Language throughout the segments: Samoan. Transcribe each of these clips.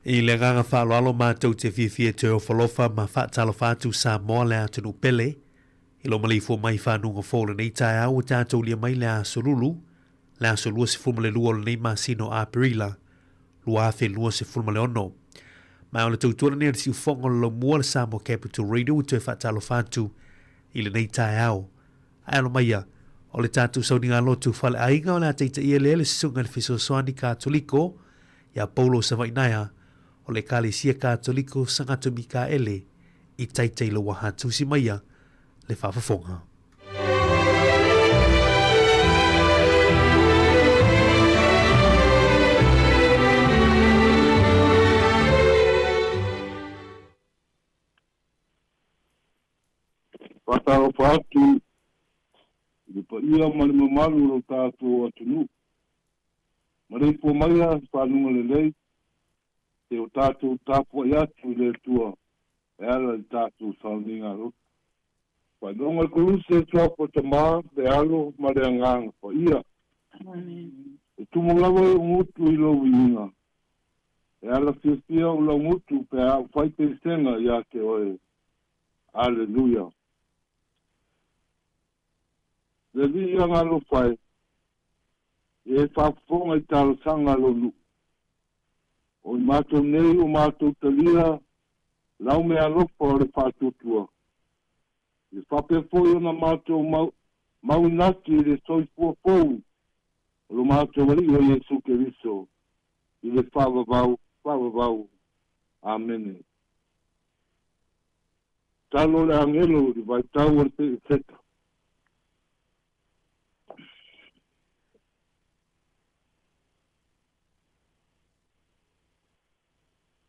I le agaga faaaloalo matou te fiafia e toe ofalofa ma faatalofa atu Samoa le atunuu pele. I lou maleifua mai i fanuga fou lenei taeao ua tatou lia mai le aso Lulu, le aso 22 o lenei masina o Aperila 2026. Ma o le tautua lenei a le siufofoga o le laumua le Samoa Capital Radio ua toe faatalofa atu i lenei taeao. Ae alo maia, o le tatou sauniga lotu faleaiga o le a taitaia lea le Susuga i le Fesoasoani Katoliko ia Paulo Savainaea o le Ekalesia Katoliko Sagato Mikaele i Taitailoaha. Tusi maia le faafofoga. Faatalofa atu i le paia ma le mamalu o lo tatou atunuu. Maleifua maia i fanuga lelei, se o tatou tapuai atu i le Atua e ala i le tatou sauniga loto. Faailoga i Koluse, Suafa Tama, le Alo ma le Agaga Paia. E tumu lava lou gutu i lou viiga, e ala fiafia ou laugutu pe a ou fai pesega ia te oe. Aleluia. Le Alii ia galofa e, ia e faafofoga i talosaga a lou nuu. O i matou nei ua matou talia lau meaalofa o le faatuatua, ia faapea foi ona matou mau, mauinati i le soifua fou o lo matou Alii o Iesu Keriso i le faavavau, faavavau. Amene. Talo le agelo i le vaitau o le Pe'eseta.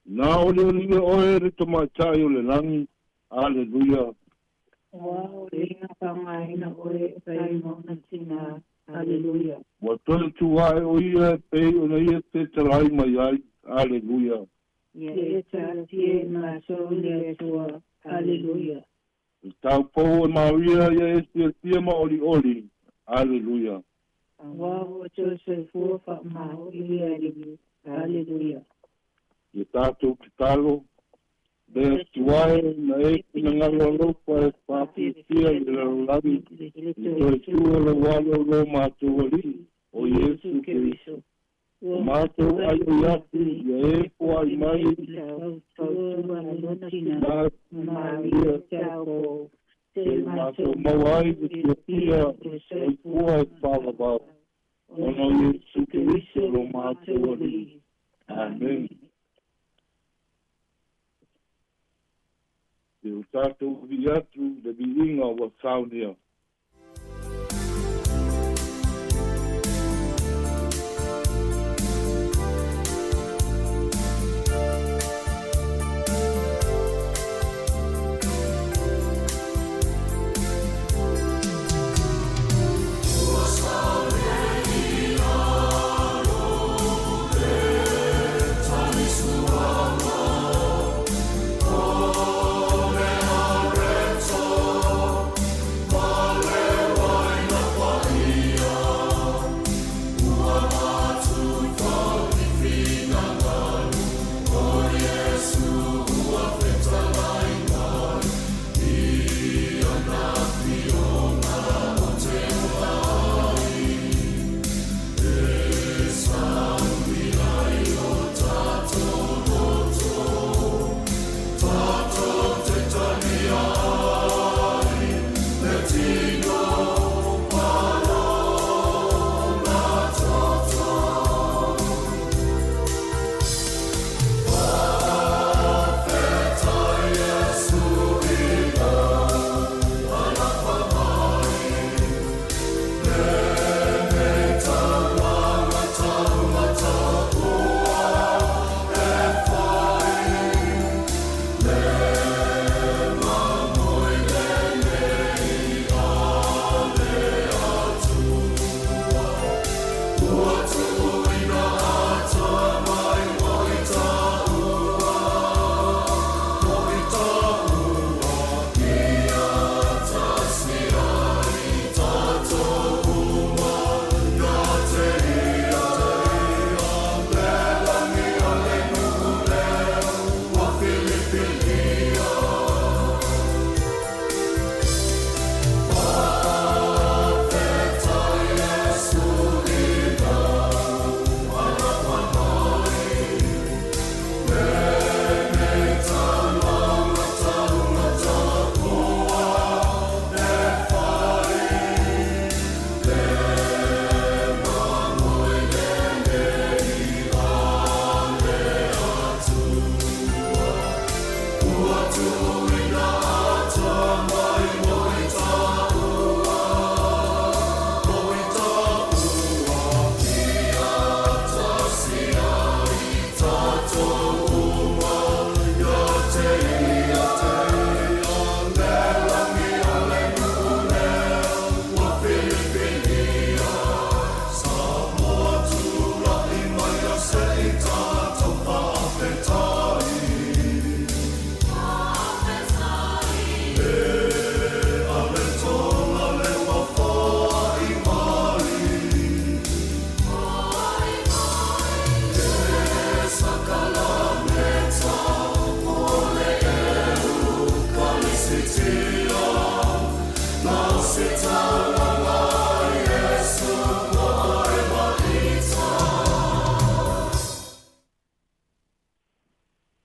Na olioli oe le tamaitai o le lagi. Aleluia. Ua o le na faaaogaina oe e fai ma ona tina. Aleluia. Ua toe tu ae o ia e pei ona ia fetalai mai ai. Aleluia. Ia e taatia i matou le Atua. Aleluia. Le taupou e Maria ia e fiafia ma olioli. Aleluia. Aua ua toe soifua faamaoni le Alii. Aleluia. Ia tatou tatalo, Le Atua e, na e finagalo alofa e faafiafia i le lalolagi i le toe tu o lou Alo o lo matou Alii, o Iesu Keriso. Ua matou aioi atu ia e poai mai i le fautua a lona tina, Maria Taupou, se matou maua ai le fiafia o le soifua e faavavau, ona o Iesu Keriso lo matou Alii. Amene. Se o tatou vii atu i le viiga ua saunia.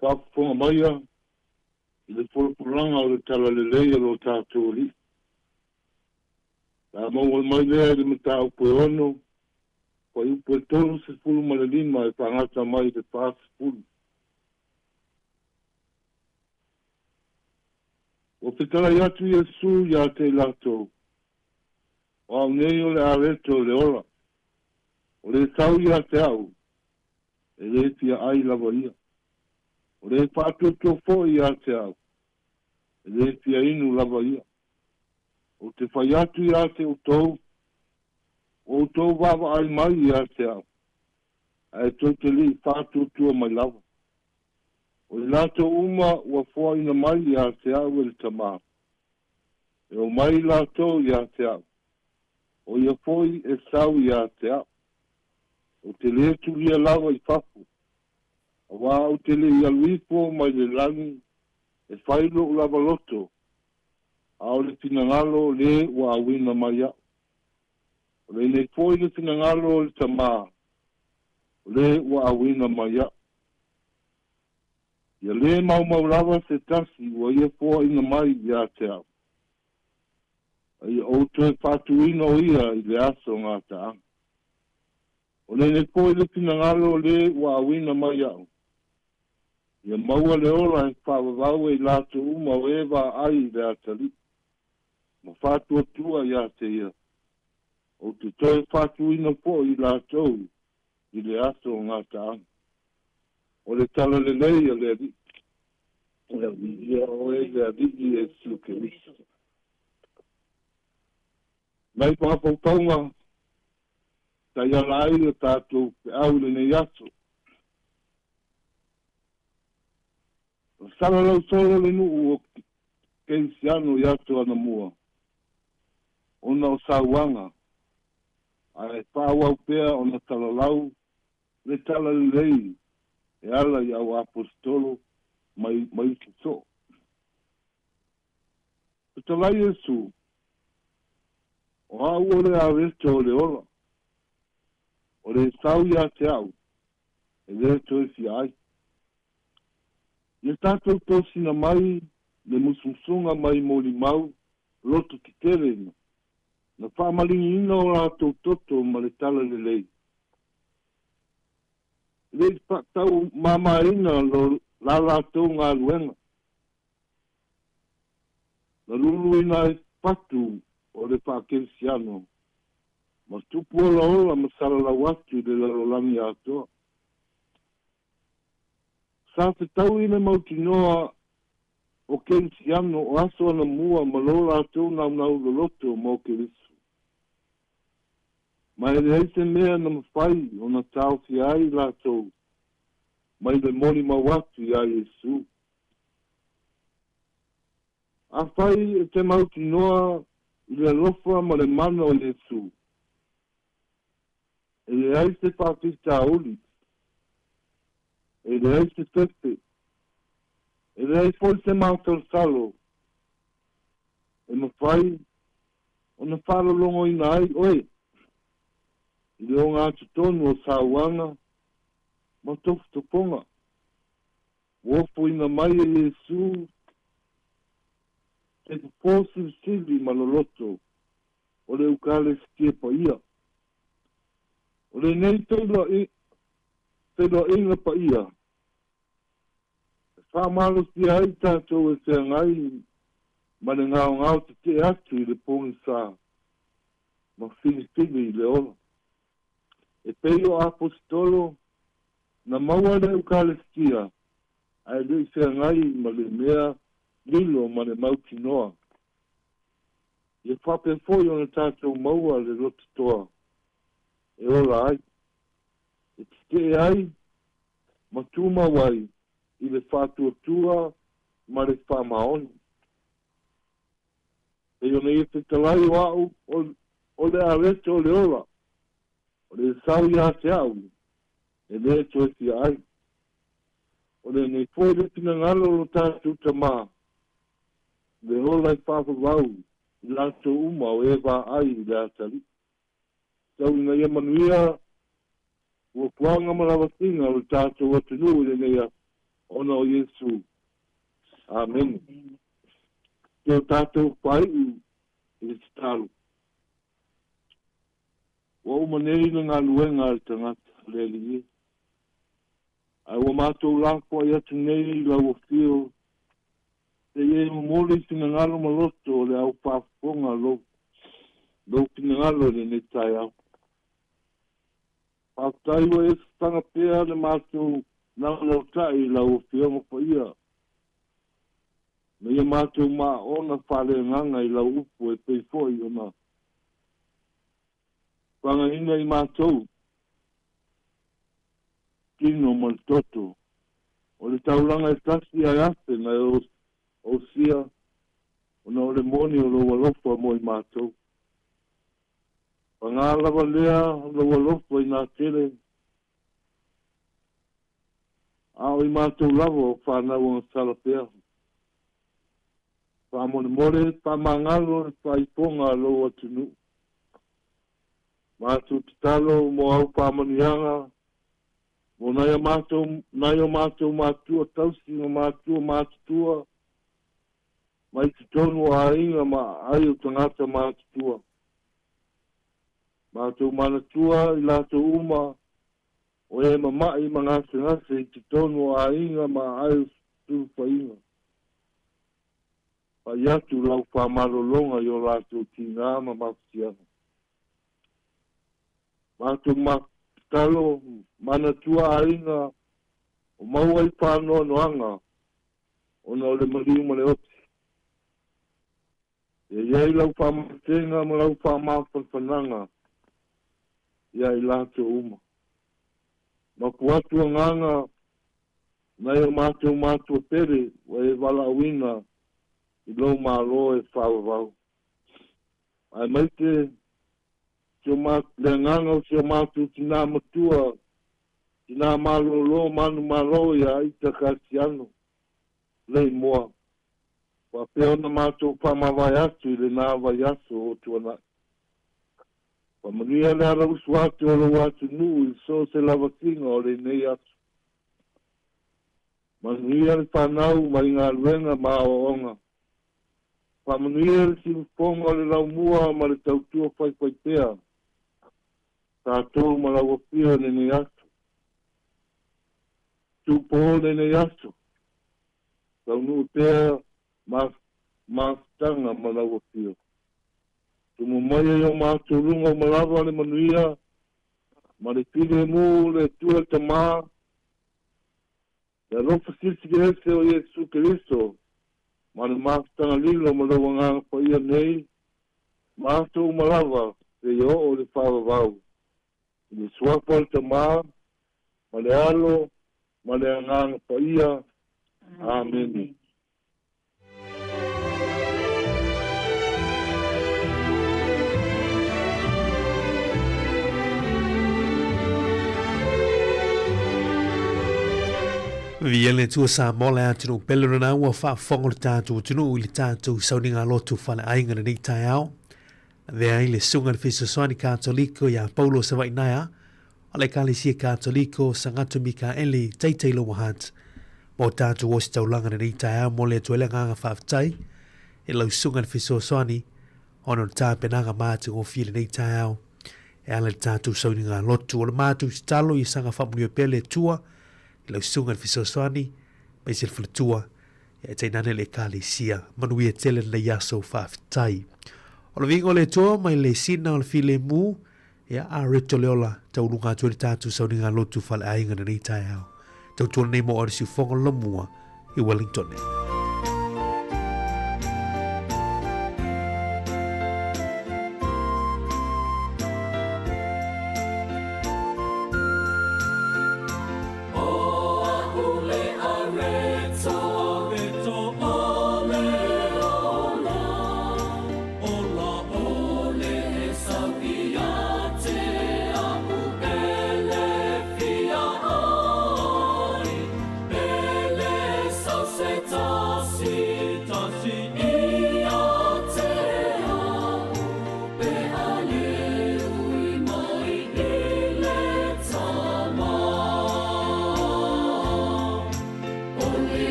Faafofoga maia i le folafolaga o le Talalelei a lo tatou Alii. O le a maua mai lea i le mataupu e 6, fuaiupu e 35 e faagata mai i le 40. Ua fetalai atu Iesu ia te i latou, O au nei o le areto o le ola, o le sau ia te au, e le fia ai lava ia. O le faatuatua foi ia te au, e le fia inu lava ia. Ou te fai atu ia te outou, ua outou vaavaai mai ia te au, ae tou te le i faatuatua mai lava. O i latou uma ua foaina mai ia te au e le Tama, e omai latou ia te au, o ia foi e sau ia te au. Ou te le tulia lava i fafo, auā ou te le i alu ifo mai le lagi e fai lou lava loto, a o le finagalo o le ua auina mai au. O lenei foi le finagalo o le Tama, o le ua auina mai au. Ia lē maumau lava se tasi ua ia foaina mai ia te au, a ia ou toe faatuina o ia i le aso gataaga. O lenei foi le finagalo o le ua auina mai au, ia maua le ola e faavavau e i latou uma o e vaai i le atalii, ma faatuatua ia te ia, ou te toe faatuina foi i latou i le aso o gataaga. O le Talalelei a le Alii. Ia viia oe le Alii Iesu Keriso. Nai mafaufauga taiala ai le tatou feau i lenei aso. Na salalau solo le nuu o Kerisiano i aso anamua, ona o sauaga, ae faaauau pea ona salalau le talalelei e ala i au aposetolo mai ma isi soo. Fetalai Iesu, O au o le areto o le ola, o le sau ia te au, e le toe fia ai. Ia tatou tosina mai le musumusuga mai molimau loto tetele na faamaligiina o latou toto ma le talalelei. E le i faataumamaina lo la latou galuega. Na luluina ai fatu o le faakerisiano ma tupu olaola ma salalau atu i le lalolagi atoa. Sa fetaui le mautinoa o Kerisiano o aso anamua ma lo latou naunau loloto mo Keriso. Ma e leai se mea na mafai ona taofia ai latou mai le molimau atu iā Iesu. Afai e te mautinoa i le alofa ma le mana o Iesu, e leai se faafitauli, e leai se fefe, e leai foi se masalosalo e mafai ona faalologoina ai oe i le ogatotonu o sauaga ma tofotofoga ua ofoina mai e Iesu se fofo silisili ma loloto o le Eukalesitia Paia. O lenei feiloaiga paia e faamalosia ai tatou e feagai ma le gaogao tetee atu i le pogisa ma filifili i le ola. E pei o Aposetolo na maua le Eukalesitia ae le i feagai ma le mea lilo ma le mautinoa. Ia faapea foi ona tatou maua le lototoa e ola ai, e tetee ai ma tumau ai i le faatuatua ma le faamaoni. Pei ona ia fetalai o au o le areto o le ola, o le sau ia te au e le toe fia ai. O lenei foi le finagalo o lo tatou Tama, le ola e faavavau i latou uma o e vaai i le atalii. Tau ina ia manuia fuafuaga ma lavasiga o le tatou atunuu i lenei aso. ona o Iesu. Amene. Se o tatou faaiu i le tatalo. Ua uma nei le galuega a le tagata, le Alii e. Ae ua matou lafoai atu nei i lau afio, se i e momoli finagalo ma loto o le au faafofoga lou, lou finagalo i lenei taeao. Faafetai ua e fetaga pea le matou naunautai i lau Afioga Paia, ina ia matou maaona faaleagaga i lau upu e pei foi ona fagaina i matou tino ma le toto o le taulaga e tasi ae afe na e osia ona o le moni o lou alofa mo i matou. Paga lava lea lou alofa inā tele, a o i matou lava o fanau agasala pea. Faamolemole, faamagalo le faaipoga a lou atunuu. Matou tatalo mo au faamanuiaga, mo nai a matou, nai o matou matua tausi ma matua matutua, mai totonu o aiga ma aai o tagata matutua. Matou manatua i latou uma o e mama'i ma gasegase i totonu o aiga ma aai o sulufaiga. Pai atu lau faamalologa i o latou tiga ma mafatiaga. Matou tatalo manatua aiga o maua i faanoanoaga ona o le maliu ma le oti. Ia i ai lau faamatega ma lau faamafanafanaga iā i latou uma. Mapu atu agaga nai o matou matua pele ua e valaauina i lou Malo e faavavau. Aemaise si o ma, le agaga o si o matou tinā matua, tinā malōlō manumalo iā Ita Kasiano, Leimoa, faapea ona matou faamavae atu i lena vaiaso o tuanai. Faamanuia le alausu atu o lou atunuu i so o se lavasiga o lenei aso. Manuia le fanau mai galuega ma aoaoga. Faamanuia le siufofoga o le laumua ma le tautua faifaipea tatou ma lau afio i lenei aso. Tupō lenei aso, taunuu pea mafutaga ma lau afio. Tumu mai ai o matou luga uma lava le manuia ma le filemu le Atua le Tama, le alofa silisili ese o Iesu Keriso ma le mafutaga lilo ma lou Agaga Paia nei ma aso uma lava seia oo i le faavavau i le suafa o le Tama ma le Alo ma le Agaga Paia. Amene. Viia le Atua Samoa le atunuu pele lena ua faafofoga le tatou atunuu i le tatou sauniga lotu faleaiga lenei taeao. Avea ai le Susuga i le Fesoasoani Katoliko iā Paulo Savainaea o le Ekalesia Katoliko Sagato Mikaele Taitai Lower Hutt mo tatou ositaulaga lenei taeao mo le atu ai le agaga faafetai i lau Susuga i le Fesoasoani ona o le tapenaga matagofie lenei taeao e ala i le tatou sauniga lotu. O le matou tatalo ia saga faamanuia pea le Atua i lau Susuga i le Fesoasoani aemaise le faletua ia tainane le Ekalesia. Manuia tele lenei aso faafetai. O le viiga o le Atua mai le sina o le filemu, ia a reto le ola, tauluga atu ai le tatou sauniga lotu faleaiga lenei taeao. Tautua lenei mo Odyssey Ufoga Lomua i Wellington.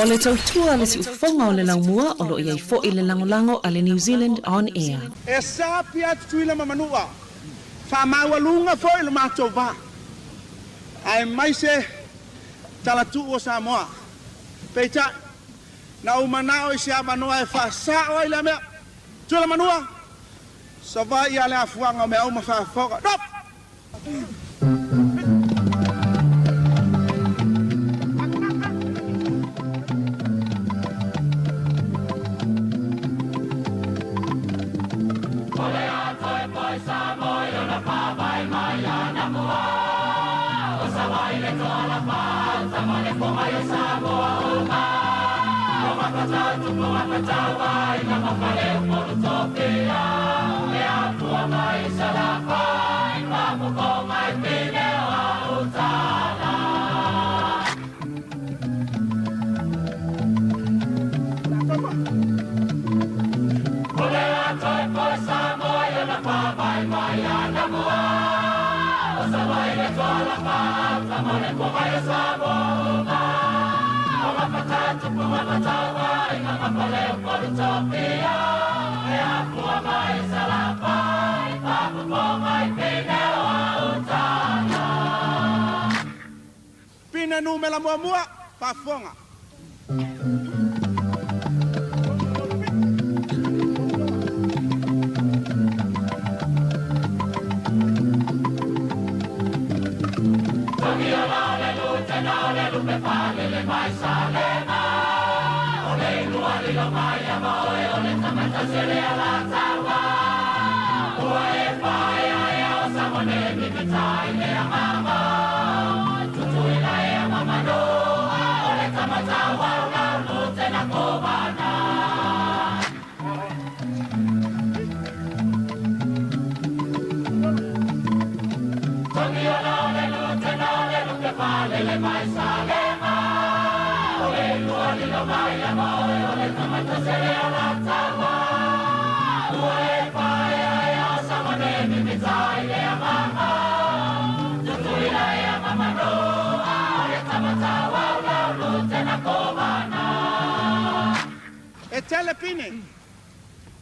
O le tautua a le siufofoga o le laumua o lo o i ai foi le lagolago a le New Zealand On Air. E sa pia atu Tutuila ma Manua, faamaualuga foi lo matou va, aemaise talatuu o Samoa. Peitai, na ou manao i se avanoa e faasao ai lea mea. Tutuila Manua, Savaii a le afuaga o mea uma faafofoga. Nop! Pine numela muamua, faafofoga. tele pine,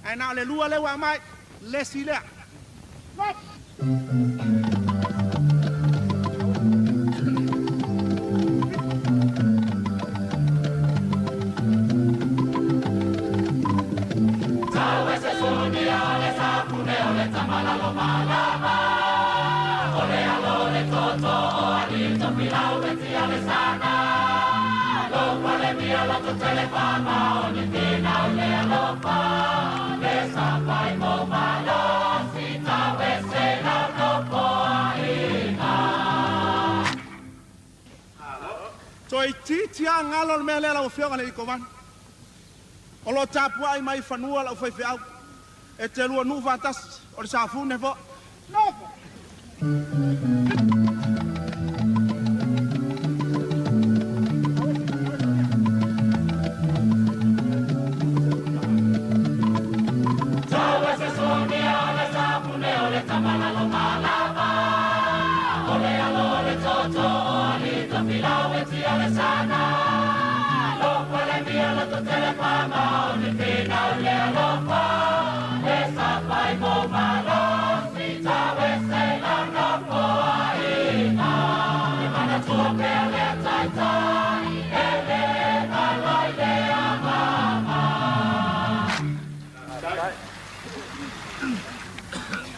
ae na o le lua lea ua aumai, le isi lea. Toeitiiti lava galo le mea lea lau Afioga i le Kovana. O lo o tapuai mai i fanua lau faifeau e te lua nuu faatasi o le Safune foi. Nofo!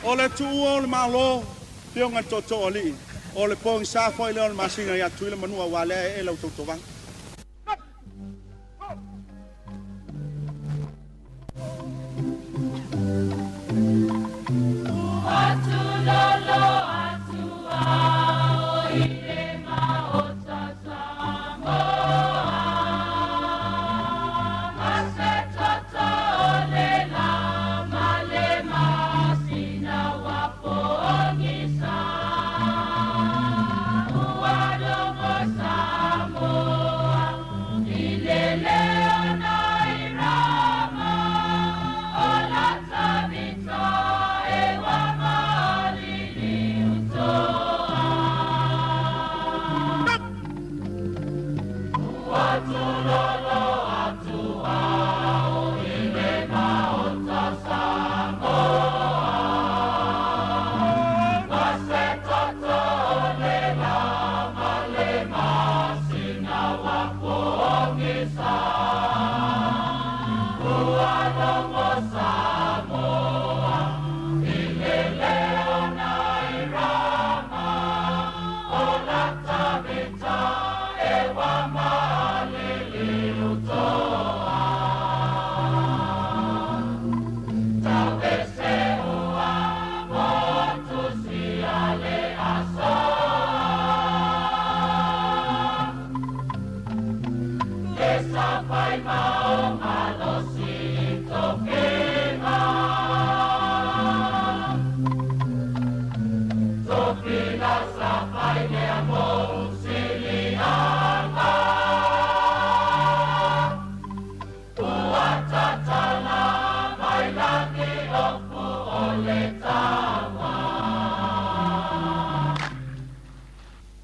O le tuua o le Malo, Afioga i le Tootoo Alii, o le pogisa foi lea o le masina ia Tutuila Manua aua lea e ee lau tautovaga.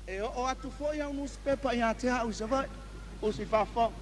E oo atu foi au nusipepa ia te au i Savaii, usi faafofoga.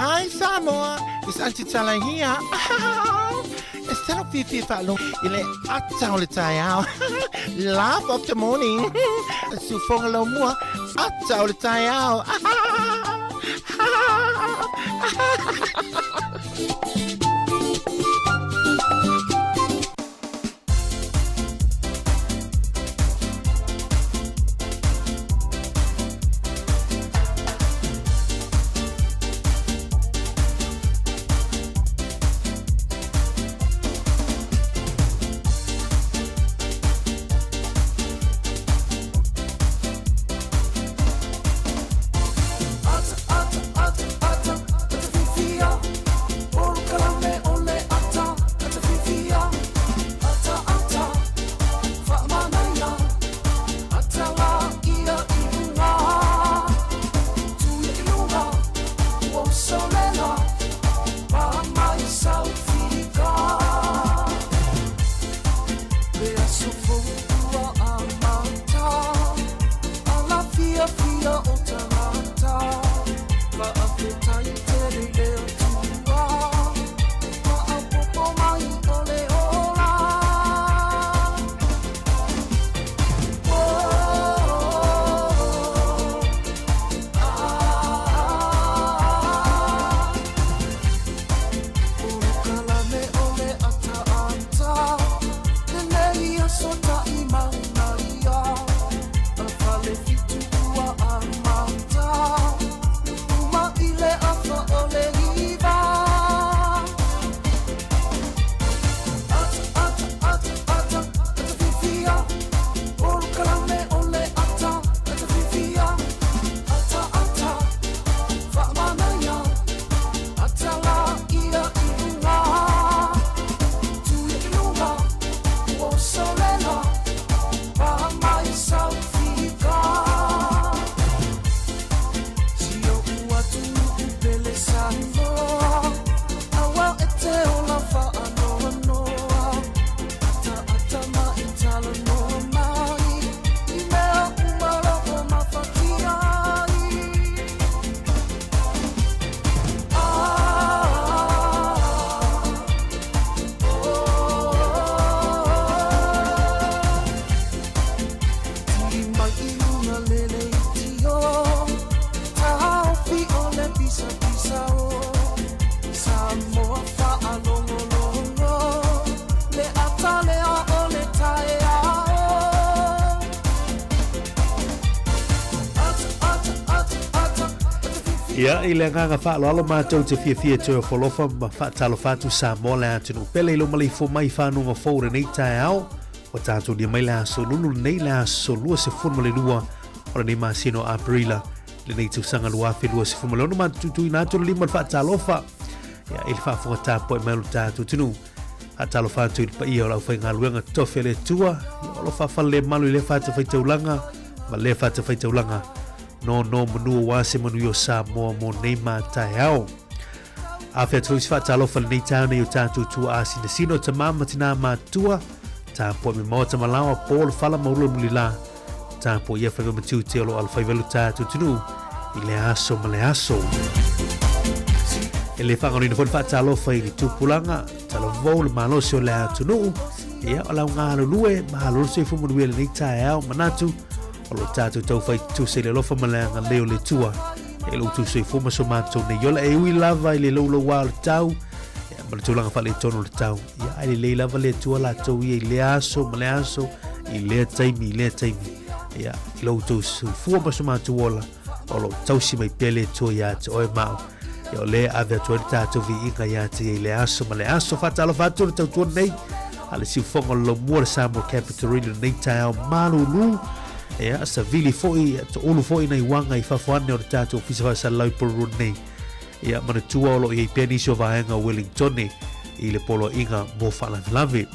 Hi Samoa, it's Auntie Tala here. E talo fiafia faalogo i le ata o le taeao. Laugh of the morning. Siufoga lau mua, ata o le taeao. Ia, i le agaga faaaloalo matou te fiafia e toe ofo alofa ma faatalofa atu Samoa le atunuu pele i lou maleifua mai i fanuga fou i lenei taeao. Ua tatou lia mai le aso Lulu lenei, le aso 22 o lenei masina o Aperila lenei tausaga 2026. Matou tuituina atu le lima o le faatalofa ia, i le faafofoga tapuai mai o le tatou atunuu. Faatalofa atu i le paia o le aufaigaluega totofi a le Atua, ia, o lo o faafalelemalu i lea fatafaitaulaga ma lea fatafaitaulaga. Nono manu aua se manuia o Samoa mo nei ma taeao. Afe atu foi se faatalofa i lenei taeao nei o tatou tuaa sinasina o tamā ma tinā matutua, tapuai me maota malaoa, po le fala ma ula le mulilā, tapuai ia faiva ma tiute o lo o alofaiva i lo tatou atunuu i le aso ma le aso. E le faagaloina foi le faatalofa i le tupulaga, talavou le malosi o le atunuu, ia o lau galulue, malo le soifua manuia i lenei taeao, manatu, O lo tatou taufai tutusa i le alofa ma le agalelei o le Atua e lo outou soifua ma so matou nei ola e ui lava i le loulouā o le tau ia, ma le tulaga faaletonu o le tau ia, ae lelei lava le Atua latou ia i lea aso ma le aso i lea taimi i lea taimi ia, i lo outou soifua ma so matou ola o lo o tausi mai pea le Atua iā te oe ma au. Ia, o lea e ave atu ai le tatou viiga iā te ia i le aso ma le aso. Faatalofa atu le tautua nei a le siufoga o le laumua le Samoa Capital Radio lenei taeao malulu. Ia, savili foi, ia, toulu foi nai uaga i fafo ane o le tatou ofisa faasalalau i Porirua nei. Ia, manatua o lo o i ai pea nisi o vaega o Wellingtone i le poloaiga mo faalavelave.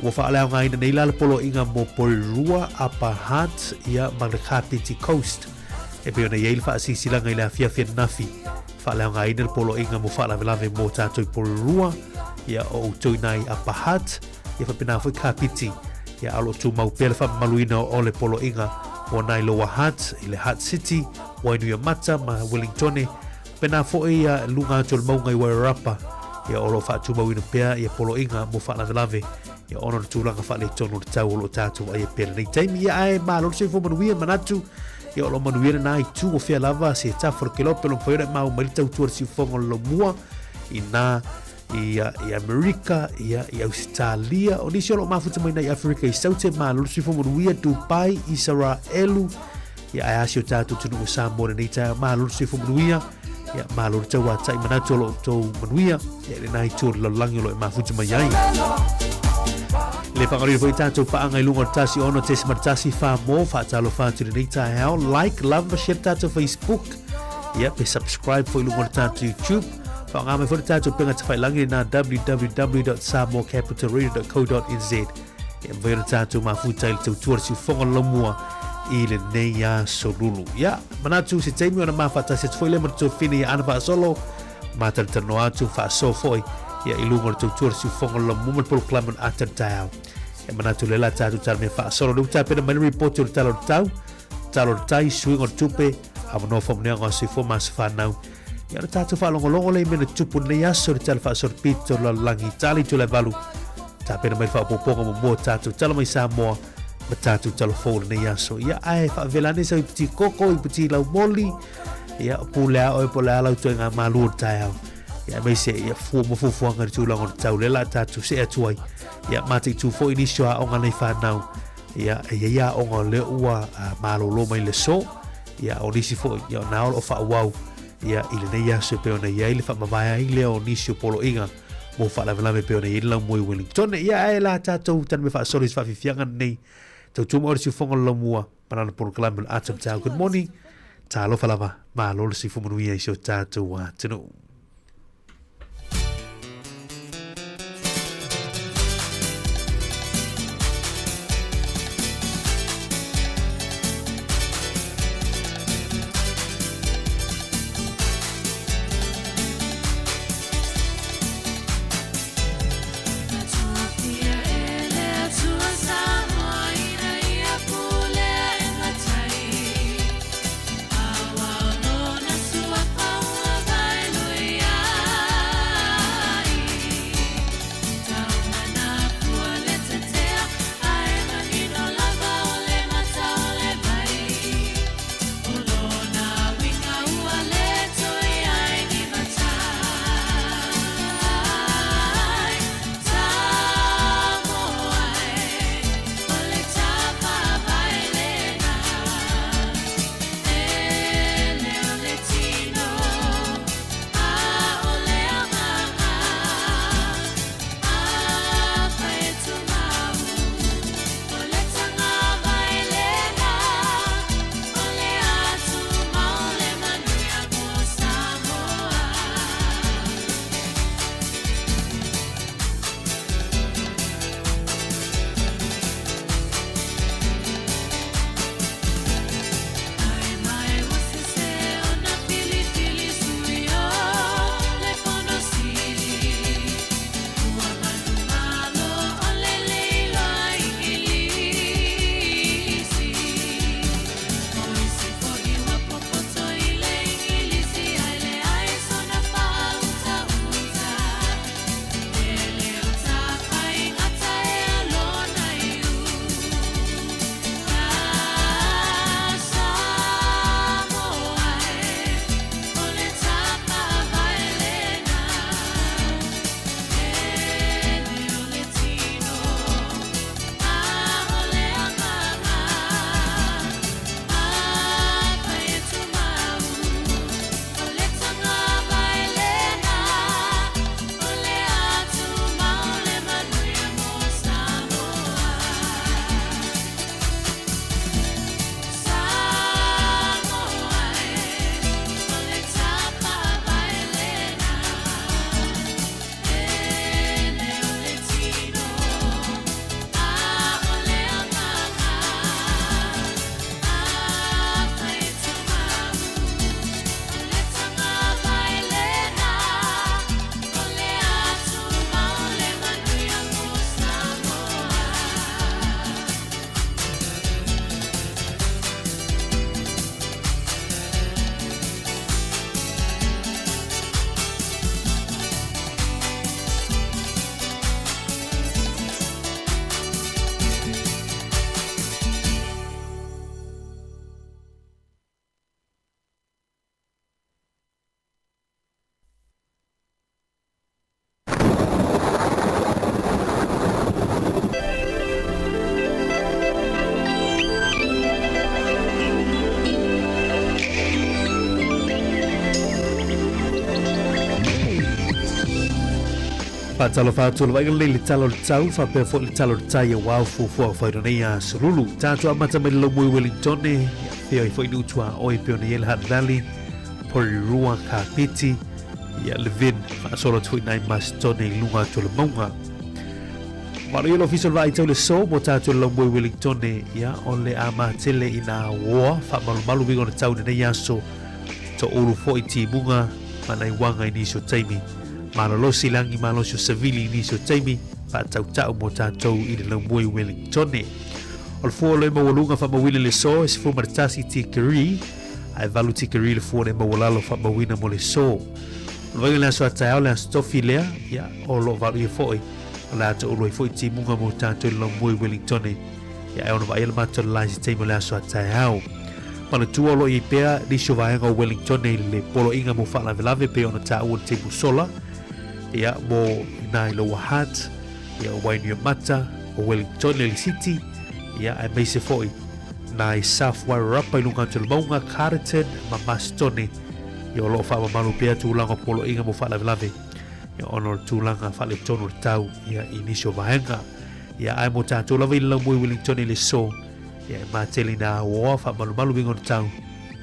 Ua faaleaogaina nei la le poloaiga mo Porirua, Upper Hutt, ia, ma le Kapiti Coast. E pei ona i ai le faasilasilaga i le afiafi ananafi, faaleaogaina le poloaiga mo faalavelave mo tatou i Porirua, ia, o outou i na i Upper Hutt, ia faapena foi Kapiti, ia, a o lo o tumau pea le faamamaluina o le poloaiga mo nai Lower Hutt, i le Hutt City, Wainuiomata ma Wellingtone, Pēnā foi ia luga atu o le mauga i Wairarapa, ia o lo o faatumauina pea ia poloaiga mo faalavelave, ia ona o le tulaga faaletonu o le tau o lo o tatou vaaia pea i lenei taimi. Ia ae malo le soifua manuia, manatu, ia o lo o manuia lena itu o fea lava se tafa o le kelope o lo o mafai ona e maua mai le tautua i le siufofoga o le laumua, inā i, i Amerika, ia, i Ausetalia, o nisi o lo o mafuta mai nei Aferika i Saute, malo le soifua manuia, Dubai, Isaraelu, ia, ae a si o tatou atunuu o Samoa i lenei taeao, malo le soifua manuia, ia, malo le tauatai, manatu o lo outou manuia, ia, i lena itu o le lalolagi o lo o e mafuta mai ai. Le whangariro foi tātou paanga i lunga o te 106.1 wha mō, whaatalofa atu lenei taeao, like, love ma share tātou Facebook, ia, pe subscribe foi i lunga o le tātou YouTube, Whaonga mai foi le tātou penga tawhailangi nā www.samoacapitalradio.co.nz E mawhai ona tātou mafuta i le tautua le siufoga o le laumua i lenei aso lulu. Ia, manatu se taimi ona mafaatasi atu foi lea ma le tuafine ia Ana Faasolo, matanoa atu faasoa foi ia i luga o le tautua le siufoga o le laumua ma le polokalame o le ata le taeao. Ia manatu le la tātou tala mea faasolo. Le utapena mai le ripoti o le tala o le tau, tala o le tai, suiga o le tupe, avanoa whamuneanga o soifua ma aso whanau. Ia o le tātou faalogologo lea i mea na tupu i lenei aso i le tala faasolopito o le lalolagi i Tali Tulaivalu. Tapena mai le faaopoopoga muamua o tātou tala mai Samoa ma tātou tala fou i lenei aso. Ia ae faavela ane sau iputi koko, iputi laumoli, ia pule a oe po o le a lau ituaiga malu o le taeao. Ia aemaise ia fua ma fuafuaga i le tulaga o le tau lea o le a tātou see atu ai. Ia mataitu foi nisi o aoga nei whanau. Ia e i ai aoga o lea ua malōlō mai le aso. Ia, o nisi foi, ia, o nā o lo o faaauau, ia, i lenei aso e pei ona i ai le faamavae ai lea o nisi o poloaiga mo faalavelave e pei ona i ai le laumua i Wellington. Ia, ae la tatou tali mea faasolo i se faafiafiaga lenei. Tautua mai oe le siufofoga o le laumua ma lana polokalame o le Art of Tao. Good morning. Talofa lava. Malo le soifua manuia i si o tatou atunuu. Faatalofa atu le vaaiga lelei i le tala o le tau, faapea foi le tala o le tai aua o fuafuaga fai lenei aso lulu. Tatou amata mai le laumua i Wellingtone, ia afio ai foi Nuu Tuaoi pei ona i ai le Hutt Valley, Porirua, Kapiti, ia Levin, faasolo atu foi nai Masetone i luga atu o le mauga. Malo ia le ofisa o le vaai tau le so mo tatou le laumua i Wellingtone, ia o le a matele i nā uoa faamalumalu uiga o le tau i lenei aso, toulu foi timuga ma nai uaga i nisi o taimi. Malolosi lagi malosi o savili i nisi o taimi, faatautau mo tatou i le laumua i Wellingtone. O le fua o le maualuga faamauina i le so e 11 tikeri, ae 8 tikeri le fua le maualalo faamauina mo le so. O le vaiga le aso a taeao le aso tofi lea, ia, o lo o valuia foi, o le a toulu ai foi timuga mo tatou i le laumua i Wellingtone. Ia, e ono vaaia le matou le la i se taimi o le aso a taeao. Manatua o lo o i ai pea nisi o vaega o Wellington i le poloaiga mo faalavelave pei ona taua i le taimi ua sola, ia, mo ina i Lower Hutt, ia, o Wainuiomata, o Wellington i le City, ia, aemaise foi nai South Wairarapa i luga atu o le mauga, Carterton ma Masetone, ia, o lo o faamamalu pea tulaga o poloaiga mo faalavelave, ia, ona o le tulaga faaletonu o le tau, ia, i nisi o vaega. Ia, ae mo tatou lava i le laumua i Wellington i le so, Ia e matele ina auoa faamalumalu uiga o le tau,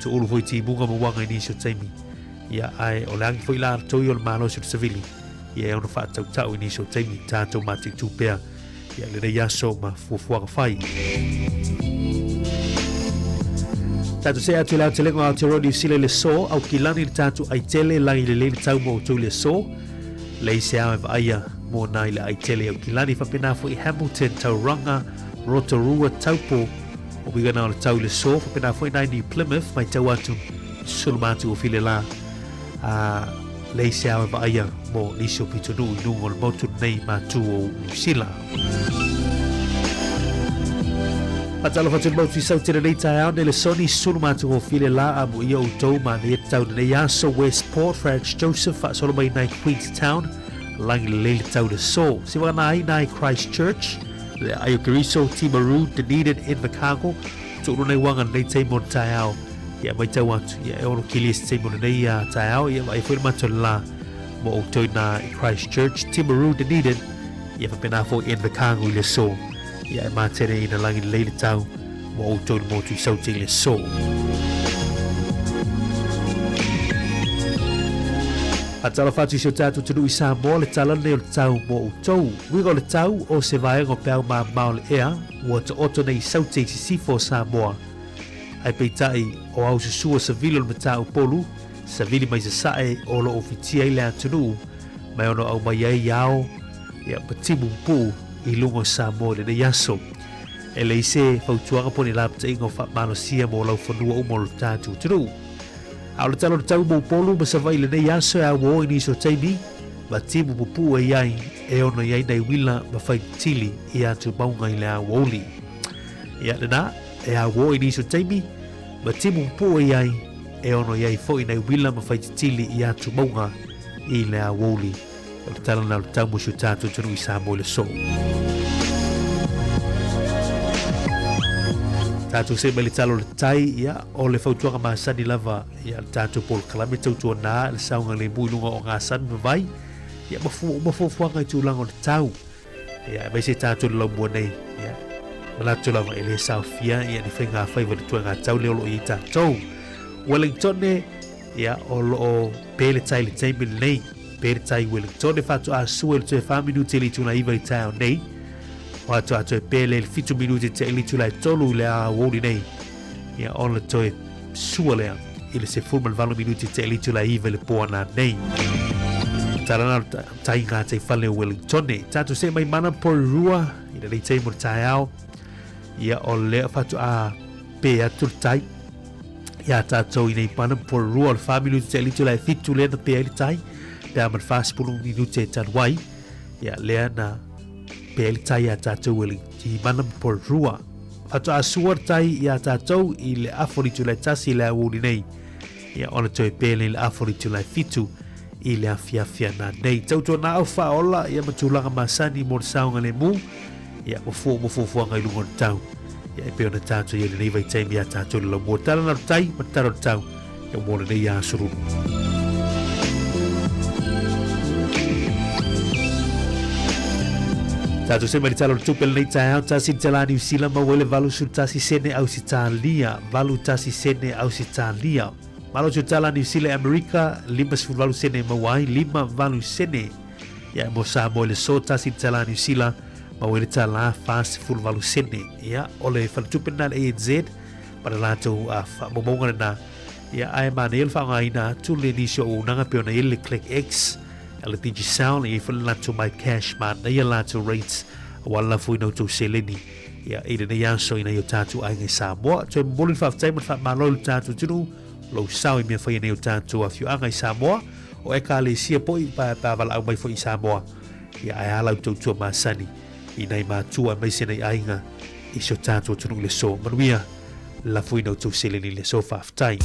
tuulu foi timuga ma uaga i nisi o taimi. Ia ae o le agi foi la toi o le malosi o le savili, ia e ono faatautau i nisi o taimi tatou mataitu pea ia lenei aso ma fuafuaga fai. Tatou see atu i le aotelega o Aotearoa Niu Sila i le so, Aukilani le tatou aitele, lagi lelei le tau mo outou i le aso. Leai se ao e vaaia mo nā i le aitele i Aukilani, faapena foi Hamilton, Tauranga, Rotorua, Taupo, o uiga na o le tau i le so, faapena foi nai New Plymouth, mai tau atu, suluma atu o file la, a leai se ao e vaaia mo nisi o pitonuu i luga o le motu nei matu o Niu Sila. Faatalofa atu i le motu i Saute lenei taeao nei le soni suluma atu o file la a mo ia outou ma nei tau lenei aso Westport, Franz Joseph, faasolo mai nai Queenstown, lagi lelei le tau le so. Siwa na ai nai Christchurch, Le Aio Keriso, Timaru, Dunedin, Invercargill, tuulu nei wanga nei taimi o le taeao. Ia matau atu, ia e ono kilia se taimi o lenei taeao, ia vaai foi le matou le la mo outou i nā i Christchurch, Timaru, Dunedin, ia faapena foi Invercargill i le aso. Ia e mātere ina lagi lelei le tau mo outou i le motu i Saute i le aso. Faatalofa atu i si o tatou atunuu i Samoa, le tala lenei o le tau mo outou. Uiga o le tau o se vaega o peau mamao le ea ua taoto nei i Saute i sisifo o Samoa. Ae peitai, o au susua savili o le matau-polu, savili mai sasae o lo o fitia ai le atunuu, mai ono aumai ai ao ia ma timu pupuu i luga o Samoa i lenei aso. E leai se fautuaga po o ni lapataiga o faamalosia mo laufanua uma o lo tatou atunuu. A o le tala o le tau mo Upolu ma Savaii i lenei aso e auo i nisi o taimi, ma timu pupuu e ai e ono i ai nai uila ma faitili i atu mauga i le aoauli. Ia lena, e auo i nisi o taimi, ma timu pupuu e ai e ono i ai foi nai uila ma faititili i atu mauga i le aoauli. O le tala lena o le tau mo si o tatou atunuu i Samoa i le aso. Tatou see mai le tala o le tai, ia, o le fautuaga masani lava, ia, le tatou polokalame tautuana le saogalemu i luga o gasami ma vai, ia, ma fu, ma fuafuaga i tulaga o le tau. Ia, aemaise tatou le laumua nei, ia, manatu lava e le saofia, ia, ni faigafaiva i le tuaiga tau lea o lo o i ai tatou. Wellingtone, Ia, o lo o pē le tai i le taimi lenei. Pē le tai i Wellington e faatoa sua i le toe 4 minute i le itula 9 i taeao nei. Faatoa toe pē lea i le 7 minute te i le itula 3 i le aoauli nei. Ia, ona toe sua lea i le 18 minute te i le itula 9 i le pō ana nei. Tala na tai ngā tei whale o Wellington. Tātou se mai mana Porirua i lenei taimi o le taeao. Ia, o lea faatoa pē atu le tai. Iā tātou i nei pana Porirua o le 4 minute te itula e 7 lea na pē ai le tai. Pe a ma le 40 minute e talu ai. Ia, lea na pē ai le tai iā tātou i mana Porirua. Faatoa sua le tai iā tātou i le afa o le itula e 1 i le aoauli nei. Ia, ona toe pē nei le afa o le itula e 7 i le afiafi ana nei. Tautuana au whaola, ia ma tulaga masani mo le saogalemu, ia ma fua ma fuafuaga i luga o le tau. Ia e pei ona tātou i ai lenei vaitaimi iā tātou le laumua tala na tai ma le tala o le tau, ia mo lenei aso lulu. Tatou see mai le Tala o le Tupe lenei taeao, tasi le tala Niu Sila maua ai le 81 sene Ausetalia, 81 sene Ausetalia. Malosi o tala Niu Sila e Amerika, 58 sene e maua ai, 58 sene. Ia, mo Samoa i le so, tasi le tala Niu Sila, maua ai le tala 48 sene. Ia, o le faletupe lena le ANZ, ma le latou faamaumauga lena. Ia, ae manaia le faaaogaina atu le nisi o auaunaga pei ona i ai le ClickX, a le Digicel, e i ai foi le latou MyCash, manaia latou rates aua le lafoina o tou seleni ia, i lenei aso i nai o tatou aiga i Samoa. Toe momoli le faafetai ma le faamalo i le tatou atunuu, lou sao i mea faia nei o tatou afioaga i Samoa, o Ekalesia foi pa, pa valaau mai foi i Samoa, ia, ae a lau tautua masani i nai matua aemaise nai aiga i si o tatou atunuu i le aso. Manuia le lafoina o tou seleni i le aso. Faafetai.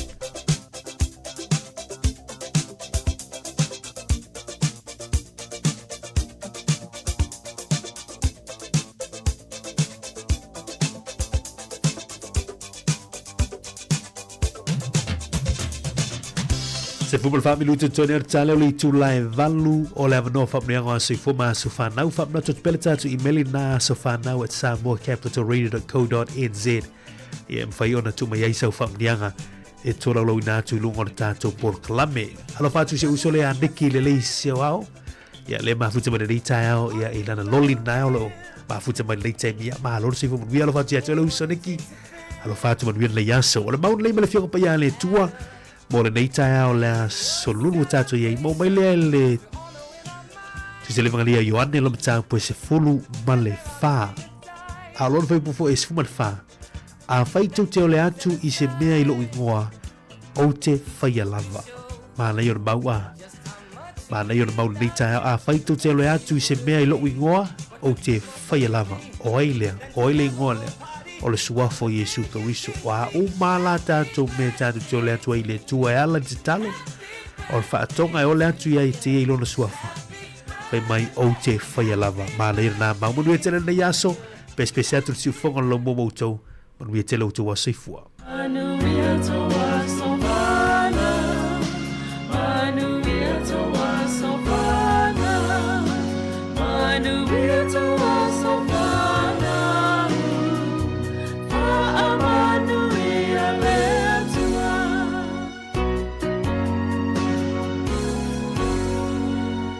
Se fuma le faamilutu tone o le tale o le itula e valu o le avanoa faamanuiaga o aso ifo ma aso whanau. Whaamana atu pele tātou imeli nā aso whanau at samoacapitalradio.co.nz. Ia e mawhai ona tu mai ai sau faamanuiaga e tolaulauina atu i luga o le tātou polokalame. Alofa atu i si ou uso lea a Nicky lelei Seoao. Ia le mafuta mai lenei taeao ia i lana loli na o loo mafuta mai lenei taimi ia malo le soifua manuia alofa atu ia te oe le uso Nicky. Alofa atu manuia lenei aso. O le mau lenei ma le afioga paia a le Atua mo lenei taeao le aso lulu ua tatou i ai. Maua mai lea i le Tusi le Evangelia Ioane lona mataupu e 14. A o lona fuaiupu foi e 14. Afai tou te ole atu i se mea i lou igoa, ou te faia lava. Manaia o le mau a. Manaia o le mau lenei taeao. Afai tou te ole atu i se mea i lou igoa, ou te faia lava. O ai lea? O ai le igoa lea? O le suafa o Iesu Keriso. O a uma la tatou mea tatou te ole atu ai i le Atua e ala i le tatalo, o le faatoga e ole atu ia te ia i lona suafa. Fai mai, ou te faia lava. Manaia lena mau. Manuia tele lenei aso. Pesepese atu le siufofoga o le laumua ma outou. Manuia tele outou aso soifua. Manuia tou aso fanau, manuia tou aso fanau, manuia tou aso fanau, faamanuia le Atua.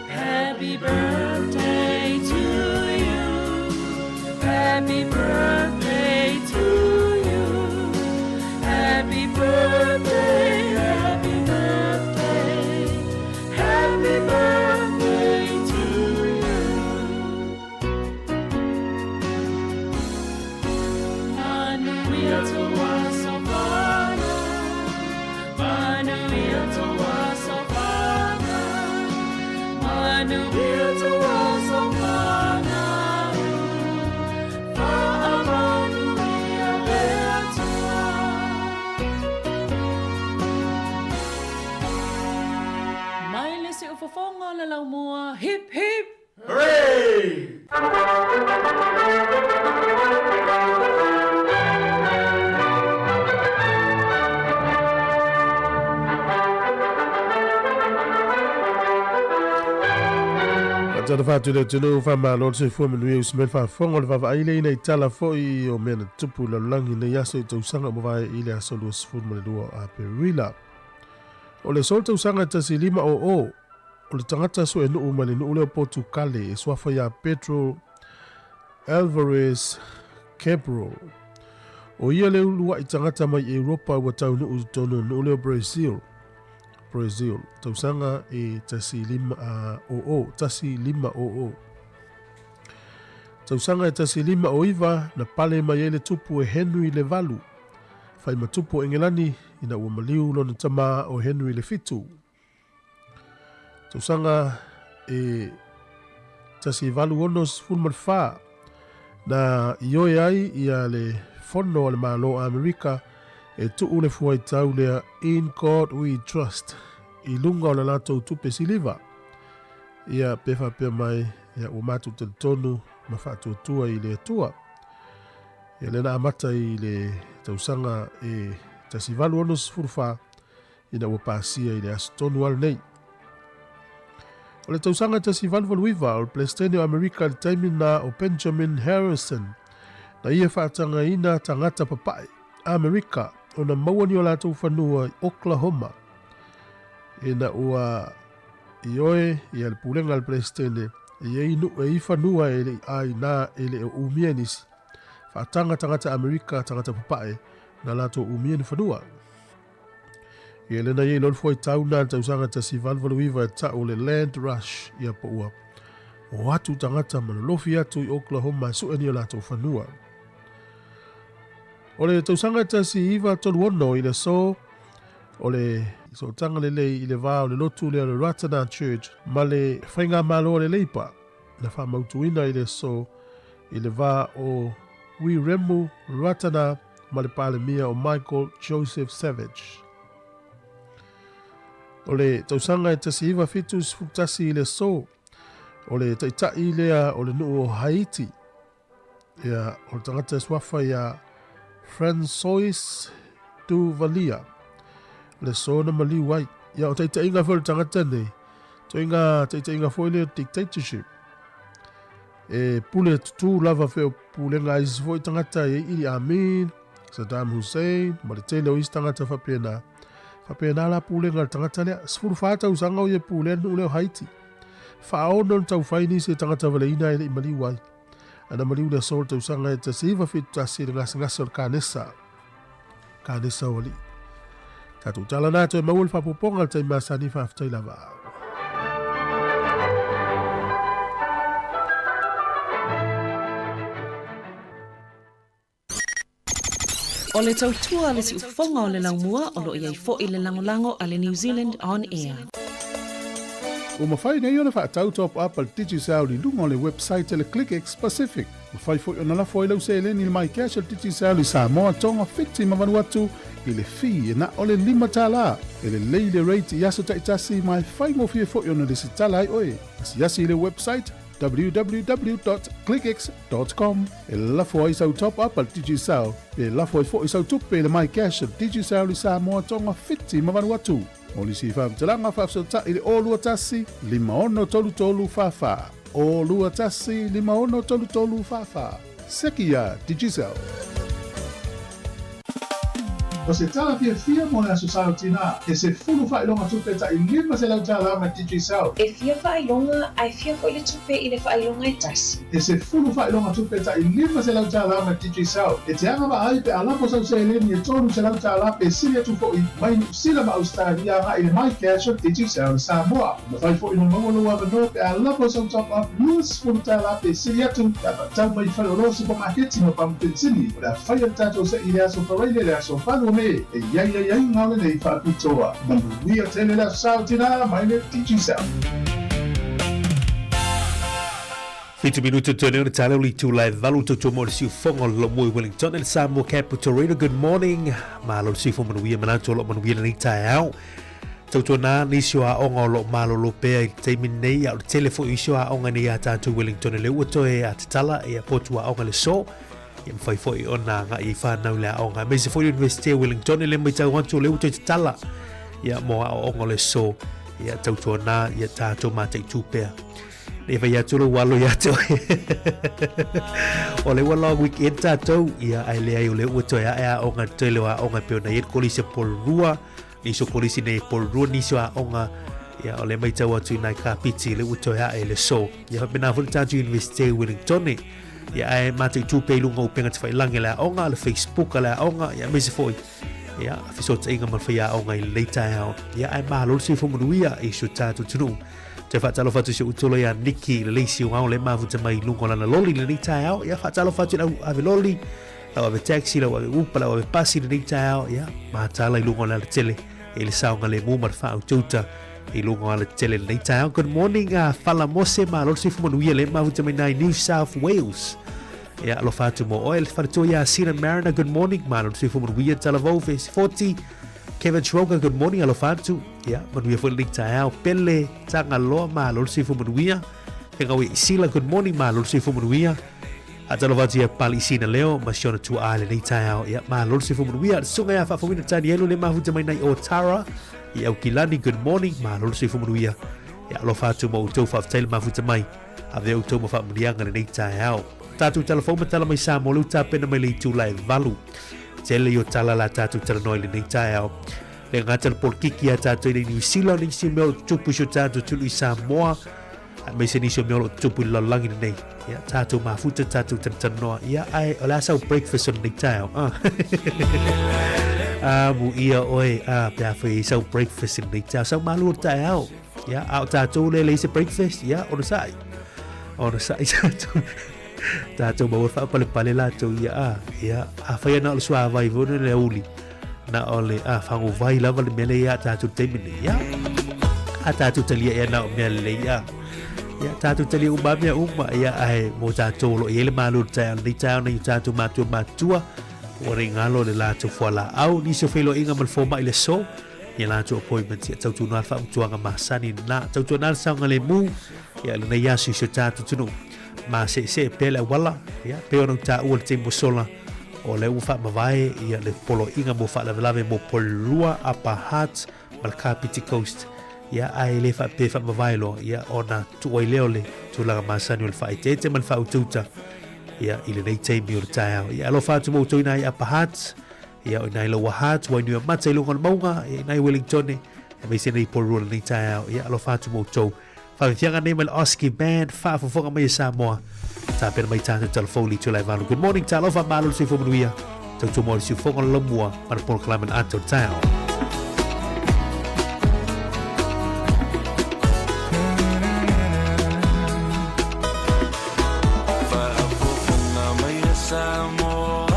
Happy birthday to you. Happy birthday to you. Happy birthday, happy birthday, happy birthday to you. Manuia tou aso fanau, manuia tou aso fanau, manuia tou aso fanau, faamanuia le Atua. Mai le siufofoga o le laumua, hip hip! Hooray! Talofa atu i le atunuu, faamalo le soifua manuia usi mai le faafofoga o le vaavaai lea ina i tala foi o mea na tupu i lalolagi i lenei aso i tausaga ua mavae i le aso 22 o Aperila. O le aso o le tausaga e 1500, O le tagata suenuu mai le nuu lea o Potukale e suafa iā Pedro Alvarez Cabral. O ia le uluaʻi tagata mai Europa ua taunuu i totonu o le nuu lea o Brazil. Brazil, tausaga e 1500, 1500. Tausaga e 1509 na pale mai ai le tupu e Henry le Valu, fai ma tupu o Engelani ina ua maliu lona tama o Henry le Fitu. Tausaga e 1864 na ioe ai ia le Fono a le Malo o Amerika e tuu le fuaitau lea In God We Trust i luga o le latou tupe siliva. Ia pe faapea mai, ia ua matou talitonu ma faatuatua i le Atua. Ia lea na amata i le tausaga e 1864 ina ua pasia i le aso tonu lava lenei. O le tausaga 1889, o le Peresetene o Amerika i le taimi lena o Benjamin Harrison, na ia faatagaina tagata papae Amerika ona maua ni o latou fanua i Oklahoma. Ina ua ioe ia le pulega a le Peresetene e i ai nuu e i fanua e le i ʻāina e le o umia e nisi, faataga tagata Amerika tagata papae na latou umia ni fanua. Ia lena ia i lona fuaitau na le tausaga 1889 e ta'u le Land Rush ia po ua o atu tagata ma lolofi atu i Oklahoma e su'e ni o latou fanua. O le tausaga 1936 i le aso o le sootaga lelei i le va o le lotu lea o le Ratana Church ma le Faigamalo a le Leipa na faamautuina i le aso i le va o Wiremu Ratana ma le Palemia o Michael Joseph Savage. O le tausaga e 1971 i le aso, o le taitai lea o le nuu o Haiti, ia, o le tagata e suafa ia Francois Duvalier, le aso na maliu ai. Ia, o taitaiga foi o le tagata nei, toiga taitaiga foi lea dictatorship. E pule tutū lava fe o pulega a isi foi tagata e Idi Amin, Saddam Hussein, ma le tele o isi tagata faapena. Faapena la pulega a le tagata lea. 14 tausaga o ia pulea le nuu lea o Haiti. Faaono na taufai nisi e tagata valeina e le i maliu ai. Ana maliu le aso o le tausaga e 1971 i le gasegase o le kanesa. Kanesa o alii. Tatou tala na toe maua le faapopoga le taimi masani faafetai lava. O le tautua a le siufofoga o le laumua o lo o i ai foi le lagolago a le New Zealand On Air. Ua mafai nei ona faatau top up a le Digicel i luga o le website a le ClickX Pacific. Mafai foi ona lafo ai lau seleni i le MyCash a le Digicel i Samoa, Tonga, Fiti ma Vanuatu i le fee e na o le $5. E lelei le rate i aso taitasi ma e faigofie foi ona lesitala ai oe. Asiasi i le website www.clickx.com e lafo ai sau top up a le Digicel pe lafo ai foi sau tupe i le MyCash a le Digicel i Samoa, Tonga, Fiti ma Vanuatu. Mo nisi faamatalaga faafesootai i le 021 5633 44. 021 5633 44. Seki iā Digicel. O se tala fiafia mo le Aso Sa o Tinā, he sefulu faailoga tupe taʻi $500 mai Digicel. E fia faailoga ae fia foi le tupe i le faailoga e tasi. He sefulu faailoga tupe taʻi $500 mai Digicel. E te agavaa ai pe a lafo sau seleni e $300 pe sili atu foi mai Niu Sila ma Ausetalia agai i le MyCash o Digicel i Samoa. E mafai foi ona maua lou avanoa pe a lafo sau top-up $20 pe sili atu pe a faatau mai i faleoloa supamaketi ma pamu penisini. O le a faia le tatou seʻi i le aso Faraile le aso 8 o Me e i ai aiaiga o lenei faapitoa. Manuia tele le Aso Sa o Tinā mai le Digicel. Fitu minutu toe nei ona tala o le itula e valu tautua mo le siufoga o le Lomua i Wellington and Samoa Capital Radio. Good morning. Malo le siufo manuia manatu o loo manuia lenei taeao. Tautua nā nisi o aoga o loo malolo pea i le taimi nei a o le tele foi o isi o aoga nei a tātou i Wellington e le ua toe a tatala ia potu aoga le so. Ia mawhai foi ona agai i whānau le aoga. Aemaise foi le University o Wellington e le maitau atu o le ua toe tatala ia mo aoaoga o le so. Ia tautua nā ia tātou mātaitu pea. Nei fai atu lou alo ia te oe. o le ua long weekend tātou, ia ai le ai o le ua toe ae aoga te toe leo aoga pe ona i le kolisi Porirua, nisi o kolisi nei Porirua, nisi o aoga, ia o le maitau atu i nai kapiti le ua toe ae le so. Ia whapena foi le tātou University o Wellington, ia ae mātou i tūpe i lunga o penga te whailangi le aoga, le Facebook le aoga, ia aemaise foi, ia fesootaiga ma le whai aoga i lenei taeao. Ia ae malo le soifua manuia i si o tātou atunuu. Toe faatalofa atu i si ou tolo ia Niki i le leisi o ao le mafuta mai i luga o lana loli i lenei taeao. Ia faatalofa atu i lau ave loli, lau ave taxi, lau ave upa, lau ave pasi i lenei taeao. Ia mataala i luga o le alatele i le saogalemu ma le faautauta i luga o alatele i lenei taeao. Good morning, Fala Mose, malo le soifua manuia le mafuta mai nai New South Wales. Ia alofa atu mo oe le faletua ia Sina Mariner, good morning, malo le soifua manuia, Talavou, verse 40. Kevin Schroger, good morning, alofa atu. Ia, manuia foi lenei taeao. Pele, Tagaloa, malo le soifua manuia. Fegaui Isila, good morning, malo le soifua manuia. Atalofa atu ia Pali Isina Leo, ma si ona tuaa i lenei taeao. Ia, malo le soifua manuia. Le susuga ia Faafouina Tanielu, le mafuta mai nai o Tara, i Aukilani, good morning, malo le soifua manuia. Ia alofa atu ma outou faafetai le mafuta mai. Avea outou ma faamanuiaga lenei taeao. Tatou tala fou ma tala mai Samoa leu tapena mai le itula e 8. Tele i o tala la tatou talanoa i lenei taeao. Le gata le polokiki ia tatou i le Niu Sila o nisi mea o lo o tutupu i si o tatou atunuu i Samoa. Aemaise nisi o mea o lo o tutupu i le lalolagi lenei. Ia, tatou mafuta, tatou talatalanoa. Ia, ae o le a sau breakfast o lenei taeao. Ah. ah, muia oe, ah, pe a foi sau breakfast i lenei taeao. Sau malu o le taeao. Ia, a o tatou le leai se breakfast, ia, onosai. Onosai tatou. Tatou maua faapalepale latou ia, ah, ia, afai na o le suavai foi le aoauli. Na o le, ah, faguvai lava le mea lea ia tatou taimi nei, ia. A tatou talia ea na o mea lelei, ia. Ia, tatou talia uma mea uma, ia, ae mo tatou o lo o i ai le malu o le taeao, lenei taeao nai o tatou matua matutua, ua le galo le latou fualaau, nisi o feiloaiga ma le fomai i le aso, ia latou appointment, ia tautuana le faamutuaga masani lena, tautuana le saogalemu, ia lenei aso i si o tatou atunuu. Maseesee pea le auala, ia, pei ona ou taua i le taimi ua sola, o lea ua faamavae ia le poloaiga mo faalavelave mo Porirua, Upper Hutt ma le Kapiti Coast. Ia, ae le faapea e faamavae loa, ia, ona tuu ai lea o le tulaga masani o le faaeteete ma le faautauta, ia, i lenei taimi o le taeao. Ia, alofa atu mo outou i ina i Upper Hutt, ia, o ina i Lower Hutt, Wainuiomata i luga o le mauga, ia, ina i Wellingtone, aemaise nei i Porirua i lenei taeao. Ia, alofa atu mo outou. Faafiafiaga nei mai le Oski Band, faafofoga mai e Samoa. Tapena mai tatou talafou i le itula e 8. Good morning, talofa, malo le soifua manuia. Tautua mo le siufoga o le laumua ma le polokalame le ata o le taeao. Faafofoga mai a Samoa,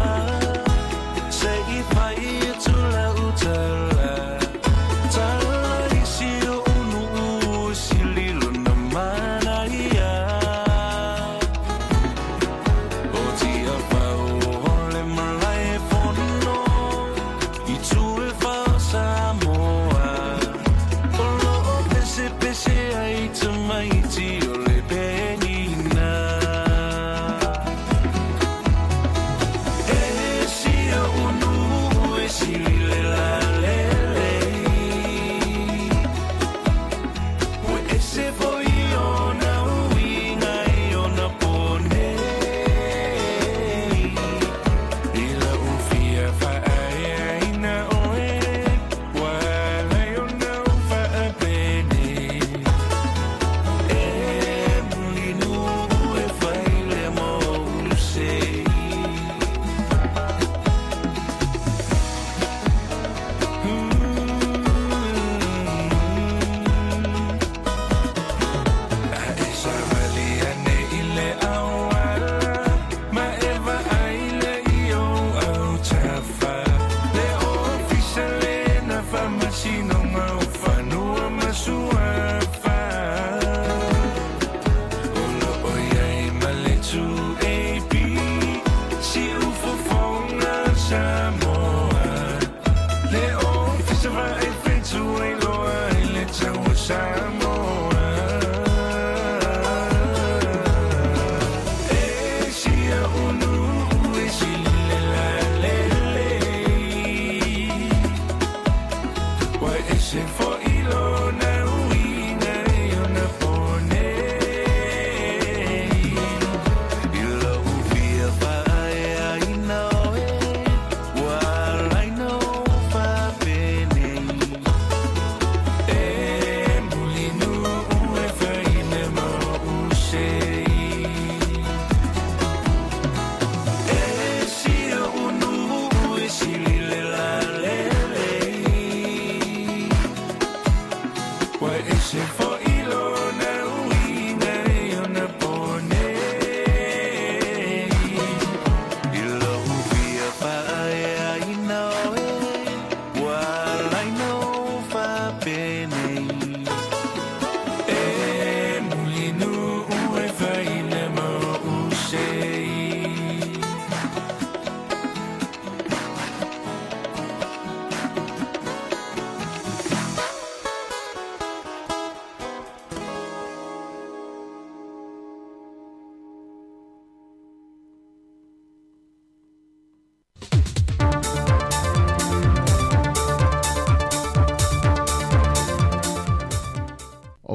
se i fai atu lau tala. Tala i si oʻu nuu sili lona manaia. O Tiafau o le malae fono, i tu e fao Samoa.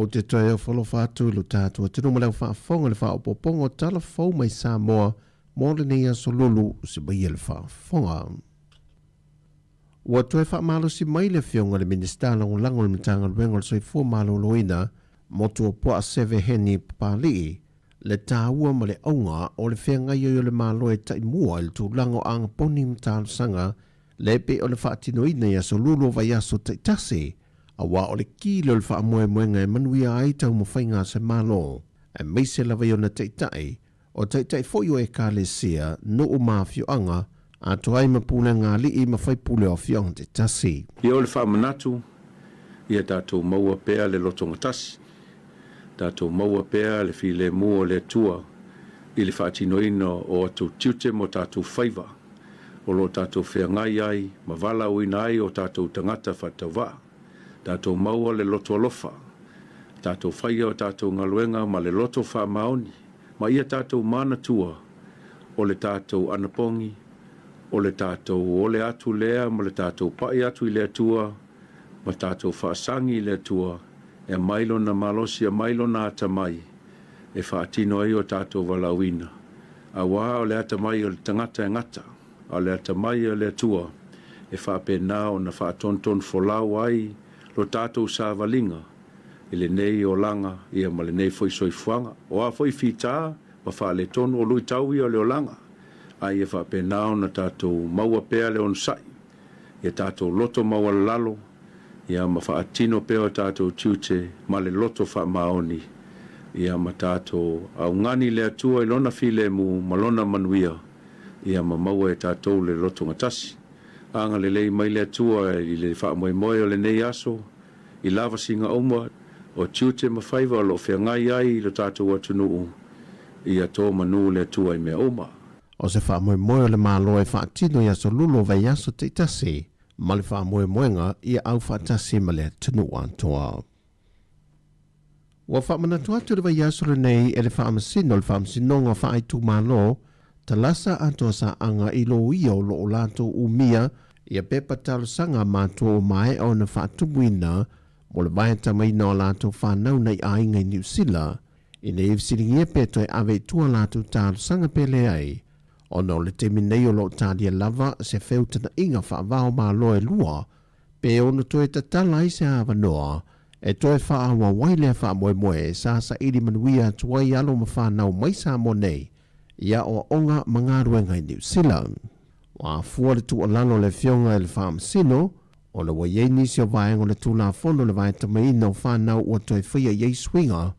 Ou te toe ofo alofa atu i lo tatou atunuu ma le au faafofoga i le faaopoopoga o tala fou mai Samoa mo lenei aso lulu se maia le faafofoga. Ua toe faamalosi mai le Afioga i le Minisita Lagolago o le Matagaluega o le Soifua Maloloina, Motuopuaa Seve Heni Papali'i, le taua ma le auga o le feagai ai o le Malo e taimua i le tulaga o agaponi ma talosaga le pei ona faatinoina i aso lulu o vaiaso taitasi, aua o le ki lea o le faamoemoega e manuia ai taumafaiga a se Malo, aemaise lava i ona taitai, o taitai foi o Ekalesia, nuu ma afioaga, atoa ai ma pulega alii ma faipule o afioaga taitasi. Ia o le faamanatu, ia tatou maua pea le lotogatasi, tatou maua pea le filemu o le Atua i le faatinoina o atou tiute ma o tatou faiva o lo o tatou feagai ai ma valaauina ai o tatou tagata faatauvaa. Tatou maua le loto alofa, tatou faia o tatou galuega ma le loto faamaoni, ma ia tatou manatua o le tatou anapogi, o le tatou ole atu lea ma le tatou pai atu i le Atua ma tatou faasagi i le Atua e aumai Lona malosi, aumai Lona atamai e faatino ai o tatou valaauina, auā o le atamai o le tagata e gata, a o le atamai o le Atua e faapena ona faatonutonu folau ai lo tatou savaliga i lenei olaga ia ma lenei foi soifuaga. O a foi fita ma faaletonu, o luitau ia o le olaga, a ia faapena ona tatou maua pea le onosai, ia tatou loto maualalalo, ia ma faatino pea o tatou tiute ma le loto faamaoni, ia ma tatou augani le Atua i Lona filemu ma Lona manuia, ia ma maua e tatou le lotogatasi. Agalelei mai le Atua i le faamoemoe o lenei aso, i lavasiga uma o tiute ma faiva o lo o feagai ai i lo tatou atunuu, ia to manu le Atua i mea uma. O se faamoemoe o le Malo e faatino i aso lulu o vaiaso taitasi ma le faamoemoega ia aufaatasi ma le atunuu atoa. Ua faamanatu atu le vaiaso lenei e le Faamasino o le Faamasinoga Faaitumalo Talasa Atoa Saaga i loia o lo o latou umia ia pepa talosaga matua ua maea ona faatumuina mo le vaetamaina o latou fanau nai aiga i Niu Sila ina ia fesiligia pe toe ave i tua latou talosaga pe leai ona o le taimi nei o lo o talia lava se feutanaʻiga faavao Malo e lua pe ono toe tatala ai se avanoa e toe faaauau ai lea faamoemoe sa saili manuia atu ai alo ma fanau mai Samoa nei i aoaoga ma galuega i Niu Sila. Ua afua le tuualalo a le Afioga i le Faamasino ona ua i ai nisi o vaega o le Tulafono o le Vaetamaina o Fanau ua toe faia i ai suiga,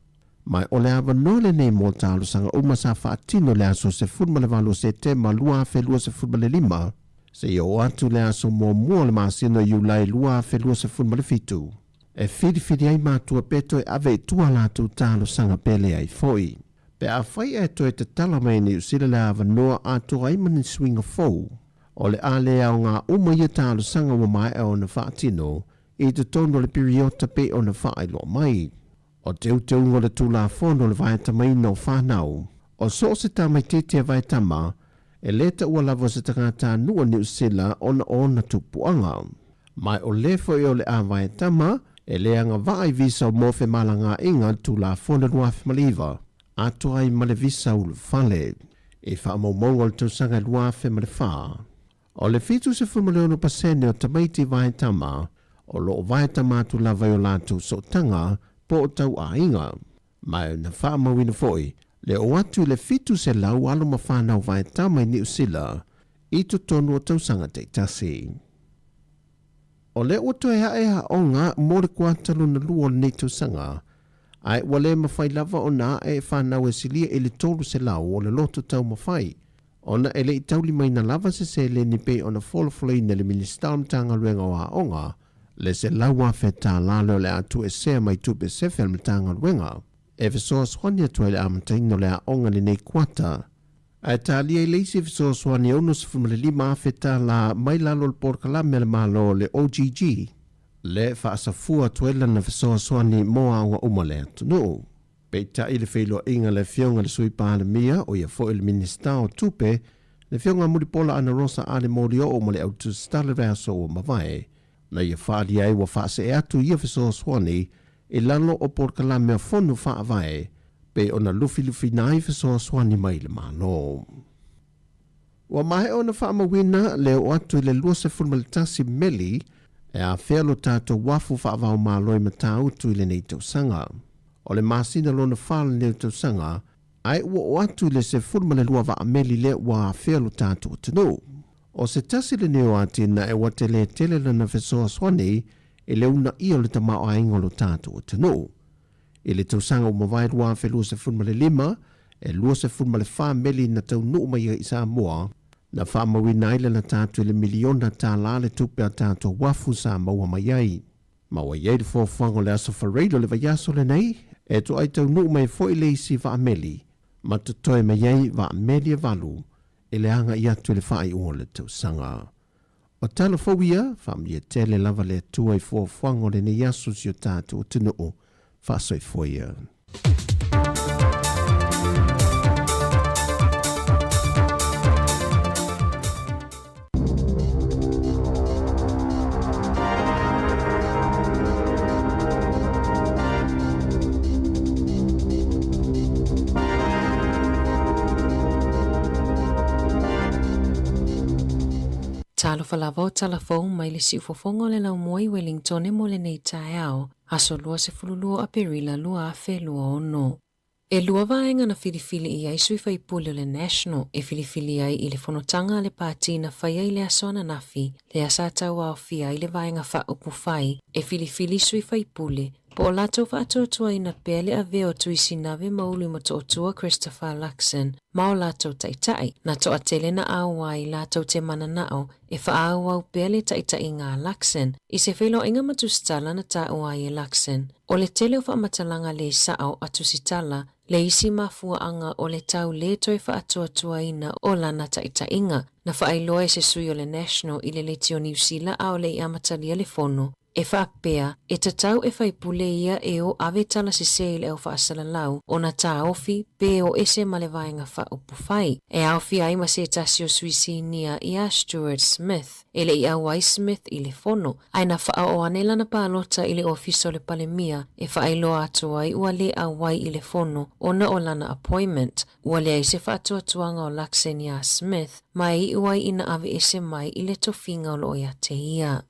ma o le avanoa lenei mo talosaga uma sa faatino i le aso 18 o Setema 2025 seia oo atu i le aso muamua o le masina o Iulai 2027 e filifili ai matua pe toe ave i tua latou talosaga pe leai foi. Pe afai ae toe tatala mai e Niu Sila le avanoa atoa ai ma ni suiga fou, o le a le aoga uma ia talosaga ua maea ona faatino i totonu o le piriota pei ona faailoa mai. O teuteuga o le Tulafono o le Vaetamaina o Fanau, o so o se tamaitiiti a vaetama, e lē taua lava o se tagatanuu o Niu Sila ona o ona tupuaga. Ma o lē foi o le a vaetama, e lē agavaa i visa o mo femalagaaiga Tulafono 2009, atoa ai ma le visa ulufale. I faamaumauga o le tausaga 2004, O le 76% o tamaiti vaetama o lo o vaetama atu lava i o latou sootaga po o tauaiga. Ma na faamauina foi le oo atu i le 700 alo ma fanau vaetama i Niu Sila i totonu o tausaga taitasi. O lea ua toe ae aoga mo le kuata lona lua o lenei tausaga, ae ua le mafai lava ona ae e fanau e silia i le 300 o le loto taumafai ona e le i taulimaina lava se seleni pei ona folafolaina e le Minisita o le Matagaluega o Aoga le $100,000 lea o le a tuuesea mai tupe sefe a le Matagaluega e fesoasoani atu ai i le amataina o le aoga i lenei kuata. Ae talia i le isi fesoasoani e $65,000 mai lalo o le polokalame a le Malo le OGG le faasafua atu ai lana fesoasoani mo aoga uma o le atunuu. Peitai le feiloaiga a le Afioga i le Sui Palemia, o ia foi le Minisita o Tupe, le Afioga Mulipola Anarosa Ale Molioo ma le Au Tusitala i le vaiaso ua mavae, na ia faaalia ai ua faasee atu ia fesoasoani i lalo o polokalame a Fono Faavae pei ona lufilufiina ai fesoasoani mai le Malo. Ua maea ona faamauina le oo atu i le 21 meli e afea lo tatou uafu faava-o-Malo i Matautu i lenei tausaga. O le masina lona fa o lenei tausaga, ae ua oo atu i le 12 vaa meli lea ua afea lo tatou atunuu. O se tasi lenei o atinae ua tele tele lana fesoasoani i le uunaia o le tamaoaiga o lo tatou atunuu. I le tausaga ua mavae 2025, e 24 meli na taunuu mai ai i Samoa, na faamauina ai le lata atu i le miliona tālā le tupe a tatou uafu sa maua mai ai. Ma ua i ai le fuafuaga o le Aso Faraile o le vaiaso lenei, e toai taunuu mai foi le isi vaa meli, ma totoe mai ai vaa meli e valu i le agai atu i le faaiuga o le tausaga. O tala fou ia, faamanuia tele lava le Atua i fuafuaga o lenei aso si o tatou atunuu. Faasoifua ia. Talofa lava o tala fou mai le siufofoga o le laumua i Wellingtone mo lenei taeao, aso 22 o Aperila 2026. E lua vaega na filifili i ai sui faipule o le National e filifili ai i le fonotaga a le pati na faia i le aso ananafi, lea sa tauaofia ai le vaega faaupufai e filifili sui faipule Po o latou faatuatuaina pea le avea o Tuisinave ma Ulu Motootua Christopher Luxon ma o latou taitai, na toatele na auai latou te mananao e faaauau pea le taitaiga a Luxon. I se feiloaiga ma Tusitala na taua ai e Luxon, o le tele o faamatalaga le sao a Tusitala le isi mafuaaga o le tau le toe faatuatuaina o lana taitaiga. Na faailoa e se sui o le National i le Leitio Niu Sila a o le i amatalia le fono, E faapea, e tatau e faipule ia e o ave tala sesē i le au faasalalau ona taofi pe o ese ma le vaega faaupufai. E aofia ai ma se tasi o sui sinia iā Stuart Smith. E le i auai Smith i le fono, ae na faaoo ane lana palota i le ofisa o le Palemia e faailoa atu ai ua le auai i le fono ona o lana appointment. Ua leai se faatuatuaga o Luxon iā Smith ma e iu ai ina aveese mai i le tofiga o lo o ia te ia.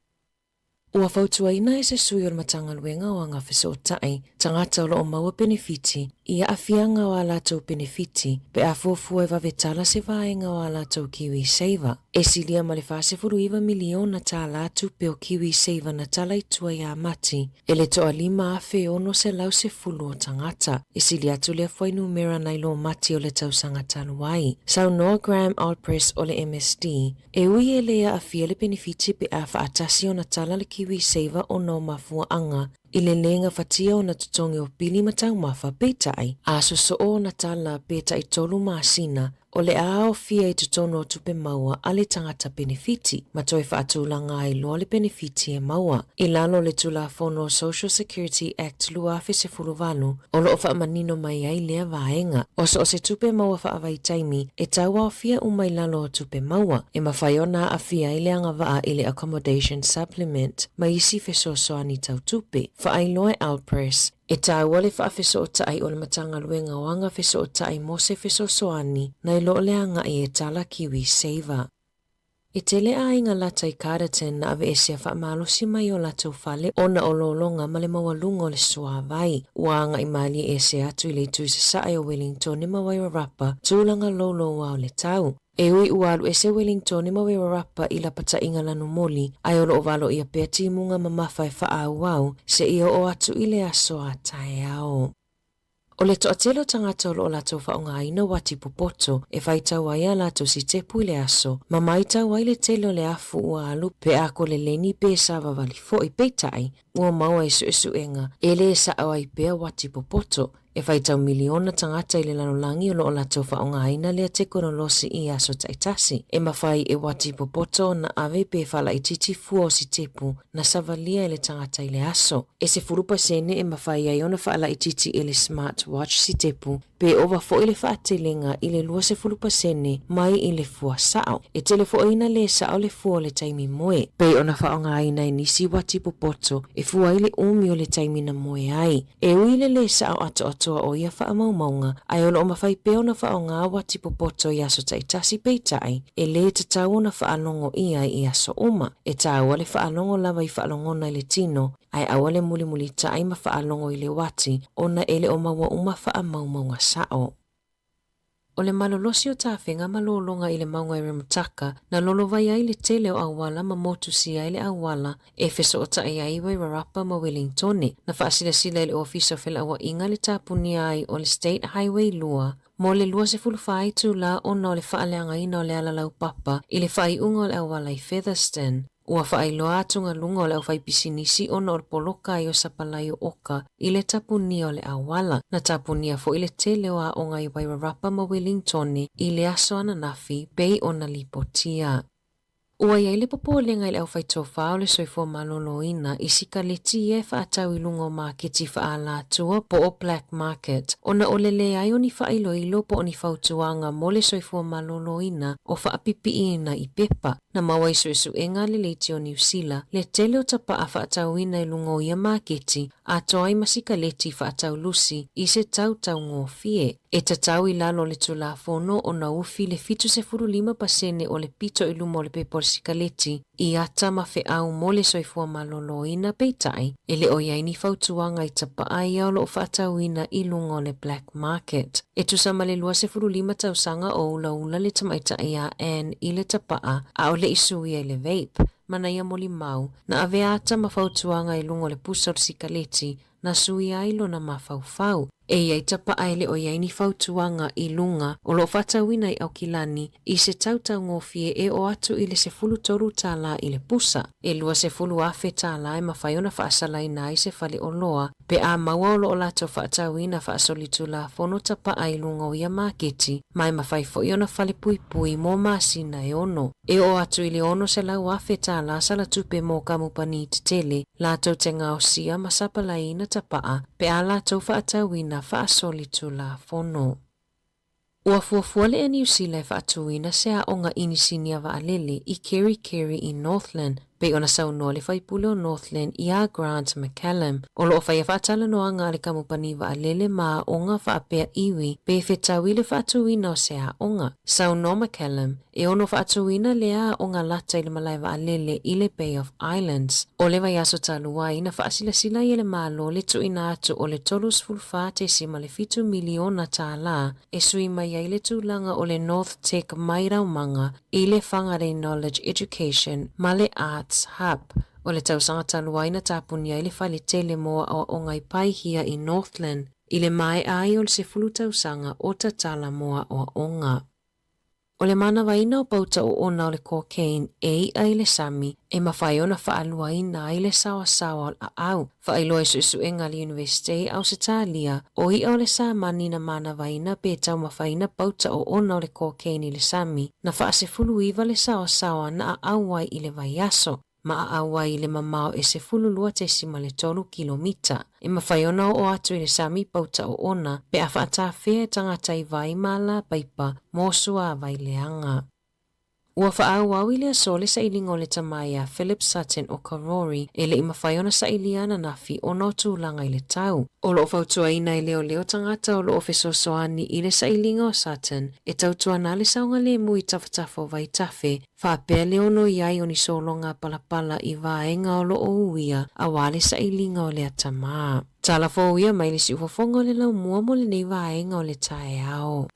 Ua fautuaina e se sui o le Matagaluega o Agafesootai tagata o lo o maua penefiti i aafiaga o a latou penefiti pe a fuafua e vave tala se vaega o a latou KiwiSaver. E silia ma le $49 miliona tālā tupe o KiwiSaver na tala i tua iā Mati e le toa 5,610 o tagata. E sili atu lea fuainumera nai lo Mati o le tausaga talu ai. Saunoa Graham Allpress o le MSD, E ui e le aafia le penefiti pe a faatasi ona tala le KiwiSaver ona o mafuaaga i le le gafatia ona totogi o pili ma taumafa, peitai, a sosoo ona tala pe taitolu masina, o le a aofia i totonu o tupe maua a le tagata penefiti, ma toe faatulaga ai loa le penefiti e maua. I lalo o le Tulafono Social Security Act 2018, o lo o faamanino mai ai lea vaega. O so o se tupe maua faavaitaimi e tauaofia uma i lalo o tupe maua, e mafai ona aafia ai le agavaa i le Accommodation Supplement ma isi fesoasoani tau tupe. Faailoa e Alpress, e taua le faafesootai o le Matagaluega o Agafesootai mo se fesoasoani nai lo le agai e tala KiwiSaver. E tele aiga lata i Carterton na aveesea faamalosi mai o latou fale ona o lologa ma le maualuga o le suāwai. Ua agai malie ese atu i le itu i sasae o Wellingtone ma Wairarapa, tulaga louloua o le tau. E ui ua alu ese Wellingtone ma Wairarapa i lapataiga lanumoli, ae o lo o valoia pea timuga mamafa e faaauau seia oo atu i le aso a taeao. O le toatele o tagata o lo o latou faaaogaina uati popoto e faitau ai a latou sitepu i le aso, ma maitau ai le tele o le afu ua alu pe a koleleni pe savavali foi. Peitai, ua maua i suesuega e le sao ai pea uati popoto. E faitau miliona tagata i le lalolagi o lo o latou faaaogaina lea tekonolosi i aso taitasi. E mafai e uati popoto ona ave pe faalaitiiti fua o sitepu na savalia e le tagata i le aso. E 10% e mafai ai ona faalaitiiti e le smart watch sitepu pe ova foi le faatelega i le 20% mai i le fua sao. E tele foi ina lē sao le fua o le taimi moe. Pei ona faaaogaina e nisi uati popoto e fua ai le umi o le taimi na moe ai. E ui i le lē sao atoatoa o ia faamaumauga, ae o lo o mafai pea ona faaaoga uati popoto i aso taitasi peitai, e lē tatau ona faalogo i ai i aso uma. E tāua le faalogo lava i faalogona i le tino, ae aua le mulimulitai ma faalogo i le uati ona e le o maua uma faamaumauga sao. O le malolosi o tafega ma lologa i le mauga i Remutaka na lolovai ai le tele o auala ma motusia ai le auala e fesootai ai Wairarapa ma Wellingtone. Na faasilasila e le Ofisa o Felauaiga le tapunia ai o le State Highway 2 mo le 24 itula ona o le faaleagaina o le ala laupapa i le faaiuga o le auala i Featherston. Ua faailoa atugaluga o le aufaipisinisi ona o le poloka ai o sapalai o oka i le tapunia o le auala. Na tapunia foi le tele o aoga i Wairarapa ma Wellingtone i le aso ananafi pei ona lipotia. Ua i ai le popolega i le aufaitofa o le soifua maloloina i sikaleti ia e faatau i luga o maketi faaalatua po o black market ona o le leai o ni faailoilo po o ni fautuaga mo le soifua maloloina o faapipiiina i pepa. Na maua i suesuega a le Leiti o Niu Sila le tele o tapaa faatauina i luga o ia maketi, atoa ai ma sikaleti faataulusi i se tau taugofie. E tatau i lalo o le Tulafono ona ufi le 75% o le pito i luma o le pepa o le sikaleti i ata ma feau mo le soifua maloloina, peitai, e le o i ai ni fautuaga i tapaa ia o lo o faatauina i luga o le black market. E tusa ma le 25 tausaga o ulaula le tamaitai a Ann i le tapaa a o le i suia i le vape, manaia molimau, na avea ata ma fautuaga i luga o le pusa o le sikaleti, na suia ai lona mafaufau. E i ai tapaa e le o i ai ni fautuaga i luga o lo o faatauina i Aukilani i se tautaugofie e oo atu i le 13 tālā i le pusa. E 20,000 tālā e mafai ona faasalaina ai se fale oloa pe a maua o lo o latou faatauina faasolitulafono tapaa i luga o ia maketi ma e mafai foi ona fale puipui mo masina e ono. E oo atu i le 600,000 tālā salatupe mo kamupani tetele latou te gaosia ma sapalaiina tapaa pe a latou faatauina faasolitulafono. Ua fuafua le Air Niu Sila e faatuina se aoga inisinia vaalele i Kerikeri i Northland, pei ona saunoa le faipule o Northland iā Grant McCallum. O lo o faia faatalanoaga a le kamupani vaalele ma aoga faapea iwi pe fetaui le faatuina o se aoga. Saunoa McCallum, E ono faatuina lea aoga lata i le malae vaalele i le Bay of Islands. O le vaiaso talu ai, na faasilasila ai e le Malo le tuuina atu o le $34.7 miliona tālā e sui mai ai le tulaga o le North Tech mai Raumanga i le Whangarei Knowledge Education ma le Arts Hub. O le tausaga talu ai na tapunia ai le fale tele mo aoaoga i Paihia i Northland i le maea ai o le 10 tausaga o tatala mo aoaoga. O le manavaina o pauta oona o le cocaine e iʻa i le sami e mafai ona faaluaina ai le saoasaoa o le aau. Faailoa i suesuega a le Iunivesite i Ausetalia, o iʻa o le samani na manavaina pe taumafaina pauta oona o le cocaine i le sami, na faasefuluiva le saoasaoa na aau ai i le vaiaso. Ma aau ai i le mamao e 12.3 kilomita. E mafai ona oo atu i le sami pauta oona pe a faatafea e tagata i vai ma alā paipa mo suāwai leaga. Ua faaauau i le aso le sailiga o le tama iā Philip Sutton o Karori e le i mafai ona sailia ananafi ona o tulaga i le tau. O lo o fautuaina e leoleo tagata o lo o fesoasoani i le sailiga o Sutton e tautuana le saogalemu i tafatafa o vaitafe Faapea le ono i ai o ni sologa palapala i vaega o lo o uia auā le sailiga o le atamā. Tala fou ia mai le siufofoga o le laumua mo lenei vaega o le taeao.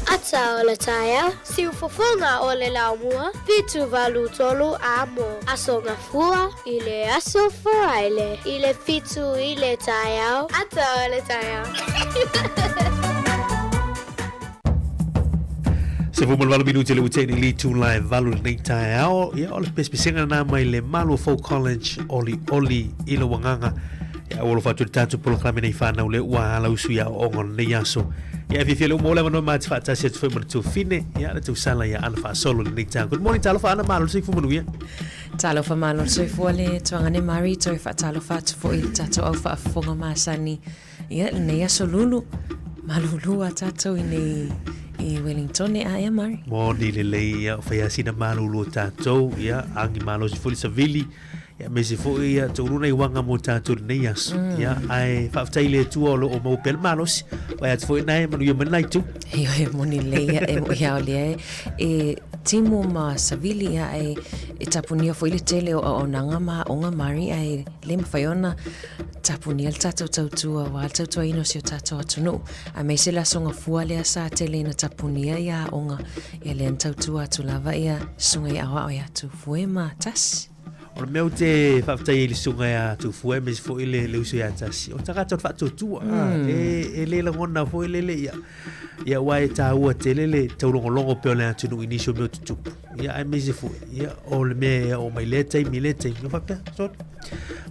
Ata o le taeao, siufofoga o le laumua, 783 amo. Aso Gafua i le aso Faraile i le 7 i le taeao. Ata o le taeao. 18 minute le ua tea i le itula e 8 i lenei taeao. Ia, o le pesepesega lena mai le Maluafou College Olioli i lou agaga. Ia, ua alofa atu i le tatou polokalame nei whanau le ua ala usu ia o ongo lenei aso. Ia, e fiafia le uma o le avanoa ma te whaatasi atu foi ma le tuafine. Ia, le tausala ia Ana Faasolo lenei taeao. Good morning, talofa Ana, malo le soifua manuia. Talofa malo le soifua le tuagane Mari, toe faatalofa atu foi i le tatou au faafofoga masani. Ia, lenei aso lulu, malulu a tatou i nei i Wellingtone a ea Mari. Moni lelei, ia, o whai asina malulu o tatou, ia, angi malosi foi le savili, Ia me se foi ia tolu nei wanga mo tātou lenei aso. Ia, ae faafetai i le Atua o lo o maua pea le malosi. Wai atu foi nai manuia mai lenā itu. Ioe moni lelei ia e moʻi ao lea e e timu ma savili ia e e tapunia foi le tele o auaunaga ma aoga mari ae le mafai ona tapunia le tatou tautua aua le tautuaina o si o tatou atunuu aemaise le aso gafua lea sa tele ina tapunia ia aoga ia lea na tautua atu lava ia susuga i aoao ia Tufue ma Tasi. O le mea ou te faafetai ai i le susuga ia Tufue aemaise foi le, le uso ia Tasi, o tagata o le faatuatua. Mm. E, e le lagona foi lele ia. Ia aua e tāua tele le taulogologo pea o le atunuu i nisi o mea o tutupu. Ia aemaise foi, ia o le mea e oo mai lea taimi lea taimi. O faapea, sorry.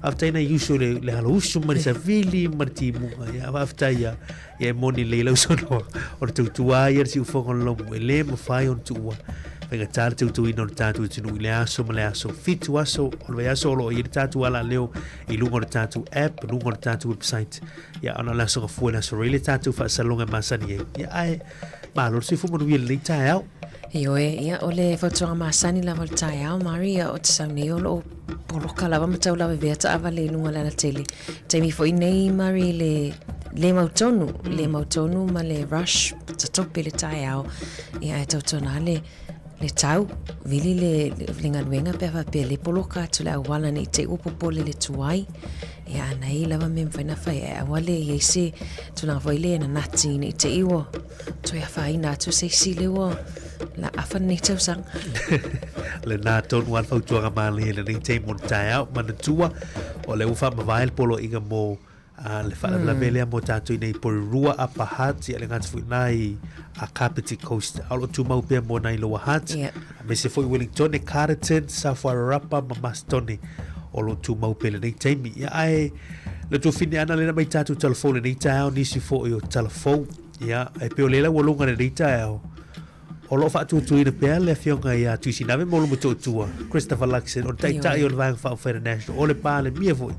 Faafetai nai uso le, le alausu ma le savili ma le timuga. Ia faafetai ia, ia e moni lelei lau saunoaga. O le tautua ia le siufofoga o le lomu, e le mafai ona tuua. Faigata le tautuaina o le tatou atunuu i le aso ma le aso. 7 aso o le vaiaso o lo o i ai le tatou alaleo i luga o le tatou app, i luga o le tatou website. Ia, ona o le aso Gafua i le aso Rei le tatou faasaloga e masani ai. Ia, ae malo le soifua manuia i lenei taeao. Ioe, ia, o le fautuaga masani lava o le taeao, Mari, ia, o te sau nei o lo o poloka lava ma tau lavevea taavale i luga o le alatele. Taimi foi nei, Mari, le le mautonu, le mautonu ma le rush tatope le taeao, ia, ae tautuana le le tau, vili le, le galuega pe a faapea le poloka atu le auala ne i te i ua popole le tuai. Ia, ana i lava mea e mafai ona fai, ae aua le i ai se tulaga foi lea e nanati ne i te i ua Toe afaina atu se isi le ua la afa lenei tausaga. Lena tonu a le fautuaga malie i lenei taimi o le taeao. Manatua, o lea ua faamavae le poloaiga mo uh, le faalavelave mm. lea mo tātou i nei Porirua, Upper Hutt, ia le gata foi nā i a Kapiti Coast. A o lo o tumau pea mo nai Lower Hutt, yeah. aemaise foi Wellingtone, Carterton, South Wairarapa ma Masterton o lo o tumau pea lenei taimi. Ia ae le tuafine ana lena mai tātou talafou lenei taeao, nisi foi o talafou. Ia, e pei o le laualuga lenei taeao, o lo o faatuatuaina pea le afioga ia Tuisinave ma Olomotootua, Christopher Luxon, o le taitai o le Vaega Faaupufai a le National, o le Palemia foi.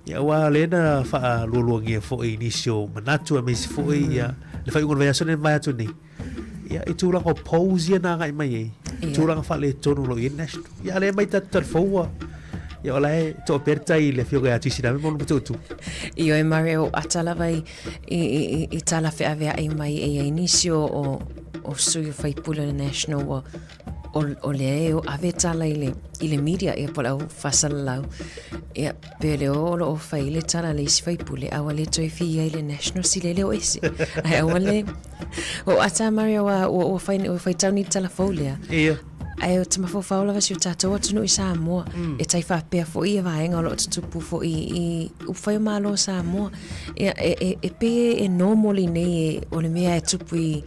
Ia, aua o lea na faalualuagia foi i nisi o manatu aemaise foi ia le faaiuga o le vaiaso lenei na mavae atu nei. Ia, i tulaga o polls ia na agai mai ai. Tulaga faaletonu o lo o i ai le National. Ia, lea mai tatou talafou ua, ia o la e toapea le tai i le afioga ia Tuisiname ma lona Motootua. Ioe Murray, o ata lava i, i, i, i tala feaveai mai e i ai nisi o, o, o sui o faipule o le National ua, o, o lea e o ave tala i le, i le media, ia po o le au faasalalau. Ia, pe o lea o lo o fai le tala a le isi faipule, a ua le toe fia i le National sili ai le o ese. Ae aua le, o ata Murray, ua, ua, ua fai, ua faitau ni tala fou lea. Ia. Ae o te mafaufau lava si o tatou atunuu i Samoa, e tai faapea foi ia vaega o lo o tutupu foi i upufai o Malo o Samoa. Ia, e, e, e pei e normal i nei e, o le mea e tupu i,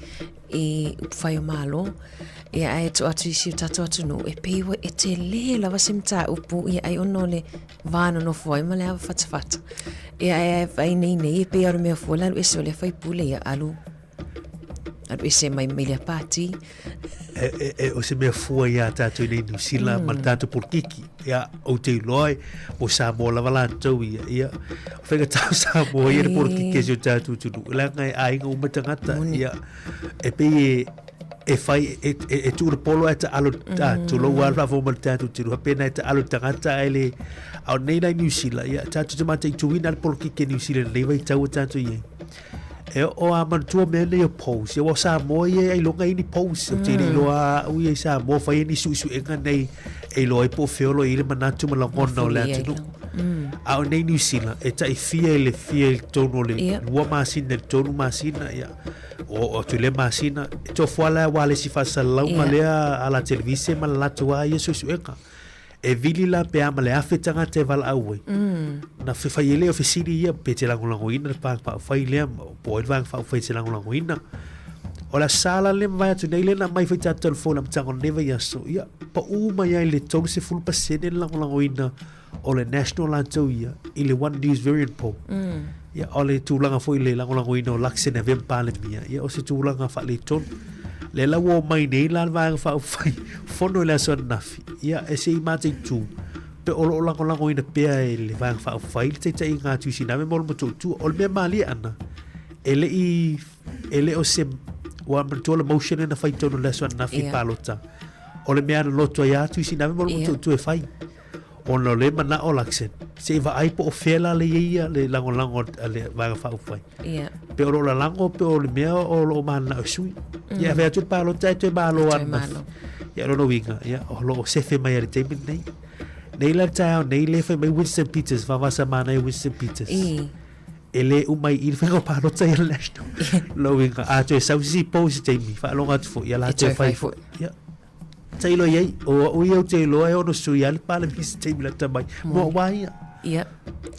i upufai o Malo. Ia, ae tuu atu i si o tatou atunuu, e pei ua e tele lava se mataupu, ia, ai ona o le va nonofo ai ma le ava fatafata. Ia, ae ai nei nei, e pei o le mea fua le alu ese o lea faipule, ia alu Alu ese mai mai lea pāti. E, e, e, o se mea fua iā tātou i nei New Zealand ma le tātou polokiki. Ia, ou te iloa e, o Samoa lava latou ia. Ia, o whaingatā o Samoa ia le polokiki e si o tātou atunuu. Leaga e aiga uma tagata. Ia, e pei e, e whai, e, e, e tuu le polo e taalo, mm. a, tulou a le faafofoga mai le tātou atunuu. Pēnā e taalo le tagata ai le, a o nei la i New Zealand, ia, tātou te mataituina le polokiki e New Zealand nei vaitau o tātou i ai. E o a manatua mea nei o polls. Ia, ua o Samoa ia ailoga i ni polls. Mm. Te iloa au ia i Samoa whai ni suesuega nei e iloa ai po o feolo i le manatu ma lagona o le atunuu. Mm. A o nei New Zealand, e tai fia i le fia i tonu o le yeah. lua masina, le tonu masina, ia. O, o tu le masina, e tō fuala e wā le si whasalalau yeah. ma lea a la televise ma la latou a ia suesuega. E vili la pe a ma le afe tagata e valaau ai. Na fai ai lea o fesili ia pe te lagolagoina le vaega faaupufai lea po o ai le vaega faaupufai e te lagolagoina. O le aso Sa la lea mavae atu nei lea na aumai foi tatou telefoni i le amataga o lenei vaiaso, ia pau mai ai le 30% le lagolagoina o le National latou ia i le One News Variant Poll. Ia, o le tulaga foi i le lagolagoina o Luxon e avea ma Palemia, ia o se tulaga faaletonu. Lea la ua omai nei la le Vaega Faaupufai Fono i le aso ananafi, ia e se i mataitu pe o lo o lagolagoina pea e le Vaega Faaupufai le taitaiga a Tuisiname ma Olomotuutua. O le mea malie ana, e le i, e le o se, ua manatua le motion lea na fai tonu i le aso ananafi i palota, o le mea na loto ai a Tuisiname ma Olomotuutua e fai. Ona o le manao Luxon, se i vaai po o fea la le i ai ia le lagolago a le Vaega Faaupufai. Ia. Pe o lo o lalago pe o le mea o lo o mananao e sui. Ia fai atu le palota e toe malo Toe ana. malo. Ia lona uiga, ia o lo o sefe mai a le taimi lenei. Nei la le taeao nei le fai mai Winston Peters, vavasa manaia Winston Peters. I. E le uma i i le faiga o palota ia le National. Lona uiga, a toe sau se isi pou i se taimi, faalogo atu foi, ia la E toe toe fai fai foi. foi. Ia. Tailo i ai, o au ia ou te iloa e ono sui ai le Palemia i se taimi lata mai. Mo au a ia. Ia.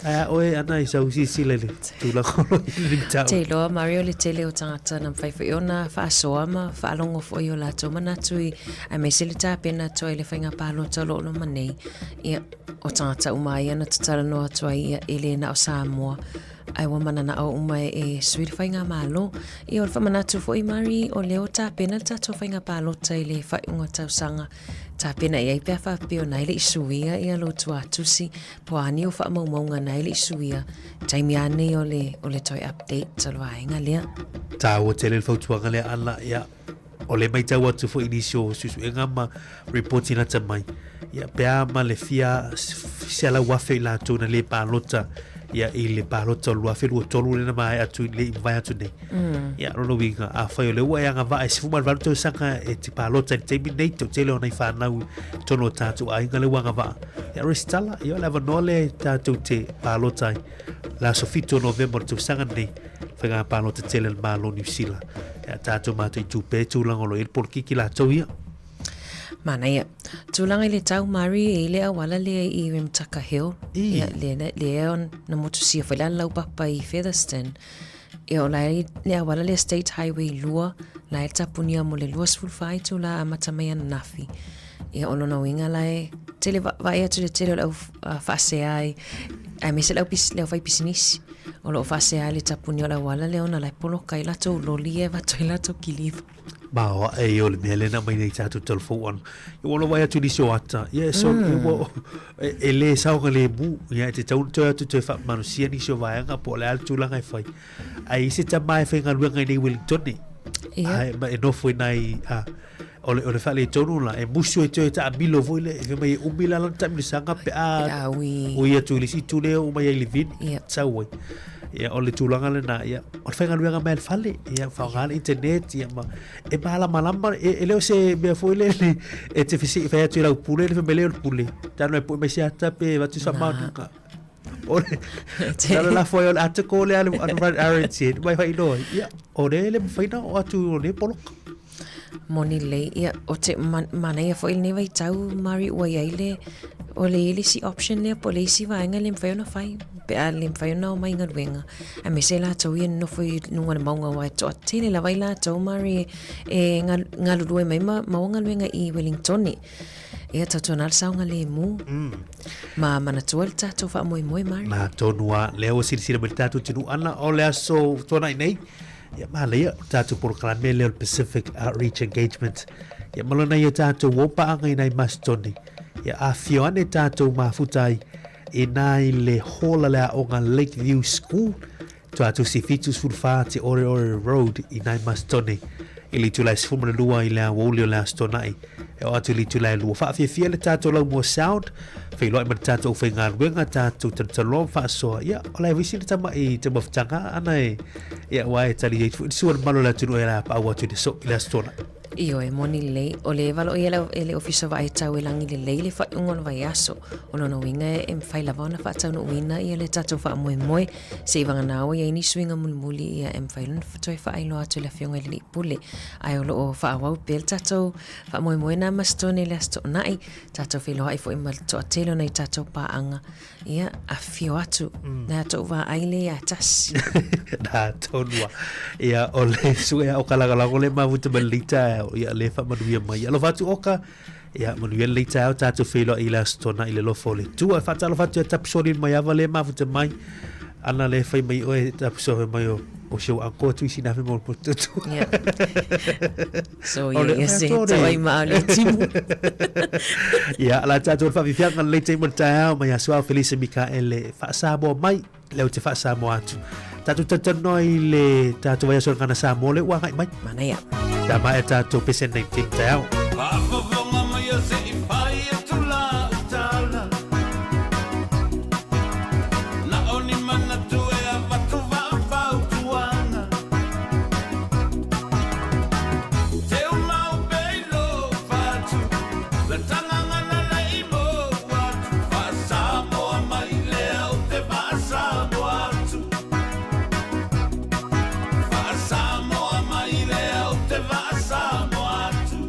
Ae a oe ana i sau silasila i le tulaga o lo o i ai le mataupu. Te iloa Mario le tele o tagata na mafai foi ona faasoa ma faalogo foi i o latou manatu i, aemaise le tapena atu ai i le faiga palota o lo o loma nei. Ia, o tagata uma ia na tatalanoa atu ai ia e le na o Samoa Ae ua mananao uma e sui le faigamalo. Ia, o le faamanatu foi, Mari, o lea ua tapena le tatou faiga palota i le faaiuga tausaga. Tapena i ai pe a faapea o na e le i suia ia lou tuatusi, po o a ni o faamaumauga na e le i suia. Taimi lava nei o le, o le toe update o le vaega lea. Taua tele le fautuaga lea Ana, ia, o le matau atu foi i nisi o suesuega ma ripoti lata mai, ia, pe a ma le fia 100,000 i latou na le palota ia, i le palota o le 2023 lea na maea atu, le i mavae atu nei. Ia, lona uiga, afai o lea ua e agavaa e 18 tausaga e te palota i le taimi lenei, toatele o nai fanau i totonu o tatou aiga lea ua agavaa, ia, resitala, ia, o le avanoa lea e tatou te palota ai. Le aso 7 o Novema o le tausaga lenei, faiga palota tele a le Malo o Niu Sila. Ia tātou mātou i tūpē tūlanga o lo i le polokiki latou ia. Manaia. Tūlanga i le tau Mari e i le auala lea i Remutaka Hill. I. Ia, le, le, lea na motusia foi la laupapa i Featherston. Ia, o la e le auala lea State Highway 2, la e tapunia mo le 24 itula amata mai ananafi. Ia, o lona uiga la e tele vaai atu le tele o le au faasea ai, aemaise le au, le au faipisinisi. O lo o faasea ai le tapuni o le auala lea ona la e poloka ai latou loli ia e avatu ai latou kiliva. Maoaʻe ia o le mea lea na aumai nei tatou talafou ana. Ia ua lava ai atu nisi o ata. Ia e, so, mm. ua, e, e le saogalemu. Ia e te tau ona toe atu toe faamalosia nisi o vaega po o le a le tulaga e fai. Ae i se tama e faigaluega i nei Wellington. Ia. Ae ma e nofo i nai a o le o le faaletonu la e musu e toe taamilo foi le e mai e umi la lana taamilosaga pe a Pe a ui. ui atu i le isi itu lea oo mai ai i le vini Ia. sau ai. Ia o le tulaga lena ia o le faigaluega mai a le fale ia faaaoga le internet ia ma e malamalama e, e le o se mea foi lele e te fesii fai atu i lau pule le fai mai lea o le pule tano e pue mai se ata pe avatu se faamaoniga. O le tala la foi o le article lea le RNZ mai faailoa ai ia o le le mafai ona oo atu o le poloka. Moni lelei, ia, o te manaia foi lenei vaitau, Mari, ua i ai le, o le i le isi option lea po o le isi vaega le mafai ona fai, pe a le mafai ona omai i galuega, aemaise latou ia e nonofo i luga o le mauga aua e toatele lava i latou, Mari, e galulue mai ma maua galuega i Wellingtone. Ia, tautuana le saogalemu. Ma manatua le tatou faamoemoe, Mari. Na tonu lava, lea ua silasila mai le tatou atunuu ana o le aso tuanai nei, Ia manaia o le tatou polokalame lea o le Pacific Outreach Engagement. Ia ma lona ia tatou o paaga i nai Masitone. Ia afifio ane tatou mafuta ai i nai le hola le aoga Lakeview School tuatusi 74 Te Ore Ore Road i nai Masitone i le itula e 12 i le aoauli o le Aso Toonai e oo atu i le itula e 2. Faafiafia le tatou laumua sound, feiloai ma le tatou aufaigaluega, tatou talotaloa ma faasoa. Ia, o la e visi le tama'i taumafataga ana e, ia, aua e tali ai foi le sua o le malu o le atunuu e la paau atu i le so, i le Aso Toonai. Ioe, moni lelei, o le valoia e le Ofisa Vaai Tau e lagi lelei le faaiuga o le vaiaso. O lona uiga e mafai lava ona faataunuuina ia le tatou faamoemoe seivagana ua i ai ni suiga mulimuli ia e mafai ona toe faailoa atu i le Afioga i le Alii Pule. Ae o lo o faaauau pea le tatou faamoemoe na Masitone i le Aso Toonai, tatou feiloai foi ma le toatele o nai tatou paaga, ia, afifio atu, na tou vaai lea ia tasi. Na tonu lava. Ia, o le suea o ka lagolago le mafuta ma le lita, ia, le faamanuia mai. Alofa atu Oka, ia, manuia le taeao tatou feiloai i le Aso Toonai i le alofa o le Atua. E faatalofa atu ia Tapisoni Maiava le mafuta mai. Ana le fai mai oe Tapiso fai mai o o si ou uncle atu i sina afe mo le pototo. Yeah. So ia ia se tau ai ma le timu. Ia, la tatou le faafiafiaga lelei taimi o le taeao mai Aso Felise Mikaele faa-Samoa mai lea ou te faa-Samoa atu. Tatou talatalanoa i le tatou vaiaso o le Gagana Samoa lea ua agai mai. Manaia. Pe a maea tatou pese 19 taeao. Faafofoga mai a se i fai atu lau tala Na o ni manatu e avatu vaafautuaga Teu mau pe i lofa atu Le tagaga na le i mou atu Faa-Samoa mai lea ou te faa-Samoa atu Faa-Samoa mai lea ou te faa-Samoa atu.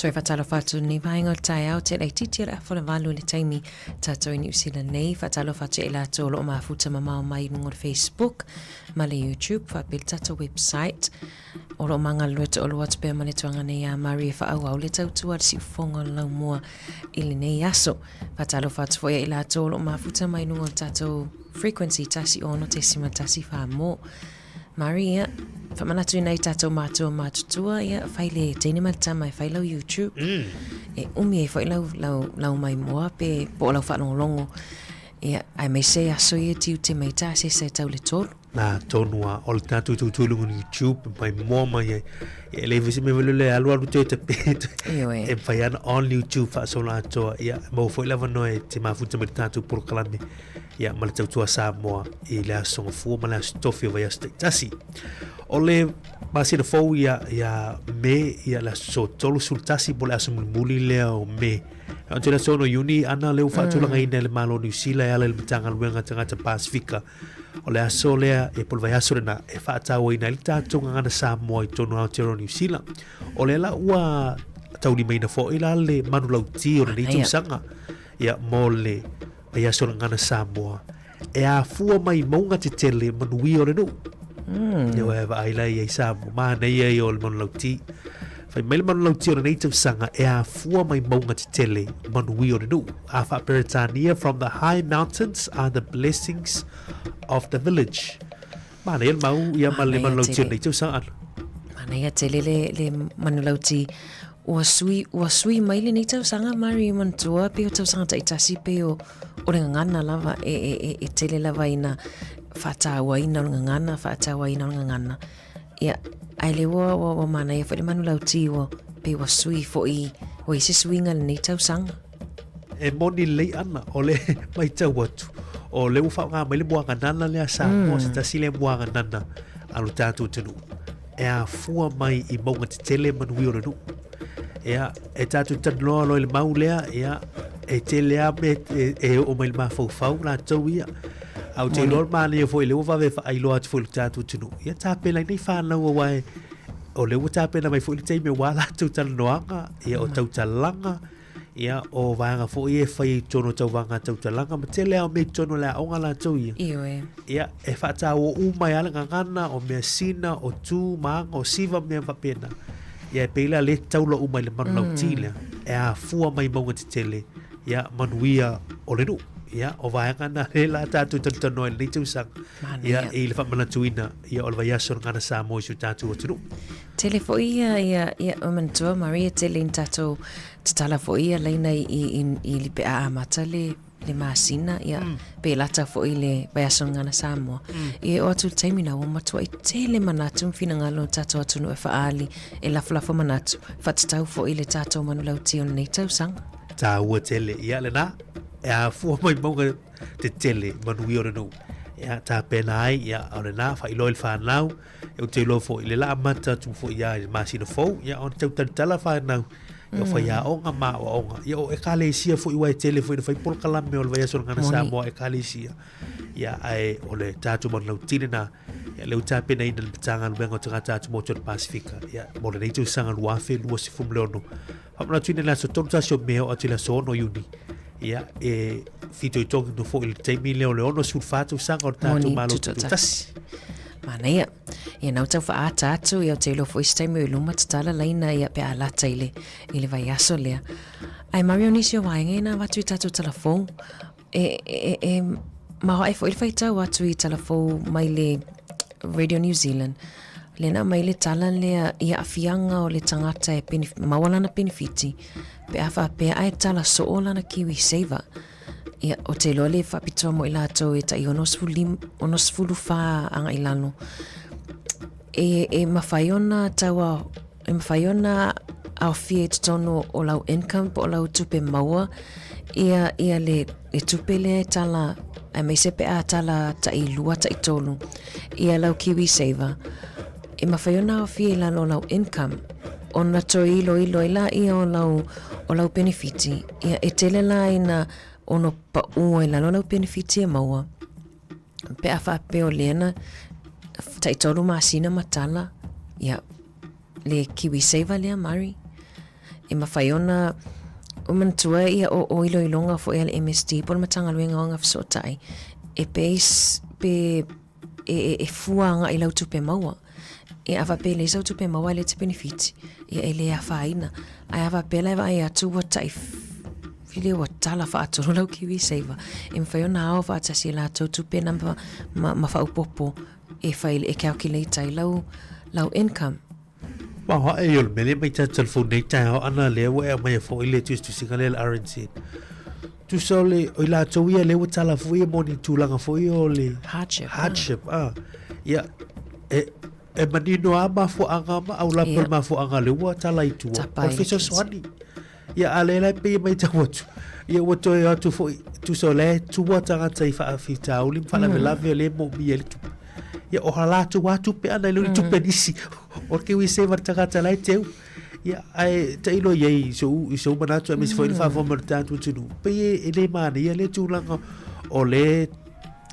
Toe whakatalofa atu lenei vaenga o le taeao, te laitiiti o le afa o le valu i le taimi tātou i Niu Sila nei. Whakatalofa atu e lātou o loo mafuta mamao mai i lunga o le Facebook ma le YouTube, whaapea le tātou website. O loo mangalue te olo atu pea ma le tuanga nei a Mari e whaauau le tautua le siufonga o le laumua i lenei aso. Whakatalofa atu foi e lātou o loo mafuta mai i lunga o le tātou frequency 16.14 mō. Mari, ia, whamanatu nei tātou mātua mātutua, ia, whai le teine ma le tama e whai lau YouTube. E umi e whai lau, lau, lau mai moa pe po o lau whaalongolongo. Ia, ai mei se aso ia tiu te mei tā se se tau le tolu. Nā tonu a o le tātou tautua i luga o YouTube mai moa mai ai. E le visi me vele le alu alu te te pe. Ioe. E whai ana on YouTube whaasola atoa. Ia, mau foi lava noa e te mafuta mai le tātou porokalame. Ia, ma le tautua Samoa i le aso gafua ma le aso tofi o vaiaso taitasi. O le masina fou ia, ia Me, ia le aso 31 po le aso mulimuli lea o Me. O te le aso 6 Iuni ana lea ua faatulagaina e le Malo o Niu Sila e ala i le Matagaluega Tagata Pasifika. O le aso lea, ia po o le vaiaso lena, e faatauaina ai le tatou gagana Samoa i totonu o Aotearoa Niu Sila. O lea la ua taulimaina foi la le manulauti o lenei tausaga ia mo le Vaiaso o le Gagana Samoa e afua mai mauga tetele manuia o le nuu. Ia e vaai la ia i Samoa, manaia ia o le manulauti. Fai mai le manulauti o lenei tausaga e afua mai mauga tetele manuia o le nuu. A faa-Peretania, from the high mountains are the blessings of the village. Manaia le mau ia ma le manulauti o lenei tausaga. Manaia tele le, le manulauti ua sui, ua sui mai lenei tausaga Mari manatua pei o tausaga taitasi pei o, o le gagana lava e, e, e, e tele lava ina faatauaina o le gagana, faatauaina o le gagana. Ia, ae le ua, ua, ua manaia foi le manulauti ua, pei ua sui foi, ua i se suiga lenei tausaga. E moni lelei ana, o le matau atu, o lea ua faaaoga mai le muaganana lea a Samoa, se tasi lea muaganana a lo tatou atunuu, e afua mai i mauga tetele manuia o le nuu. Ia, e tatou talanoa loa i le mau lea, ia, e tele lava mea e, e oo mai i le mafaufau latou ia. Ae ou te iloa le manaia foi lea ua vave faailoa atu foi i lo tatou atunuu. Ia tapena ai nei fanau aua e, o lea ua tapena mai foi le taimi aua latou talanoaga, ia o tautalaga, Ia, o vaega foi e fai i totonu o tauvaga tautalaga ma tele lava o mea i totonu o le aoga latou ia. Ioe. Ia, e faataua uma ai lava le gagana, o measina, o tu, ma aga, o siva ma mea faapena. Ia, e pei la lea e taula uma i le manulauti lea, e afua mai mauga tetele, ia, manuia o le nuu. Ia, o vaega na lea la tatou talanoa i lenei tausaga, ia, i le faamanatuina, ia, o le vaiaso o le Gagana Samoa i si o tatou atunuu. Tele foi ia, ia, ia, e manatua Maria, tele ina tatou tatala foi ia laina i, i, i, i le pe a amata le, le masina, ia, mm. pe lata foi le vaiaso o le Gagana Samoa. Mm. Ia e oo atu i le taimi na, ua matuai tele manatu ma finagalo o tatou atunuu e faaali, e lafolafo manatu, faatatau foi i le tatou manulauti o lenei tausaga. Taua tele, ia lena, e afua mai mauga tetele manuia o le nuu. Ia, tapena ai, ia, o lena, faailoa i le fanau, Ou te iloa foi, le la amata atu foi ia i le masina fou, ia ona tau talatala whanau, ia o whaiaonga ma aoaoga. Ia o ekalesia foi ua e tele foi na whai polokalame o le vaiaso o le Gagana Samoa ekalesia. Ia ae o le tātou manulauti lena, ia lea ua tapenaina le Matagaluega o Tagata Atumotu o le Pasifika, ia mo lenei tausaga 2026. Faamanatuina i le aso 31 o Me oo atu i le aso 6 o Iuni, ia e fitoitonu foi i le taimi lea o le 64 tausaga o le tatou Malo Tutoatasi. Manaia. Ia nau tau whaata atu, ia o te iloa foi se taimi o i luma tatala laina ia pe a lata i le, i le vaiaso lea. Ae Mario nisi o vaega ia na avatu i tatou tala fou, e, e, e maoae foi le faitau atu i tala fou mai le Radio New Zealand. Lea na aumai le tala lea i aafiaga o le tagata e benef, maua lana penefiti pe a faapea ae tala soo lana Kiwi Saver. Ia, o te iloa le faapitoa mo i latou e tai 65, 64 agai lalo. E, e mawhai ona taua, e mawhai ona aofia i totonu o lau income po o lau tupe maua ia, ia le, le tupe lea e tala, aemaise pe a tala tailua, taitolu ia lau Kiwi Saver. E mawhai ona aofia i lalo o lau income ona toe iloilo ai laia o lau, o lau penefiti. Ia, e tele la ina ono paʻu ai lalo lau penefiti e maua. Pe a faapea o lea na taitolu masina ma tala, ia, le Kiwi Saver lea, Mari. E mafai ona o manatua ia o, o iloiloga foi a le MSD po o le Matagaluega o Agafesootai e base pe e, e, e fua agai i lau tupe maua. E a faapea e leai sau tupe maua e le te penefiti, ia e le afaina. Ae a faapea la e vaai atu ua tai fili ua tala faatolu lau KiwiSaver, e mafai ona ao faatasi e latou tupe na ma, ma, ma faaopoopo e fai e calculate ai lau, lau income. Ma hoa e o le mele mai tā telefone nei taeao ana lea ua e aumaia foi le tusitusiga lea le RNZ. Tusa o le, o i latou ia lea ua tala foi ia mo ni tulaga foi o le Hardship. hardship, ah. Ia, e, e manino a mafuaaga ma au lape o le mafuaaga lea ua tala i tua. Tapa O le i le fesoasoani. Ia, a lea la e pei e matau atu, ia ua toe atu foi, tusa o la e tua tagata i faafitauli ma faalavelave o lea e moomia ai le tupe. Ia, o ha latou lava tupe ana e le o ni tupe a nisi. O le KiwiSaver a le tagata la e teu. Ia, ae tailo i ai i so'u, i so'u manatu aemaise foi le faafofoga mai o le tatou atunuu, pei e, e le manaia lea tulaga o lea e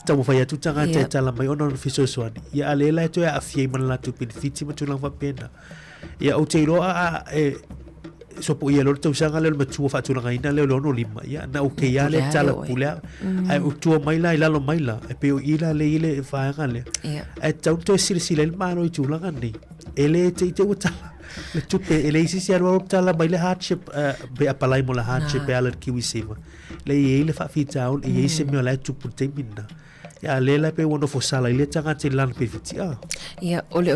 taumafai atu tagata e tala mai ona o le fesoasoani. Ia, a lea la e toe aafia ai ma le latou penefiti ma tulaga faapena. Ia, ou te iloa a, e, sopoia loa le tausaga lea o le matua faatulagaina lea o le 65, ia, na okay lava lea tala pule a. Ae o tua mai la i lalo mai la, e pei o i la lea i le vaega lea. Ae tatau ona toe silasila ai le Malo i tulaga nei. E le te i te ua tala le tupe, e leai se isi alualu tala mai le hardship, pe apalai mo le hardship e ala i le KiwiSaver. Lea e i ai le faafitauli, e i ai se mea o la e tupu i le taimi lena. Ia, a lea la pei ua nofo sala i lea tagata i lana penefiti, a. Ia, o le,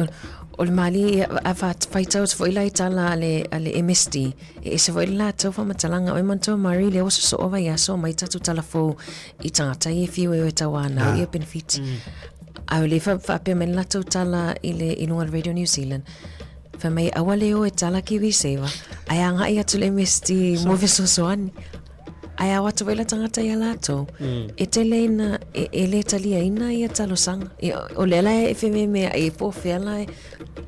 o le malie, ia, a fa, faitau atu foi la i tala a le, a le MSD, e ese foi le latou faamatalaga, oi manatua Murray, lea ua sosoo vaiaso mai tatou tala fou i tagata ia e fiu e o e tauanau ia penefiti. A o lea fa, faapea mai le latou tala i le, i luga o le Radio New Zealand, fai mai, aua le o e tala KiwiSaver, ae agai atu le MSD mo fesoasoani. Ae ao atu foi la tagata ia latou, e tele ina, e, e le taliaina ia talosaga. Ia, o lea la e fememeai po o fea la e,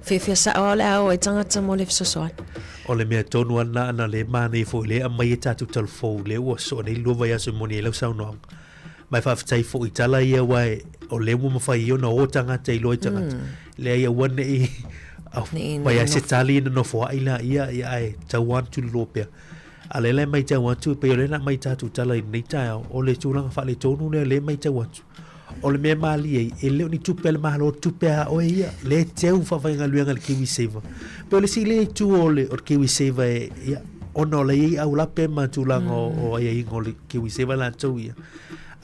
fefea sao o le a o ai tagata mo le fesoasoani. O le mea tonu lava lena ana le manaia foi lea e aumai e tatou talafou lea ua soo nei le lua vaiaso e moni ai lau saunoaga. Ma e faafetai foi i tala ia aua o lea ua mafai ai ona o tagata e iloa i tagata. Leai aua ne i mai ai se tali ina nofoai laia ia ae tau lava ona tuliloa pea. A lea la e matau atu, e pei o lea na aumai tatou tala i lenei taeao, o le tulaga faaletonu lea o lea e matau atu. O le mea malie ai, e le o ni tupe a le Malo, o tupe a oe ia, lea e teu faafaigaluega i le KiwiSaver. Pei o le isi lea itu o le, o le KiwiSaver e, ia, ona o la e i ai aulape ma tulaga o, o aiaiga o le KiwiSaver latou ia.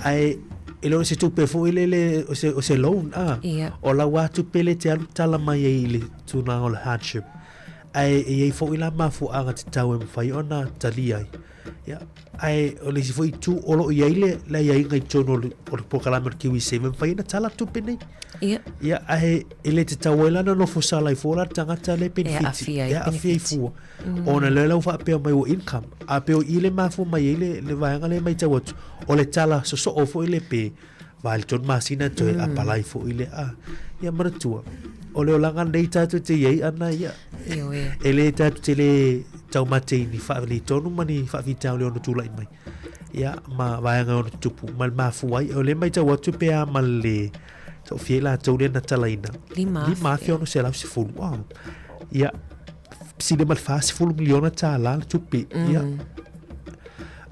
Ae e le o se tupe foi lele, o se, o se loan, a. Ia. O lau lava tupe lea e te alu tala mai ai i le tulaga o le hardship. Ae e i ai foi la mafuaaga tatau e mafai ona talia ai. Ia, ae o le isi foi itu o lo o i ai le, le aiaiga i totonu o le, o le polokalame o le KiwiSaver e mafai ona tala tupe nei. Ia. Ia, ae e le tatau ai la ona nofo sala ai fua la le tagata lea penefiti. E aafia ai E aafia ai fua. Ona lea la ua faapea mai ua income. A pei o i le mafua mai ai le, le vaega lea e matau atu, o le tala sosoo foi lea pe 8 masina toe mm. apalai foi le a. Ia manatua, o le olaga nei tātou te iai ana ia. Ioe. E le tātou te le taumate i ni faaletonu ma ni faafitauli ono tulai mai. Ia, ma vaega ono tutupu. Ma le mafua ai, o le matau atu pe a ma le toafia i latou lea na talaina. 5,610. Ah. Ia, sili ma le 40 miliona tālā le tupe. Ia,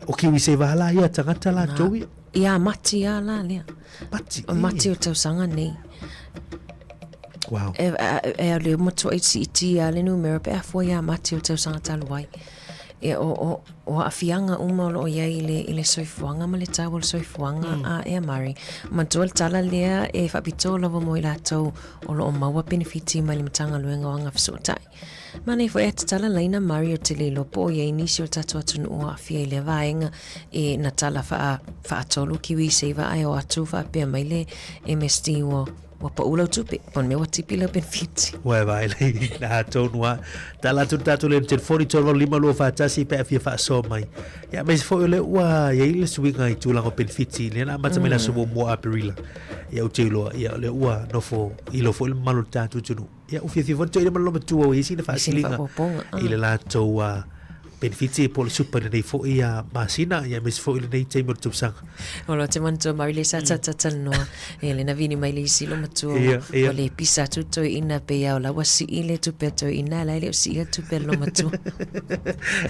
o KiwiSaver la ia tagata latou ia. Ia mati a la lea. Mati. O mati o tausaga nei. Wow. E, e, e au leo matua i iti a le numera pe a fua ia mati o tausaga talu ai. E o, o, o aafiaga uma o loo iai i le, i le soifuaga ma le tau o le soifuaga mm. a ea Murray. Manatua le tala lea e faapitoa lava mo i latou o loo maua penefiti mai le Matagaluega o Agafesootai. Manaia foi ae tatala laina Murray o te le iloa po o i ai nisi o le tatou atunuu o aafia i lea vaega e na tala faa, faatolu KiwiSaver ae o atu faapea mai le MSD ua ua pau lau tupe, po o le mea ua tipi lau penefiti. Ua e vaai lei, na tonu a. Tala atu le tatou le telefoni 385 241 pe a fia faasoa mai. Ia aemaise foi o lea ua i ai le suiga i tulaga o penefiti lea na amata mai le aso muamua o Aperila. Ia ou te iloa, ia o lea ua nofo ilo foi le mamalu o le tatou atunuu. Ia, ua fiafia foi le toeaina ma le loomatua ua i ai sina faasiliga i le latou penefiti po o le supa i lenei foi masina, ia aemaise foi lenei taimi o le tausaga. O lo te manatua Mari le sa tatatalanoa e le na vini mai le isi lo matua o le pisa atu toi ina pe ia o la ua sii le tupe a toi ina la e le o sii a tupe a lo matua.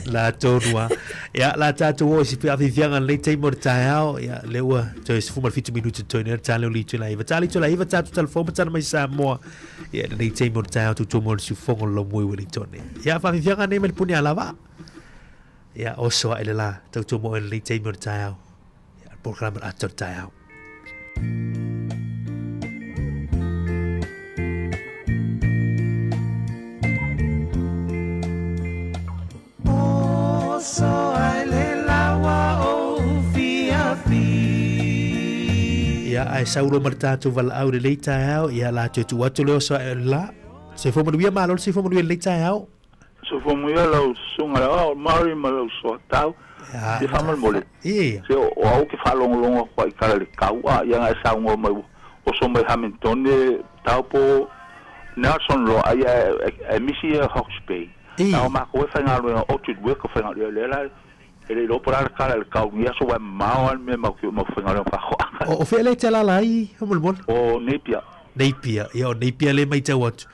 La tonu a. Ia la tātou o i si pe afiafiaga lenei taimi o le taeao, ia le ua toe 17 minuti toi nei le tale o le itu la iva. Tale itu la iva tātou talafou ma tana mai Samoa. Ia lenei taimi o le taeao tautua mo le siufofoga o le laumua i Wellington. Ia faafiafiaga nei mai le puni a lava. Ia oso ae le la tautua mo lenei taimi o le taeao. Ia polokalame o le ata o le taeao. Ia, ae saulo ma le tātou valaau i lenei taeao, ia la toe tuu atu le oso ae o le la. Soifua manuia, malo le soifua manuia i lenei taeao. Soifua manuia lau susuga le aoao Mary ma lau soatau. Ia faamolemole, se o au ou te faalogologo atu ai i tala i le tau, a ia na e saunoa mai ua oso mai Hamiltone, Taupo, Nelson loa, a ia e misi ia Hawke's Bay. A o matou e faigaluega orchard worker faigaluega lea la e le iloa po o le a le tala i le tau i lenei aso aua e mamao lava le mea matou te omai faigaluega faatoaga. O fea lea e te alaala ai faamolemole? O Napier. Napier, ia o Napier lea e matau atu,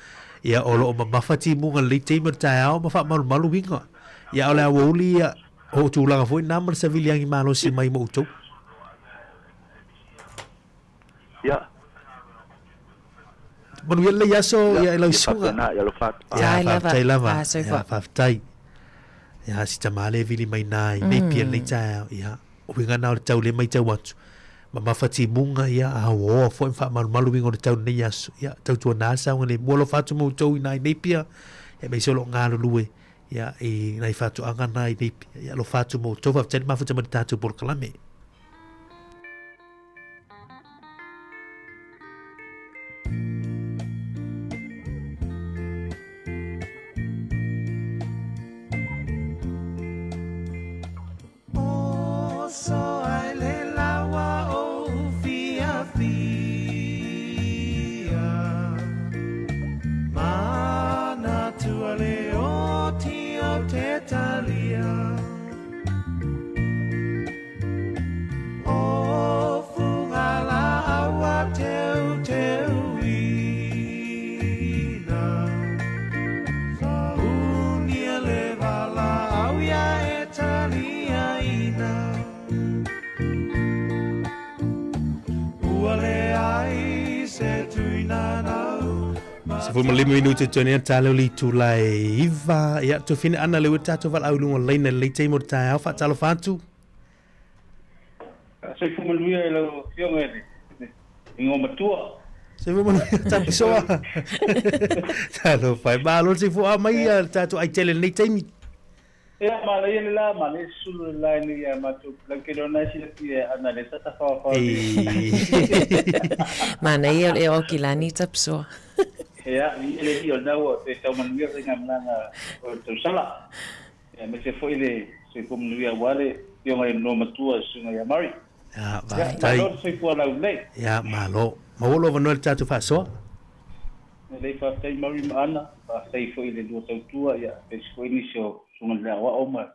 ia o lo o mamafa timuga i lenei taimi o le taeao ma faamalumalu uiga. Ia a o le aoauli ia, o tulaga foi na ma le saviliagi malosi mai mo outou. Ia. Manuia lenei aso ia e lau susuga. Ia alofa atu. Ia faafetai lava. Ia faafetai. Ia si tama le vili mai nā i Napier lenei taeao. Ia uiga na o le tau le matau atu. Mamafa timuga ia a oa foi ma faamalumalu uiga o le tau lenei aso. Ia tautuana saogalemu alofa atu ma outou i nā i Napier. Ia aemaise o lo o galulue ia i nai faatoaga na i Napier. Ia alofa atu ma outou. Faafetai le mafuta mai le tatou polokalame. 15 minuti tonu ia tāleo li tūlai iva. Ia, tufine ana le ua tātou valaau i luga o laina i lenei taimi o le taeao. Faatalofa atu. Soifua manuia i lau Afioga i le Igoa Matua. Soifua manuia Tapisoa. Talofa e. Malo le soifua mai ia le tatou aitele i lenei taimi. Ia, manaia le la, manaia se sulu le la nei ia matou lau ke lona e silafia ana le sa tawhawhao nei. Manaia o le Aokilani Tapisoa. Ia, i ele hi o nau o te tau manuia faigamalaga o le tausala. Ia, aemaise foi le soifua manuia aua le Afioga i le Noa Matua le Susuga ia Murray. Ia, faafetai. Ia, malo le soifua laulelei. Ia, malo. Maua lou avanoa i le tatou faasoa. Lelei, faafetai Murray ma Ana, faafetai foi i le lua tautua, ia, aemaise foi nisi o Susuga i le Aoao ma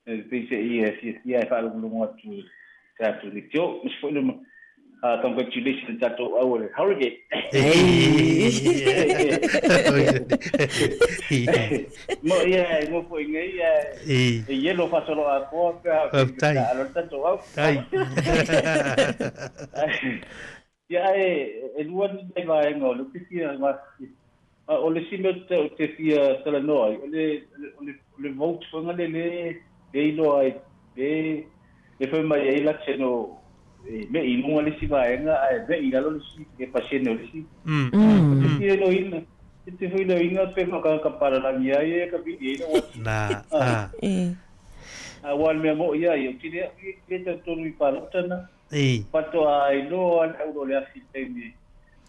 pei se i fiafia e faalogologo atu i le tatou leitio, aemaise foi le Congratulations i le tatou au o le Harrogate. Mo ia e ngo foi nei e yellow fasolo atoa pe a alo le tatou au. Tai. Ia e lua ni nai vaega o le te fia o le isi mea o te fia talanoa ai o le o le vote foi le le le iloa ai le le fai mai ai la tino e me i lunga le isi vaega ae me i lalo le isi e pasene o le isi. Te fia iloina te fia iloina pe ka ka palalagi ai e ka vili ai le wati. Na a. A wa le mea mo ia i o tine i le tau i palota na. Faatoa iloa le au o le afi i le taimi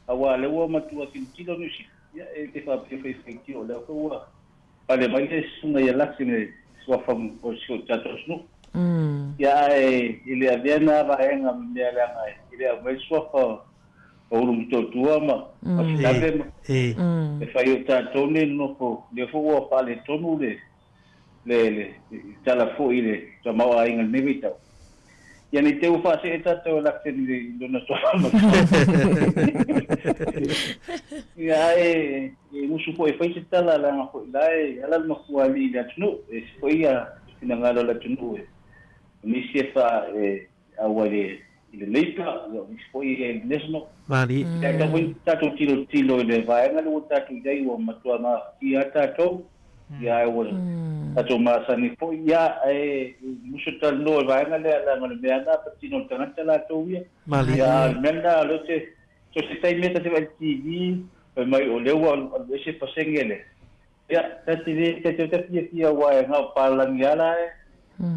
aua lea ua matua tilotilo Niu Sila, ia e te faapea faifaitio o lea foi ua pale mai le susuga ia Laki le suafa o si o tatou atunuu. Ia ae e le avea na vaega ma mea leaga e le aumai le suafa o Ulumotootua ma Sitave ma e fai o tatou nei nonofo lea foi ua faaletonu le. le le tala fo'i i le tamaoaiga i lenei vaitau. Ia nei te ua faasee tatou e Laksen i lona tofa Ia ae e musu foi e fai se tala leaga foi la e ala le mafuaalii i le atunuu e ese foi ia finagalo o le atunuu e o nisi e faa e auai le i le Labour ia o nisi foi e i le National. Malie. Ia e tatau foi ona tatou tilotilo i le vaega lea ua tatou i ai ua matua mafatia lava tatou. Ia ae ua tatou masani foi ia ae musu talanoa i vaega lea leaga o le mea lena patino le tagata latou ia. Malie. Ia a o le mea lena o lea ou te so se taimi e ta te vaai i le TV fai mai o lea ua alu ese pasene le ia ta te le ta te ta fiafia aua e na o palagi lava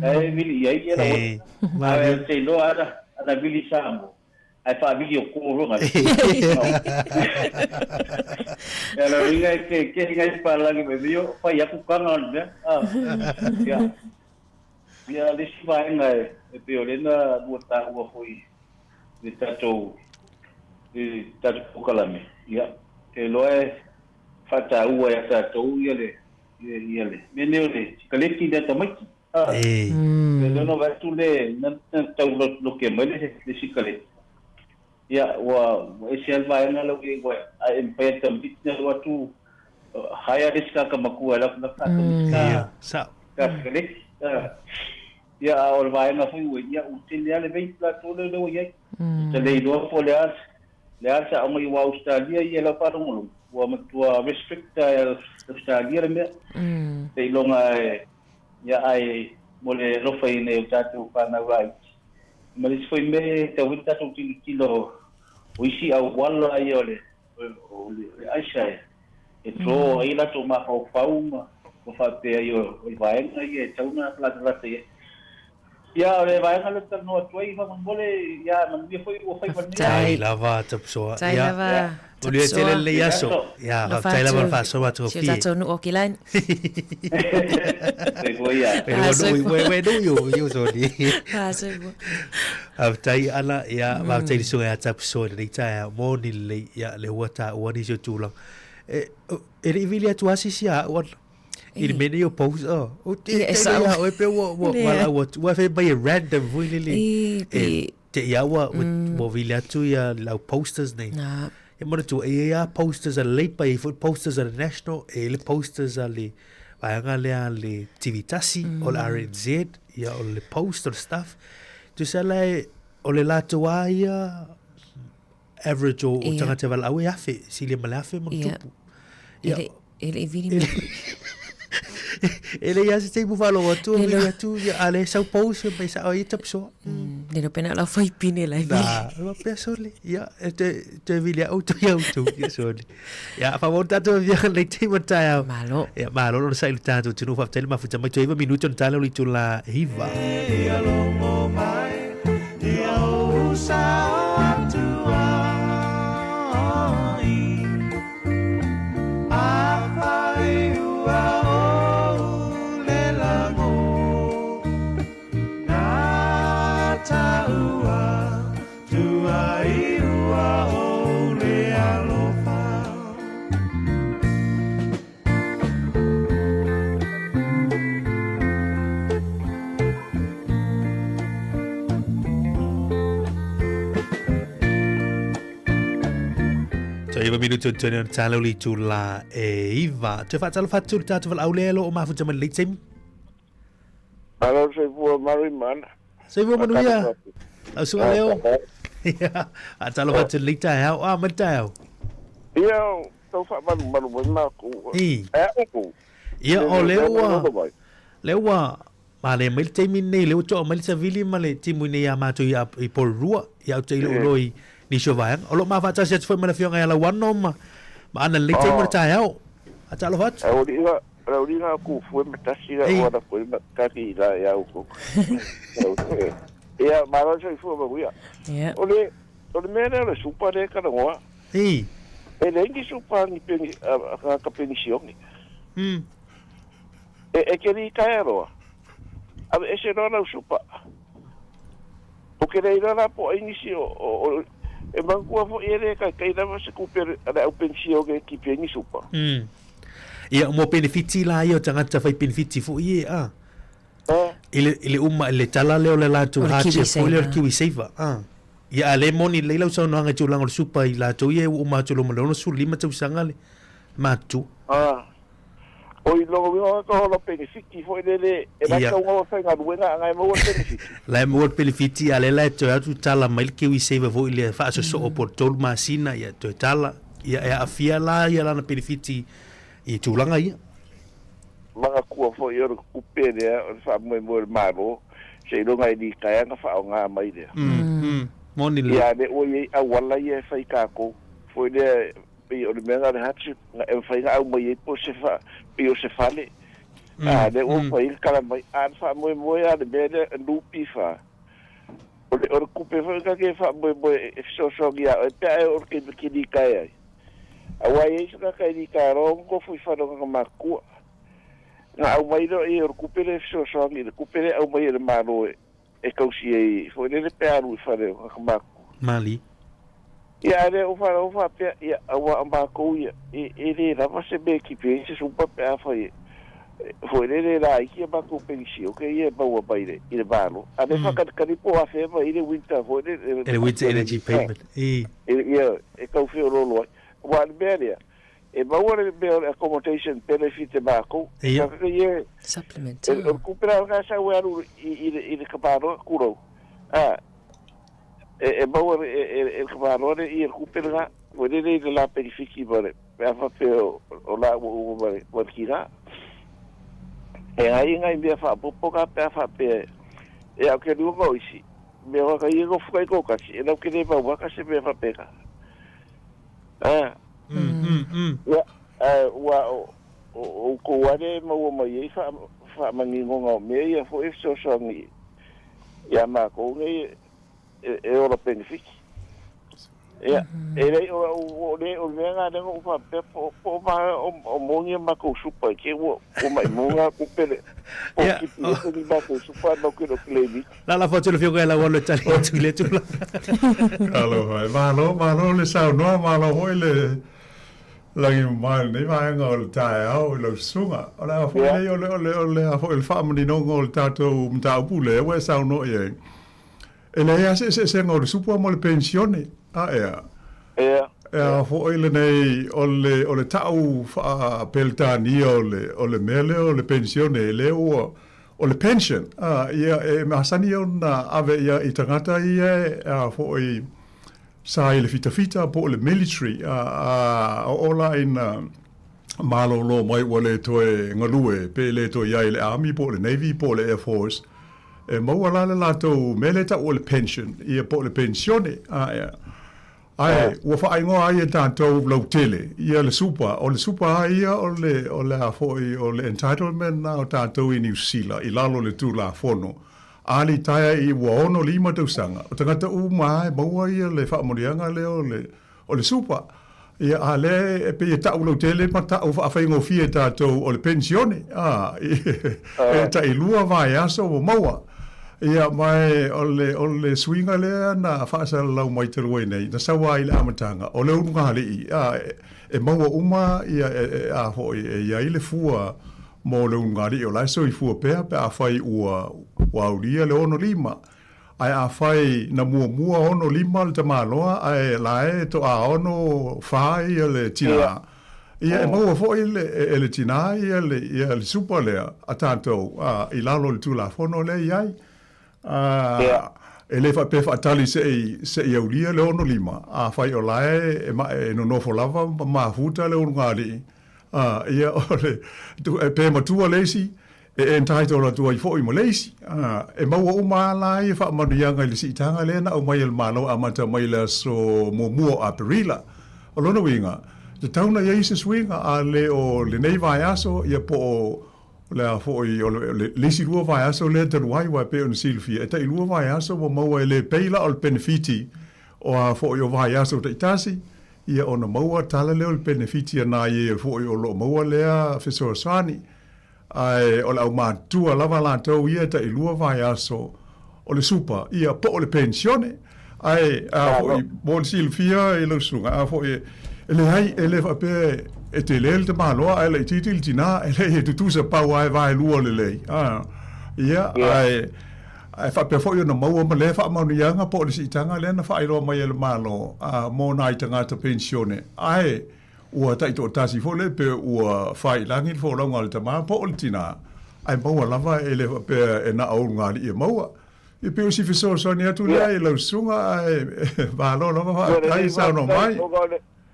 la e vili i ai ia lau Ae ou te iloa ana ana vili Samoa Ae faavili o ko loa ngai. Ia lo inga ke ke ngai palagi me mio fai aku kanga le mea. Ah. Ia. Ia le si vaenga e e pe o lena lua taua foi le tatou le tatou polokalame. Ia te iloa e faataua ia tatou ia le ia le mea nei o le sikaleti lea tamaiti. Ei. Ia lea na vaai atu le na tau loke mai le le sikaleti. Ia ua ua ese lava le vaega lea ua i ai ua ae mafai e tamaiti ona alu atu hire le isi tagata matua e alu atu tamaiti ka Ia, sao. ka sikaleti. Ia a o le vaega foi ua ia ua tele lava le vape latou lea ua i ai. Ta le iloa po o le a le a le saoga i Ausetalia ia i lau faalogologo ua matua restrict e Ausetalia le mea. Seiloga e Ia, ae mo le alofa i nai o tatou fanau laiti, ma le isi foi mea e tatau foi ona tatou tilotilo o isi auala ia o le o le aisa e draw ai latou mafaufau ma faapea ai o le vaega ia e tatau ona latalata i ai. Ia, o le vaega lea ou te talanoa atu ai faamolemole, ia manuia foi ua faiva lenei aso. Tai lava Tapusoa. Tai lava Manuia Tapusoa. tele lenei aso. Ia, faafetai lava le faasoa atu Si o tatou nuu o Kilani. Soifua ia. Ue nuu i o i o soni. Soifua. Faafetai Ana, ia, faafetai i le susuga ia Tapusoa i lenei taeao. Moni lelei, ia, le ua taua nisi o tulaga. E, e le i vili atu lava se isi ia au Ana. I le mea nei o post, oh. O te Ia, e te sao. ia oe pe ua ua Lea. ua ua ua fai mai e random foi lele. E, pe- E, te ia ua ua ua vili atu ia lau posters nei. Na. E manatua e i ai lava posters a le Labour, e i ai foi posters a le National, e i ai le posters a le vaega lea a le TV tasi, o le RNZ, ia o le Post, o le Stuff. Tusa la e, o le latou lava ia average o, o tagata e valaau e 1000, silia ma le 1000 ma Ia. tupu. E Ia, le, e le i vili mai. e leai lava se taimi ua faalogo atu, Le vili lo- atu, ia, a le sau post, mai sao ai tapusoa. Le lo pena lau fai pine lai vili. Na, ua pea sole. Ia, e te, te vili au tu iau tu, ia sole. Ia, wha wau tātou e via lei te ma tae au. Malo. Ia, malo lona sa ilu tātou tunu whaftai le mafuta mai 9 minuti ona tāleo li tu la hiva. Ia longo mai, ia ou sao atu ai. A whai ua ou le lago, nā tāua, tua i ua ou le alofa. Toe iva minuti o tone ona tāleo li tu la e iva. Toe whaatalo whatu le tātou wala aulea lo o mafuta mai le taimi. Alo soifua Marimana. Soifua manuia. Lau suga leo. Ia, whaatalo whatu le taeao. Ah, mai le taeao. Ia, tau faamalumalu mai makou. I. E a upu. Ia, o Le- lea le- ua, le- le- lea ua, male mai le taimi nei, lea ua toa mai le savili ma le timu nei a mātou i, i Porirua, i au te ilo ulo i nisi o vaega. O lo ma whaatasi atu foi ma le afioga ia Lauano ma, ma ana le taimi o le taeao. Whaatalo whatu. Au liga, au liga ku fue matasi la Ei. ora ko ma kaki la ia uku. Ia, malo soifua manuia. Ia. O le o le mea lea o le supa lea e kalagoa. Ei. E leai ni supa ni peni a ka penisione. E e ke li taea loa. Ave ese loa lau supa. O ke le iloa la po o ai nisi o o o e manatua fo'i e lē kaikai lava se kupe a le au penisione e kipi ai ni supa. Ia, mo penefiti la ia o tagata fai penefiti foi ia, a. I le, i le uma, i le tala lea o le latou hardship foi lea o le Kiwi Saver, a. Ia, a le moni lelei lau saunoaga i tulaga o le supa i latou ia ua uma atu i loma o le 65 tausaga le matutua. A. O i lona uiga ka hola penefiti foi lele e la tauga o faigaluega a na e maua le penefiti. La e maua le penefiti a lea la e toe atu tala mai le Kiwi Saver foi lea faasosoo po o le 3 masina ia toe tala ia e aafia la ia lana penefiti i tulaga ia. Manatua foi o le tupe lea o le faamoemoe o le Malo seiloga e litaea na faaaoga mai lea. Moni lelei. Ia a lea ua i ai auala ia e fai tatou foi lea pei o le mea lena o le hardship na e mafai ona aumai ai po o se fa, pei o se fale. A lea ua mafai ai ona tala mai. A o le faamoemoe lava o le mea lea NPF, o le, o le tupe foi lena e faamoemoe e fesoasoani ia oe pe a e oo i le taimi e te litaea ai. Aua e i ai se tagata e litaea loa nofo i fale o lona matua. Na aumai lea i ai o le tupe lea e fesoasoani i le tupe lea e aumai e le Malo e, e tausi ai foi lele pe alu i fale o tagata matutua. Mali. Ia a lea ua faalogo faapea, ia aua o matou ia, e, e le lava se mea e tipi ai se supa pe afai e, foi lele e laiti a matou penisioke ia e maua mai i le, i le Malo. A lea faatalitali po o afea mai ai le winter foi lele, Le winter energy payment. I. Ia, e tau feoloolo ai. Aua o le mea lea, E maua le mea o le accommodation benefit e makou. Ia. Ia. Supplement. E, o le tupe la lena sau e alu i, i, le, i le tamāloa, tulou. A, e, e maua e, e, e le tamāloa le, ia le tupe lena, foi lele i le la penefiti ma le, pe a faapea o, o la ua uma ma le, ma le tinā. E ai ngai mea faaopoopo na pe a faapea e, e au ke lua ma o isi, mea o ka ia nofo kai tōtasi, e lau ke le mauaka se mea faapena. A, Ia, ae ua o outou lava e maua mai ai faamaninoga o mea ia foi e fesoasoani ia matou nei e ola penefiti. Ia, e leai, o le mea lena lea na ou faapea po o moni a matou supa i te i ua maimau tupe le po o tipi ese ni matou supa ae matou te le o claim ina. La lafo atu i le Afioga ia Laualo e tali atu i lea tulaga. Alofa e. Malo, malo le saunoa, malo foi le lagi mamae i lenei vaega o le taeao i lau susuga. O le a foi lenei o le, o le, o le a foi o le faamaninoga o le tatou mataupu lea ua e saunoa i ai. E leai lava se eseesega o le supa ma le penisione, a ea? Ea. E a foi lenei o le, o le ta'u faa-Peretania o le, o le mea lea o le penisione, lea ua, O le pension, a, ia, e masani ona ave ia i tagata ia e, a, foi sa i le fitafita po o le military, a, a oo la ina malolo mai ua le toe galue pe le toe i ai i le Army po o le Navy po o le Air Force, e maua la le latou mea lea e ta'u o le pension, ia po o le penisione, a, ea. Ae, ua faaigoa ai e tatou lautele ia le supa. O le supa lava ia o le, o le a foi, o le entitlement lena o tatou i Niu Sila i lalo o le Tulafono. A litaea i ua 65 tausaga, o tagata uma lava e maua ia le faamanuiaga lea o le, o le supa. Ia, a lea e pei e ta'u lautele ma ta'u faafaigofie e tatou o le penisione, a, e tailua vaiaso ua maua. Ia, ma e, o le, o le suiga lea na faasalalau mai talu ai nei, na sau lava i le amataga, o le ulugalii, a, e maua uma ia, e, e, a foi, e i ai le fua mo le ulugalii, o la e soifua pea pe afai ua, ua aulia le 65. Ae afai na muamua 65 le tamaloa ae la e toa 64 ia le tina, ia e maua foi le, e le tina ia le, ia le supa lea a tatou a, i lalo o le Tulafono lea e i ai. A, e le faapea faatali se i, se i aulia le 65, afai o la e, e, e nonofo lava ma mafuta le ulugalii, a, ia o le, pe matua le isi, e entitle atu ai foi ma le isi. A, e maua uma lava la ia faamanuiaga i le siitaga lea na aumai e le Malo amata mai i le aso muamua o Aperila. O lona uiga, e tatau ona i ai se suiga, a le o lenei vaiaso, ia po o le a foi, o le, le isi lua vaiaso lea talu ai, aua e pei ona silafia, e tailua vaiaso ua maua e le pei la o le penefiti o a foi o vaiaso taitasi, ia ona maua tala lea o le penefiti a nai e foi o lo o maua lea fesoasoani. Ae o le aumatutua lava latou ia e tailua vaiaso o le supa, ia, po o le penisione. Ae, a foi, mo le silafia e lau susuga, a foi, e leai, e le faapea e tele le tamaloa ae laitiiti le tinā, e leai e tutusa pau lava e vaelua lelei, a. Ia, ae, ae faapea foi ona maua ma lea faamanuiaga po o le siitaga lea na faailoa mai e le Malo, a, mo nai tagata penisione, ae ua taitoatasi foi lea pe ua faiilagi le folauga a le tama po o le tinā, ae maua lava e le faapea e na o ulugalii e maua. E pei o si fesoasoani atu lea i lau susuga ae malo lava faafetai saunoa mai.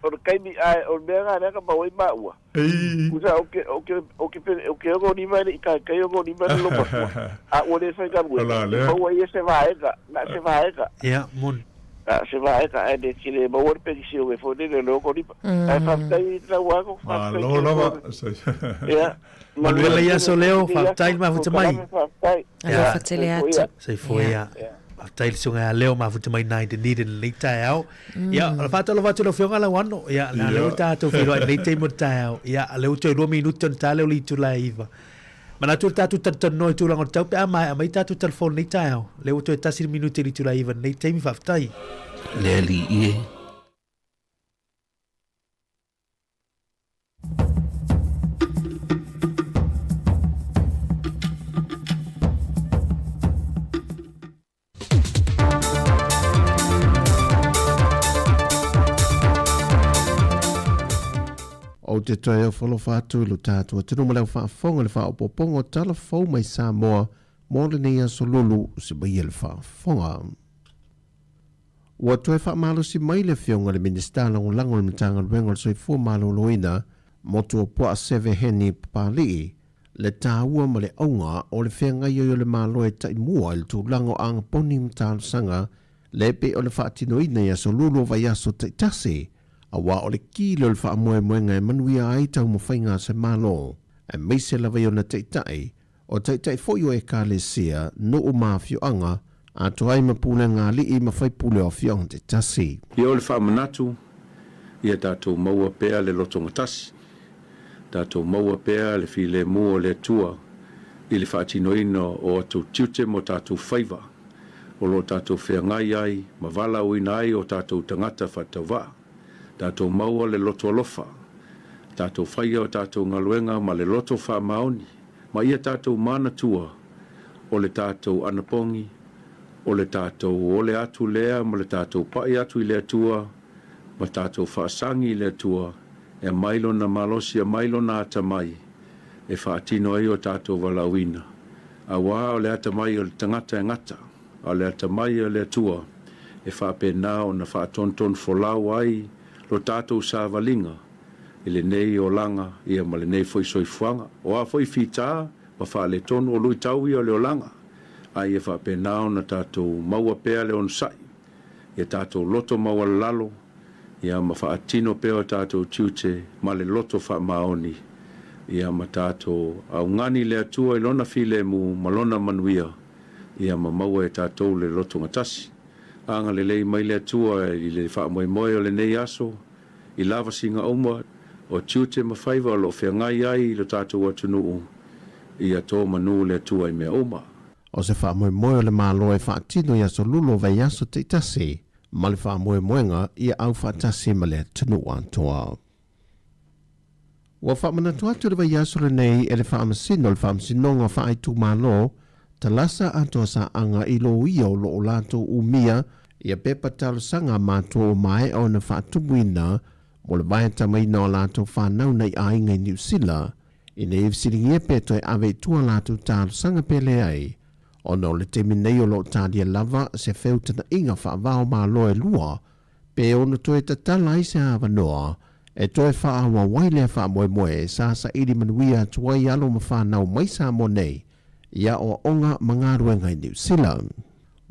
O le taimi ae o le mea lena lea na maua ai maua. Tusa ou te ou te ou te ou te 65 e le i taitai 65 le loomatua a ua le faigaluega e maua ia se vaega na o se vaega. Ia moni. Na o se vaega ae le te le maua le penisione foi lele o le 65. Ae faafetai i lau ago faafetai. Malo lava. Ia. Manuia lenei aso Leo, faafetai le mafuta mai. Faafetai. Alofa tele atu. Soifua ia. Faafetai le susuga ia Leo mafuta mai nai Dunedin i lenei taeao. Ia, o le faatalofa atu i lau Afioga Lauano. Ia, o lea ua tatou feiloai i lenei taimi o le taeao. Ia, o lea ua toe 2 minute ona ta lea o le itula e 9. Manatu le tatou talatalanoa i tulaga o le tau pe a maea mai tatou telefoni i lenei taeao. O lea ua toe 1 le minute i le itula e 9 i lenei taimi. Faafetai. Le Alii e. Ou te toe ofo alofa atu i lo tatou atunuu ma le au faafofoga i le faaopoopoga o tala fou mai Samoa mo lenei aso lulu se maia le faafofoga. Ua toe faamalosi mai le Afioga i le Minisita Lagolago o le Matagaluega o le Soifua Maloloina, Motuopuaa Seve Heni Papali'i, le taua ma le auga o le feagai ai o le Malo e taimua i le tulaga o agaponi ma talosaga le pei o le faatinoina i aso lulu o vaiaso taitasi, aua o le ki lea o le faamoemoega e manuia ai taumafaiga a se Malo, aemaise lava i ona taitai O taitai foi o Ekalesia, nuu ma afioaga, atoa ai ma pulega alii ma faipule o afioaga taitasi. Ia o le faamanatu, ia tatou maua pea le lotogatasi, tatou maua pea le filemu o le Atua i le faatinoina o atou tiute ma o tatou faiva o lo o tatou feagai ai ma valaauina ai o tatou tagata faatauvaa. Tatou maua le loto alofa, tatou faia o tatou galuega ma le loto faamaoni, ma ia tatou manatua o le tatou anapogi, o le tatou ole atu lea ma le tatou pai atu i le Atua, ma tatou faasagi i le Atua e aumai Lona malosi, aumai Lona atamai e faatino ai o tatou valaauina, auā o le atamai o le tagata e gata, a o le atamai o le Atua e faapena ona faatonutonu folau ai lo tatou savaliga i lenei olaga ia ma lenei foi soifuaga. O a foi fita ma faaletonu, o luitau ia o le olaga, a ia faapena ona tatou maua pea le onosai, ia tatou loto maualalalo, ia ma faatino pea o tatou tiute ma le loto faamaoni, ia ma tatou augani le Atua i Lona filemu ma Lona manuia, ia ma maua e tatou le lotogatasi. Agalelei mai le Atua i le faamoemoe o lenei aso, i lavasiga uma o tiute ma faiva o lo o feagai ai i lo tatou atunuu, ia to manu le Atua i mea uma. O se faamoemoe o le Malo e faatino i aso lulu o vaiaso taitasi ma le faamoemoega ia aufaatasi ma le atunuu atoa. Ua faamanatu atu le vaiaso lenei e le Faamasino o le Faamasinoga Faaitumalo Talasa Atoa Saaga i loia o lo o latou umia ia pepa talosaga a matua ua maea ona faatumuina mo le vaetamaina o latou fanau nai aiga i Niu Sila ina ia fesiligia pe toe ave i tua latou talosaga pe leai ona o le taimi nei o lo o talia lava se feutagaiga faava-o-Malo e lua pe ono toe tatala ai se avanoa e toe faaauau ai lea faamoemoe sa saili manuia atu ai alo ma fanau mai Samoa nei i aoaoga ma galuega i Niu Sila.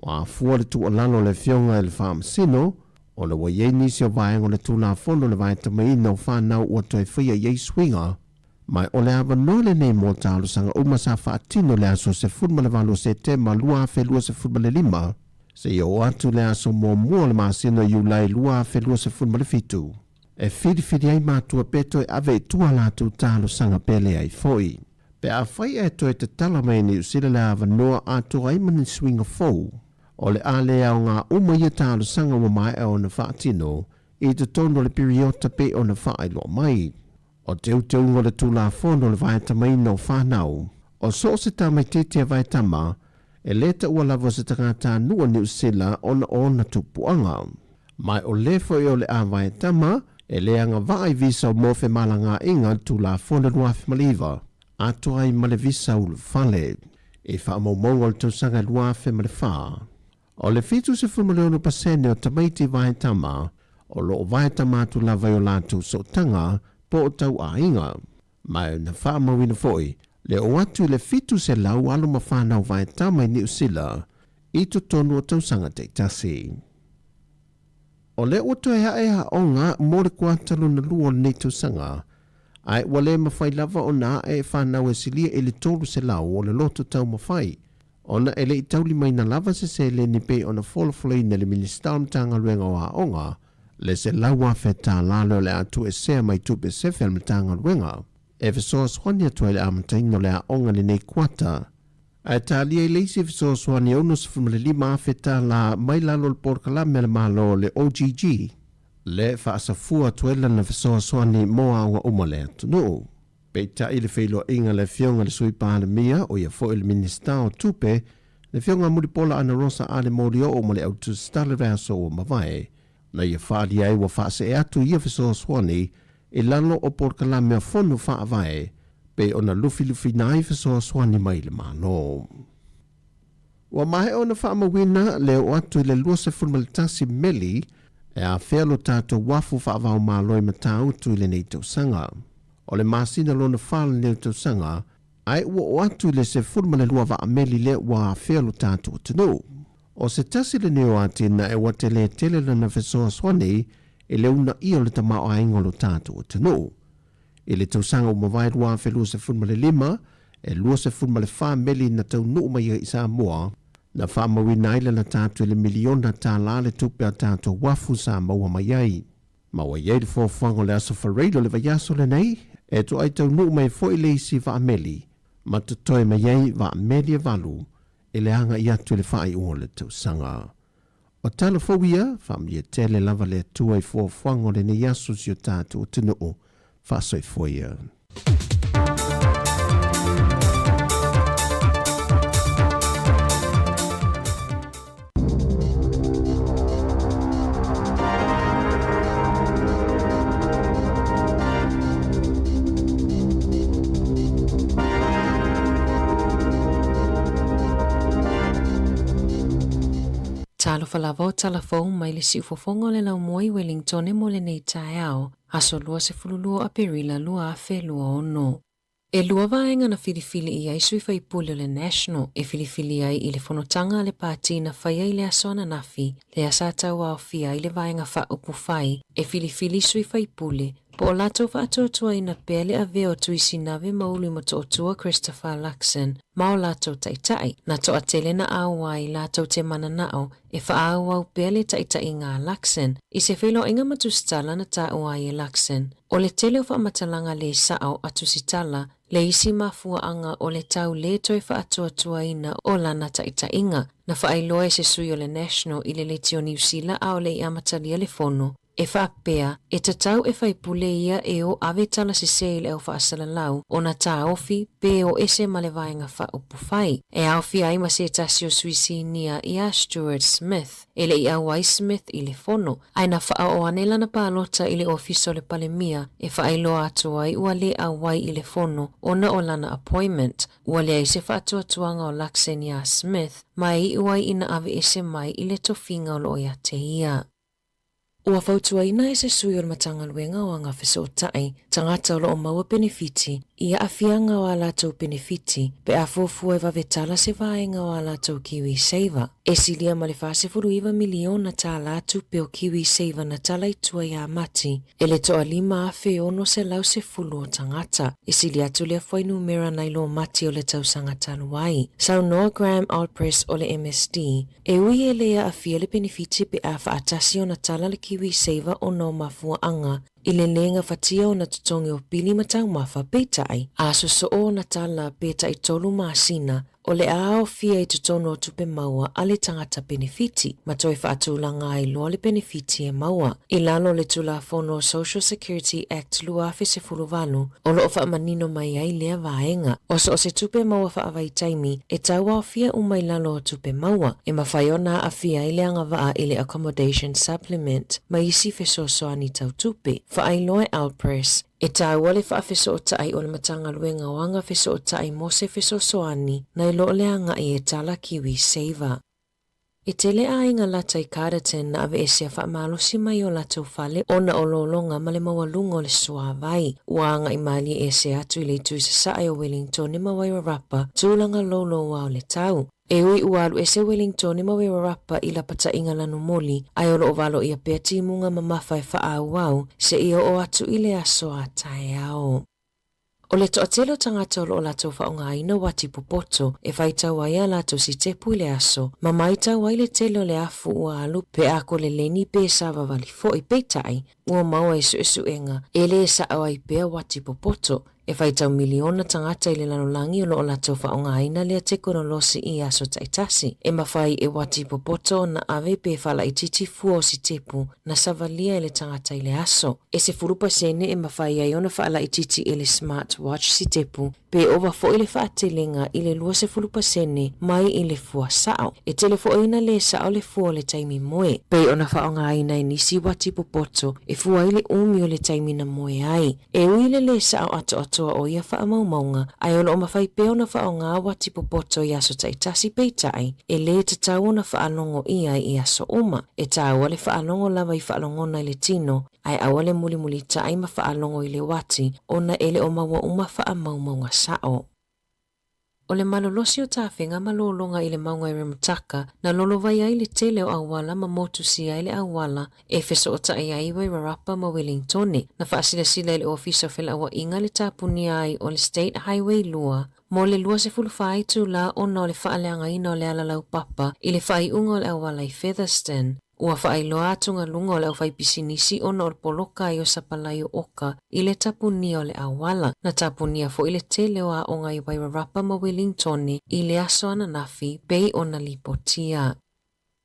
Ua afua le tuualalo a le Afioga i le Faamasino ona ua i ai nisi o vaega o le Tulafono o le Vaetamaina o Fanau ua toe faia i ai suiga, ma o le avanoa lenei mo talosaga uma sa faatino i le aso 18 o Setema 2025 seia oo atu i le aso muamua o le masina o Iulai 2027, e filifili ai matua pe toe ave i tua latou talosaga pe leai foi. Pe afai ae toe tatala mai e Niu Sila le avanoa atoa ai ma ni suiga fou, o le a le aoga uma ia talosaga ua maea ona faatino i totonu o le piriota pei ona faailoa mai. O teuteuga o le Tulafono o le Vaetamaina o Fanau, o so o se tamaitiiti a vaetama, e lē taua lava o se tagatanuu o Niu Sila ona o ona tupuaga. Ma o lē foi o le a vaetama, e lē agavaa i visa mo femalagaaiga le Tulafono 2009, atoa ai ma le visa ulufale. I faamaumauga o le tausaga 2004, o le 76% o tamaiti vaetama o loo vaetama atu lava i o latou sootaga po o tauaiga. Ma na faamauina foi le oo atu i le 700 alo ma fanau vaetama i Niu Sila i totonu o tausaga taitasi. O lea ua toe ae aoga mo le kuata lona lua o lenei tausaga, ae ua le mafai lava ona ae e fanau e silia i le 300 o le loto taumafai, ona e le i taulimaina lava se seleni pei ona folafolaina e le Minisita o le Matagaluega o Aoga, le $100,000 lea o le a tuuesea mai tupe sefe a le Matagaluega e fesoasoani atu ai i le amataina o le aoga i lenei kuata. Ae talia i le isi fesoasoani e $65,000 mai lalo o le polokalame a le Malo le OGG, le faasafua atu ai lana fesoasoani mo aoga uma o le atunuu. Peitai le feiloaiga a le Afioga i le Sui Palemia, o ia foi le Minisita o Tupe, le Afioga Mulipola Anarosa Ale Molioo ma le Au Tusitala i le vaiaso ua mavae, na ia faaalia ai ua faasee atu ia fesoasoani i lalo o polokalame o Fono Faavae pei ona lufilufiina ai fesoasoani mai le Malo. Ua maea ona faamauina le oo atu i le 21 meli e afea lo tatou uafu faava-o-Malo i Matautu i lenei tausaga. O le masina lona fa lenei o tausaga, ae ua oo atu i le 12 vaa meli lea ua afea lo tatou atunuu. O se tasi lenei o atinae ua tele tele lana fesoasoani i le uunaia o le tamaoaiga o lo tatou atunuu. I le tausaga ua mavae 2025, e 24 meli na taunuu mai ai i Samoa, na faamauina ai le lata atu i le miliona tālā le tupe a tatou uafu sa maua mai ai. Ma ua i ai le fuafuaga o le Aso Faraile o le vaiaso lenei, e toai taunuu mai foi le isi vaameli, ma totoe mai ai vaameli e valu i le agai atu i le faaiuga o le tausaga. O tala fou ia, faamanuia tele lava le Atua i fuafuaga o lenei aso si o tatou atunuu. Faasoifua ia. Talofa lava o tala fou mai le siufofoga o le laumua i Wellingtone mo lenei taeao, aso 22 o Aperila 2026. E lua vaega na filifili i ai sui faipule o le National e filifili ai i le fonotaga a le pati na faia i le aso ananafi lea sa tauaofia ai le vaega faaupufai e filifili sui faipule po o latou faatuatuaina pea le avea o Tuisinave ma Uluimotootua Christopher Luxon ma o latou taitai, na toatele na auai latou te mananao e faaauau pea le taitaiga a Luxon i se feiloaiga ma Tusitala na taua ai e Luxon o le tele o faamatalaga lē sao a Tusitala le isi mafuaaga o le tau lē toe faatuatuaina o lana taitaiga. Na faailoa e se sui o le National i le Leitio Niu Sila a o le i amatalia le fono, E faapea, e tatau e faipule ia e o ave tala sesē i le au faasalalau ona taofi pe o ese ma le vaega faaupufai. E aofia ai ma se tasi o sui sinia iā Stuart Smith. E le i auai Smith i le fono, ae na faaoo ane lana palota i le ofisa o le Palemia e faailoa atu ai ua le auai i le fono ona o lana appointment. Ua leai se faatuatuaga o Luxon iā Smith ma e iu ai ina aveese mai i le tofiga o lo o ia te ia. Ua fautuaina e se sui o le Matagaluega o Agafesootai tagata o lo o maua penefiti i aafiaga o a latou penefiti pe a fuafua e vave tala se vaega o a latou KiwiSaver. E silia ma le $49 miliona tālā tupe o KiwiSaver na tala i tua iā Mati e le toalima 1,610 o tagata. E sili atu lea fuainumera nai lo Mati o le tausaga talu ai. Saunoa Graham Allpress o le MSD, E ui e le aafia le penefiti pe a faatasi ona tala le KiwiSaver ona o mafuaaga i le le gafatia ona totogi o pili ma taumafa, peitai, a sosoo ona tala pe taitolu masina. o le a aofia i totonu o tupe maua a le tagata penefiti ma toe faatulaga ai loa le penefiti e maua. I lalo o le Tulafono Social Security Act 2018, o lo o faamanino mai ai lea vaega. O so o se tupe maua faavaitaimi e tauaofia uma i lalo o tupe maua, e mafai ona aafia ai le agavaa i le Accommodation Supplement ma isi fesoasoani tau tupe. Faailoa e Alpress, e taua le faafesootai o le Matagaluega o Aga Fesootai mo se fesoasoani nai lo le agai e tala KiwiSaver. E tele aiga lata i Carterton na aveesea faamalosi mai o latou fale ona o lologa ma le maualuga o le suāwai. Ua agai malie ese atu i le itu i sasae o Wellingtone ma Wairarapa, tulaga louloua o le tau. E ui ua alu ese Wellingtone ma Wairarapa i lapataiga lanumoli, ae o lo o valoia pea timuga mamafa e faaauau seia oo atu i le aso a taeao. O le toatele o tagata o lo o latou faaaogaina uati popoto e faitau ai a latou sitepu i le aso, ma maitau ai le tele o le afu ua alu pe a koleleni pe savavali foi. Peitai, ua maua i suesuega e le sao ai pea uati popoto e faitau miliona tagata i le lalolagi o lo o latou faaaogaina lea tekonolosi i aso taitasi. E mafai e uati popoto ona ave pe faalaitiiti fua o sitepu na savalia e le tagata i le aso. E 10% e mafai ai ona faalaitiiti e le smart watch sitepu pe ova foi le faatelega i le 20% mai i le fua sao. E tele foi ina lē sao le fua o le taimi moe. Pei ona faaaogaina e nisi uati popoto e fua ai le umi o le taimi na moe ai. E ui i le lē sao atoatoa o ia faamaumauga, ae o lo o mafai pea ona faaaoga uati popoto i aso taitasi peitai, e lē tatau ona faalogo ʻia i aso uma. E taua le faalogo lava i faalogona i le tino, ae aua le mulimulitaʻi ma faalogo i le uati ona e le o maua uma faamaumauga sao. O le malolosi o tafega ma lologa i le mauga i Remutaka na lolovai ai le tele o auala ma motusia ai le auala e fesootai ai i Wairarapa ma Wellingtone. Na faasilasila e le Ofisa o Felauaiga le tapunia ai o le State Highway 2 mo le 24 itula ona o le faaleagaina o le ala laupapa i le faaiuga o le auala i Featherston. Ua faailoa atugaluga o le aufaipisinisi ona o le poloka ai o sapalai o oka i le tapunia o le auala. Na tapunia foi le tele o aoga i Wairarapa ma Wellingtone i le aso ananafi pei ona lipotia.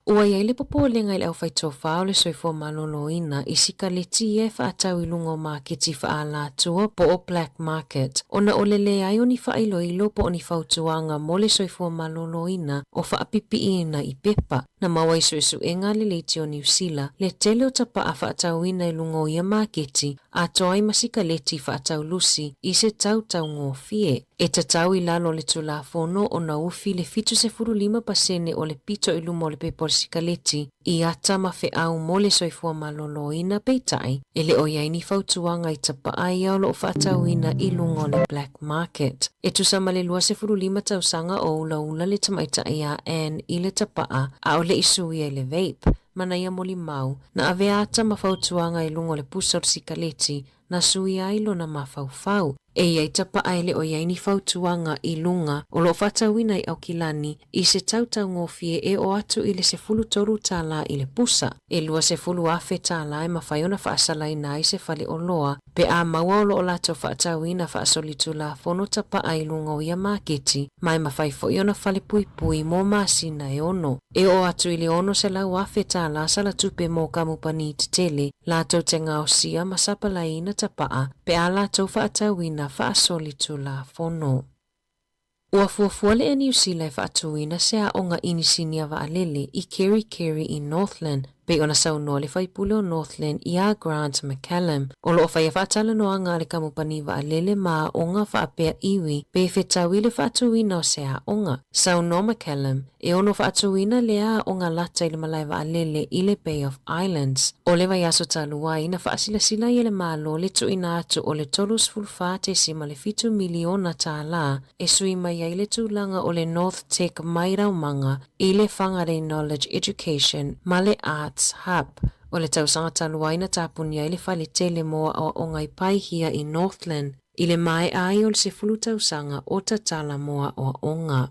Ua i ai le popolega i le aufaitofa o le soifua maloloina i sikaleti ia e faatau i luga o maketi faaalatua po o black market ona o le leai o ni faailoilo po o ni fautuaga mo le soifua maloloina o faapipiiina i pepa. Na maua i suesuega a le Leiti o Niu Sila le tele o tapaa faatauina i luga o ia maketi atoa ai ma sikaleti faatau lusi i se tau taugofie. E tatau i lalo o le Tulafono ona ufi le 75% o le pito i luma o le pepa o le sikaleti i ata ma feau mo le soifua maloloina peitai, e le o i ai ni fautuaga i tapaa ia o lo o faatauina i luga o le black market. E tusa ma le 25 tausaga o ulaula le tamaitai a Ann i le tapaa a o le i suia i le vape, ma na ia molimau, na avea ata ma fautuaga i luga o le pusa o le sikaleti na suia ai lona mafaufau. E i ai tapaa e le o i ai ni fautuaga i luga o lo o faatauina i Aukilani i se tau taugofie e oo atu i le 13 tālā i le pusa. E 20,000 tālā e mafai ona faasalaina ai se fale oloa pe a maua o lo o latou faatauina faasolitulafono tapaa i luga o ia maketi ma e mafai foi ona fale puipui mo masina e ono. E oo atu i le 600,000 tālā sala tupe mo kamupani tetele latou te gaosia ma sapalaiina tapaa pe a latou faatauina faasolitulafono. Ua fuafua le Air Niu Sila e faatuina se aoga inisinia vaalele i Kerikeri i Northland, pei ona saunoa le faipule o Northland iā Grant McCallum. O lo o faia faatalanoaga a le kamupani vaalele ma aoga faapea iwi pe fetau i le faatuina o se aoga. Saunoa McCallum, E ono faatuina lea aoga lata i le malae vaalele i le Bay of Islands. O le vaiaso talu ai, na faasilasila ai e le Malo le tuuina atu o le $34.7 miliona tālā e sui mai ai le tulaga o le North Tech mai Raumanga i le Whangarei Knowledge Education ma le Arts Hub. O le tausaga talu ai na tapunia ai le fale tele mo aoaoga i Paihia i Northland i le maea ai o le 10 tausaga o tatala mo aoaoga.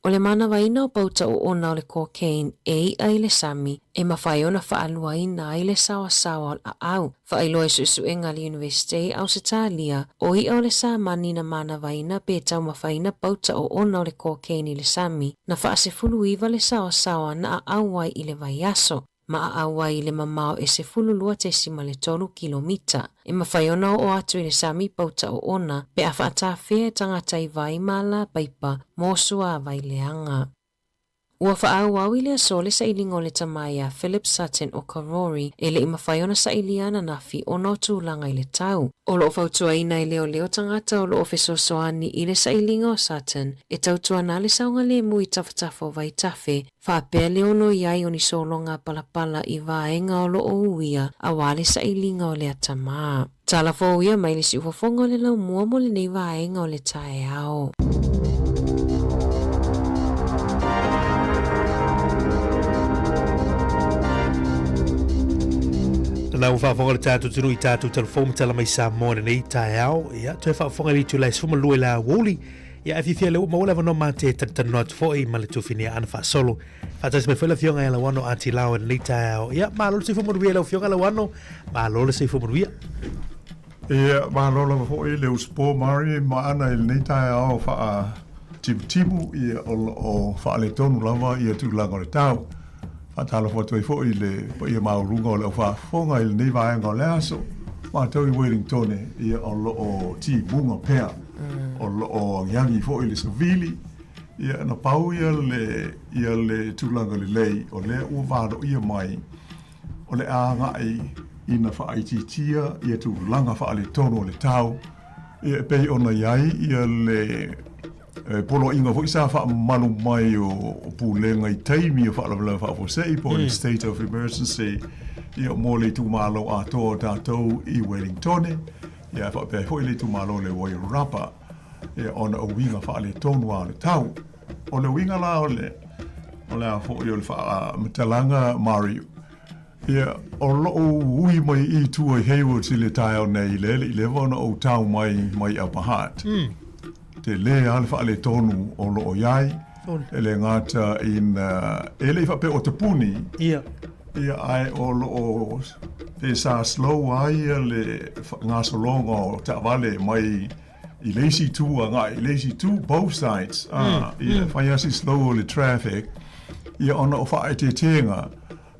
O le manavaina o pauta oona o le cocaine e iʻa i le sami e mafai ona faaluaina ai le saoasaoa o le aau. Faailoa i suesuega a le Iunivesite i Ausetalia, o iʻa o le samani na manavaina pe taumafaina pauta oona o le cocaine i le sami, na faasefuluiva le saoasaoa na aau ai i le vaiaso. Ma aau ai i le mamao e 12.3 kilomita. E mafai ona oo atu i le sami pauta oona pe a faatafea e tagata i vai ma la paipa mo suavai leaga. Ua faaauau i le aso le sailiga o le tama iā Philip Sutton o Karori e le i mafai ona sailia ananafi ona o tulaga i le tau. O lo o fautuaina e leoleo tagata o lo o fesoasoani i le sailiga o Sutton e tautuana le saogalemu i tafatafa o vaitafe Faapea le ono i ai o ni sologa palapala i vaega o lo o uia aua le sailiga o le atamā. Tala fou ia mai le siufofoga o le laumua mo lenei vaega o le taeao. Lena ua faafofoga le tatou atunuu i tatou tala fou ma tala mai Samoa i lenei taeao. Ia, toe faafofoga i le itula e 12 i le aoauli. Ia, e fiafia lea ua maua le avanoa ma te talatalanoa atu foi ma le tuafine Aana Faasolo. Faatasi mai foi le afioga ia Lauano Ati Lao i lenei taeao. Ia, malo le soifua manuia i lau afioga Lauano, malo le soifua manuia. Ia, malo lava foi le usupo Murray ma Ana i lenei taeao faatimutimu, ia, o lo o faaletonu lava ia tulaga o le tau. Faatalofa atu ai foi i le paia maualuga o le aufaafofoga i lenei vaega o le aso. Matou i Wellingtone, ia o lo o timuga pea, o lo o agiagi foi le savili, ia na pau ia le, ia le tulaga lelei o lea ua valoia mai o le a agai ina faaitiitia ia tulaga faaletonu o le tau, ia e pei ona i ai ia le Poloaiga foi sa faamamalu mai o Pulega i taimi o faalavelave faafuasei po o le State of Emergency ia mo le itumalo atoa o tatou i Wellingtone ia faapea ai foi le itumalo o le Wairarapa ia ona o uiga faaletonu lava o le tau. O le uiga la o le o le a foi o le faamatalaga Mario Ia, o lo'u ui mai i tua i Haywards i le taeao nei, le le i leva ona ou tau mai mai Upper Hutt. Tele lava le faaletonu o lo o i ai, e le gata ina, e le i faapea o tapuni, Ia. Ia, ae o lo o, pe sa slow ai le gasologa o taavale mai i le isi itu agai i le isi itu, both sides, a, ia, fai lava si slow o le traffic, ia ona o faaeteetega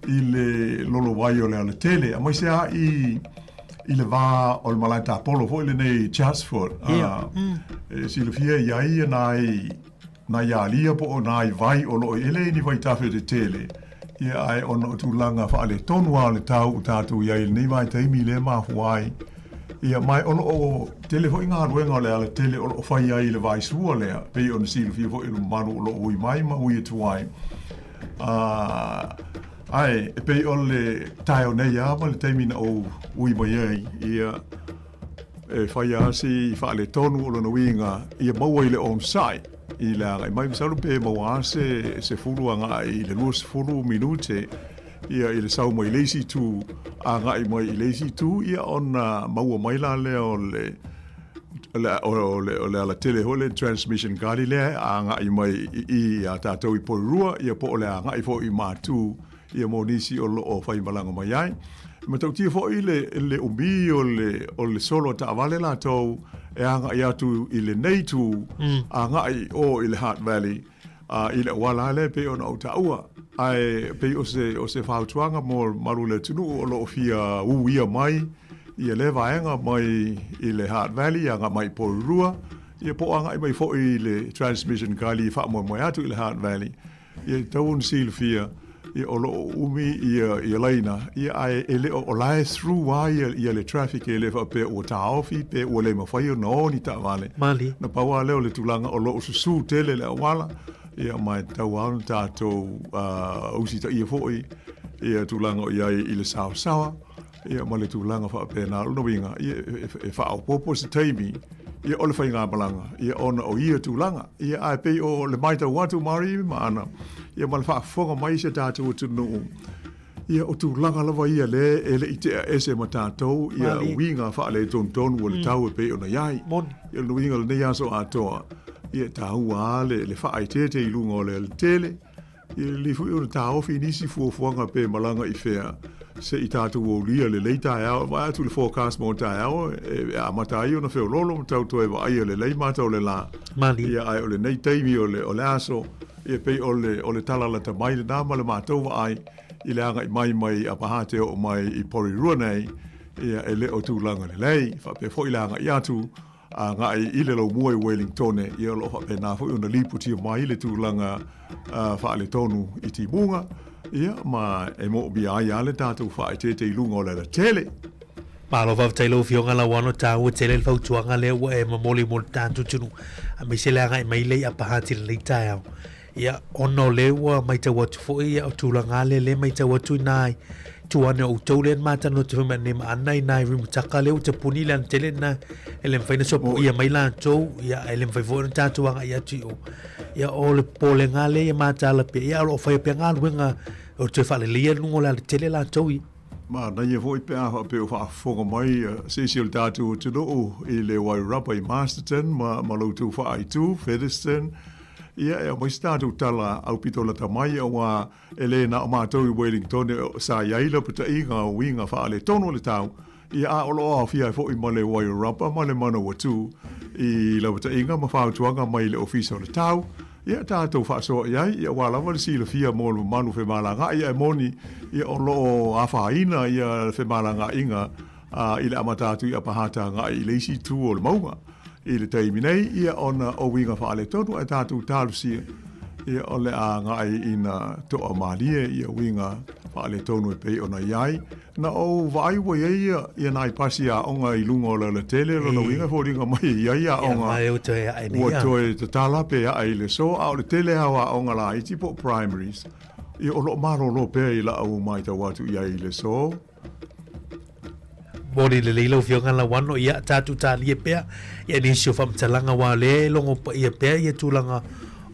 i le lolovai o le alatele, aemaise lava i i le va o le malae tapolo foi lenei i Chatsford. Ia. E silafia i ai ia nai, nai alia po o nai vai o lo o i ele i ni vaitafe tetele, ia ae ona o tulaga faaletonu lava o le tau o tatou i ai i lenei vaitaimi lea e mafua ai. Ia, ma o lo o tele foi galuega o le alatele o lo o fai ai i le vaisua lea, pei ona silafia foi e le mamalu o lo o ui mai ma ui atu ai. Ae, e pei o le taeao nei lava ma le taimi na ou ui mai ai, ia, e fai lava si faaletonu o lona uiga ia maua i le onosai i le agai mai. Masalo pe maua lava se 10 agai i le 20 minute ia i le sau mai le isi itu agai mai i le isi itu, ia ona maua mai la lea o le o le, o le alatele foi le transmission gully lea e agai mai i iā tatou i Porirua, ia po o le agai foi i Matu ia mo nisi o lo o faimalaga mai ai. E matautia foi le, le umi o le, o le solo a taavale latou e agai atu i lenei itu, agai i o i le Hutt Valley, a, i le auala lava lea e pei ona ou taua. Ae pei o se, o se fautuaga mo le mamalu o le atunuu o lo o fia uia mai ia lea vaega mai i le Hutt Valley agai mai i Porirua, ia po o agai mai foi i le Transmission Gully e faamoemoe atu i le Hutt Valley, ia e tatau ona silafia ia o lo o umi ia, ia laina, ia ae e le o, o la e through lava ia, ia le traffic e le faapea ua taofi pe ua le mafai ona o ni taavale. Malie. Na pau lava lea o le tulaga o lo o susū tele le auala, ia ma e tatau lava ona tatou usitaia foi ia tulaga o i ai i le saosaoa, ia ma le tulaga faapena. O lona uiga, ia e faaopoopo se taimi ia o le faigamalaga ia ona o ia tulaga. Ia ae pei o le matau atu Mari ma Ana, ia ma le faafofoga mai si o tatou atunuu, ia o tulaga lava ia lea e le i tea ese ma tatou ia uiga faaletonutonu o le tau e pei ona i ai. Moni. Ia o lona uiga o lenei aso atoa, Ia, e taua lava le, le faaeteete i luga o le alatele. Ia, e lelei foi ona taofi nisi fuafuaga pe malaga i fea se i tatou aulia lelei taeao. E vaai atu i le forecast mo taeao e amata ai ona feoloolo ma tau toe vaaia lelei mata o le la. Malie. Ia, ae o lenei taimi o le, o le aso, ia pei o le, o le tala lata mai lena ma le matou vaai i le agai mai mai Apahate oo mai i Porirua nei, ia e le o tulaga lelei. Faapea foi le agai atu agai i le laumua i Wellingtone, ia o lo o faapena foi ona lipotia mai le tulaga faaletonu i timuga, ia ma e moomia ai lava le tatou faaeteete i luga o le alatele. Malo faafetai lau Afioga Lauano, taua tele le fautuaga lea ua e momoli mo le tatou atunuu, aemaise le agai mai lea i Upper Hutt i lenei taeao. Ia, ona o lea ua matau atu foi, ia, o tulaga lava lea lea e matau atu i nai tuane o outou lea na ma talanoa atu foi ma nei ma Ana i nai Rimutaka lea ua tapuni le alatele lena e le mafai ona sopoia mai latou, ia, e le mafai foi ona tatou agai atu i o. Ia, o le popolega lava lea ia mataala pea, ia, o lo o faia pea galuega o le toe faaleleia luga o le alatele latou ia. Manaia foi pe a faapea o faafofoga mai se isi o le tatou atunuu i le Wairarapa i Masterton ma, ma lo outou faaaitu, Featherston, ia e aumai se tatou tala aupito lata mai auā e le na o matou i Wellington sa i ai lapataiga o uiga faaletonu o le tau, ia a o lo o aofia ai foi ma le Wairarapa ma le Manawatu i lapataiga ma fautuaga mai le Ofisa o le Tau. Ia tatou faasoa i ai, ia aua lava le silafia mo le mamalu femalagaai, ae moni, ia o lo o afaina ia femalagaaiga i le amata atu i Apahata agai i le isi itu o le mauga. I le taimi nei, ia ona o uiga faaletonu ae tatou talosia, ia o le a agai ina toa malie ia uiga faaletonu e pei ona i ai. Na ou vaai ua i ai ia, ia nai pasi aoga i luga o le alatele, lona uiga e foliga mai e i ai aoga ua toe tatala pe ae i le aso, a o le tele lava o aoga laiti po o primaries, ia o lo o malolo pea i lau matau atu i ai i le aso. Moni lelei lau Afioga Lauano, ia tatou talia pea ia nisi o faamatalaga aua o lea e logo paia pea ia tulaga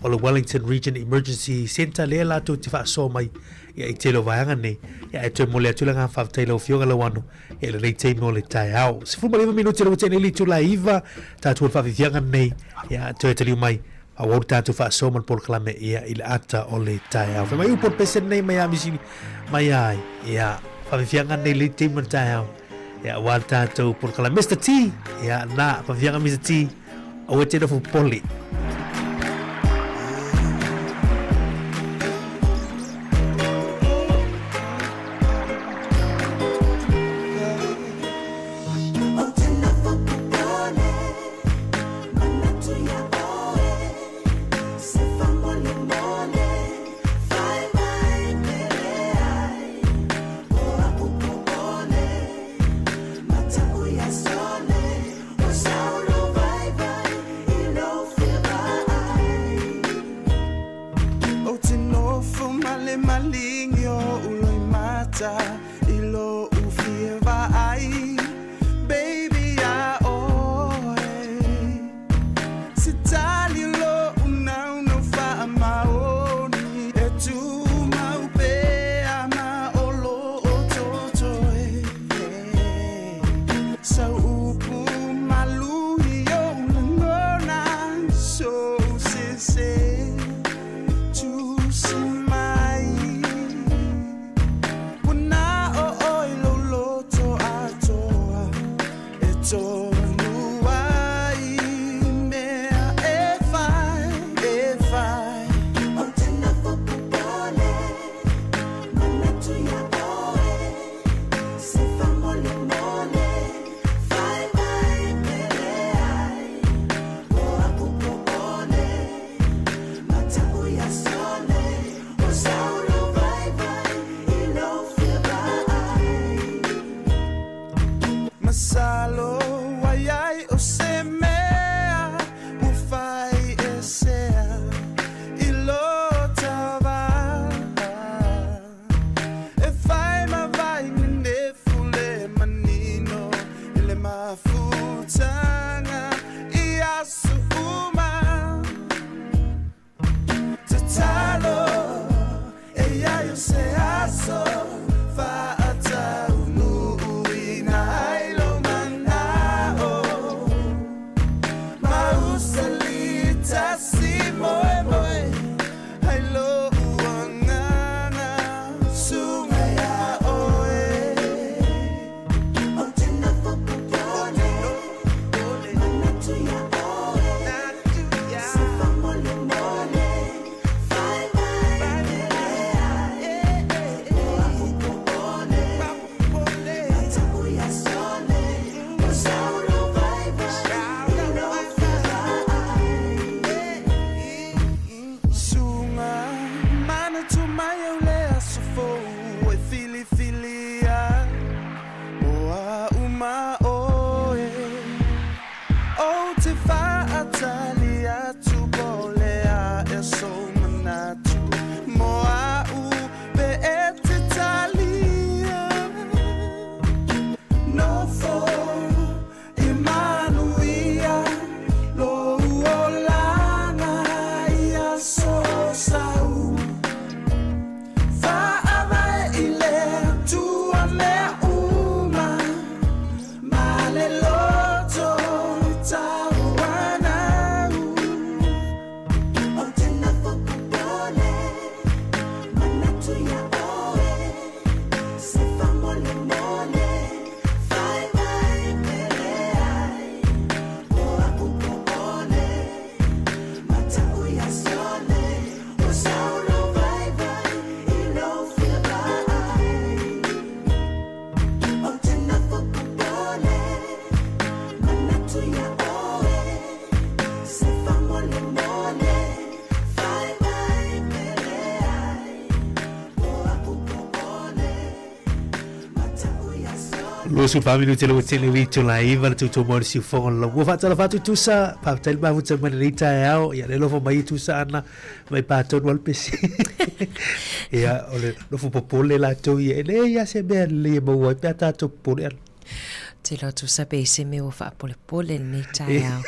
o le Wellington Region Emergency Centre lea latou te faasoa mai Ia, i tele o vaega nei, ia, e toe momoli atu le agaga faafetai i lau Afioga Lauano, ia, i lenei taimi o le taeao. 19 minute lea ua tea nei le itula e 9, tatou i le faafiafiaga lenei, ia, toe taliu mai, faaauau le tatou faasoa ma le polokalame, ia, i le ata o le taeao. Fai mai upu o le pese lenei mai a Misini, mai ai, ia, faafiafiaga lenei le taimi o le taeao, ia, aua le tatou polokalame. Mr. T, ia, na, faafiafiaga Mr. T, aua e te nofo popole. 24 minute le ua tele ui tula iva le tautua mo le siufoga o le laumua. Faatalofa atu Tusa, faafetai le mafuta mai lenei taeao. Ia le alofa mai Tusa ana mai patonu al pesi. Ia o le nofo popole latou ia e leai lava se mea lelei e maua ai pe a tatou popole ana. Te iloa Tusa pe i se mea ua faapolepole lenei taeao.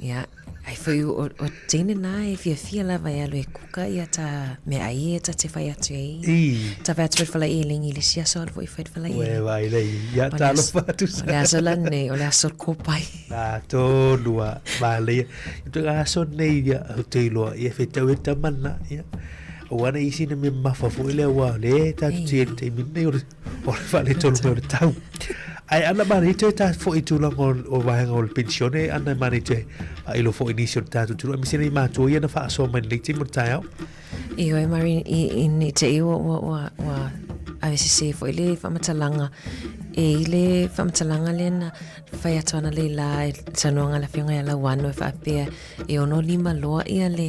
Ia, ai foi o, o teine na e fiafia lava e alu e kuka ia ta meaai ia ta te fai atu ai. I. Ta fai atu foi le fala i lengi le isi aso alu foi fai le fala i. Ue vai lei. Ia O le talofa aso, atu o le aso la nei, o le aso kopai. Na tonu a manaia. I te aso nei ia au te iloa ia whetau e tamana ia. Aua na isi na mea mafa foi lea ua le tātou te te taimi nei o le o le faaletonu mai o le tau. Ae ana manaia toe tā foi i tulaga o, o vaega o le penisione, ana manaia toe faailoa foi i nisi o le tātou atunuu, aemaise nei matua ia na faasoa mai lenei taimi o le taeao. Ioe Mari, i, i nei te i ua, ua, ua, ua ave sese foi le faamatalaga e i le faamatalaga lea na fai atu ana le la e saunoaga a le afioga ia Lauano e faapea e 65 loa ia le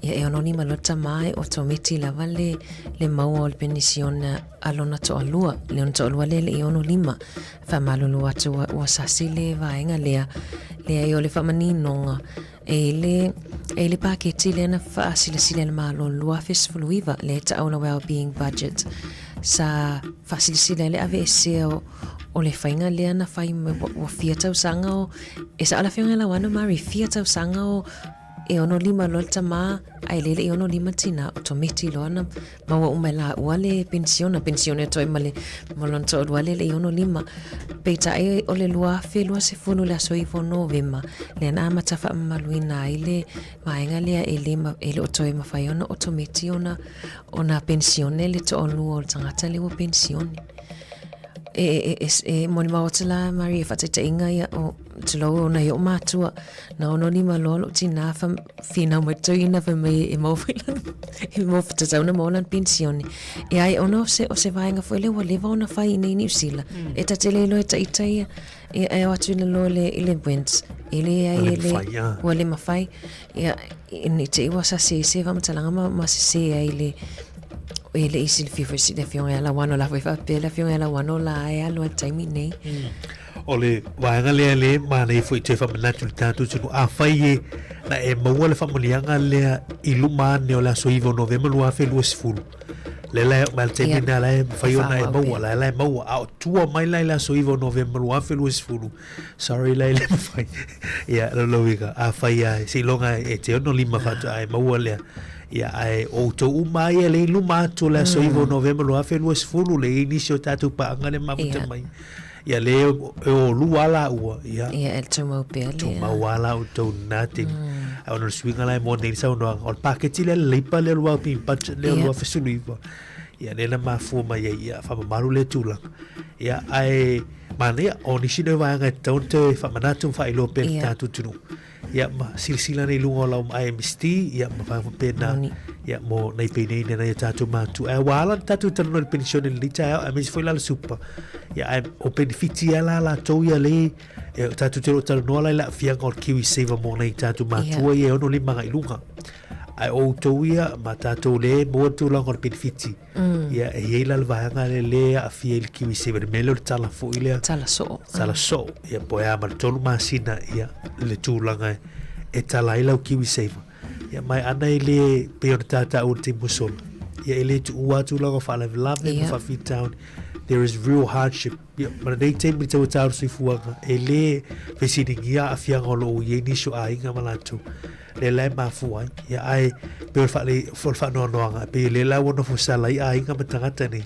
ia e 65 loa tama e otometi lava le le maua o le penisione a lona toalua, le ona toalua lea e le i 65. Faamalulu atu ua, ua sasi le vaega lea. Leai, o le faamaninoga, e i le, e i le paketi lea na faasilasila e le Malo i le 2019, lea e taua le Wellbeing Budget, sa faasilasila ai le aveesea o, o le faiga lea na fai mai, ua, ua fia tausaga o, e sao le Afioga ia Lauano Murray, fia tausaga o, e 65 loa le tama, ae le le i 65 tinā, otometi loa na maua uma e laua le penisiona, penisione atu ai ma le ma lona toalua lea le i 65. Peitai o le 2020 le aso 9 o Novema, lea na amata faamamaluina ai le vaega lea e le e le o toe mafai ona otometi ona ona penisione le toalua o le tagata lea ua penisione. E, e, e, e molimau atu la Marie e faataitaiga ia o tulou o nai oo matua na 65 loa lou tinā fa finau mai toeaina fai mai e maua foi lana e maua tatau ona maua lana penisione. E ai ona o se o se vaega foi lea ua leva ona fai i inei i Niu Sila. E ta te le iloa e ta ita ia ia e o atu i lalo i le i le WINZ. E leai Ua le e le mafai, ah. ua le mafai. Ia ne i te i ua sasi se faamatalaga ma ma sese ai le e le i silafia foi le afioga ia Lauano la foi faapea le afioga ia Lauano la e alu ai le taimi nei. O le vaega lea le manaia foi toe faamanatu i le tatou atunuu, afai e na e maua le faamanuiaga lea i luma ane o le aso 9 o Novema 2020, lea la e oo mai le taimi lena la e mafai ona e maua, la la e maua, a o tua mai la i le aso 9 o Novema 2020, sorry la e le mafai. Ia, lona uiga, afai lava seiloga e te 65 faatoa e maua lea, ia ae o outou uma lava ia lea i luma atu o le aso 9 o Novema 2020, lea e i ai nisi o tatou paaga lea e mafuta mai. Ia le e o lua la ua ia. Ia e tumau pea lea. Tumau a la outou na te. Ai ona o le suiga la e mo nei le saunoaga. O le paketi lea le leipa lea o le Wellbeing Budget lea o le 2019. Ia lea na mafua mai ai ia faamamalu lea tulaga. Ia ae manaia o nisi nei o vaega e tatau ona toe faamanatu ma faailoa pea i le tatou atunuu. Ia ma silasila ane i luga o lau IMSD, ia ma vaega faapena, ia mo nai peineine nai o tatou matua. Ae ua ala ona tatou talanoa i le penisione i lenei taeao, aemaise foi la le super. Ia ae o penefiti lava la latou ia le, e, tatou te le o talanoa la i le aafiaga o le KiwiSaver mo nai tatou matua ia e 65 agai i luga. Ae o outou ia ma tatou lea e maua le tulaga o le penefiti, Ia, e i ai la le vaega lea lea e aafia i le KiwiSaver, le mea lea o le tala foi lea. Tala soo. Tala soo. Ia, po o le a ma le 3 masina, ia, le tulaga e tala ai lau KiwiSaver. Ia, ma e ana e le, pei ona ta taua i le taimi ua sola, ia, e le tuua lava tulaga o faalavelave ma faafitauli. There is real hardship. Ia, ma lenei taimi i le tauata o le soifuaga, e le fesiligia aafiaga o lo o i ai nisi o aiga ma latou. Lea la e mafua ai. Ia, ae pei o le faale, o le faanoanoaga, pei o lea la ua nofo sala ai aiga ma tagata nei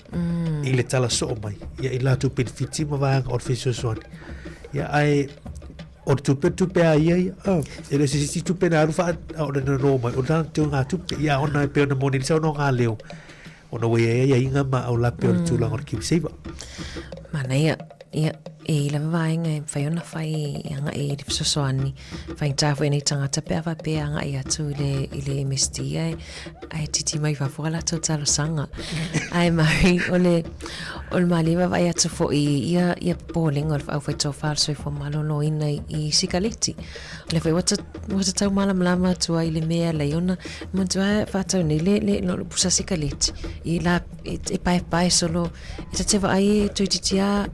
i le tala soo mai, ia, i latou penefiti ma vaega o le fesoasoani. Ia, ae o le tupe, o le tupe a ia ia. Oh, e le o se isi tupe na alu faa, o le nono mai, o le teo ngā tupe. Ia, ona e pei ona moni le saunoaga a Leo, ona ua i ai aiaiga ma aulape o le tulaga o le KiwiSaver. Manaia. Ia, e i lava vaega e mafai ona fai e agai i le fesoasoani. Faigata foi nei tagata pe a faapea e agai atu i le, i le MSD ae, ae titi mai fafo a latou talosaga. Ae Mari, o le, o le malie vaavaai atu foi i ia, ia popolega o le aufaitofa o le soifua maloloina i, i sikaleti. O lea foi ua ta, ua tatau malamalama atu ai i le mea e ala ai ona manatua e faatau nei le, le, le pusa sikaleti. I la, e, e paepae solo E ta te vaai e toeitiiti lava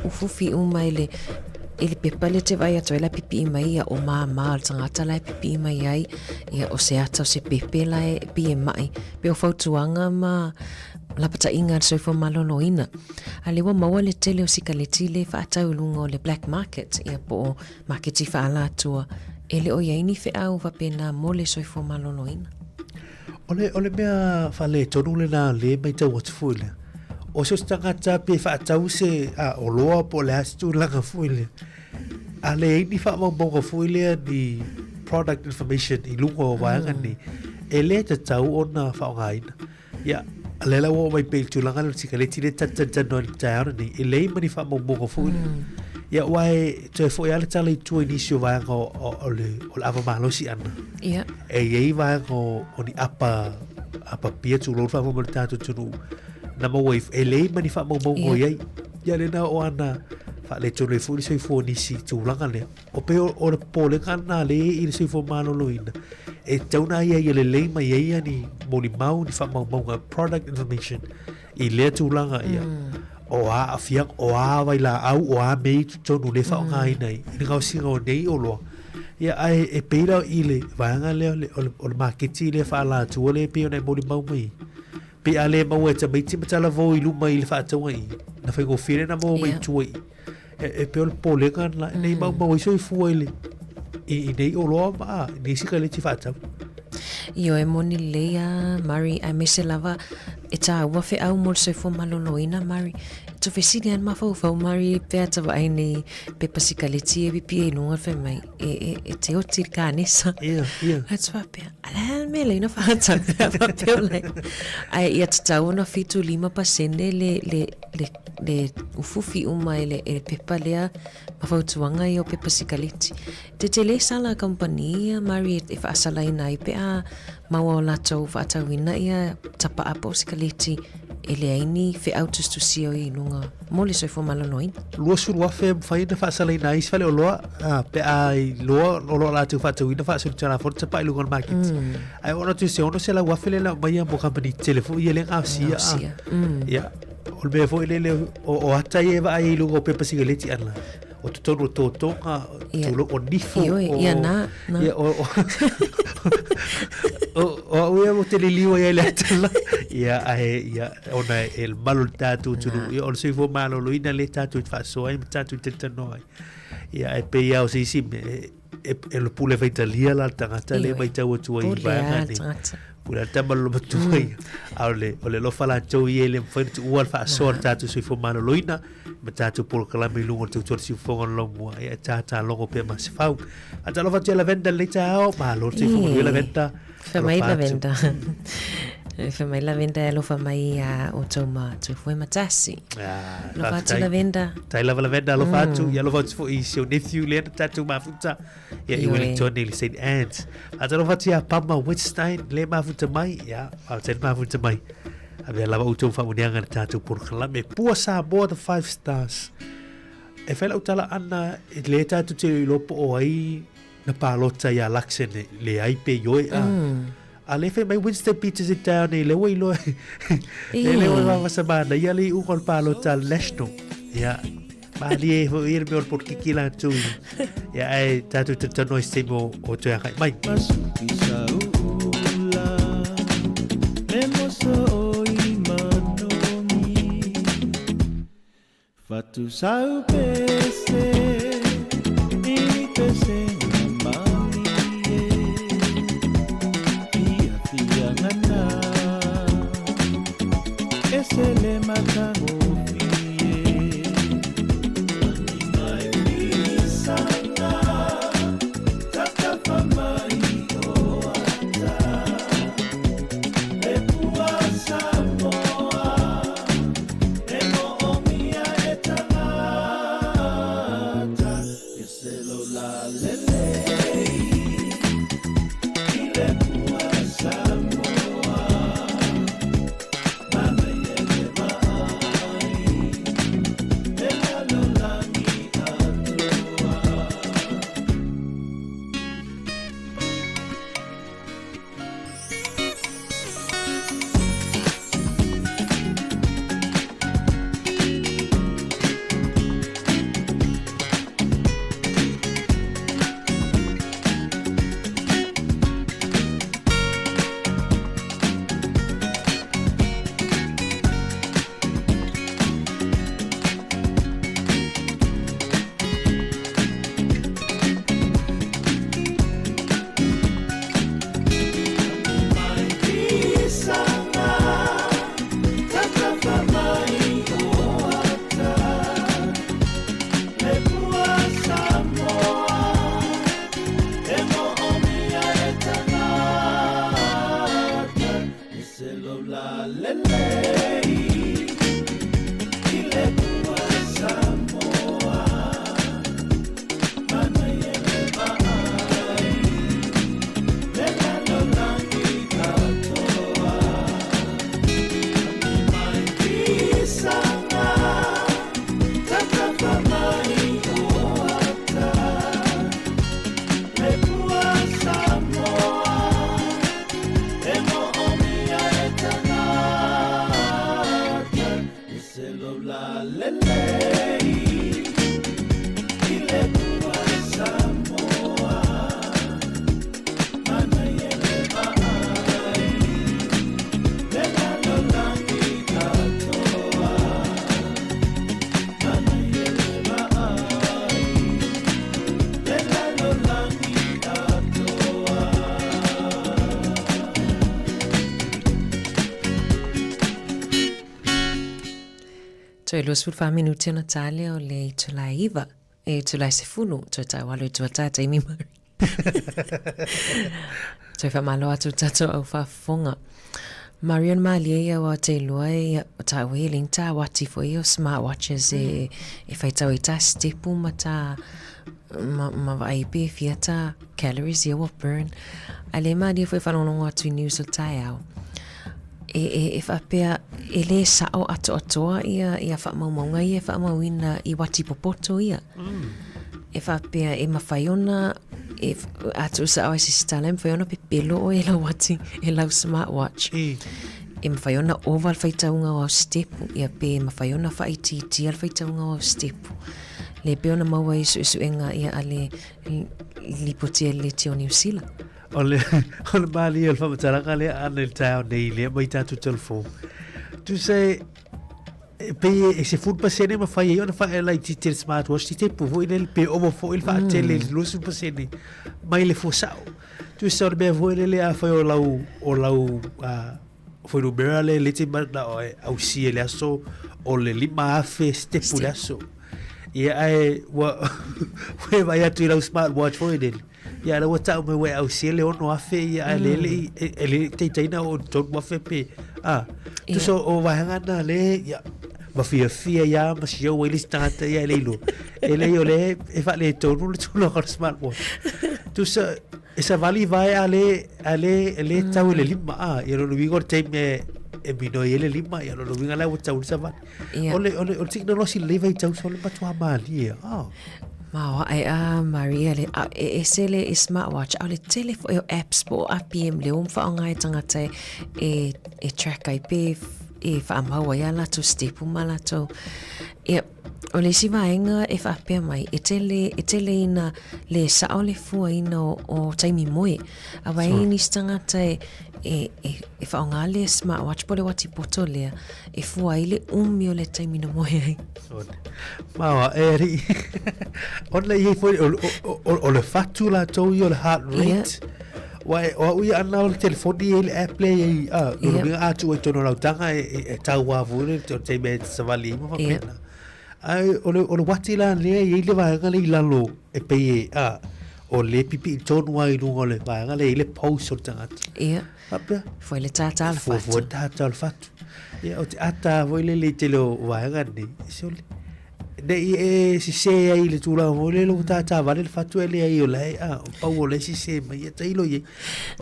ufufi uma i le i le pepa lea e te vaai atu ai la e pipii mai ia o māmā o le tagata la e pipii mai ai ia o se ata o se pepe la e pei e ma'i pei o fautuaga ma lapataiga a le soifua maloloina. A lea ua maua le tele o sikaleti lea e faatau i luga o le black market ia po o maketi faaalatua e le o i ai ni feau faapena mo le soifua maloloina. O le, o le mea faaletonu lena lea e matau atu foi lea, o so o se tagata pe faatau se a, oloa po o le a se tulaga foi lea, a leai ni faamaumauga foi lea ni product information i luga o vaega nei, e le tatau ona faaaogaina. Ia, lea la ua oo mai pea i le tulaga lea o le sikaleti lea ta te talatalanoa ai i le taeao lenei, e leai ma ni faamaumauga foi lea. Ia, aua e toe foi lava le tala i tua i nisi o vaega o, o, o le, o le ava malosi ʻana. Ia. E i ai vaega o, o ni apa, apa pia tulou le faafofoga mai o le tatou atunuu na maua ifo, e leai ma ni faamaumauga o i ai. Ia, lena o ana faaletonu ai foi le soifua o nisi i tulaga lea. O pei o, o le popolega lena lea i le soifua maloloina, e tatau ona aiaia lelei mai ai ia ni molimau, ni faamaumauga, product information i lea tulaga ia. O a aafiaga, o a vailaau, o a mea i totonu lea e faaaogaina i le gaosiga o nei oloa. Ia, ae e pei la i le vaega lea o le, o le, o le maketi lea faaalatua lea e pei ona e molimau mai ai. Pei a le maua e tamaiti ma talavou i luma i le faatauga i, na faigofie lea na maua mai i tua i. E, e pei o le popolega lena, nei maumau ai soifua i le, i, i nei oloa ma a, i nei sikaleti faatau. Ioe moni lelei a Murray aemaise lava e tāua feau mo le soifua maloloina Murray. To fesili a le mafaufau Murray pe a ta vaai nei pepa sikaleti e pipi i luga fai mai e, e, e te oti le kanesa. Ia, ia. A te faapea, a le a le mea lei na whaatau pe a faapea o lei. Ae ia tatau ona 75% le, le, le, le ufufi uma e le, e le pepa lea ma fautuaga ia o pepa sikaleti. Tetele sala kamupani ia Mari e faasalaina ai pe a maua o latou faatauina ia tapaa po o sikaleti e leai ni feau tusitusia o i luga mo le soifua maloloina. 20,000 e mafai ona faasalaina ai isi faleoloa pe a iloa o lo o latou faatauina faasolitulafono tapaa i luga o le maketi. Ae oo atu i se 600,000 lea na aumaia mo kamupani tetele foi ia lea e gaosia. Ia, o le mea foi lele o ata ia e vaai ai i luga o pepa sikaleti ana. O totonu o totoga, tulou, o nifo. Ioe, ia na, na. Ia, o, o, o, o au ia o te liliu ai le atala. Ia, ae, ia, ona e malu le tātou atunuu. Ia, o le soifua maloloina lea tātou i faasoa ai ma tātou i talatalanoa ai. Ia, ae pei lava o se isi mea, e, e, e le pule faitalia la le tagata lea e matau atu ai i vaega nei. Pule a le tama lolo matua ia. A o le, o le alofa latou ia e le mafai ona tuua le faasoa o le tātou soifua maloloina ma tātou polokalame i luga o le tautua le siufofoga o le laumua. Ia, e tātā logo pea ma se fau. Faatalofa atu ia Lavenda i lenei taeao. Malo le soifua manuia Lavenda. Fai mai Lavenda. Fai mai Lavenda e alofa mai iā outou ma Tufue ma Tasi. Ah, Alofa atu Lavenda. Tai lava Lavenda, alofa atu. Ia alofa atu foi i si ou nephew lea na tatou mafuta. Ia i Wellington i le St. Anne's. Faatalofa atu ia Pama Wittstein, le mafuta mai. Ia, faafetai le mafuta mai. Avea lava outou faamanuiaga i le tatou polokalame. Pua Samoa The Five Stars. E fai lau tala ana, e le tatou te iloa po o ai na palota iā Luxon e leai pe ioe a. A lea fai mai Winston Peters i le taeao nei, lea ua iloa e le ua vavasa manaia le iuga o le palota a le National. Ia, malie foi ia le mea o le polokiki latou. Ia, ae tatou talatalanoa i se taimi o, o toe agai mai. Fatu sau pese i pese malie Fia fia ngana E se le matagofie Lagi mai fisanga Tatafa mai o ata E pua Samoa E moomia e tangata E se lo la lelei I le pua Samoa Manaia le vaai Le lalolagi atoa. Toe 24 minuti ona tā lea o le itula e 9, e itula e 10, toe taualo i tua tā taimi Murray. Toe whamalo atu tatou au whafofoga. Marion malie ia o Aotearoa e ia tā ue ling tā wati fo ia o smartwatches e e whaitau i tā stepu ma tā ma, ma vaai pe fia tā calories ia ua burn. A le malie fo e whalongongo atu i news o taeao. E, e, e whapea e le sao atoatoa ia ia whaamaumauga ia e whaamauina i wati popoto ia. E faapea e mawhai ona e a tuusa au e se sitala e mawhai ona pepelo o e lau ati e lau smartwatch. E mawhai ona ova le faitauga o au stepu ia pe e mawhai ona whaitiitia le faitauga o au stepu. Le pe ona maua i suesuega ia a le lipoti a le leti o Niu Sila. O le, o le malie o le whamatalaga lea ana i le taeao nei lea mai tātou telefon. Tusa e, E pei e 10% mawhai ai ona whaelaitiiti le smartwatch ti te pu foi lele pe ovo foi le whaatele le 20% mai le fua sao. Tusa o le mea foi lele a whai o lau, o lau fuainumera le le te mana o e ausia i le aso o le 5,000 stepu le aso. Ia ae ua ua e vaai atu i lau smartwatch foi lele. Ia la ua tau mai ua e ausia le 6,000 ia ae le le e le taitaina o 3,000 pe a. Tusa o vaega na le ia ma fiafia ia ma si au ai le isi tagata ia e le iloa. E leai o lea e faaletonu le tulaga o le smartwatch. Tusa e savali vae a le a le e le tau i le lima a. Ia lona uiga o le taimi e e minoi ai le lima ia lona uiga la ua tau i le savali. Ia. O le o le o le tekonolosi lenei vaitau so le matua malie a. Maoaʻe a Maria le a e ese le i smartwatch ʻaʻole tele foʻi o apps po o api e leo ma faaaoga e tagata e e e track ai pe e faamau ai a latou stepu ma latou ia o le isi vaega e faapea mai e tele e tele ina le sao le fuaina o, o taimi moe aua e i nisi tagata e e e e faaaoga le smartwatch po o le uati poto lea e fua ai le umi o le taimi na moe ai. Maoa, e alii. Ona i ai foi, o, o, o, o le fatu latou ia o le heart rate. Yeah. Wa e, o au ia ana o le telefoni e le app le i, a, no yeah. Minga atu ai tono lautaga e, e, e tau wā fui le, o te mea e savali i ma whapena. Yeah. Ai, o le, o le wati la lea i le vaega le i lalo e pei e, a, o le pipi i tonu ai lunga o le vaega le i le pulse o le tangata. Yeah. Faapea. Fua le tātā o le fatu. Fua le tātā o le fatu. Ia, o te ata foi lele i tele o vaega nei. Sole. Ne i e sisē ai i le tulaga foi lele ua tātā vale le fatu e leai o lae, a, o pau o le sisē mai ia tailo i ai.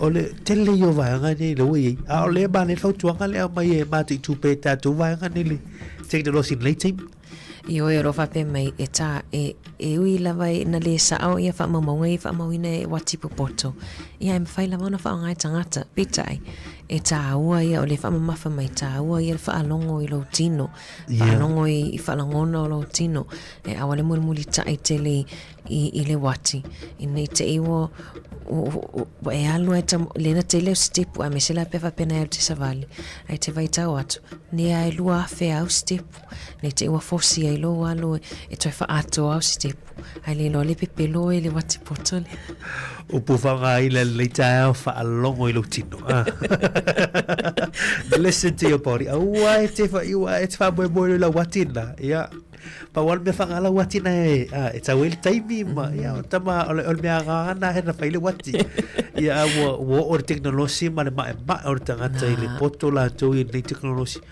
O le tele ia o vaega nei le ua i ai. A o lea manaia le fautuaga lea aumai e mataitu pea i tatou vaega nei le tekonolosi i lenei taimi. Ioe o lo o faapea mai e tā, e, e ui lava ina lē sao ia faamaumauga ia faamauina e Wati Popoto, ia e mawhai lava ona whaonga e tangata, peitai, e tāua ia o le whaamamafa mai, tāua ia le whaalongo i lou tino, whaalongo i, i whaalangona o lou tino, e aua le mulimulitai tele i, i, i le wati, i nei te i ua, ua e alu ai ta, lena tele o stepu, aemaise la pea faapea na e alu te savali, ai te vaitau atu, nē a e 2,000 au stepu, Nei te ua fosi ai lou alo e toe whaatoa au sitepu. Ai le loa le pepelo e le wati poto le. Upu whangaila lenei taeao whaalogo i lou tino. Listen to your body. Aua e te whaiua e te whaamoemoe i lau atina. Ia. Pau o le mea whangala ua atina e, a, e tau ai le taimi ma, ia, o tama, o le, o le mea ngāna he na whai le wati. Ia, ua, ua oo le teknolosi ma le maemae o le tangata i le poto latou i lenei teknolosi.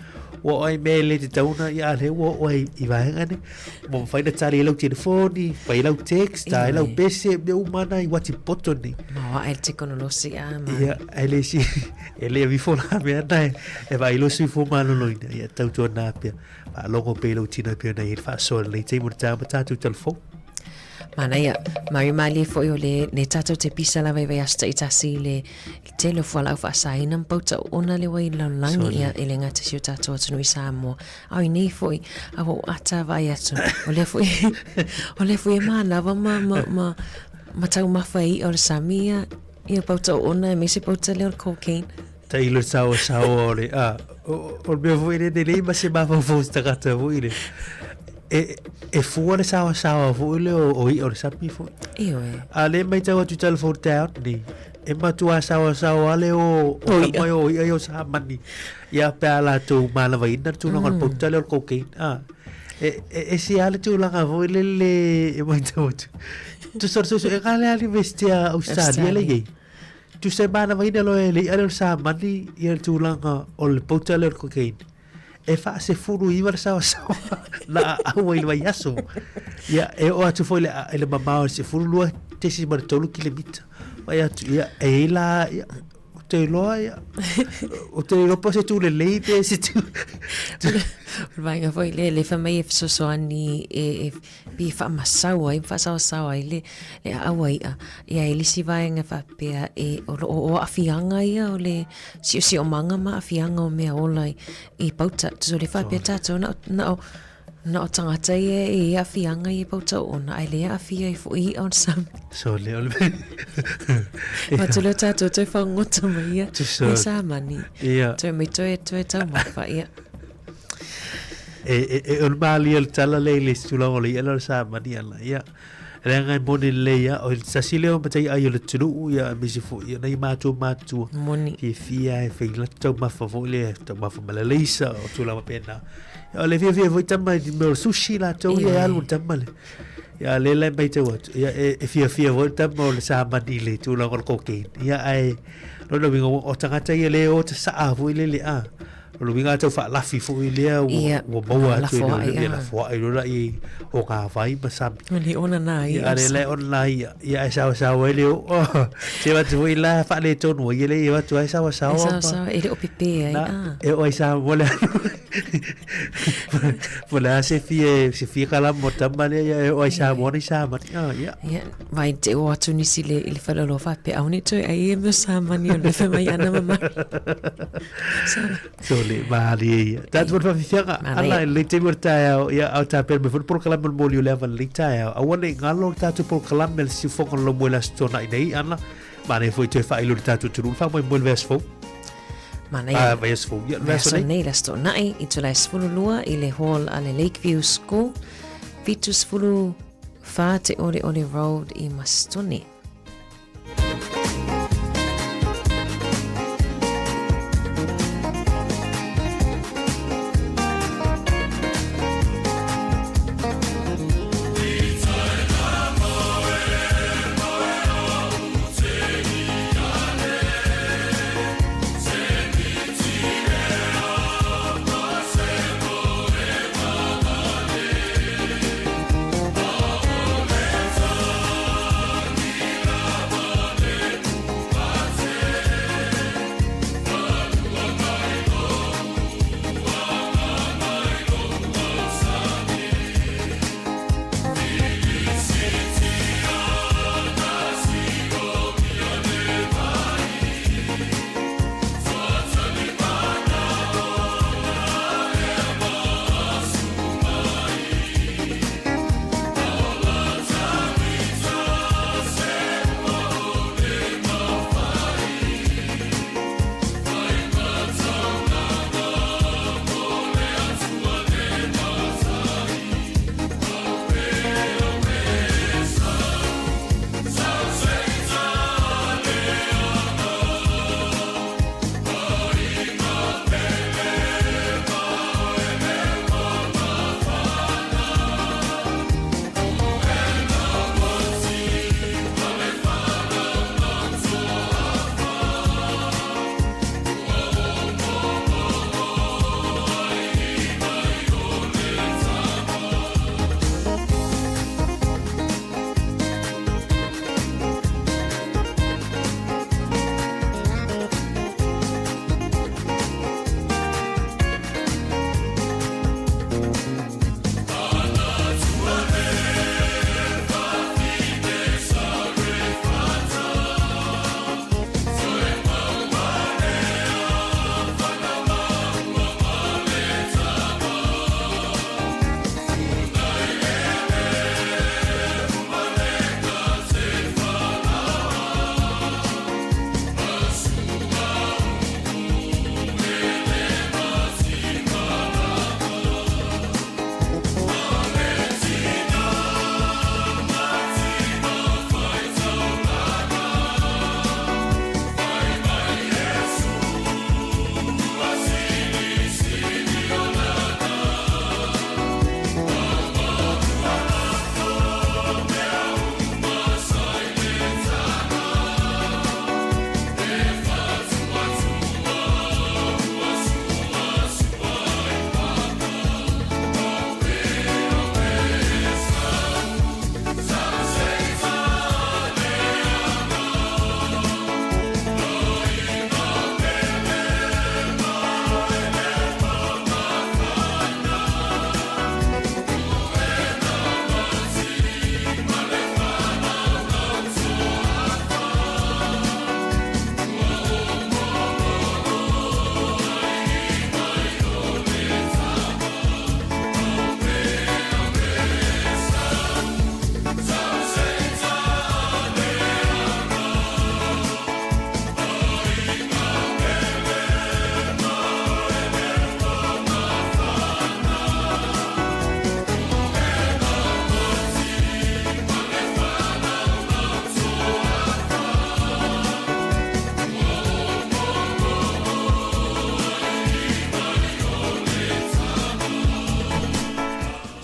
Ua oo ai mea e le tatau ona ia a lea ua oo ai i vaega nei. Ua mafai ona tali ai lau telefoni, fai ai lau text, ta ai lau pese, mea uma na i wati poto nei. Maoaʻe le tekonolosi a ma. Ia, e le si, e le avifo la mea na e, e vaai lo soifua maloloina. Ia, tautuana pea, faalogo pea i lou tino e pei ona i ai le faasoa i lenei taimi o le taeao ma tatou telefoni. Manaia, Mari malie foi o le, le tatou te pisa lava i vaiaso taitasi i le tele o fualaau faasaina ma pauta oona le wai lalolagi ia e le gata i si o tatou atunuu i Samoa. A o i nei foi, a ua ou ata vaai atu, o lea foi, o lea foi e manava ma, ma, ma, ma taumafa e i'a o le sami ia, ia pauta oona aemaise pauta lea o le cocaine. Tailo saosaoa o le, a, o, o le mea foi lea, nei ma se mafaufau o se tagata foi lea. E, e fua le saosaoa foi lea o, o i'a o le sami foi. Ioe. A lea e matau atu i telefoni taeao nei, e matua saosaoa le o, o tama o i'a ia o Samani. Ia pe a latou manavaina le tulaga o le pauta lea o le cocaine. A. E, e, ese lava le tulaga foi lele e matau atu. Tusa o le suesuega lea a le University a Australia lea e i ai. Tusa e manavaina loa e le i'a lea o le samani ia le tulaga o le pouta lea o le cocaine. E faasefuluiva le saoasaoa na aau ai i le vaiaso. Ia, e oo atu foi i le, i le mamao o le 12.3 kilemita. Vaai atu, ia, e i ai la, ia, ou te iloa, ia, ou te le iloa po o se tū lelei pe se tū... O le vaega foi lea, lea fai mai e fesoasoani e, e pei e faamasau ai ma faasaosao ai le, le aau a i'a. Ia e le isi vaega faapea e o lo o aafiaga ia o le siosiomaga ma aafiaga o mea ola i, i pauta. Tusa o le faapea tātou na o, na o, na o tagata ia e i aafiaga i pauta oona, ae le aafia ai foi i'a o le sami. So le o le Matu leo tātou toe whangota mai ia. Tusa. E sāmani. Ia. Toe mai toe, toe taumafa, ia. E, e, e, o le malia le tala lea i le isi tulaga o le i'a lea o le samani ana, ia. Leaga e moni lelei lava, o le tasi lea o mataiai o le atunuu, ia, aemaise foi ia nai matou matutua. Moni. Fiafia e fai taumafa foi lea, taumafa ma le alaisa, o tulaga faapena. Ia, o le fiafia foi tama i mea o le sushi latou ia e alu le tama le. Ia, lea la e matau atu, ia, e, e fiafia foi le tama o le samani i le tulaga o le cocaine. Ia, ae, lona uiga, o tagata ia lea e o tasaa foi lele, a. O le uiga tau faalafi foi lea ua, Ia, ua maua atu e lafoai, le ah. lafoai loa i o ngā vai ma sami. O le ona nā ia. Ia, le le ona nā ia. Ia, e sao sao ai le o. Se watu foi la whaale tonu. Ia le ia watu ai sao sao. E sao sao, e le o pepe ai. Na, Ah. e o ai sa mo le Mo le a se fie, se fie kala mo tama le ia e o ai sa mo ni sa ma. Ah, ia. Ia, vai te o atu nisi le, i le whalaloa whapea, au ni toe ai e mea sāmani o le whai mai ana mamalu. So le maali e ia. Tātou mo le whawhiwhianga, Manaia. ana e le taimi o le taeao, ia au tāpera mai foi le polokalame o le moli o le ava le taeao. Aua ne i ngalo le tātou polokalame le siufoga o le lomo e le aso tuanai nei, ana, manaia foi toe whailo le tātou atunuu, le whamoemoe le vaiaso fou. Manaia. Ah, vaiaso fou, ia, le vaiaso Vaiaso nei. nei, le aso tuanai, i itula e 12 i le hall a le Lakeview School, 74 Te Oreore Road i Mastone.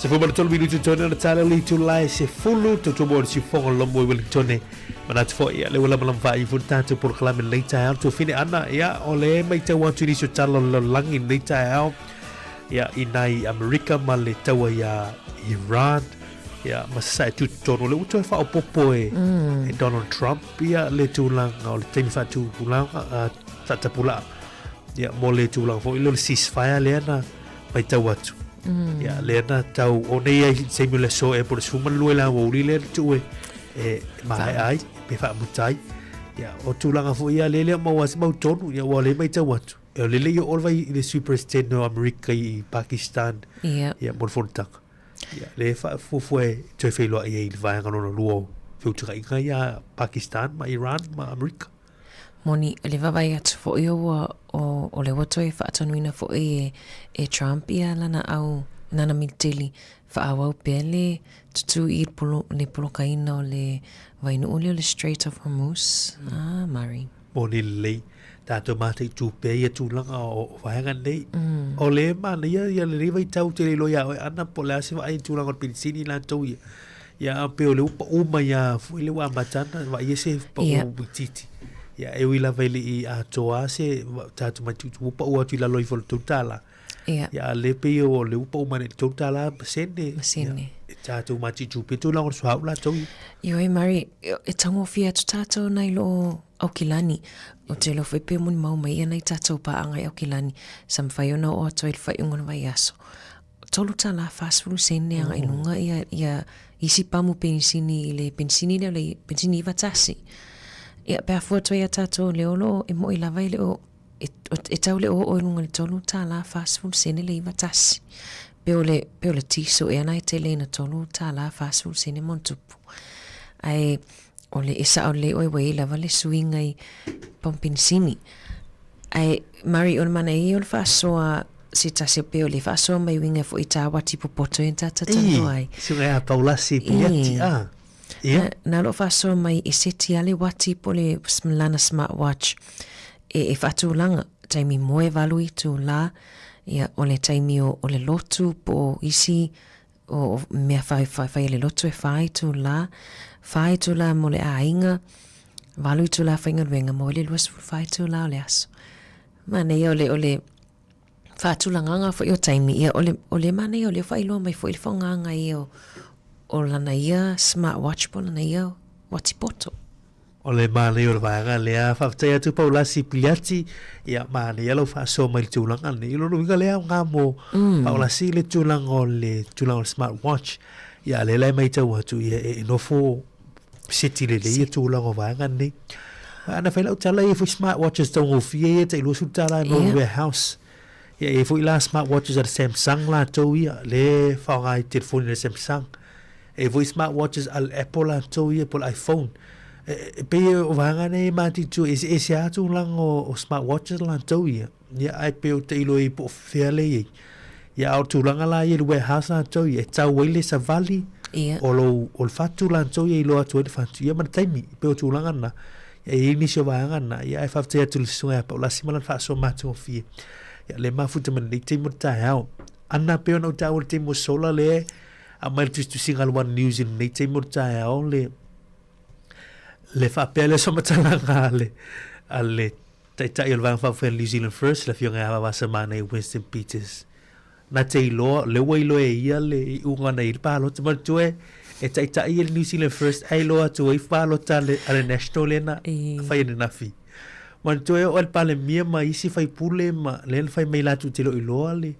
13 minutu tone ona tala le itula e 10 tautua mo le siufofoga o le Laumua i Wellingtone. Manatu foi, ia, le ua lamalama faaiu foi le tatou polokalame i lenei taeao. Tuafine Ana, ia, o le matau atu i nisi o tala o le lalolagi i lenei taeao, ia, i nai Amerika ma le taua iā Iran, ia, ma sasae tutotonu. O lea ua toe faaopoopo e, e Donald Trump, ia, le tulaga o le taimi faatupulaga, uh, faatapulaa, ia, mo le tulaga foi lea o le ceasefire lea na matau atu. Ia, lea na tau, o nei ai taimi o le aso ea po o le 12 i le aoauli lea na tuu e, e maea ai, pe faamuta ai. Ia, o tulaga foi ia lea le o maua ai se mautonu, ia, ua o lea e matau atu, e o lea le i oo le vai i le Sui President o Amerika i Pakistan, ia, mo le fonotaga. Ia, lea e faafuafua e toe feiloai ai i le vaega lona lua o feutagaiga ia a Pakistan ma Iran ma Amerika. Moni, le vaavaai atu foi o ua, o, o lea ua toe faatonuina foi e, e Trump ia lana au, lana militeli faaauau pea le tutū i le polo, le polokaina o le vainuu lea o le Strait of Hormuz. Ah, Murray. Moni lelei, tatou mataitu pea ia tulaga o, o vaega nei. O le manaia ia lenei vaitau tele iloa ia oe Ana po o le a se vaai i tulaga o le penisini latou ia. Ia a pei o lea ua pau mai lava foi lea ua amata ana vaaia se pau itiiti. Ia e ui lava e le i atoa se tatou mataitu ua pau atu i lalo ifo o le $3. Ia. Ia a lea pei o lea ua pau mai i le $3 ma sene. Ma sene. Ia, e tatou mataitu pea tulaga o le suauu latou ia. Ioe Murray, e taugofie atu tatou nai lo Aukilani. Ou te iloa foi pe molimau mai ia nai tatou paaga i Aukilani, sa mafai ona oo atu ai i le faaiuga o le vaiaso. $3.40 sene agai luga ia, ia isi pamu penisini i le penisini lea o le penisini 91. Ia, pe a fua atu ai ia tatou lea o lo o e mo'i lava e le o, e, e tau le oo i luga i le $3.40 sene le 91. Pe o le, pe o le tiso ea na e tele ina $3.40 sene ma ona tupu. Ae o le e sao lelei oe ua i ai lava le suiga i pamu penisini. Ae Murray, o le mana ia o le faasoa se tasi o pea o le faasoa mai uiga foi i tā wati popoto ia na tātou talanoa ai. Ii, suiga ia Paulasi Piliati, a. Ia. Na, na lo faasoa mai e seti a le wati po le lana smart watch e, e faatulaga, taimi moe valu itulā, ia, o le taimi o, o le lotu po o isi o mea whai, whai, whai le lotu e whā itulā, whā itulā mo le āinga, valu itulā whaingaluenga mo le 24 itulā o le aso. Manaia o le, o le whaatulanganga foi o taimi, ia, o le, o le manaia o le whailoa mai foi le whaonganga ia o, o lana ia smartwatch po lana ia wati poto. O le manaia o le vaega lea. Faafetai atu Paulasi Piliati, ia manaia lau faasoa mai le tulaga lenei. I lona uiga lea aoga mo Paulasi i le tulaga o le tulaga o le smart watch. Ia a lea la e matau atu ia e nofo seti lelei ia tulaga o vaega nei. Ana fai lau tala ia foi smart watches taugofie ia tai $20 e maua i le warehouse. Ia e i ai foi la smart watches a le Samsung latou ia, lea e faaaoga i telefoni a le Samsung. E foi smart watches a le Apple latou ia po o le iPhone. E, e pei o vaega nei e matitu e eseese lava tulaga o, o smart watches latou ia. Ia ae pei ou te iloa i po o fea lea e i ai. Ia a o tulaga la ia i le warehouse latou ia, e tau ai le savali o lou, o le fatu latou ia e iloa atu ai le fatu. Ia ma le taimi, e pei o tulaga na. Ia e i ai nisi o vaega na. Ia ae faafetai atu i le susuga ia Paulasi ma lana faasoa matagofie. Ia lea e mafuta mai lenei taimi o le taeao. Ana pei ona ou taua i le taimi ua sola lea aumai le tusitusiga a le One News i lenei taimi o le taeao le le faapea lea o se faamatalaga a le a le Taitai o le Vaega Faaupufai a le New Zealand First, le Afioga ia Vaavasamanaia Winston Peters. Na te iloa, lea ua iloa e ia le iuga na i ai le palota. Manatua e, e taitai ia le New Zealand First ae iloa atu ai palota a le, a le National lea na fai ananafi. Manatua e oo ai le Palemia ma isi faipule ma lea na fai mai latou te le o iloa le,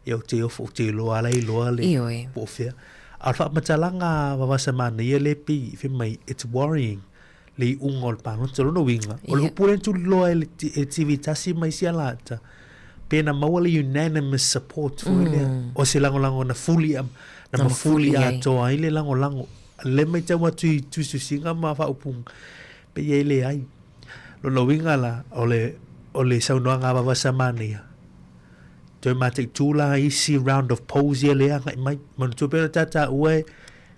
Ia ou te ofo, ou te iloa ala iloa le Ioe. po o fea. A o le faamatalaga a Vaavasamanaia lea pei fai mai, it's worrying le iuga o le palota. O lona uiga, o le upu lea na tuliloa e le e le TV tasi ma isi alata, pe na maua le unanimous support foi lea, o se lagolago na fuli na mafuli atoa ai le lagolago. Lea matau atu i tusitusiga ma faaupuga, pei e leai. Lona uiga la, o le, o le saunoaga a Vaavasamanaia, Toe mataitu la isi round of polls ia lea agai mai. Manatua pea ona ta taua e,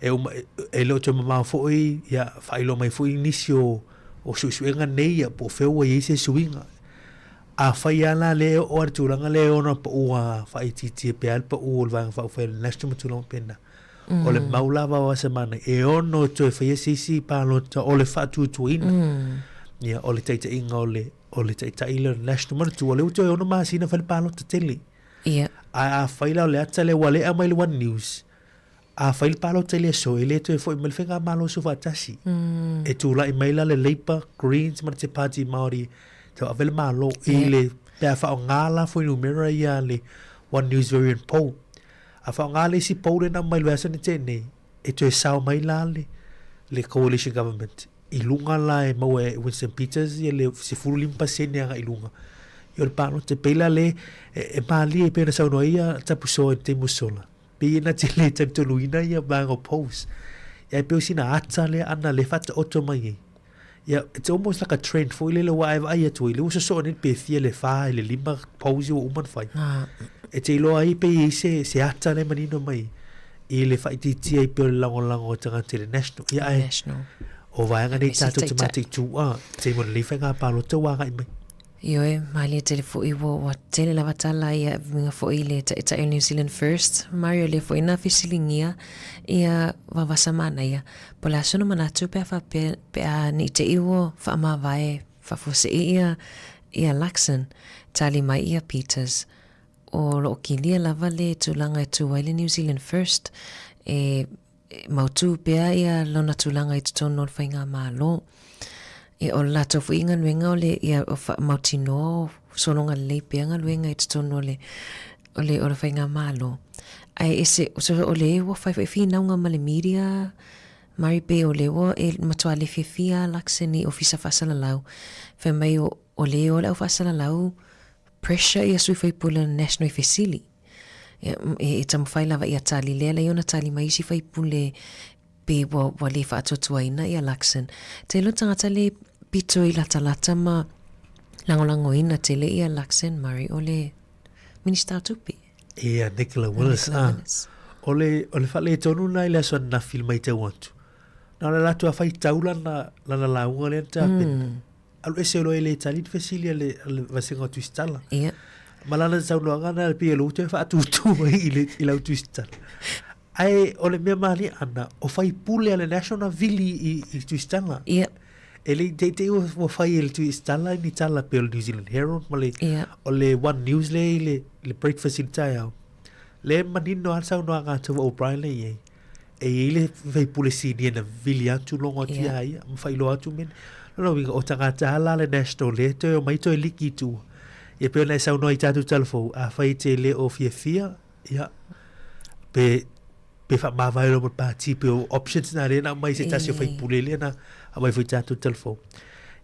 e, uma, e le o toe mamao foi, ia, faailoa mai foi nisi o, o suesuega nei ia, po o fea ua i ai se suiga. Afai lava la lea e oo lava i le tulaga lea e ono pau a faaitiitia pea le pau o le Vaega Faaupufai a le National ma tulaga faapena. O le mau lava o Asamana e ono toe faia se isi palota o le faatuatuaina. Ia, o le taitaiga o le, o le taitai lea o le National. Manatua, o lea ua toe 6 masina fai le palota tele. Ia. Ae afai la o le ata lea ua le aumai le One News, A fai le palota i le aso, e le toe foi mai le Faigamalo Soofaatasi. E tulai mai la le Labour, Greens ma le Te Pāti Māori e tauave le Malo i le, pe a faaaoga la fuainumera ia a le One News Variant Poll. A faaaoga le isi poll lea na aumai i le vaiaso na tea nei, e toe sao mai la le, le Coalition Government i luga la e maua e Winston Peters ia le 15% agai i luga. Ia o le palota, e pei la le, e, e malie e pei ona saunoa ai ia Tapusoa i le taimi ua sola. Pei na te le talitonuina ia vaega o polls. Ia e pei o sina ata lea ana le faataoto mai ai. Ia, it's almost like a trend foi lele ua e vaai atu ai, lea ua sosoo nei pe fia le 4 i le 5 polls ia ua uma ona fai. E te iloa ai pe i ai se, se ata lea e manino mai i le faaitiitia ai pea o le lagolago a tagata i le National. Ia ae, National. o vaega nei tatou te mataitu, a, taimi o lenei faiga palota ua agai mai. Ioe, malie tele foi ua, ua tele lava tala ia uiga foi i le Taitai o New Zealand First. Mario lea foi na fesiligia ia vavasa manaia. Po o le a sona manatu pe a faapea pe a ne i te i ua faamavae faafuasei ia ia Luxon. Tali mai ia Peters, o lo o kilia lava le tulaga e tu ai le New Zealand First e E mautū pea ia lona tulaga i totonu o le faigamalo. Ia, o le latou foi galuega o le ia o faamautinoa o sologa lelei pea galuega i totonu o le o le o le faigamalo. Ae ese so o le ua fai foi finauga ma le media Mari pei o le ua e matua le fiafia a Luxon i ofisa faasalalau fai mai o o le o le au faasalalau pressure ia sui faipule o le National i fesili. E, e taumafai lava ia tali lea lei ona tali mai isi faipule pe ua, ua le faatuatuaina ia Luxon. Te iloa tagata le pito i latalata ma lagolagoina tele ia Luxon Murray o le Minista o Tupe. Ia, Nicola Willis. Nicola ah. Willis. O le, o le faaletonu lena i le aso ananafi i le matau atu. Na o le latou a faitau lana, lana lauga lea na tapena. Alu ese loa e le tali le fesili a le, a le vasega o Tusitala. Ia. Ma lana saunoaga na pei e lou toe faatūtū mai i, le, i lau Tusitala. Ae o le mea malie ana, o faipule a le National na vili i, i Tusitala. Ia. E le i teitei ua, ua fai e le Tusitala ni tala pei o le New Zealand Herald ma le, Ia. o le One News lea i le, le breakfast i le taeao. Le manino lava le saunoaga a Trevor O'Brien lea i ai. E i ai le faipule sinia na vili atu logo atu ia ia, ma faailoa atu mea. Lona uiga, o tagata la le National lea toe omai toe liki i tua. Ia pei ona e saunoa i tatou tala fou, afai e te le o fiafia, ia, pe, pe faamavae loa ma le pati, pe o options na lea na aumai se tasi o faipule lea na aumai foi i tatou tala fou.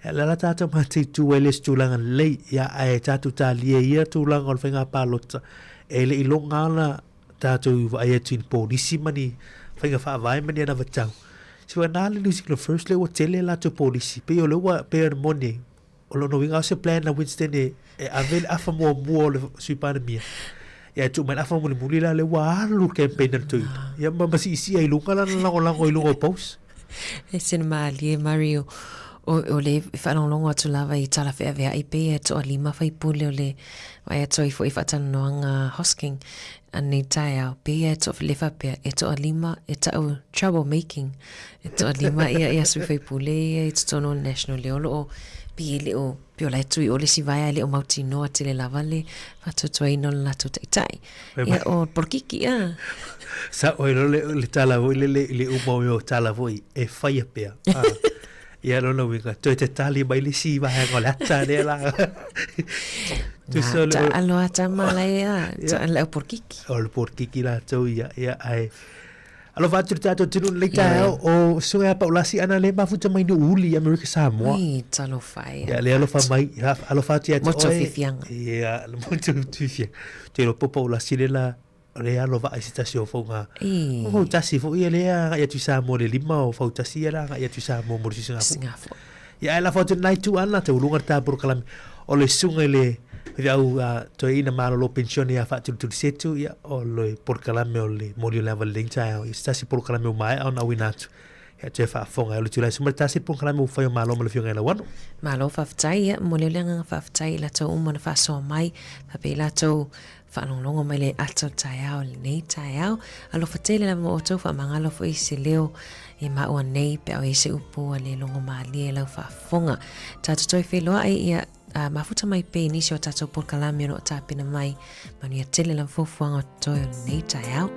Ia, le ala tatou mataitu ai le se tulaga lelei, ia, ae tatou talia ia tulaga o le faiga palota, e le i loga ona tatou vaai atu i ni polisi ma ni faiga faavae ma ni anavatau. Se ua nā le New Zealand First lea ua tele latou polisi. Pei o lea ua, pei ona moni ai, o lona uiga o se plan a Winston e, e ave le afa muamua o le Sui Palemia. Ia e tuu mai le afa mulimuli la lea ua alu le campaign a le Toyota. Ia ma, ma siisia i luga lana lagolago i luga o post. E sina malie Mario, o, o le faalogologo atu lava i tala feaveai pei e toalima faipule o le vaai atu ai foi i faatalanoaga Hosking anei taeao, pei e to, le faapea e toalima e ta'u trouble making e toalima ia ia sui faipule ia i totonu o le National lea o loo pei e le o pei o la e tui o le isi vaea e le o mautinoa tele lava le faatuatuaina o le latou taitai. Ia, o polokiki, a. Sa oi lo le, le tala foi le, le, le uma o tala foi e whaia pea. Ah. Ia lona uiga, toe te tali mai le si vaega o le ata lea la. Nā, ta alo ata malai a, ta le au polokiki. O le polokiki latou ia, ia ai. Alofa atu le tatou atunuu i lenei taeao o Susuga ia Paulasi ana le mafuta mai Nuuuli i Amerika Samoa. Ui, talofa e. Ia, le alofa mai, alofa atu ia te oe. Motu fifiaga. Ia, le motu fifiaga. Te iloa po Paulasi le la, le alo vaa i se tasi o fauga. I. O fautasi foi ia le agai atu i Samoa le lima o fautasi ia la agai atu i Samoa mo le Sisingafua. Sisingafua. Ia ae lafo atu lenā itu ana te uluga le tā polokalame o le susuga i le faifeau toeaina malolo penisione ia Faatulutulusetu ia o le polokalame o le moli o le ava lelei taeao. Ia se tasi polokalame ua maea ona auina atu. Ia toe faafofoga ai o le Tulae Suma le tasi le polokalame ua fai o Malo ma le Afioga i Lauano. Malo faafetai, ia momoli le agaga faafetai i latou uma na faasoa mai, faapea i latou faalogologo mai le ata o le taeao i lenei taeao. Alofa tele lava ma outou, faamagalo foi se leo i maua nei pe a o i ai se upu ua le logo malie i lau faafofoga. Tatou toe feiloai, ia mafuta mai pea i nisi o tatou polokalame o lo o tapena mai. Manuia tele lava fuafuaga o totoe o lenei taeao.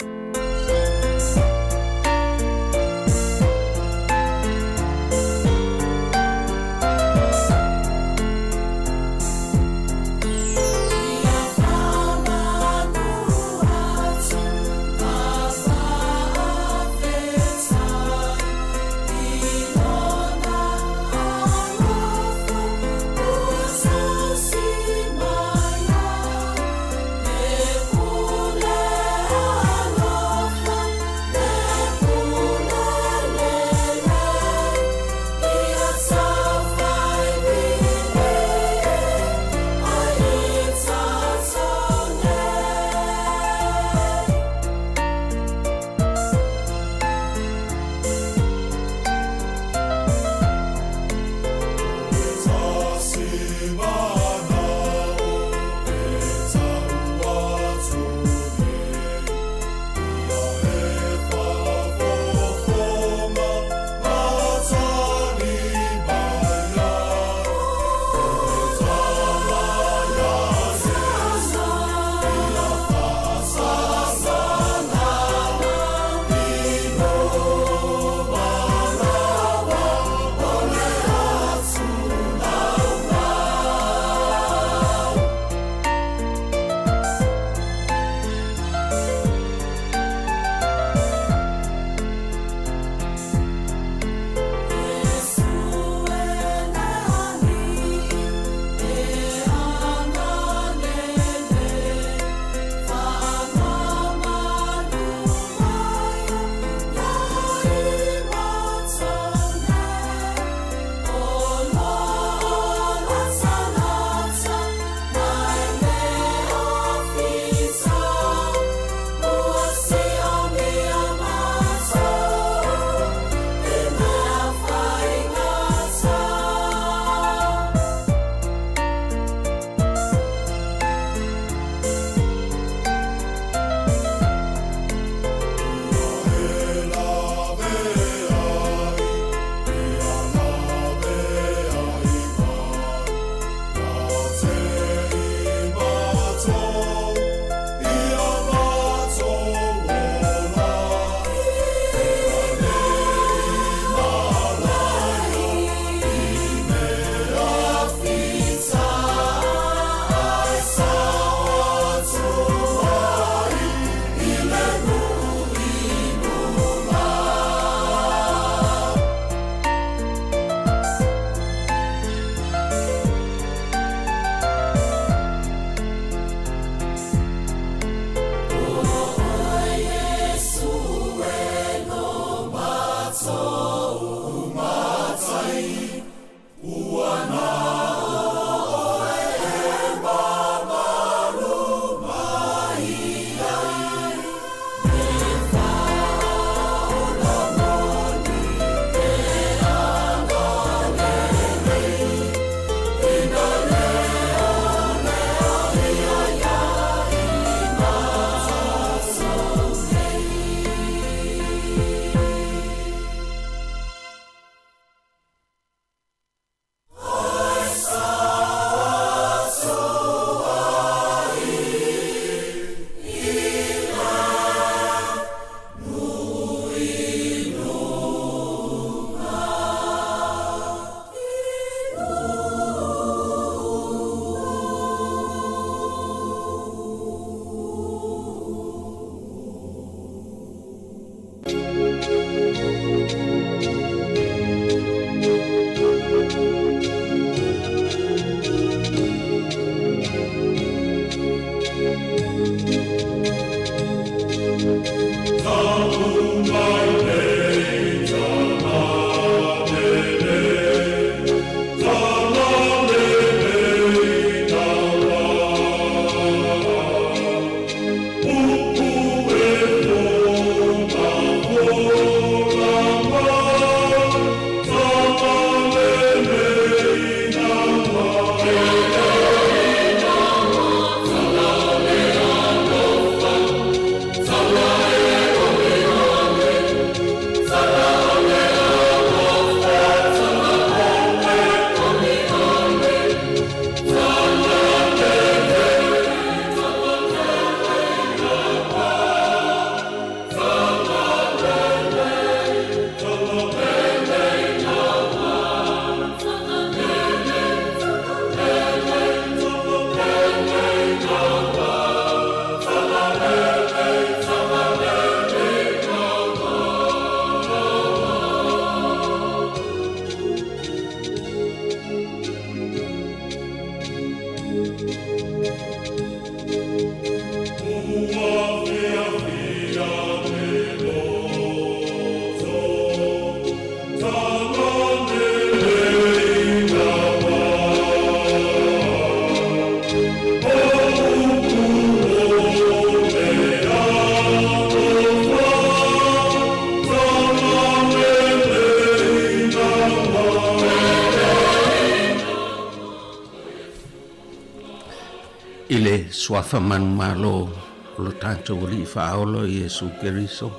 I le suafa manumalo o lo tatou Alii Faaola o Iesu Keriso,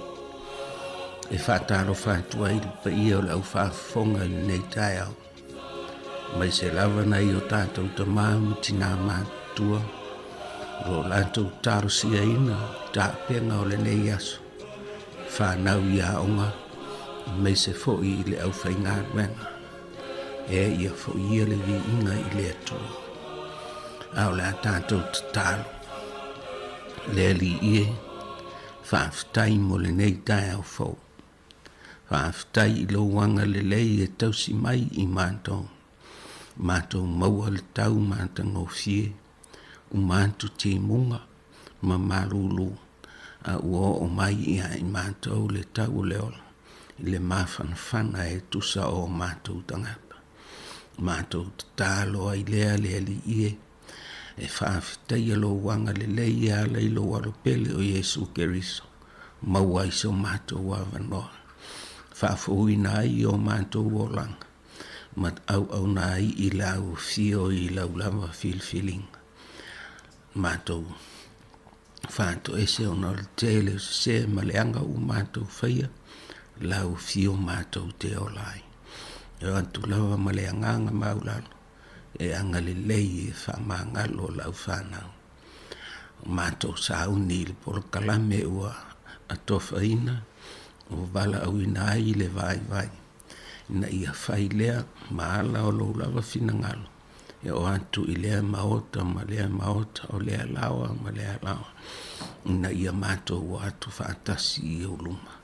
e faatalofa atu ai le paia o le au faafofoga i lenei taeao, aemaise lava nai o tatou tama ma tinā matutua o lo o latou talosiaina tapena o lenei aso, fanau i aoga, aemaise foi i le aufaigaluega. E ia foi ia le viiga i le Atua. A o le a tatou tatalo, le Alii e, faafetai mo lenei taeao fou. Faafetai i lou agalelei e tausi mai i matou. Matou maua le tau matagofie, uma atu timuga ma malulu, a ua oo mai ia i matou le tau o le ola i le mafanafana e tusa o matou tagata. Matou tatalo ai lea le Alii e, e faafetaia lou agalelei e ala i lou Alo pele o Iesu Keriso, maua ai so matou avanoa, faafouina ai o matou olaga, ma auauna ai i le aufio i lau lava filifiliga. Matou faatoese ona o le tele o sese ma leaga ua matou faia, lau afio matou te ola ai. E o atu lava ma le agaga maualalo e agalelei e faamagalo lau fanau. O matou sauni i le polokalame ua atofaina, ua valaauina ai le vaivai, ina ia fai lea ma ala o lou lava finagalo e oo atu i lea maota ma lea maota, o lea laoa ma lea laoa, ina ia matou o atu faatasi i ou luma,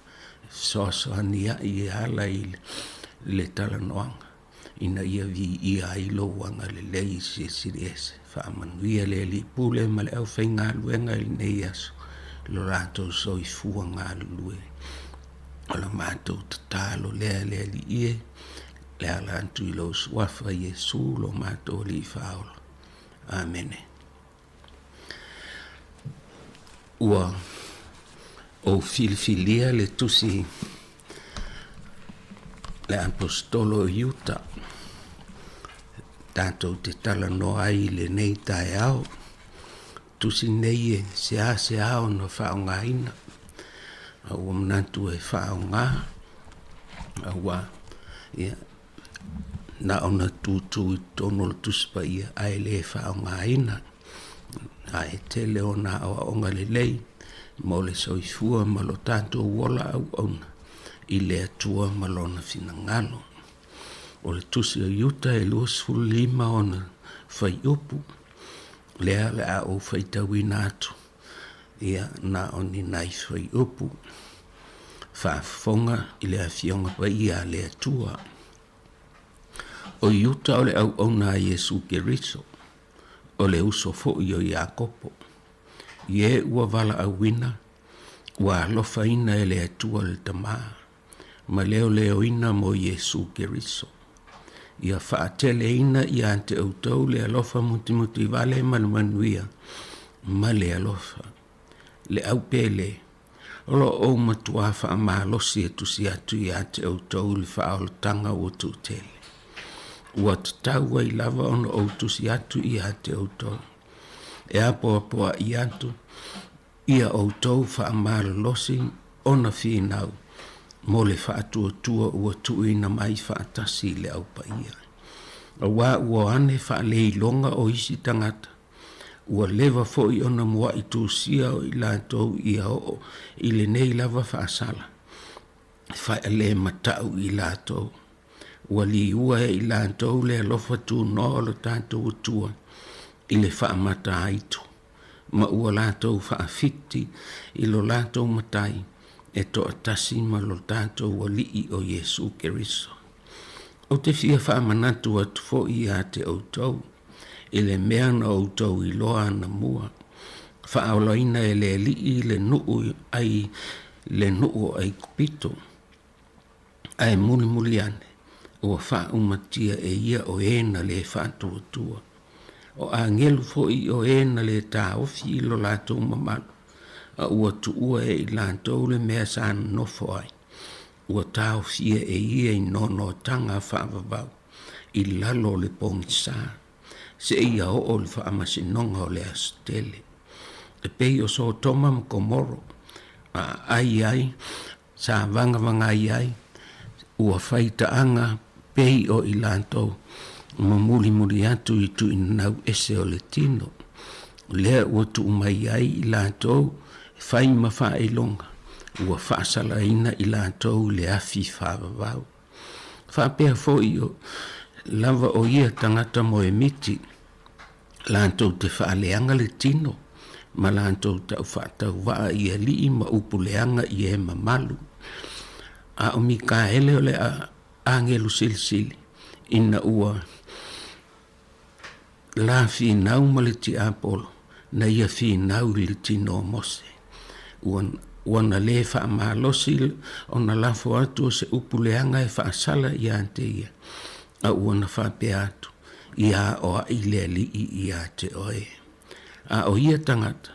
e fesoasoani ai e ala i le talanoaga, ina ia viia ai lou agalelei i Silisili Ese. Faamanuia le Alii Pule ma le aufaigaluega i lenei aso, i lo latou soifua galulue. O la matou tatalo lea le Alii e, le ala atu i lou Suafa Iesu lo matou Alii Faaola. Amene. Ua ou filifilia le tusi le Aposetolo o Iuta tatou te talanoa ai i lenei taeao. Tusi nei e seasea ona faaaogaina, a ua manatu e faaaoga, aua ia, na ona tutu i totonu o le Tusi Paia ae le faaaogaina. Ae tele ona aoaoga lelei mo le soifua ma lo tatou ola auauna i le Atua ma Lona finagalo. O le Tusi o Iuta e 25 ona fuaiupu, lea o le a ou faitauina atu, ia, na o ni nai fuaiupu faafofoga i le Afioga Paia a le Atua. O Iuta o le auauna a Iesu Keriso, o le uso foi o Iakopo, i e ua valaauina, ua alofaina e le Atua le Tama, ma leoleoina mo Iesu Keriso. Ia faateleina ia te outou le alofa mutimutivale ma le manuia ma le alofa. Le au pele, o lo o ou matuā faamalosi e tusi atu ia te outou le faaolataga ua tuutele. Ua tatau ai lava ona ou tusi atu ia te outou, e apoapoai atu ia outou faamalolosi ona finau mo le faatuatua ua tuuina mai faatasi i le Au Paia. Aua ua ane faaleiloga o isi tagata, ua leva foi ona muai tusia o i latou ia oo i lenei lava faasala, e faalematau i latou. Ua liua e i latou le alofa tunoa o lo tatou Atua i le faamataitu. ma ua latou faafiti i lo latou Matai e toatasi ma lo tatou Alii o Iesu Keriso. Ou te fia faamanatu atu foi ia te outou, i le mea na outou iloa anamua. Faaolaina e le Alii le nuu ai le nuu o Aikupito, ae mulimuli ane ua faaumatia e ia o e na le faatuatua. O agelu foi o e na le taofi i lo latou mamalu, a ua tuua e i latou le mea sa nonofo ai, ua taofia e ia i noanoataga faavavau i lalo o le pogisa, seia oo i le faamasinoga o le aso tele. E pei o Sotoma ma Komoro, a aai ai, sa vagavagai ai, ua fai taaga pei o i latou ma mulimuli atu i tuinanau ese o le tino. O lea ua tuu mai ai i latou e fai ma faailoga, ua faasalaina i latou i le afi faavavau. Faapea foi o lava o ia tagata moemiti, latou te faaleaga le tino ma latou taufaatauvaa i alii ma upu leaga i e mamalu. A o Mikaele o le agelu silisili, ina ua la finau ma le tiapolo, na ia finau i le tino o Mose. Ua, ua na lē faamalosi ona lafo atu o se upu leaga e faasala ia te ia, a ua na faapea atu, Ia aoaʻi le Alii ia te oe. A o ia tagata,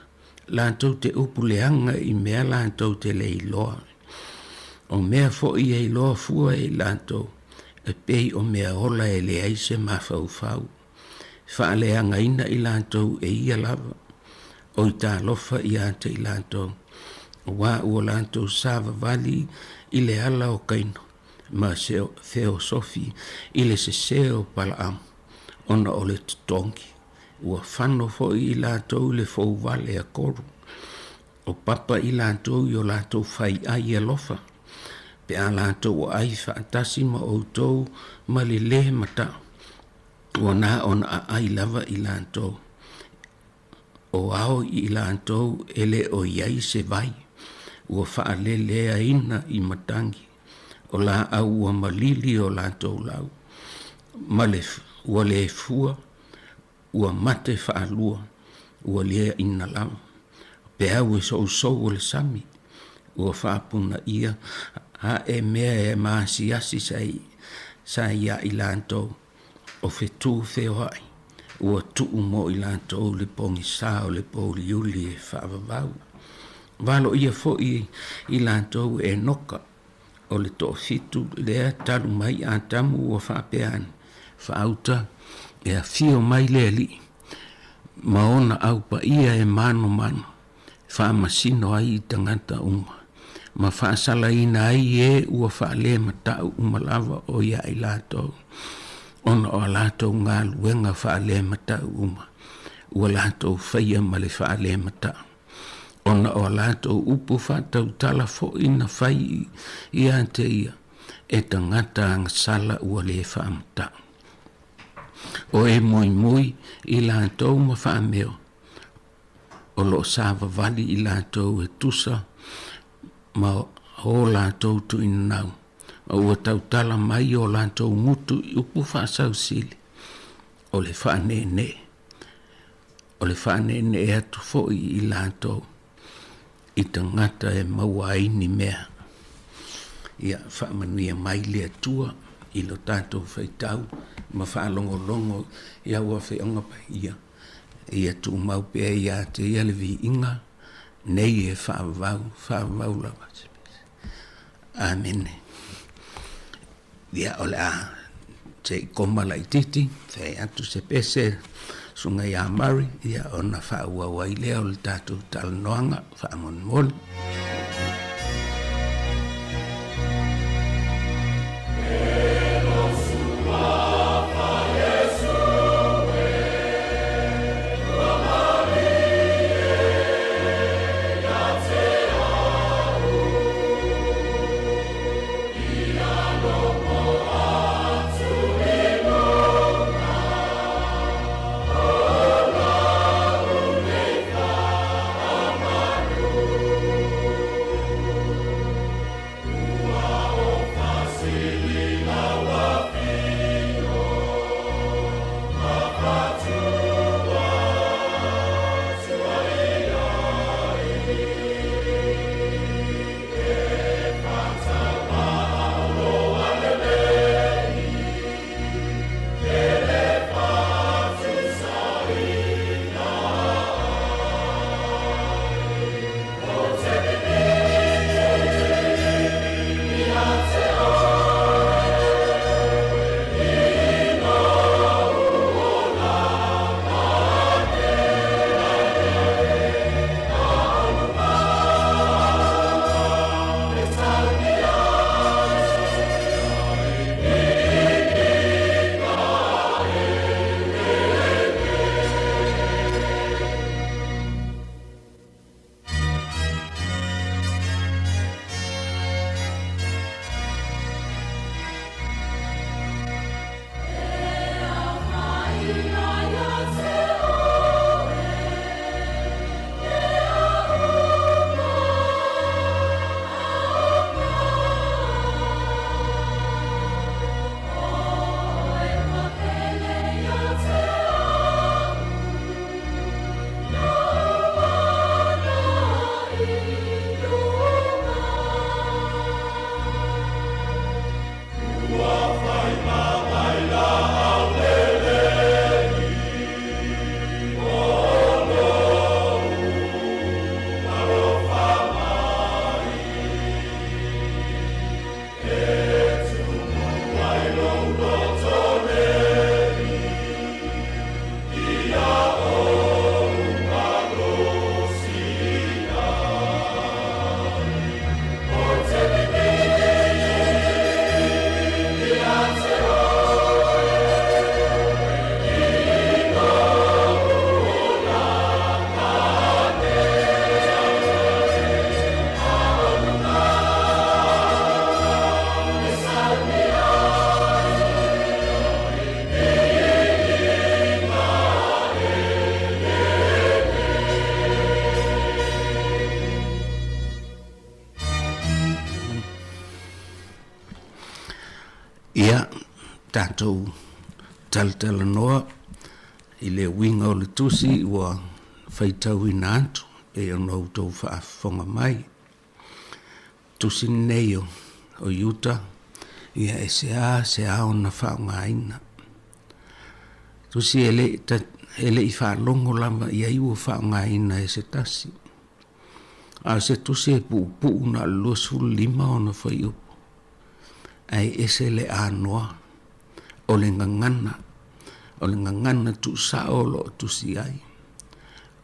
latou te upu leaga i mea latou te le iloa. O mea foi e iloa fua e i latou, e pei o mea ola e leai se mafaufau. Faaleagaina i latou e ia lava, oi talofa ia te i latou, auā ua latou savavali i le ala o Kaino ma Feosofi i le sesē o Palaamu, ona o le totogi, ua fano foi i latou i le fouvale a Koru. O papa i latou i o latou faiai alofa, pe a latou aai faatasi ma outou ma le lē matau, ua na ona aai lava i latou. O ao i latou e le o i ai se vai, ua faaleleaina i matagi, o laau ua malili o latou lau, ma le ua le fua, ua mate faalua, ua liaina lava. O peau e sousou o le sami, ua faapunaia ae mea e maasiasi sa ia i latou, o fetu feoai, ua tuu mo i latou le pogisa o le pouliuli e faavavau. Valoia foi i latou e Enoka, O le toafitu lea talu mai Atamu ua faapea ane, Faauta, e afio mai le Alii ma ona au paia e manomano, e faamasino ai i tagata uma, ma faasalaina ai e ua faalematau uma lava o ia i latou, ona o a latou galuega faalematau uma ua latou faia ma le faalematau. Ona o a latou upu faatautala foi na fai ia te ia, e tagata agasala ua le faamatau. O e muimui i latou ma faameo, o lo o savavali i latou e tusa ma o latou tuinanau, ma ua tautala mai o latou gutu i upu faasausili, o le faaneenee. O le faaneenee atu foi i latou i tagata e maua ai ni mea. Ia faamanuia mai le Atua i lo tatou faitau ma faalogologo i au afioga paia. Ia tumau pea ia te ia le viiga nei e faavavau, faavavau lava. Amene. Ia, o le a se i koma laitiiti, fai atu se pese susuga ia Murray, ia ona faaauau ai lea o le tatou talanoaga faamolemole. Ia, tatou talatalanoa i le uiga o le tusi ua faitauina atu pei ona outou faafofoga mai. Tusi lenei o, o Iuta, ia e seā seā ona faaaogaina. Tusi e le, e le i faalogo lava i ai ua faaaogaina e se tasi. A o se tusi e puupuu na o le 25 ona fuaiupu, ae ese le anoa o le gagana, o le gagana tuusao o lo o tusi ai,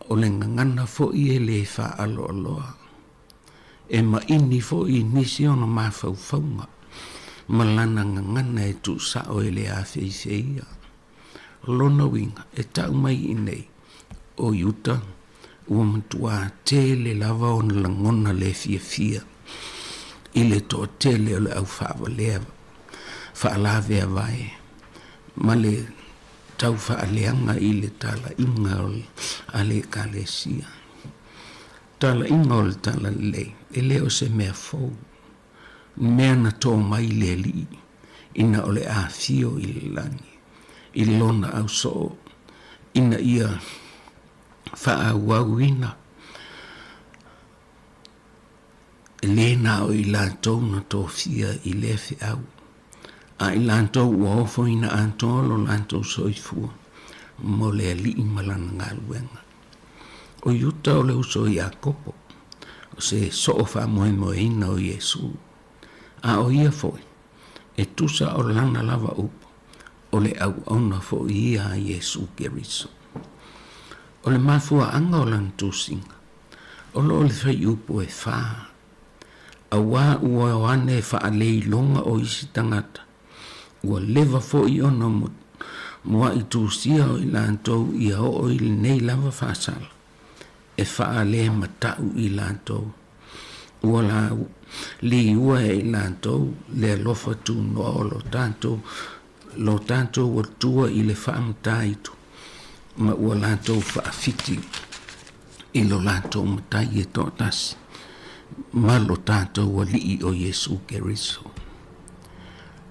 o le gagana foi e le faaaloaloa, e maini foi i nisi ona mafaufauga ma lana gagana e tuusao e le afeifeia. O lona uiga, e tau mai i inei, o Iuta ua matuā tele lava ona lagona le fiafia i le toatele o le au faavalea faalaveavae ma le tau faaleaga i le talaiga a le Ekalesia. Talaiga o le Talalelei e le o se mea fou, mea na tō mai le Alii ina o le afio i le lagi i lona ausoo ina ia faaauauina e lē na o i latou na tofia i lea feau, a i latou ua ofoina atoa lo latou soifua mo le Alii ma Lana galuega. O Iuta o le uso o Iakopo, o se soo faamoemoeina o Iesu, a o ia foi, e tusa o lana lava upu, o le auauna foi ia a Iesu Keriso. O le mafuaaga o lana tusiga, o lo o le faiupu e fā, auā ua o ane faaleiloga o isi tagata, ua leva foi ona muaʻi tusia o i latou ia oo i lenei lava faasala, e faalemataʻu i latou. Ua liua e i latou le alofa tunoa o lo tatou lo tatou Atua i le faamataitu, ma ua latou faafiti i lo latou Matai e toatasi, ma lo tatou Alii o Iesu Keriso.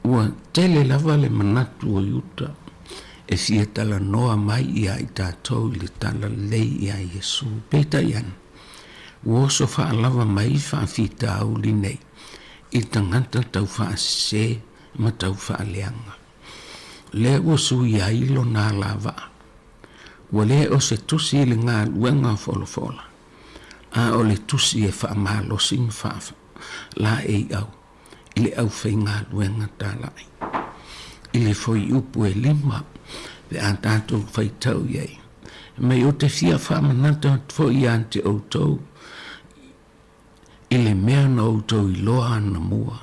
Ua tele lava le manatu o Iuta e fia talanoa mai iā i tatou i le talalelei iā Iesu. Peitai ane, ua oso faalava mai faafitauli nei i tagata tau faasese ma tau faaleaga. Lea ua suia ai lona alavaa. Ua le o se tusi i le galuega folafola, a o le tusi e faamalosi ma faalaeiau i le aufaigaluega talai. I le fuaiupu e 5 pe a tatou faitau i ai, Mai ou te fia faamanatu atu foi ia te outou i le mea na outou iloa anamua,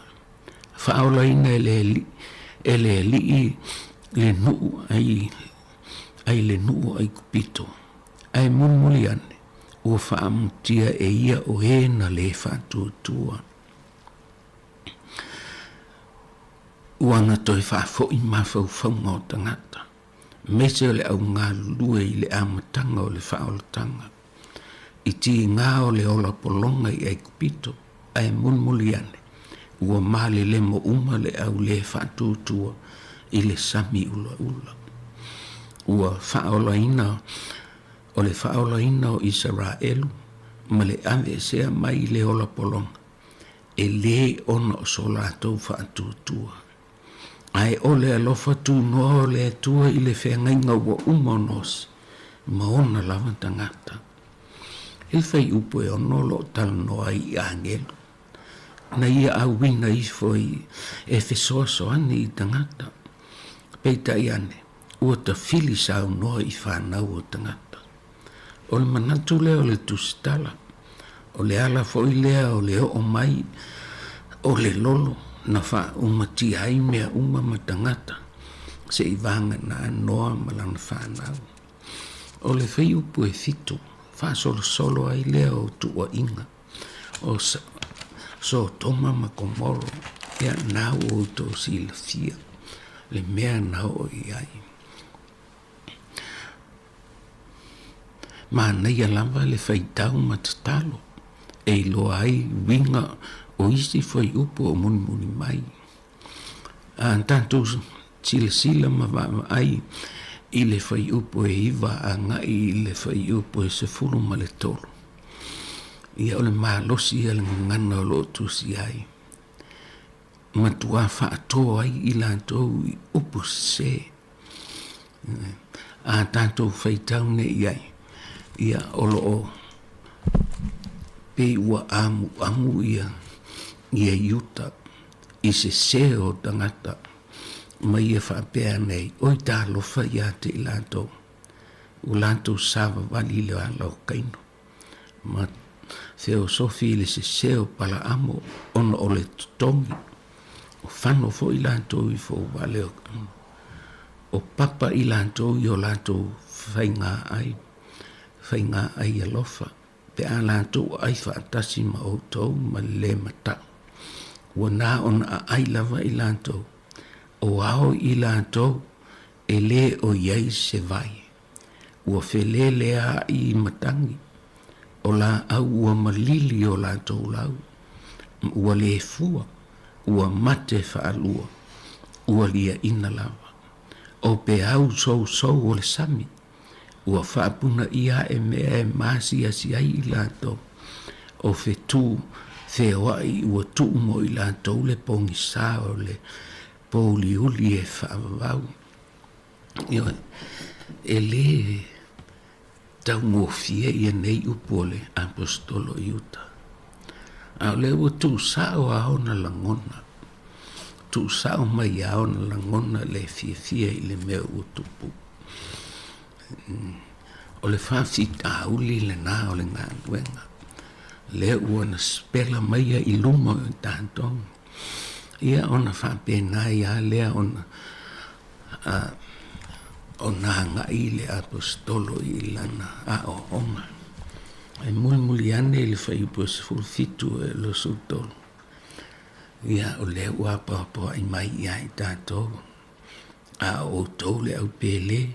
faaolaina e le e le Alii le nuu ai ai le nuu o Aikupito, ae mulimuli ane ua faamutia e ia o e na lē faatuatua. Ua na toe faafoi mafaufauga o tagata, aemaise o le au galulue i le amataga o le faaolataga, i tiga o le ola pologa i Aikupito, ae mulimuli ane, ua malelemo uma le au lē faatuatua i le sami ulaula. Ua faaolaina o le faaolaina o Isaraelu ma le aveesea mai i le ola pologa, e lē ona o so latou faatuatua. Ae o le alofa tunoa o le Atua i le feagaiga ua uma ona osi ma ona lava tagata. I le fuaiupu e 6 o lo o talanoa ai i agelu, na ia auina ifo i e fesoasoani i tagata, peitai ane, ua tafili saunoa i fanau o tagata. O le manatu lea o le tusitala, o le ala foi lea o le oo mai o le lolo na faaumatia ai mea uma ma tagata se i vagana Noa ma lana fanau. O le fuaiupu e 7, faasolosolo ai lea o tuuaiga o Sotoma ma Komoro, ia na ua outou silafia le mea na oo i ai. Manaia lava le faitau ma tatalo e iloa ai uiga o isi fuaiupu o mulimuli mai. A tatou silasila ma vaavaai i le fuaiupu e 9 agai i le fuaiupu e 13, ia o le malosi ia le gagana o lo o tusia ai, matuā faatoa ai i latou i upu sesē. A tatou faitau nei i ai, ia o lo o pei ua amuamu ia ia Iuta i sesē o tagata ma ia faapea nei, Oi talofa ia te i latou, ua latou savavali i le ala o Kaino, ma feosofi i le sesē o Palaamo ona o le totogi, o fano foi latou i fouvale o Kaino, o papa i latou i o latou faiga ai, faiga ai alofa. Pe a latou aai faatasi ma outou ma le lē matau, ua na ona aai lava i latou, o ao i latou e lē o i ai se vai, ua feleleaai i matagi, o laau ua malili o latou lau, ua lē fua, ua mate faalua, ua liaina lava. O peau sousou o le sami, Ua faapuna ʻia aʻe mea e maasiasi ai i latou, o fetū feoaʻi ua tuu mo i latou le pogisā o le pōuliuli e faavavau. Ioe, e lē taugofie ia nei upu o le Aposetolo Iuta, a o lea ua tuusao a ona lagona, tuusao mai a ona lagona le fiafia i le mea ua tupu. O le faafitauli lena o le galuega lea ua na sipela maia i luma o tatou. Ia ona faapena ai lava lea ona ona agai le Aposetolo i lana aoaoga. E mulimuli ane i le fuaiupu e 17 e 23, ia o lea ua apoapoai mai ia i tatou. A o outou le au pele,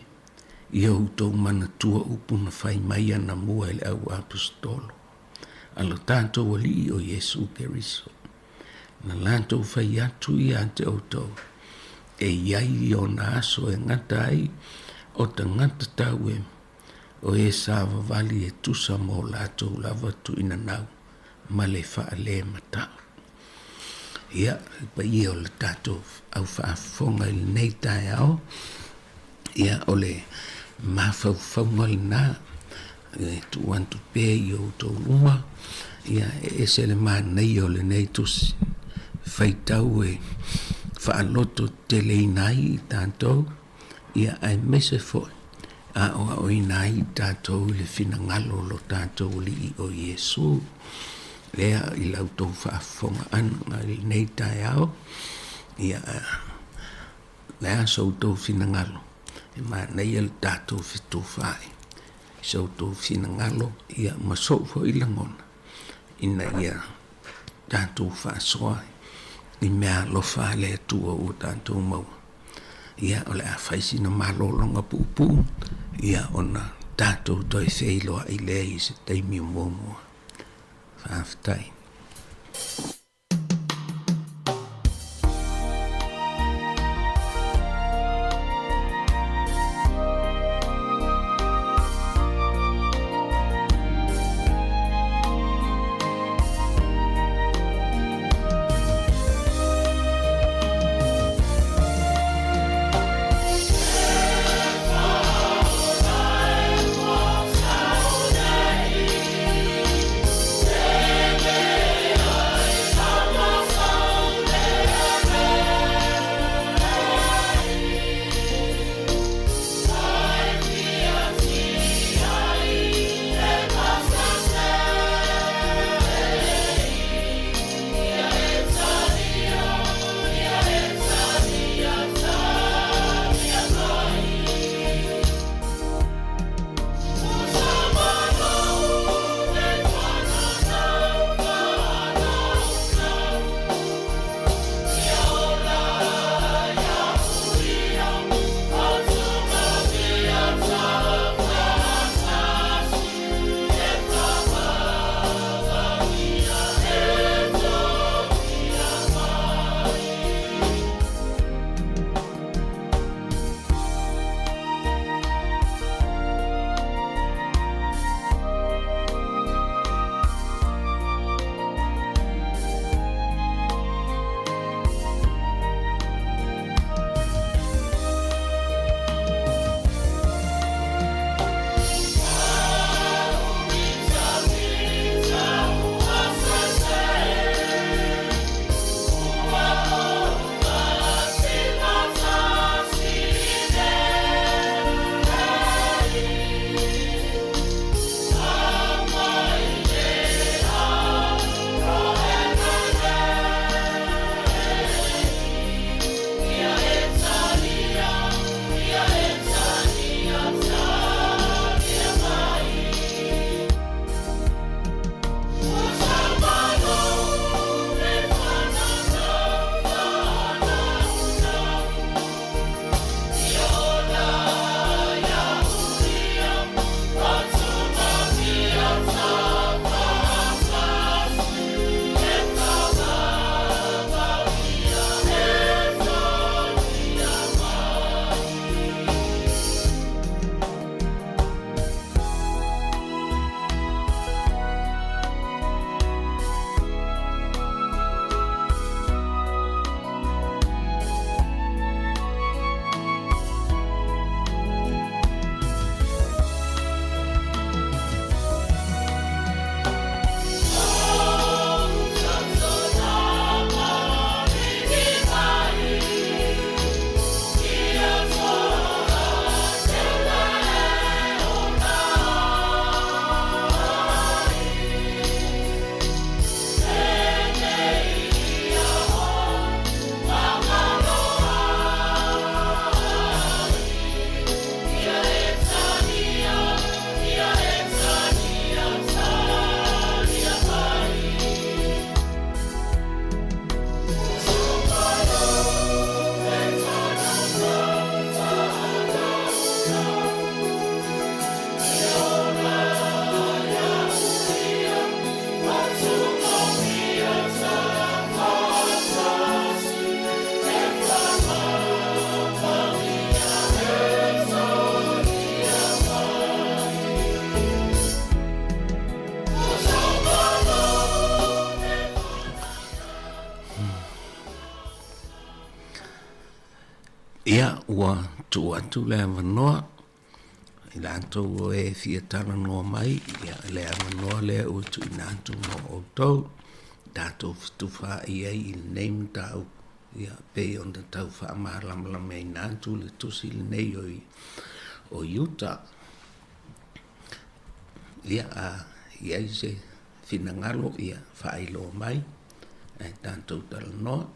ia outou manatua upu na fai mai anamua e le au aposetolo, a lo tatou Alii o Iesu Keriso. Na latou fai atu ia te outou, e i ai ona aso e gata ai o tagata tauemi, o e savavali e tusa mo latou lava tuuinanau ma le faalematau. Ia, le paia o le tatou au faafofoga i lenei taeao, ia, o le mafaufauga lena e tuu atu pea i outou luma, ia, e ese le manaia o lenei tusi faitau e faalototeteleina ai i tatou, ia, aemaise foi aoaoina ai i tatou i le finagalo o lo tatou Alii o Iesu. Lea i la outou faafofoga ʻana i lenei taeao, ia, le a so outou finagalo, e manaia le tatou fetufaai i so outou finagalo, ia, ma sou foi lagona, ina ia tatou faasoa i mea alofa a le Atua ua tatou maua. Ia, o le a fai sina malologa puupuu, ia, ona tatou toe feiloai lea i se taimi o muamua. Faafetai. Ua tuu atu le avanoa i latou o e fia talanoa mai, ia le avanoa lea ua tuuina atu mo outou, tatou fetufaai ai i lenei mataupu, ia pei ona tau faamalamalamaina atu le tusi lenei o, o Iuta. Ia, a i ai se finagalo, ia faailoa mai, ae tatou talanoa.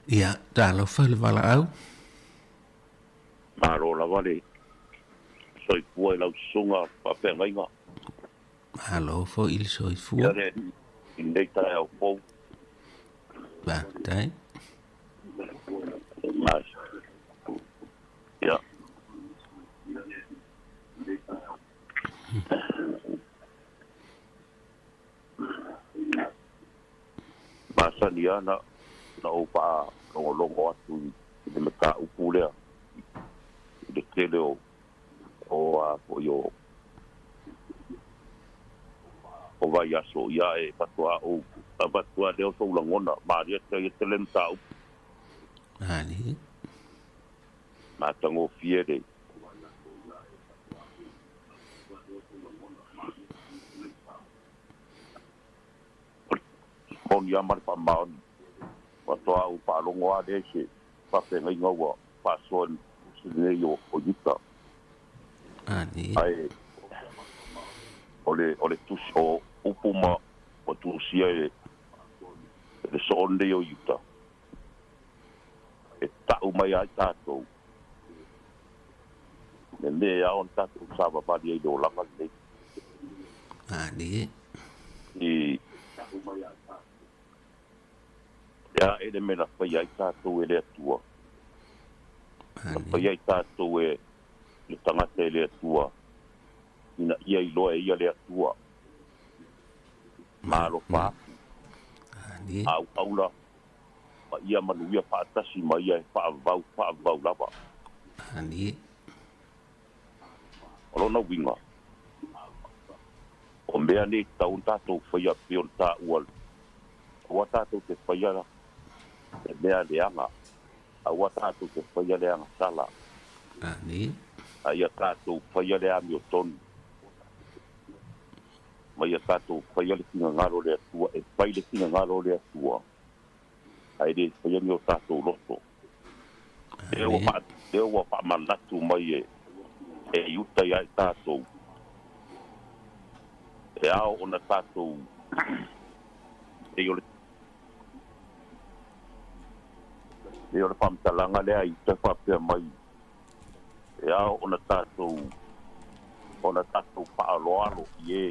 Ia, talofa le valaau. Malo lava le soifua i lau susuga faafeagaiga. Malo foi i le soifua. Ia le Alii i lenei taeao fou. Faafetai. Ia. Masani lava na, na ou faalogologo atu i le mataupu lea i le tele o, o a foi o, o vaiaso, ia e faatoa ou avatu lava lea o sou lagona, malie atu ia tele le mataupu. Malie. Matagofie le moni lava ma le faamaoni. Faatoa ou faalogo lava lea i se faafeagaiga ua faasoa i le tusi lenei o Iuta. Ae o le, o le tusi, o upu ma ua tusia e le soo lenei o Iuta, e ta'u mai ai tatou le mea e ao ona tatou savavali ai i le olaga lenei. Malie. I le a e le mea na faia ai tatou e le Atua. Na faia ai tatou e le tagata e le Atua, ina ia iloa e ia le Atua. Malofa atu. Auauna ma ia manuia faatasi ma ia e faavavau faavavau lava. O lona uiga, o mea nei e tatau ona tatou faia pei ona taua, aua tatou te faia le mea leaga, aua tatou te faia le agasala, a ia tatou faia le amiotonu. Ma ia tatou faia le finagalo o le Atua, e fai le finagalo o le Atua, ae le faia ni o tatou loto. Lea ua faa, lea ua faamanatu mai e, e Iuta ia i tatou, e ao ona tatou, pei o le, pei o le faamatalaga lea a Iuta e faapea mai, E ao ona tatou ona tatou faaaloalo i e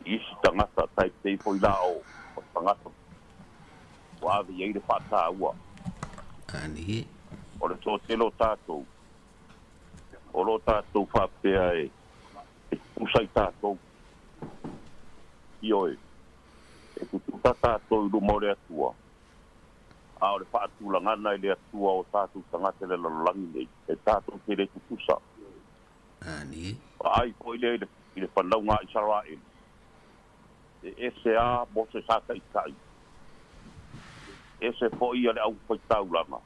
i isi tagata, tai pei foi la o tagata ua ave i ai le faataua. O le toatele o tatou, o lo o tatou faapea e tutusa i tatou. Ioe, e tutusa tatou i luma o le Atua, a o le faatulagana e le Atua o tatou tagata i le lalolagi nei, e tatou te le tutusa. Vaai foi lea i le fanauga a Isaraelu, e ese a Mose sa taitai, ese foi ia le aufaitaulaga,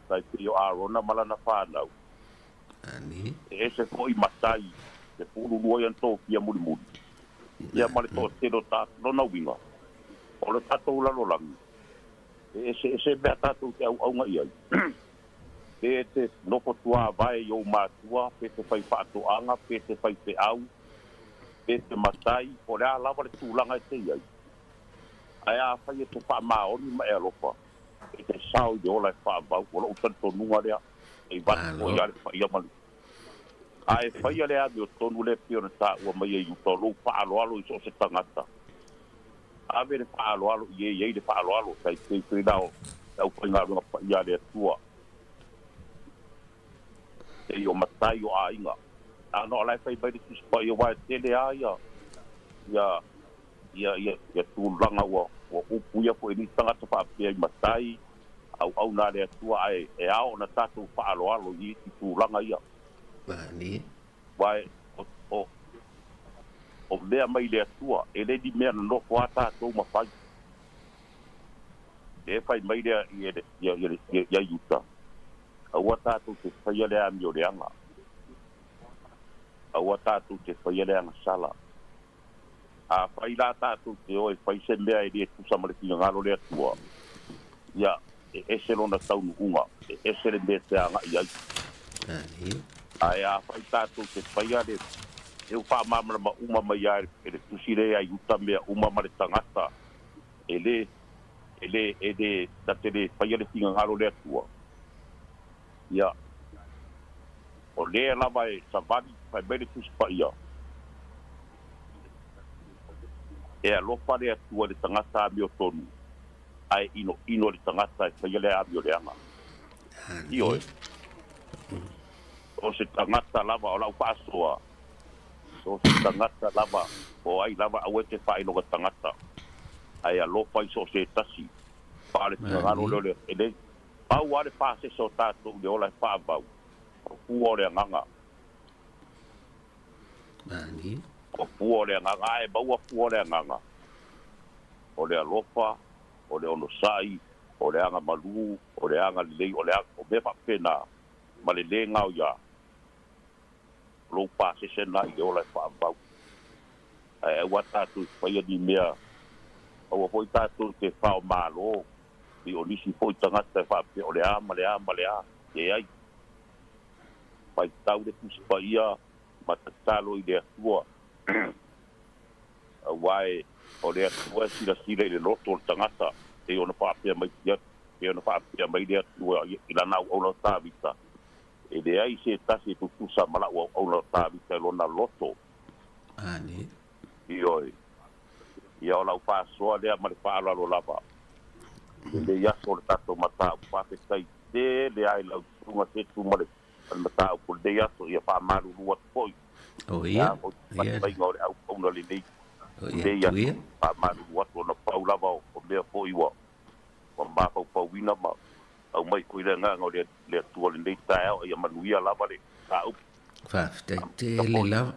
tai pei o Arona ma lana fanau, e ese foi matai te puululua i ana tofia mulimuli, ia ma le toatele o tatou. Lona uiga, o le tatou lalolagi, e eseese mea tatou te auauga i ai. Pe e te nofo tuavae i ou matua, pe te fai faatoaga, pe te fai feau, pe te matai, po o le a lava le tulaga e te i ai, ae afai e te faamaoni ma e alofa, e te sao i le ola e faavau. O lou talitonuga lea, e vatu foi lava le paia ma le. A e faia le amiotonu lea e pei ona taua mai e Iuta, o lou faaaloalo i so o se tagata. Ave le faaaloalo i e i ai le faaaloalo, tai pei foi la o le aufaigaluega paia a le Atua, pei o matai o aiga. A na o la e fai mai le Tusi Paia, aua e tele lava ia, ia, ia, ia, ia tulaga ua, ua upuia foi e nisi tagata faapea i matai, auauna a le Atua, ae e ao ona tatou faaaloalo i isi tulaga ia. Aua o, o, o mea mai le Atua, e le ni mea nonofo a tatou ma fai. Lea e fai mai lea i, ia, ia, ia, ia Iuta, aua tatou te faia le amioleaga, aua tatou te faia le agasala. Afai la tatou te o e fai se mea e le tusa ma le finagalo o le Atua, ia, e ese lona taunuuga, e ese le mea e te agai ai. Ae afai tatou te faia le e ua faamalamalama uma mai lava e le Tusi lea ia Iuta mea uma ma le tagata e le, e le, e le, na te le faia le finagalo o le Atua, ia, o lea lava e savali, fai mai le Tusi Paia, E alofa le Atua i le tagata amiotonu, ae inoino le tagata e faia le amioleaga. Ioe, o se tagata lava o lau faasoa, o se tagata lava o ai lava aua e te faailoga tagata, ae alofa i so o se tasi. Fa le finagalo lea o le, e le pau lava le pasese o tatou i le ola e faavau, o fua o le agaga. O fua o le agaga, ae maua fua o le agaga, o le alofa, o le onosai, o le agamalu, o le agalelei, o le o mea faapena, ma le lē gaoiā, o lou pasese lena i le ola e faavau. Ae aua tatou te faia ni mea, aua foi tatou te faomalo pei o nisi foi tagata e faapea o le a ma le a ma le a, leai. Faitau le Tusi Paia ma tatalo i le Atua, aua e o le Atua e silasila i le loto o le tagata, pei ona faapea mai pei ona faapea mai le Atua i lana auauna o Tavita, E leai se tasi e tutusa ma la'u auauna o Tavita i lona loto. Ioe. Ia o lau faasoa lea ma le faaaloalo lava i lenei aso o le tatou mataupu. Faafetai tele lava i lau susuga Setu ma le mataupu o lenei aso. Ia faamalulu atu foi. O ia, ia. Faiga o le auauna lenei. O ia, tu ia. Faamalulu atu ona pau lava o mea foi ua mafaufauina ma aumai foi le agaga o le Atua lenei taeao, ia manuia lava le mataupu. Faafetai tele lava.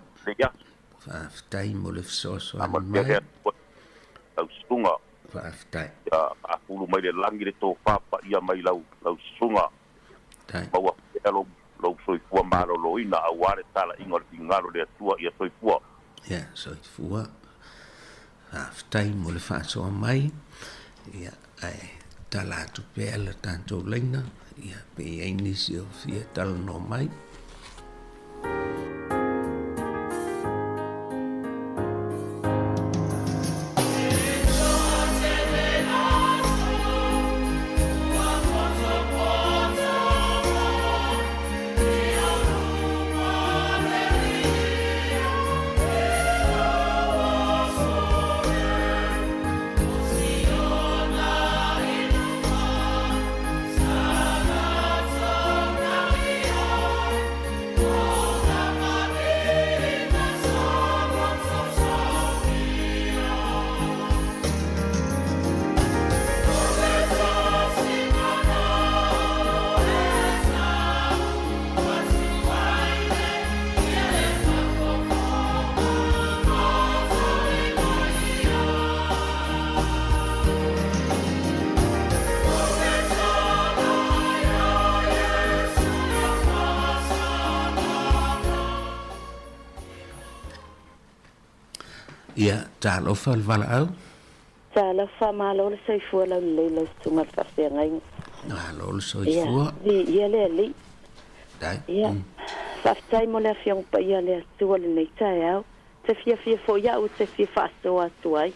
Faafetai mo le fesoasoani mai. Lau susuga. Faafetai. Ia faafulu mai le lagi le tofa paia mai lau susuga. Maua pea lou soifua maloloina aua le talaiga o le finagalo o le Atua ia soifua. Ia soifua. Faafetai mo le faasoa mai. Ia ae tala atu pea le tatou laina, ia pe i ai nisi o fia talanoa mai. Ia, talofa le valaau. Talofa, malo le soifua laulelei lau susuga le faafeagaiga. Malo le soifua. Ia, viia le Alii. Dai. Ia, faafetai mo le Afioga Paia a le Atua i lenei taeao. Te fiafia foi au e te fia faasoa atu ai.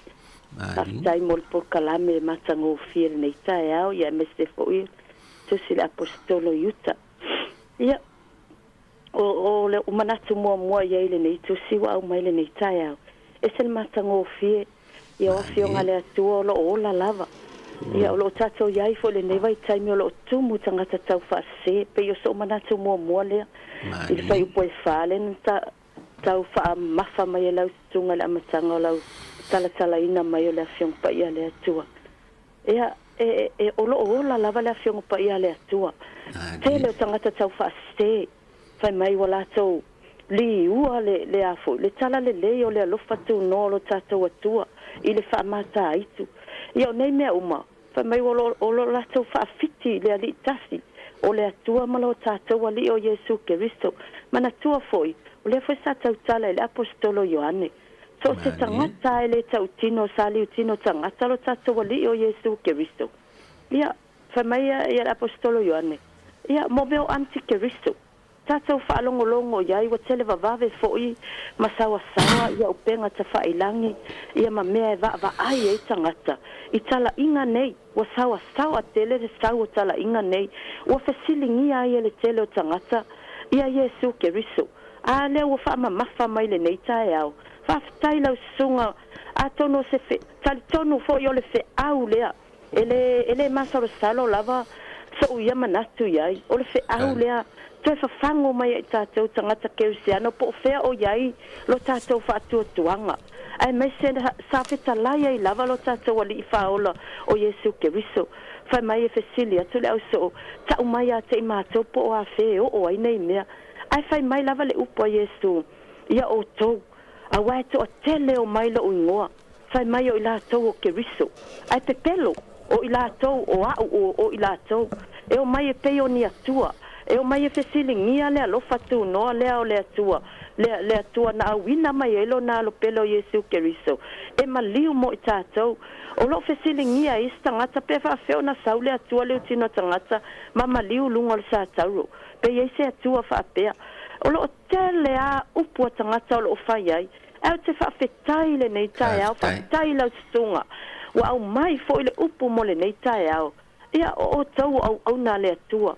Faafetai mo le polokalame matagofie i lenei taeao, ia aemaise foi Tusi le Aposetolo i uta. Ia, o, o le manatu muamua i ai lenei tusi ua aumai lenei taeao, ese le matagofie, ia o Afioga a le Atua o lo o ola lava. Ia, o lo o tatou i ai foi i lenei vaitaimi o lo o tumu tagata taufaasese, pei o sou manatu muamua lea i le fuaiupu e fa lea na ta, tau faamamafa mai e lau susuga i le amataga o lau talatalaina mai o le Afioga Paia a le Atua. Ia, e, e, o lo o ola lava le Afioga Paia a le Atua. Tele o tagata taufaasese, fai mai ua latou liua le, le a foi, le tala lelei o le alofa tunoa o lo tatou Atua i le faamataaitu. Ia, o nei mea uma, fai mai ua lo, o lo latou faafiti le Alii tasi, o le Atua ma lo tatou Alii o Iesu Keriso. Manatua foi, o lea foi sa tautala i le Aposetolo Ioane, So o se tagata e le tautino, sa liutino tagata lo tatou Alii o Iesu Keriso. Ia, fai mai ia le Aposetolo Ioane, ia, mo mea o antikeriso, tatou faalogologo i ai, ua tele vavave foi ma saoasaoa ia upega tafailangi, ia ma mea e vaavaai ai tagata i talaiga nei, ua saoasaoa tele le sau o talaiga nei, ua fesiligia ai e le tele o tagata ia Iesu Keriso. A lea ua faamamafa mai lenei taeao. Faafetai lau susuga, atonu o se fe, talitonu foi o le feau lea, e le, e le masalosalo lava sou ia manatu i ai. O le feau lea, toe fafago mai ai tatou tagata kerisiano po o fea o i ai lo tatou faatuatuaga, aemaise sa fetalai ai lava lo tatou Alii Faaola o Iesu Keriso. Fai mai e fesili atu le ausoo, Tau mai ia te i matou po o afea e oo ai nei mea. Ae fai mai lava le upu a Iesu ia outou, Auā e toatele o mai lou igoa, fai mai o i latou o Keriso, ae pepelo, o i latou o a'u o o i latou, e omai e pei o ni Atua, e omai e fesiligia le alofa tunoa lea o le Atua, le, le Atua na auina mai ai Lona Alo pele o Iesu Keriso, e maliu mo i tatou. O loo fesiligia ai isi tagata pe faafefea ona sau le Atua le utino tagata ma maliu luga o le satauro. Pe i ai se Atua faapea. O lo o tele a upu a tagata o lo o fai ai. Ae ou te faafetai i lenei taeao, faafetai i lau susuga ua aumai foi le upu mo lenei taeao. Ia, o outou o auauna a le Atua.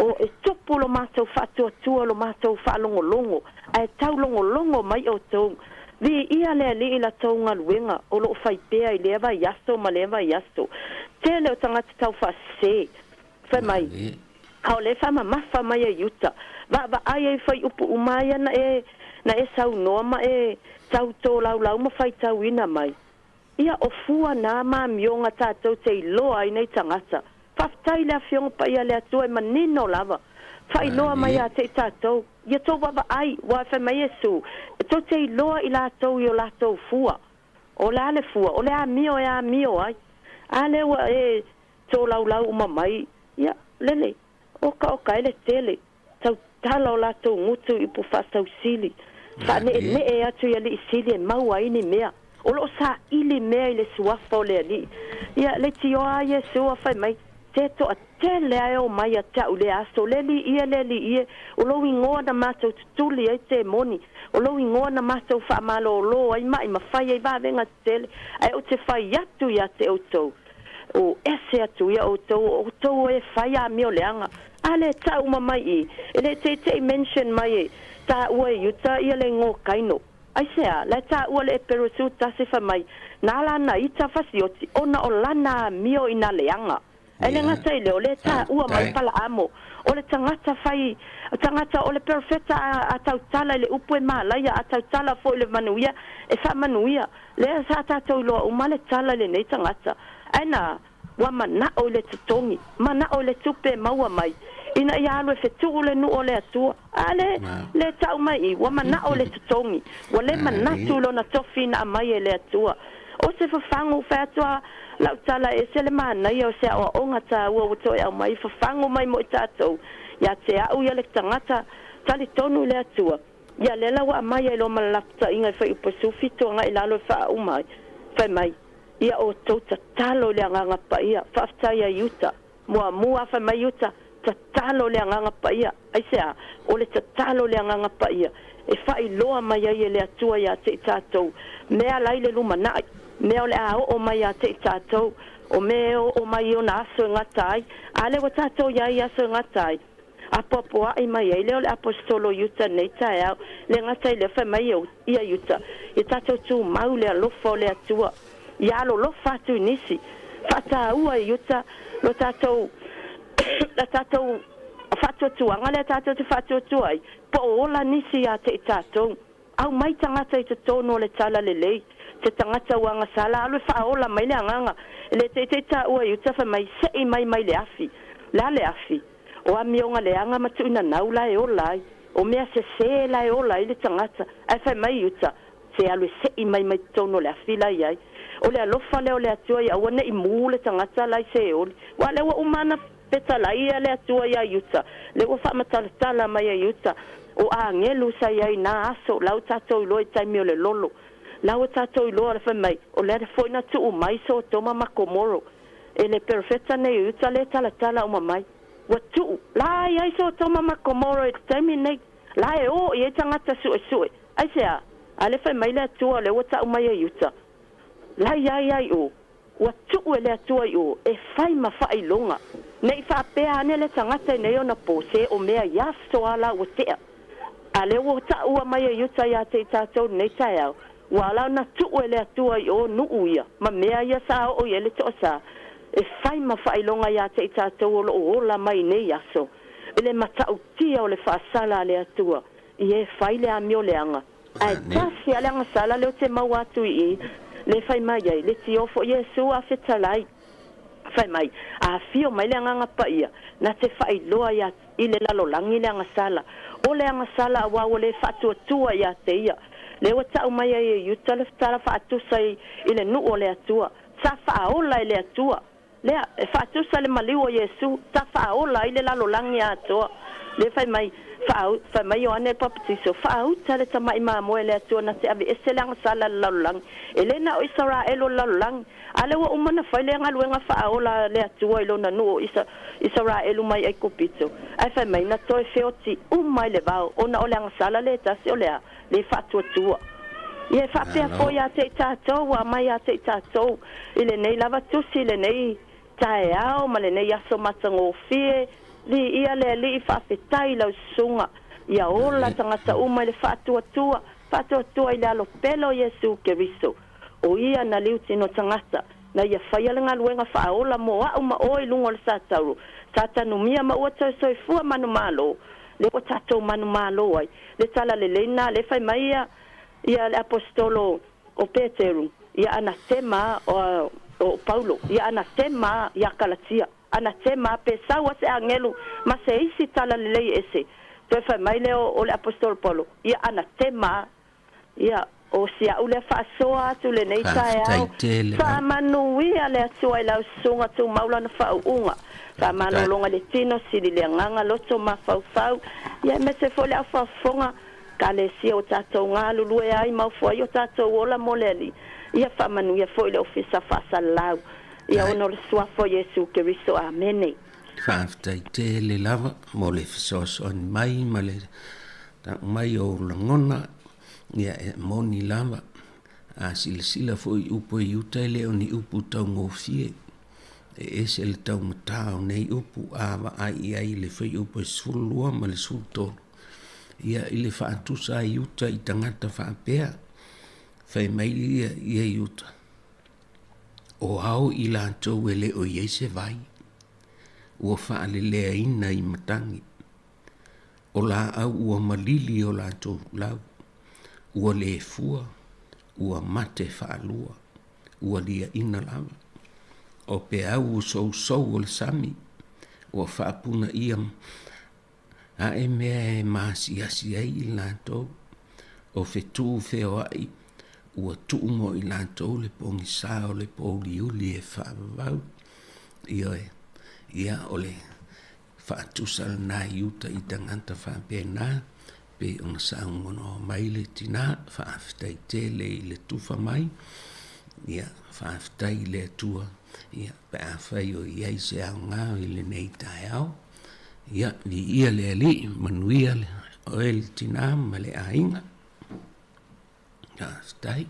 O, e tupu lo matou faatuatua, lo matou faalogologo, ae taulogologo mai outou. Viia le Alii i la tou galuega o lo o fai pea i lea vaiaso ma lea vaiaso. Tele o tagata taufaasese. Fai mai, A o lea e faamamafa mai ai i uta. Vaavaai ai fuaiupu uma ia na e. Na e saunoa ma e tau tolaulau ma faitauina mai. Ia, o fua na ma amioga tatou te iloa ai nei tagata. Faafetai i le Afioga Paia a le Atua e manino lava. Faailoa mai ia te i tatou, ia tou vaavaai, ua fai mai Iesu, e tou te iloa i latou i o latou fua. O le a le fua? O le amio e amio ai. A lea ua e tolaulau uma mai, ia, lele, okaoka ai le tele. Tautala o latou gutu i upu faasausili, faaneenee atu i alii sili e maua ai ni mea. O lo o saili mea i le suafa o le Alii. Ia, leitioa a Iesu a fai mai, Se toatele a e omai ia te a'u i lea aso, le Alii e, le Alii e, o lou igoa na matou tutuli ai temoni, o lou igoa na matou faamalōlō ai maʻi ma fai ai vavega tetele, ae ou te fai atu ia te outou, O ese atu ia outou, o outou o e fai amio leaga. A le tau uma mai i, e le teitei mention mai e taua e Iuta ia le igoa o Kaino. Aisea, la e taua le Eperusu tasi fai mai, na lana ita fasioti ona o lana amio i na leaga. E le gata i lea, o lea e taua mai Palaamo, o le tagata fai tagata, o le perofeta a tautala i le upu e malaia, a tautala foi i le manuia, e faamanuia. Lea sa tatou iloa uma le tala i lenei tagata. Ae na, ua manao i le totogi, manao i le tupe e maua mai, ina ia alu e fetuu le nuu o le Atua. A le, le tau mai i, ua manao i le totogi, ua le manatu i lona tofi na aumai e le Atua. O se fafagu, fai atu a lau tala e ese le manaia o se aoaoga taua ua toe aumai, fafagu mai mo i tatou, ia te a'u ia le tagata talitonu i le Atua. Ia lea la ua aumai ai loa ma le lapataiga i Faiupu 17 agai i lalo e faauma ai, fai mai, Ia outou tatalo i le Agaga Paia, faafetai ai Iuta. Muamua fai mai Iuta, tatalo i le Agaga Paia. Aisea? O le tatalo i le Agaga Paia e faailoa mai ai e le Atua ia te i tatou mea la i le lumanai, mea o le a oo mai ia te i tatou, o mea e oo mai i ona aso e gata ai. A lea ua tatou i ai i aso e gata ai? Apoapoai mai ai lea o le Aposetolo Iuta nei taeao, le gata i lea, fai mai ia Iuta, ia tatou tumau le alofa o le Atua, ia alolofa atu i nisi. Faataua e Iuta lo tatou la tatou faatuatuaga lea tatou te faatuatua ai, po o ola nisi ia te i tatou. Aumai tagata i totonu o le tala lelei, se tagata ua agasala, alu e faaola mai le agaga. E le teitei taua i uta fai mai, Sei mai mai le afi. Le a le afi? O amioga leaga ma tuuinanau la e ola ai. O mea sese la e ola ai le tagata. Ae fai mai i uta, Se alu e sei mai mai totonu o le afi la i ai. O le alofa lea o le Atua ia aua ne i mū le tagata la i Seoli. Ua lea ua uma ana Fetalai ia le Atua iā Iuta, lea ua faamatalatala mai e Iuta, o agelu sa i ai i nā aso, la ua tatou iloa i taimi o le lolo. La ua tatou iloa le fai mai, o lea foi na tuu mai Sotoma ma Komoro e le perofeta nei o Iuta lea e talatala uma mai. Ua tuu, la i ai Sotoma ma Komoro i le taimi nei, la e o i ai tagata suesue. Aisea? A lea fai mai le Atua, lea ua tau mai e Iuta, la i ai ai o. Ua tuu e le Atua i o e fai ma faailoga, ne i faapea ane le tagata i nei ona po, se o mea i aso a la ua tea. A lea ua taua mai e Iuta ia te i tatou lenei taeao, ua ala ona tuu e le Atua i o nuu ia ma mea ia sa oo i ai le toasa, e fai ma faailoga ia te i tatou o lo o ola mai i nei aso, i le matautia o le faasala a le Atua i e fai le amio leaga. Ae tasi a le agasala lea ou te maua atu i i, le fai mai ai, le tiofo Iesu a fetalai, fai mai, a afio mai le Agaga Paia, na te faailoa ia i le lalolagi le agasala. O le agasala aua ua le faatuatua ia te ia. Lea ua tau mai ai e Iuta le tala faatusa i le nuu o le Atua, sa faaola e le Atua. Lea, e faatusa le maliu o Iesu, sa faaola ai le lalolagi atoa. Lea fai mai, faa, fai mai Ioane le Papatiso, Faauta le tama'i mamoe a le Atua na te aveese le agasala a le lalolagi. E le na o Isaraelu o le lalolagi. A lea ua uma na fai lea galuega faaola a le Atua i lona nuu o Isa, Isaraelu mai Aikupito. Ae fai mai, na toe feoti uma i le vao, ona o le agasala le tasi o le a? Le faatuatua. Ia e faapea foi ia te i tatou, ua aumai ia te i tatou i lenei lava tusi, lenei taeao ma lenei aso matagofie, Viia le Alii, faafetai i lau susuga, ia ola tagata uma i le faatuatua, faatuatua i le alo pele o Iesu Keriso. O ia na liu tino tagata, na ia faia le galuega faaola mo a'u ma oe i luga o le satauro, sa tanumia ma ua toe soifua manumalo. Lea ua tatou manumalo ai le talalelei lena lea e fai mai ia ia le Aposetolo o Peteru ia anatema o o Paulo ia anatema ia Kalatia anatema pe sau a se agelu ma se isi talalelei ese toe fai mai lea o le Aposetolo Paulo ia anatema Ia, o si a'u lea faasoa atu lenei taeao. Faamanuia le Atua i lau susuga tumau lana faauuga. Faamalologa i le tino, sili le agaga, loto mafaufau, ia aemaise foi le au faafofoga, Ekalesia ua tatou galulue ai ma ofo ai o tatou ola mo le Alii. Ia faamanuia foi le Ofisa Faasalalau, ia ona o le Suafa o Iesu Keriso. Amene. Faafetai tele lava mo le fesoasoani mai ma le tau mai o ou lagona. Ia e moni lava, a silasila foi i upu e i uta e le o ni upu taugofie. E ese le taugata o nei upu a vaai i ai i le fuaiupu e 12 ma le 13. Ia i le faatusa ai uta i tagata faapea, fai mai ia ia i uta, o ao i latou e le o i ai se vai, ua faaleleaina i matagi. O laau ua malili o latou lau, ua le fua, ua mate faalua, ua liaina lava. O peau sousou o le sami, ua faapunaia ae mea e maasiasi ai i latou, o fetu feoai ua tuu mo i latou le pogisa o le pouliuli e faavavau. Ioe, ia o le faatusa lena i uta i tagata faapena, pei ona saunoa mai le tina, faafetai tele i le tufa mai, ia faafetai i le Atua, ia pe afai o i ai se aoga i lenei taeao, ia viia le Alii, manuia oe le tina ma le aiga. Faafetai.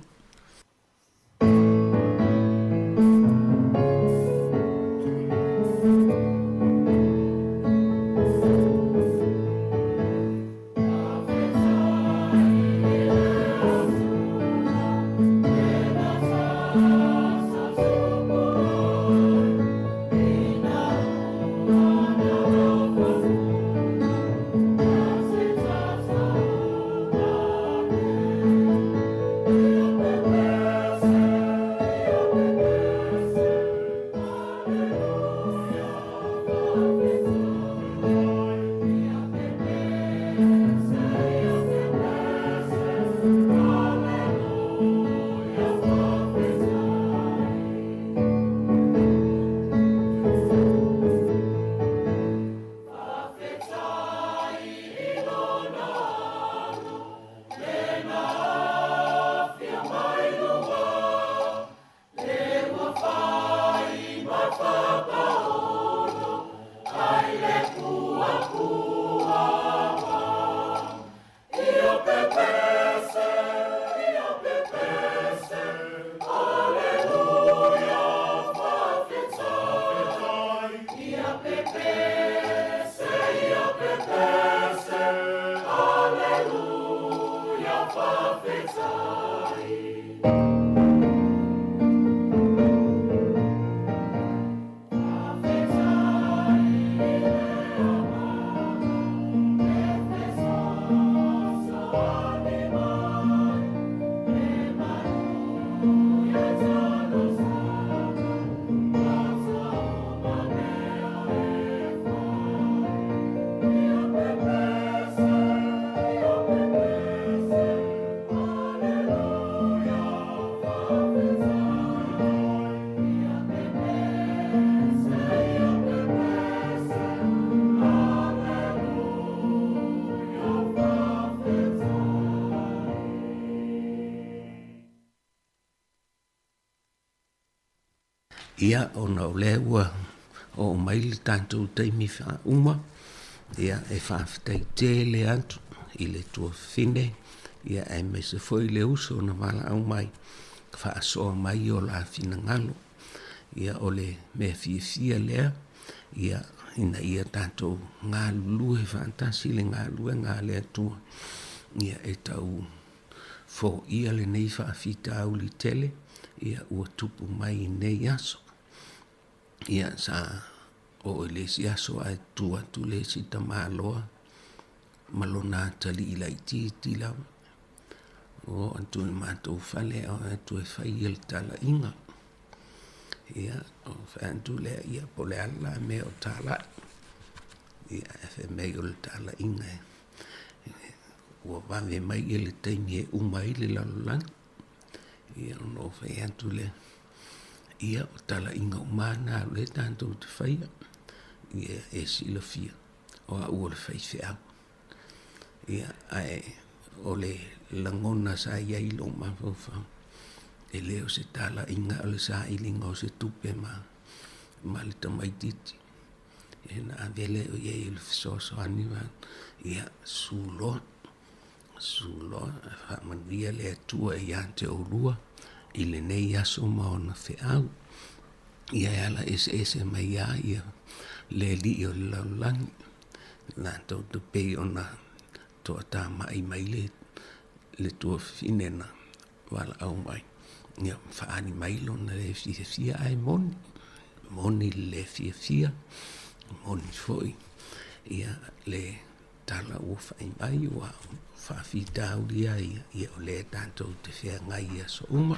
Ia, ona o lea ua oo mai le tatou taimi faauma, ia, e faafetai tele atu i le tuafafine, ia, aemaise foi le uso na valaau mai, faasoa mai o la finagalo. Ia, o le mea fiafia lea, ia, ina ia tatou galulue faatasi le galuega a le Atua, ia, e tau foia lenei faafitauli tele ia ua tupu mai i nei aso. Ia sa oo i le isi aso ae tu atu le isi tamaloa. ma lona atalii laitiiti lava. Ua oo atu i le matou fale ae o atu e fai ia le talaiga. Ia, ona fai atu lea, ia po o le a la mea o talai. Ia, ae fai mai o le talaiga ua vave mai ia le taimi e uma ai le lalolagi. Ia, ona ou fai atu lea, ia o talaiga uma lava na o lea tatou te faia. Ia e silafia, o au o le faifeau. Ia, ae o le lagona sa i ai i lou mafaufau, e le o se talaiga o le sailiga o se tupe ma, ma le tamaitiiti. Ia na ave lea o i ai o le fesoasoani ma, ia, suloa, suloa, faamanuia le Atua ia te oulua i lenei aso ma ona feau. Ia e ala eseese mai lava ia le alii o le lalolagi, latou te pei ona toatamai mai le, le tuafafine na valaau mai, ia faaali mai lona le fiafia ae moni, moni le le fiafia, moni foi ia le tala ua fai mai ua faafitauli lava ia, ia o lea tatou te feagai i aso uma.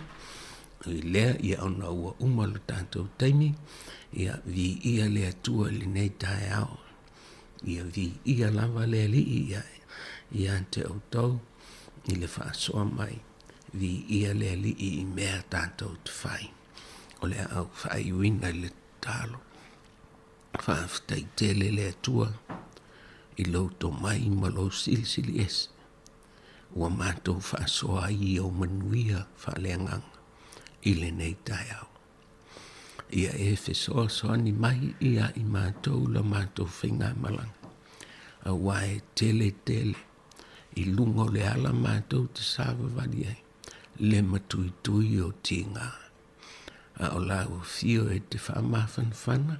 I lea, ia ona ua uma lo tatou taimi, ia viia le Atua i lenei taeao. Ia viia lava le Alii ia, ia te outou i le faasoa mai. Viia le Alii i mea tatou te fai. O le a ou faaiuina i le tatalo. Faafetai tele le Atua i lou tomai ma lou silisili ese ua matou faasoa ai i ou manuia faaleagaga i lenei taeao. Ia e fesoasoani mai ia i matou la matou faigamalaga, aua e tele tele i luga o le ala matou te savavali ai le matuitui o tiga. A o lau afio e te faamafanafana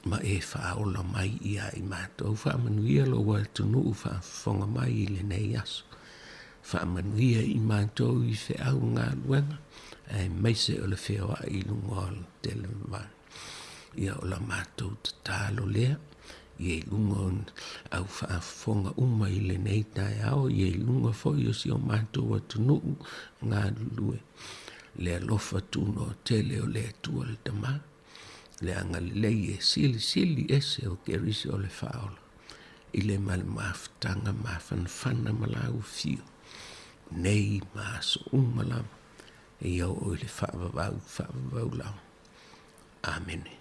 ma e faaola mai ia i matou. Faamanuia lou atunuu faafofoga mai i lenei aso. Faamanuia i matou i feau galuega, aemaise o le feoai i luga o le televavave. Ia o la matou tatalo lea, ia i luga o au faafofoga uma i lenei taeao, ia i luga foi o si o matou atunuu galulue. Le alofa tunoa tele o le Atua le Tama, le agalelei e silisili ese o Keriso le Faaola, i le ma le mafutaga mafanafana ma lau afio, nei ma aso uma lava, e ia oo i le faavavau faavavau lava. Amene.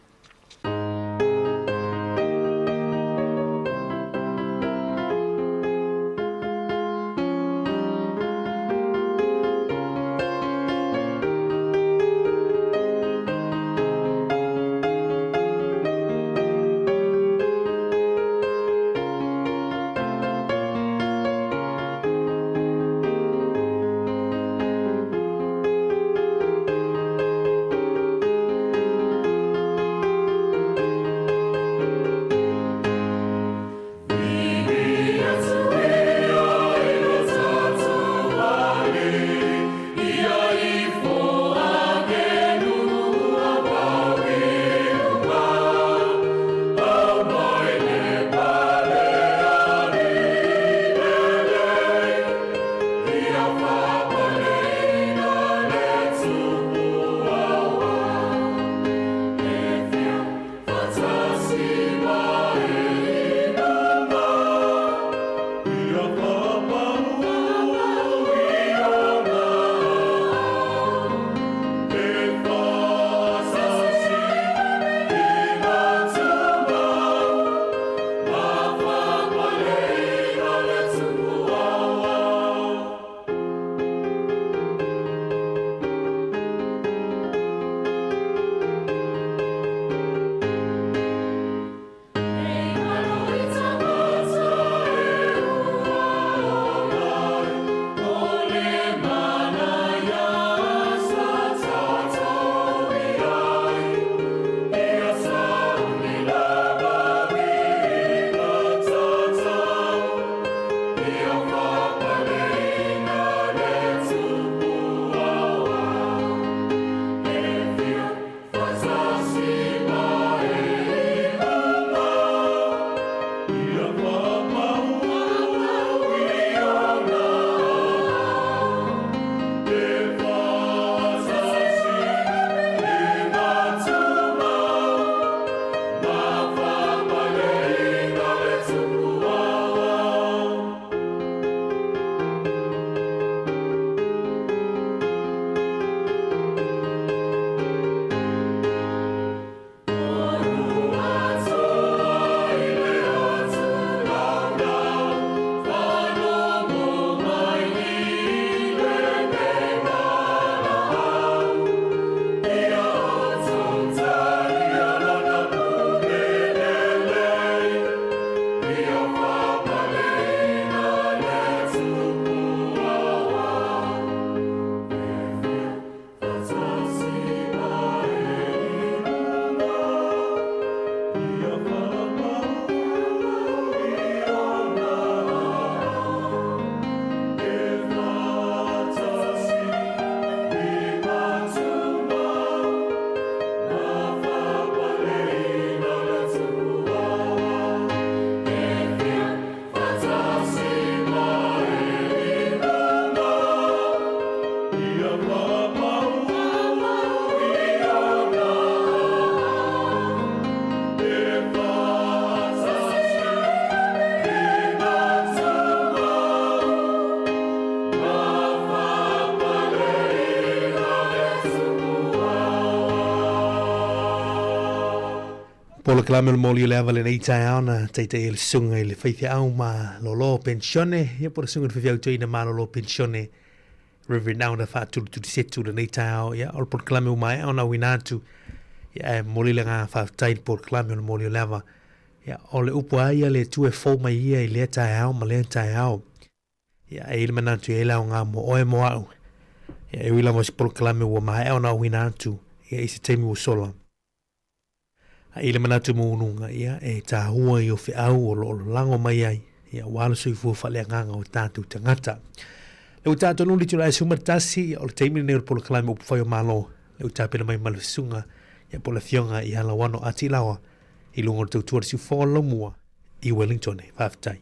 Polokalame o le moli o le ava lenei taeao na taitaia le susuga i le faifeau malolo penisione, ia po o le susuga i le faifeau toeaina malolo penisione Reverend Auna Faatulitulisetu lenei taeao. Ia, o le polokalame ua maea ona auina atu, ia, ae momoli le agaga faafetai i le polokalame o le moli o le ava. Ia, o le upu a ia le Atua e fou mai ia i lea taeao ma lea taeao. Ia, e i ai le manatu e i ai le aoga mo oe mo au. Ia, e ui lava o se polokalame ua maea ona auina atu, ia, i se taimi ua sola. A i le manatu maualuga, ia, e tāua i o feau o lo o lalago mai ai, ia, aua le soifua faaleagaga o tatou tagata. Le ua tatou nuli tulae 11, ia, o le taimi lenei o le polokalame Upufai o Malo, le ua tapena mai ma le susuga, ia, po o le Afioga ia Lauano Atilaoa, i luga o le tautua le siufofoga o le Laumua i Wellingtone. Faafetai.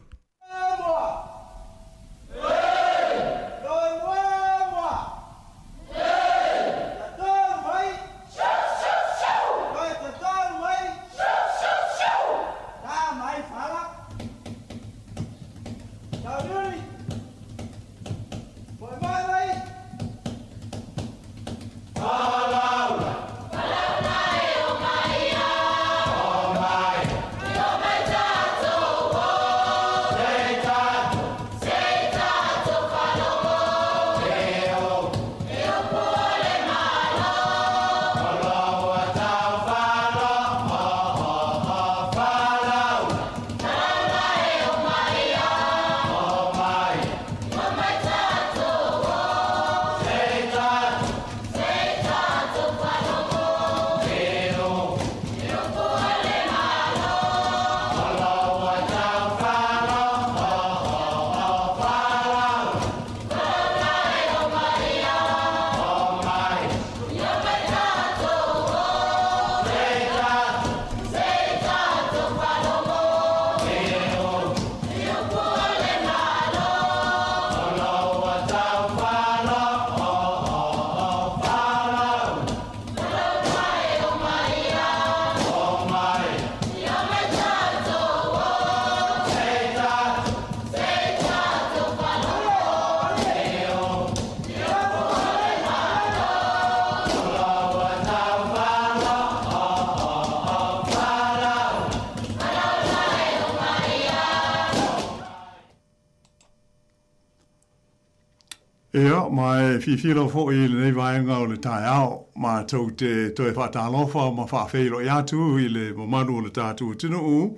Ia, ma e fiafia lava foi i lenei vaega o le taeao, matou te toe faatalofa ma faafeiloai atu i le mamalu o le tatou atunuu,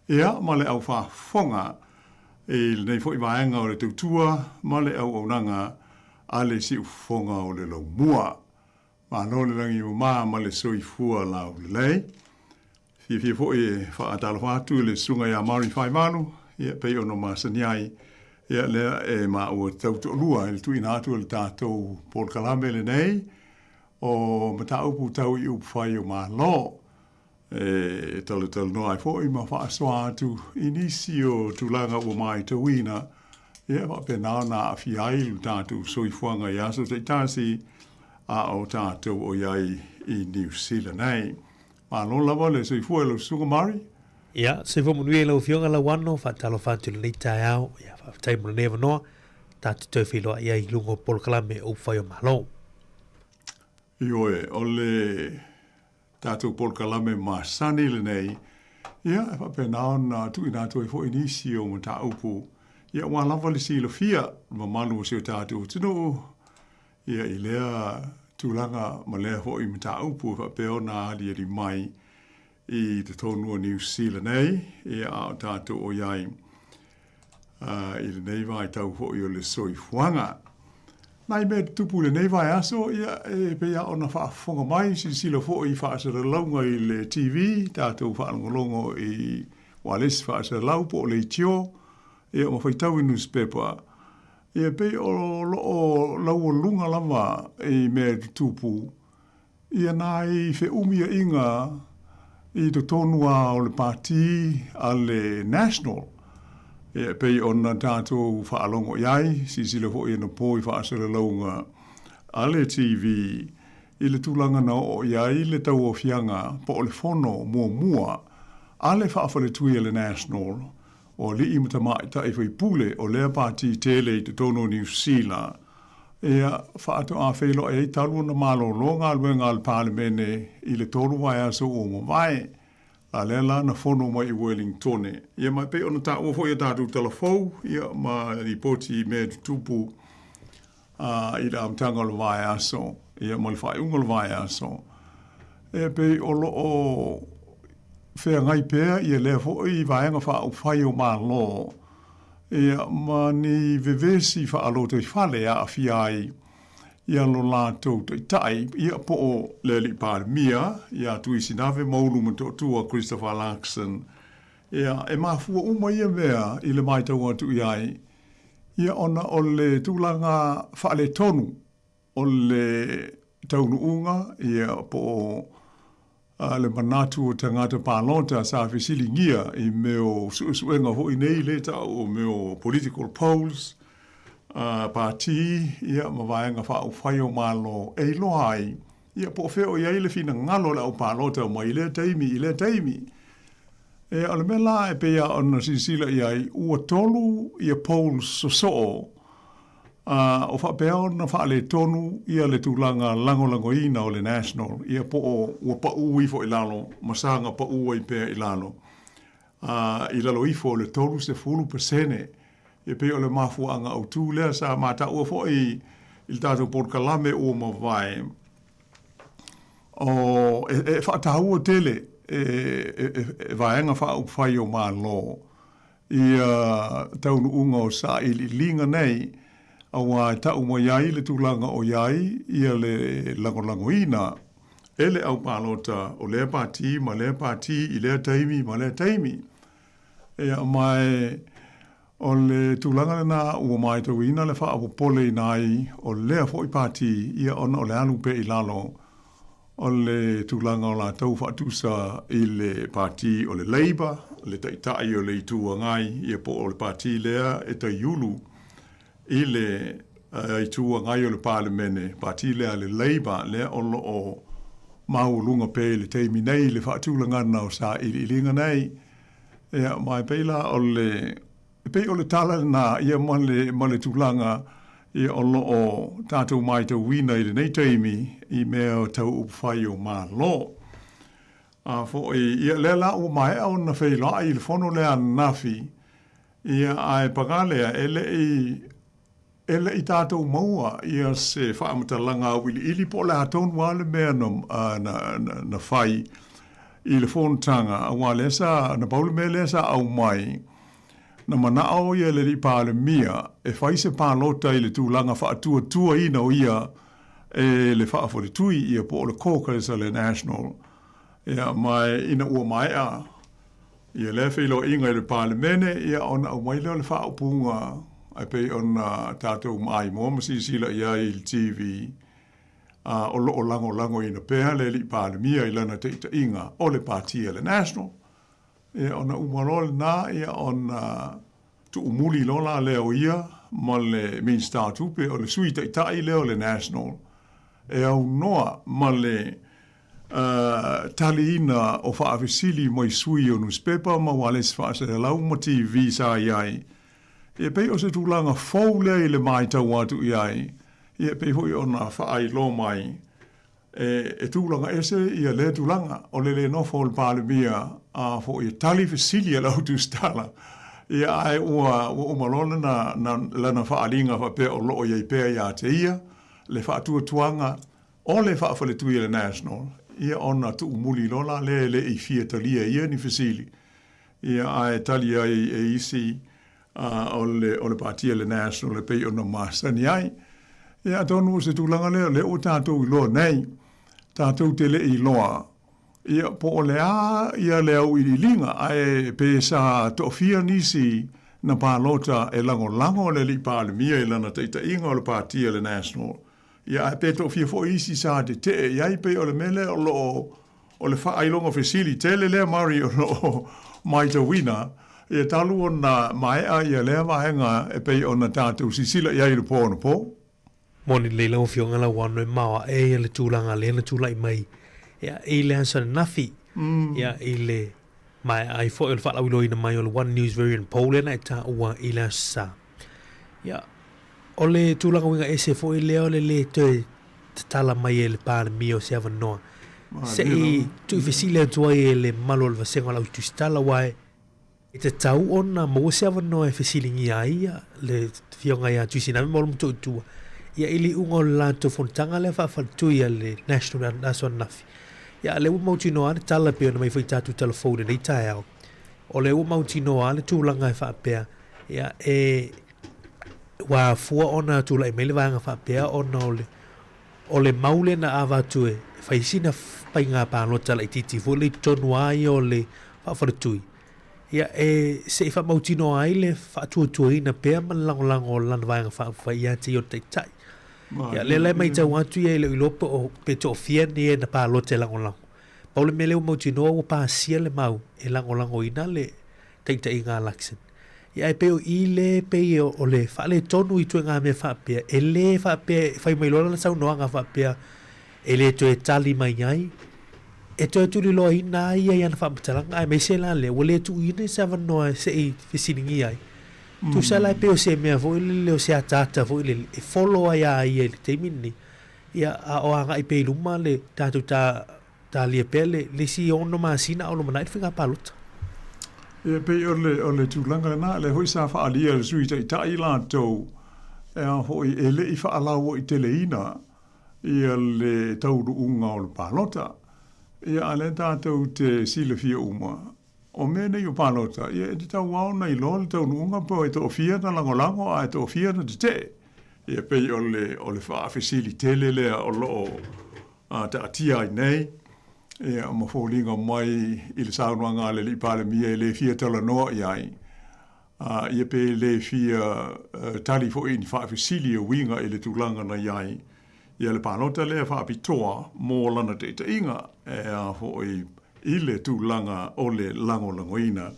ia, ma le au faafofoga i lenei foi vaega o le tautua ma le auaunaga a le siufofoga o le laumua. Malo le lagi mama ma le soifua laulelei. Fiafia foi e faatalofa atu i le susuga ia Mari Faivalu, ia pei ona masani ai, ia lea e maua tau toalua i le tuuina atu o le tatou polokalame lenei o mataupu tau i upufai o Malo. E talatalanoa ai foi ma faasoa atu i nisi o tulaga ua matauina, ia faapena ona aafia ai lo tatou soifuaga i aso taitasi a o tatou o i ai i Niu Sila nei. Malo lava le soifua i lau susuga Mari. Ia, soifua manuia i lau Afioga Lauano, faatalofa atu i lenei taeao, ia faafetai mo lenei avanoa, tatou toe feiloai ai i luga o polokalame o Upufai o Malo. Ioe, o le tatou polokalame masani lenei, ia, e faapena ona tuuina atu ai foi nisi o mataupu, ia, aua lava le silafia le mamalu o si o tatou atunuu, ia, i lea tulaga ma lea foi mataupu e faapea ona aliali mai i totonu o Niu Sila nei, ia, a o tatou o i ai i lenei vaitau foi o le soifuaga. Nai mea tutupu i lenei vaiaso, ia, e pei lava ona faafofoga mai, silasila foi i faasalalauga i le TV, tatou faalogologo i ualesi faasalalau po o leitio, ia ma faitau i nusipepa, ia pei o lo o laualuga lava i mea tutupu, Ia nai feumiaiga i totonu lava o le Pati a le National, e pei ona tatou faalogo i ai, silasila foi anapo i faasalalauga a le TV i le tulaga na oo i ai le tauaofiaga po o le fono muamua a le faafaletui a le National o alii ma tamaitai faipule o lea pati tele i totonu o Niu Sila, ia, faatoa feiloai ai talu ona malolo galuega a le Palemene i le 3 vaiaso ua mavae. A lea la na fono mai i Wellingtone. Ia ma e pei ona taua foi a tatou tala fou, ia ma lipoti i mea e tutupu a i le amataga o le vaiaso, ia ma le faaiuga o le vaiaso. E pei o lo o feagai pea ia lea foi vaega faaupufai o Malo, ia ma ni vevesi faalotoifale e aafia ai ia lo latou taitai, ia po o le Alii Palemia, ia Tuisinave Maulu Motootua Christopher Luxon. Ia, e mafua uma ia mea i le matau atu i ai, ia ona o le tulaga faaletonu o le taunuuga, ia po o le manatu o tagata palota sa fesiligia i mea o suesuega foi nei lea e ta'u o mea o political polls, pātī, ia, ma vaega faaupufai o Malo e iloa ai, ia, po o fea o i ai le finagalo o le au palota mai lea taimi i lea taimi. Ia, o le mea la e pei lava ona silasila i ai, ua tolu ia polls sosoo Ā, o faapea ona faaletonu ia le tulaga lagolagoina o le National, ia po o ua paʻū ifo i lalo ma saga paʻū ai pea i lalo, ā, i lalo ifo o le 30%. E pei o le mafuaaga autu lea sa mataua foi i le tatou polokalame ua mavae, o, e, e faataua tele e, e, e vaega faaupufai o Malo ia taunuuga o sailiiliga nei, auā e tau mai ai le tulaga o i ai ia le lagolagoina e le au palota o lea pati ma lea pati i lea taimi ma lea taimi. Ia, ma e, o le tulaga lena ua matauina le faapopoleina ai o lea foi pati, ia ona o le alu pea i lalo O le tulaga o latou faatusa i le Pati o le Labour, le Taitai o le Itu Agai, ia po o le Pati lea e taiulu i le Itu Agai o le Palemene, Pati lea a le Labour lea o lo o maualuga pea i le taimi nei i le faatulagaga o sailiiliga nei. Ia, ma e pei la o le E pei o le tala lena ia ma le, ma le tulaga ia o lo o tatou matauina i lenei taimi i mea tau upufai o Malo. A foi, ia lea la ua maea ona feiloai i le fono lea ananafi, ia ae paga lea e le i E le i tatou maua ia se faamatalaga auiliili po o le a tonu lava le mea na, na, na, na fai i le fonotaga, aua lea sa, na pau le mea lea sa aumai, na manao ia le Alii Palemia e fai se palota i le tulaga faatuatuaina o ia e le faafaletui ia po o le caucus a le National. Ia, ma ina ua maea Ia lea feiloaiga i le Palemene, ia ona aumai lea o le faaupuga e pei ona tatou maimoa ma silasila i ai i le TV, a o lo o lagolagoina pea le Alii Palemia i lana taitaiga o le Pati a le National. Ia ona uma loa lena, ia ona tuumuli loa la lea o ia ma le Minisita o Tupe, o le Sui Taitai lea o le National, e aunoa ma le taliina o faafesili mai sui o nusipepa ma ualesi faaselelau ma TV sa i ai. E pei o se tulaga fou lea i le matau atu i ai, e pei foi ona faailoa mai e tulaga ese ia lea tulaga o le le nofo o le Palemia a foi e tali fesili a le au tusitala. Ia ae ua uma loa lana faaaliga faapea o lo o i ai pea ia te ia le faatuatuaga O le faafaletui a le National, ia ona tuumuli loa la lea e le i fia talia e ia ni fesili, ia ae tali ai e isi o le o le pati a le National e pei ona masani ai. Ia atonu o se tulaga lea o lea ua tatou iloa nei, tatou te le i iloa, ia po o le a ia le auiliiliga, ae pe sa toafia nisi na palota e lagolago le Alii Palemia i lana taitaiga o le pati a le National, Ia, ae pe toafia foi isi sa tetee i ai, pei o le mea lea o lo o, o le faailoga fesili tele lea Murray o lo o maitauina, ia talu ona maea ia lea vaega e pei ona tatou silasila i ai i le po anapo. Moni lelei lau Afioga Lauano e maoae ia le tulaga lea na tulai mai ia i le aso ananafi ia i le maea ai foi o le faalauiloaina mai o le One News Variant Poll lea na e taua i le Aso Sa. Ia O le tulaga uiga ese foi lea o le lē toe tatala mai e le Palemia o se avanoa. Se i tuufesili atu ai e le mamalu o le vasega o le Au Tusitala aua e tatau ona maua se avanoa e fesiligia ai le Afioga ia Tuisiname ma Olo Motootua ia i le iuga o le latou fonotaga lea faafaletui a le National i le aso ananafi. Ia a o lea ua mautinoa lava le tala e pei ona aumai foi i tatou tala fou i lenei taeao, o lea ua mautinoa lava le tulaga e faapea, ia e ua afua ona tulai mai le vaega faapea ona o le O le mau lea na avatu e fai sina faiga palota laitiiti foi lea i totonu lava ia o le faafaletui, ia e se i faamautinoa ai le faatuatuaina pea ma le lagolago o lana Vaega Faaupufai ia te ia o le Taitai. Ia lea la e matau atu ia e le o iloa po o pe toafia ni e na palota e lagolago. Pau le mea lea ua mautinoa ua pasia le mau e lagolagoina le taitaiga a Luxon. Ia ae pei o i le pei o le faaletonu i ituaiga mea faapea, e le faapea e fai mai loa lana saunoaga faapea e le toe tali mai ai, e toe tuliloaina ai ia i ana faamatalaga, aemaise la lea ua le tuuina se avanoa se i fesiligia ai. Tusa la e pei o se mea foi lele o se ataata foi lele e follow ai a ia i le taimi lenei, ia a o agai pea i luma le tatou ta Talia pea le isi 6 masina a o lumanai le faiga palota. Ia pei o le o le tulaga lena, lea foi sa faaalia e le Sui Taitai latou e a foi e le i faalauaiteleina ia le taunuuga o le palota. Ia a lea tatou te silafia uma, o mea nei o palota, ia e tatau lava ona iloa le taunuuga po e toafia na lagolago ae toafia na tetee. Ia pei o le o le faafesili tele lea o lo o a taatia ai nei, ia, ma foliga mai i le saunoaga a le Alii Palemia e le fia talanoa i ai, a, ia pe le fia tali foi i ni faafesili e uiga i le tulaga na i ai, ia le palota lea faapitoa mo lana taitaiga, e a foi i le tulaga o le lagolagoina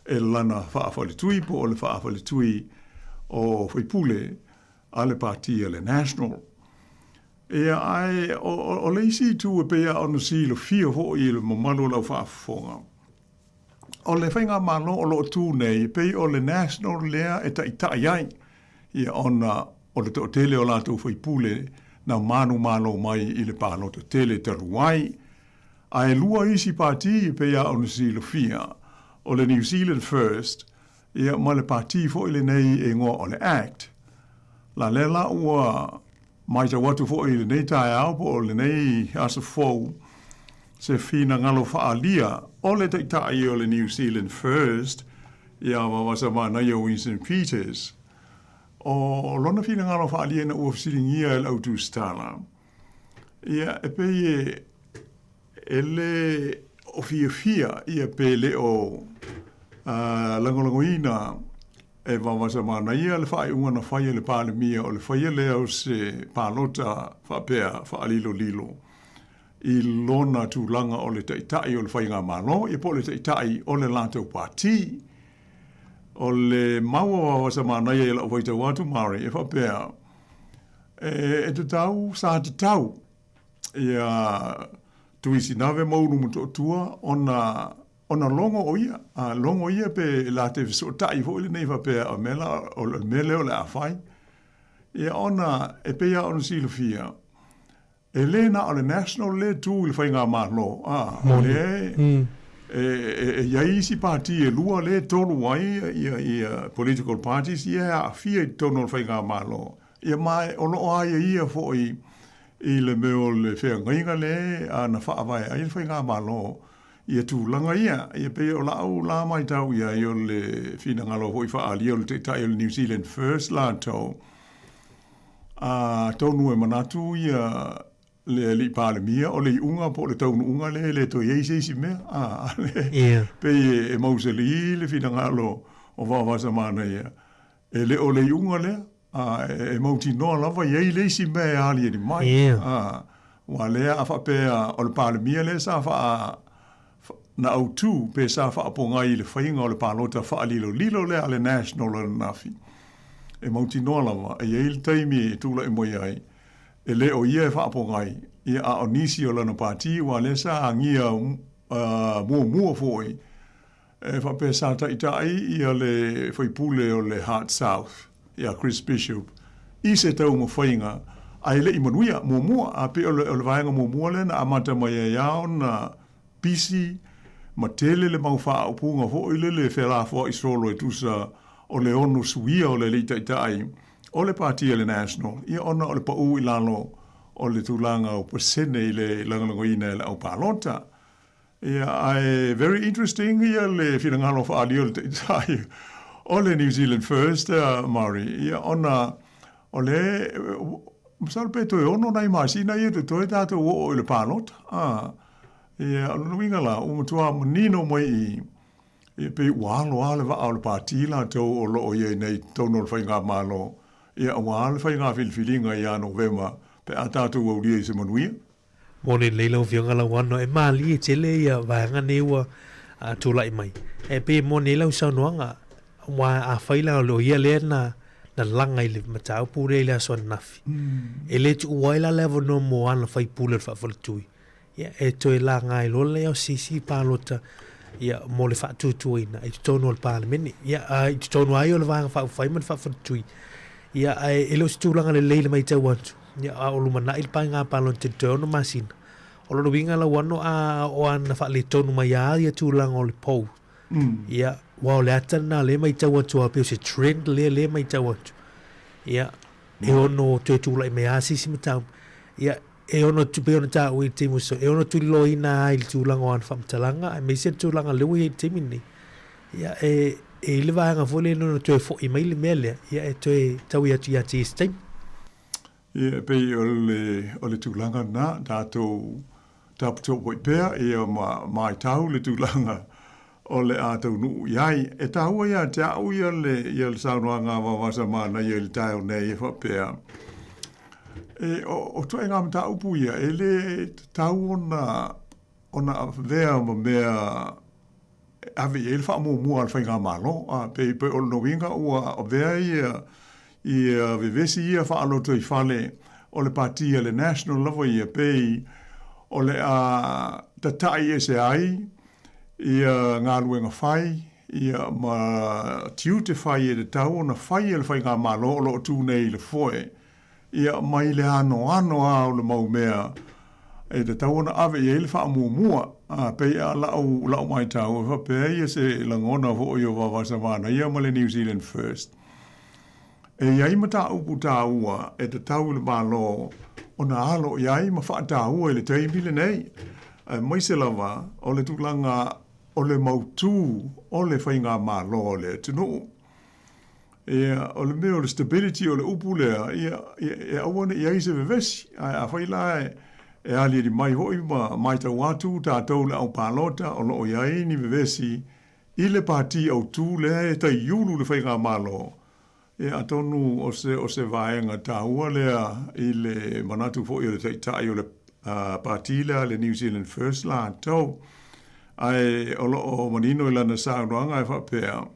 e lana faafaletui po o le faafaletui o faipule a le Pati a le National. Ia, ae o le isi itu e pei lava ona silafia foi e le mamalu o lau faafofoga, o le faigamalo o lo o tu nei, e pei o le National lea e taitai ai, ia, ona o le toatele o latou faipule na manumalo mai i le palota tele talu ai. Ae lua isi pati e pei lava ona silafia, o le New Zealand First, ia, ma le pati foi lenei e igoa o le act. La lea la ua Matau atu foi i lenei taeao po o lenei aso fou se finagalo faaalia o le Taitai o le New Zealand First ia Vaavasamanaia Winston Peters. O lona finagalo faaalia ina ua fesiligia e le au tusitala, ia e pei e E le o fiafia ia pe le o lagolagoina e Vaavasamanaia le faaiuga na fai e le Palemia o le faia lea o se palota faapea faalilolilo i lona tulaga o le Taitai o le Faigamalo ia po o le Taitai o le latou Pati. O le mau a Vaavasamanaia i lau faitau atu Murray e faapea, e tatau, sa tatau ia Tuisinave ma Ulumotootua ona ona logo o ia. A logo ia pe la te fesootai foi lenei faapea o mea la o le mea lea o le a fai. Ia ona e pei lava ona silafia e le na o le National le tu i le faigamalo, a o lea e e i ai isi pati e lua le tolu ai ia ia political parties ia e aafia i totonu o le faigamalo. Ia ma o lo o aiaia foi i le mea o le feagaiga le a na faavae ai le faigamalo ia tulaga ia. Ia pei o lau la matau i ai o le finagalo foi faaalia o le Taitai o le New Zealand First latou, atonu e manatu ia le Alii Palemia o le iuga po o le taunuuga lea e le toe i ai se isi mea. A, le, yeah. Pei e mausali le finagalo o Vaavasamanaia, e le o le iuga lea, A, e mautinoa lava e i ai le isi mea e aliali mai. Yeah. A, aua lea a faapea o le Palemia lea sa faa, na autu pe sa faapogai i le faiga o le palota faalilolilo lea a le National ananafi, e mautinoa lava e i ai le taimi e tulai mai ai, e le o ia e faapogai, ia a o nisi o lana pati, aua lea sa agia muamua foi E faapea sa taitai ia le faipule o le Heart South, ia Chris Bishop, i se taumafaiga Ae le i manuia, muamua, a pei o le, o le vaega muamua lea na amata mai ai lava ona pisi ma tele le mau faaupuga foi lele e felafoai solo e tusa o le ono suia o le Alii Taitai o le Pati a le National, ia ona o le pau i lalo o le tulaga o pasene i le lagolagoina e le au palota. Ia, ae very interesting ia le finagalo faaalia o le Taitai o le New Zealand First, Maori, ia ona o le, masalo pe toe ono nai masina ia totoe tatou oo i le palota. A, ia, o lona uiga la, ua matua manino mai i, ia pei ua alo lava le vaa o le pati latou o lo o i ai nei i totonu o le Faigamalo, ia aua le faiga filifiliga ia Novema pe a tatou aulia i se manuia. Moni lelei lau Afioga Lauano, e malie tele ia vaega nei ua tulai mai. E pei e moni ai lau saunoaga, aua afai la o ia lea na na laga i le mataupu lea i le aso ananafi, e le tuua ai la le avanoa mo ana faipule o le faafaletui, ia e toe laga ai loa lea o se isi palota ia mo le faatuatuaina i totonu o le Palemene, ia a i totonu lava ia o le Vaega Faaupufai ma le Faafaletui. Ia ae e le o se tulaga lelei le matau atu, ia a o lumanai le paega palota i le toe 6 masina. O lona uiga Lauano a o ana faaletonu mai lava ia tulaga o le poll, ia aua o le ata lena o lea e matau atu lava pei o se trend lea lea e matau atu, ia e ono toe tulai mai lava se isi mataupu. Ia e ono pei ona taua i le taimi ua sola, e ono tuliloaina lava i le tulaga o ana faamatalaga aemaise le tulaga lea ua i ai i le taimi lenei. Ia e e i le vaega foi lea ona toe foi mai le mea lea, ia e toe taui atu ia te ia i se taimi. Ia e pei o le o le tulaga lena, tatou taputapuai pea ia ma matau le tulaga o le a taunuu i ai. E taua ia te au ia le ia le saunoaga a Vaovasa Manaia i le taeao nei e faapea, e o o ituaiga mataupu ia e le tatau ona ona avea ma mea e ave i ai le faamuamua a le Faigamalo. A, pei, pei o lona uiga ua avea ia, ia vevesi ia faalotoifale o le pati a le National lava ia, pei o le a tatai ese ai ia galuega fai, ia ma tiute fai e tatau ona fai e le Faigamalo o lo o tu nei i le foe. Ia, mai le anoano lava o le mau mea e tatau ona ave i ai le faamuamua. A, pei a lau, lau matau, e faapea ia se lagona foi o Vaovasa Manaia ma le New Zealand First. E i ai mataupu taua e tatau i le Malo ona alo i ai ma faataua i le taimi lenei, aemaise lava o le tulaga o le mautu o le faigamalo a le atunuu. Ia, o le mea o le stability o le upu lea, ia, e aua ne i i ai se vevesi. Ae afai la e, e aliali mai foi ma matau atu tatou le au palota o lo o i ai ni vevesi i le pati autu lea e taiulu le faigamalo, ia atonu o se, o se vaega taua lea i le manatu foi o le taitai o le uh, pati lea le New Zealand First latou. Ae o lo o manino i lana saunoaga e faapea,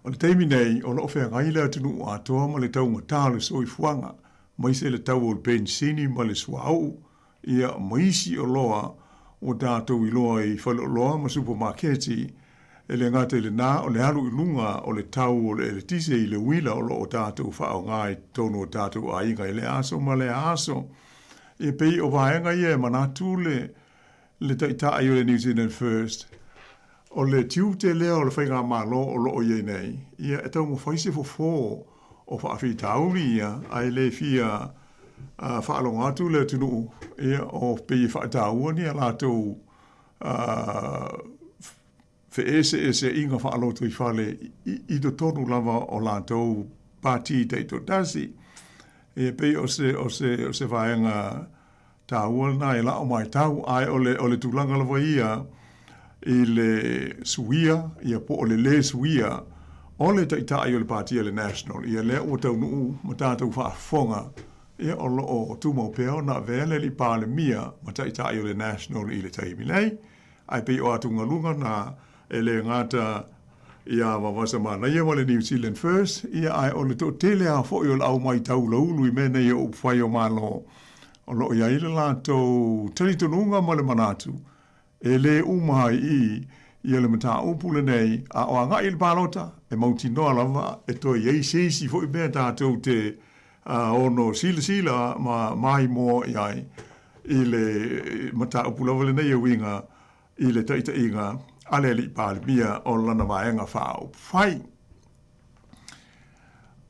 O le taimi nei, o lo o feagai le atunuu atoa ma le taugata o le soifuaga, aemaise le tau o le penisini ma le suauu, ia, ma isi oloa ua tatou iloa i faleoloa ma supamaketi. E le gata i lena, o le alu i luga o le tau o le eletise i le uila o lo o tatou faaaoga i totonu o tatou aiga i lea aso ma lea aso. E pei o vaega ia e manatu le le Taitai o le New Zealand First, o le tiute lea o le Faigamalo o lo o i ai nei, ia e taumafai se fofo o faafitauli ia, ae le fia faalogo atu le atunuu, ia o pei e faataua ni a latou feeseeseaiga faalotoifale i totonu lava o latou pati taitoatasi. E pei o se, o se, o se vaega taua lena i la'u matau, ae o le, o le tulaga lava ia i le suia, ia po o le lē suia o le Taitai o le Pati a le National, ia lea ua taunuu ma tatou faafofoga, ia o lo o tumau pea ona avea le Alii Palemia ma Taitai o le National i le taimi nei. Ae pei o atugaluga na e le gata ia Vavasa Manaia ma le New Zealand First, ia ae o le toatele lava foi o le au maitaulaulu i mea nei o upufai o Malo, o lo o i ai le latou talitonuga ma le manatu, e le uma ai i i ia le mataupu lenei, a o agai i le palota, e mautinoa lava e toe i ai se isi foi mea tatou te. ono silasila ma maimoa i ai i le mataupu lava lenei e uiga i le taʻitaʻiga a le Alii Palemia o lana Vaega Faaupufai.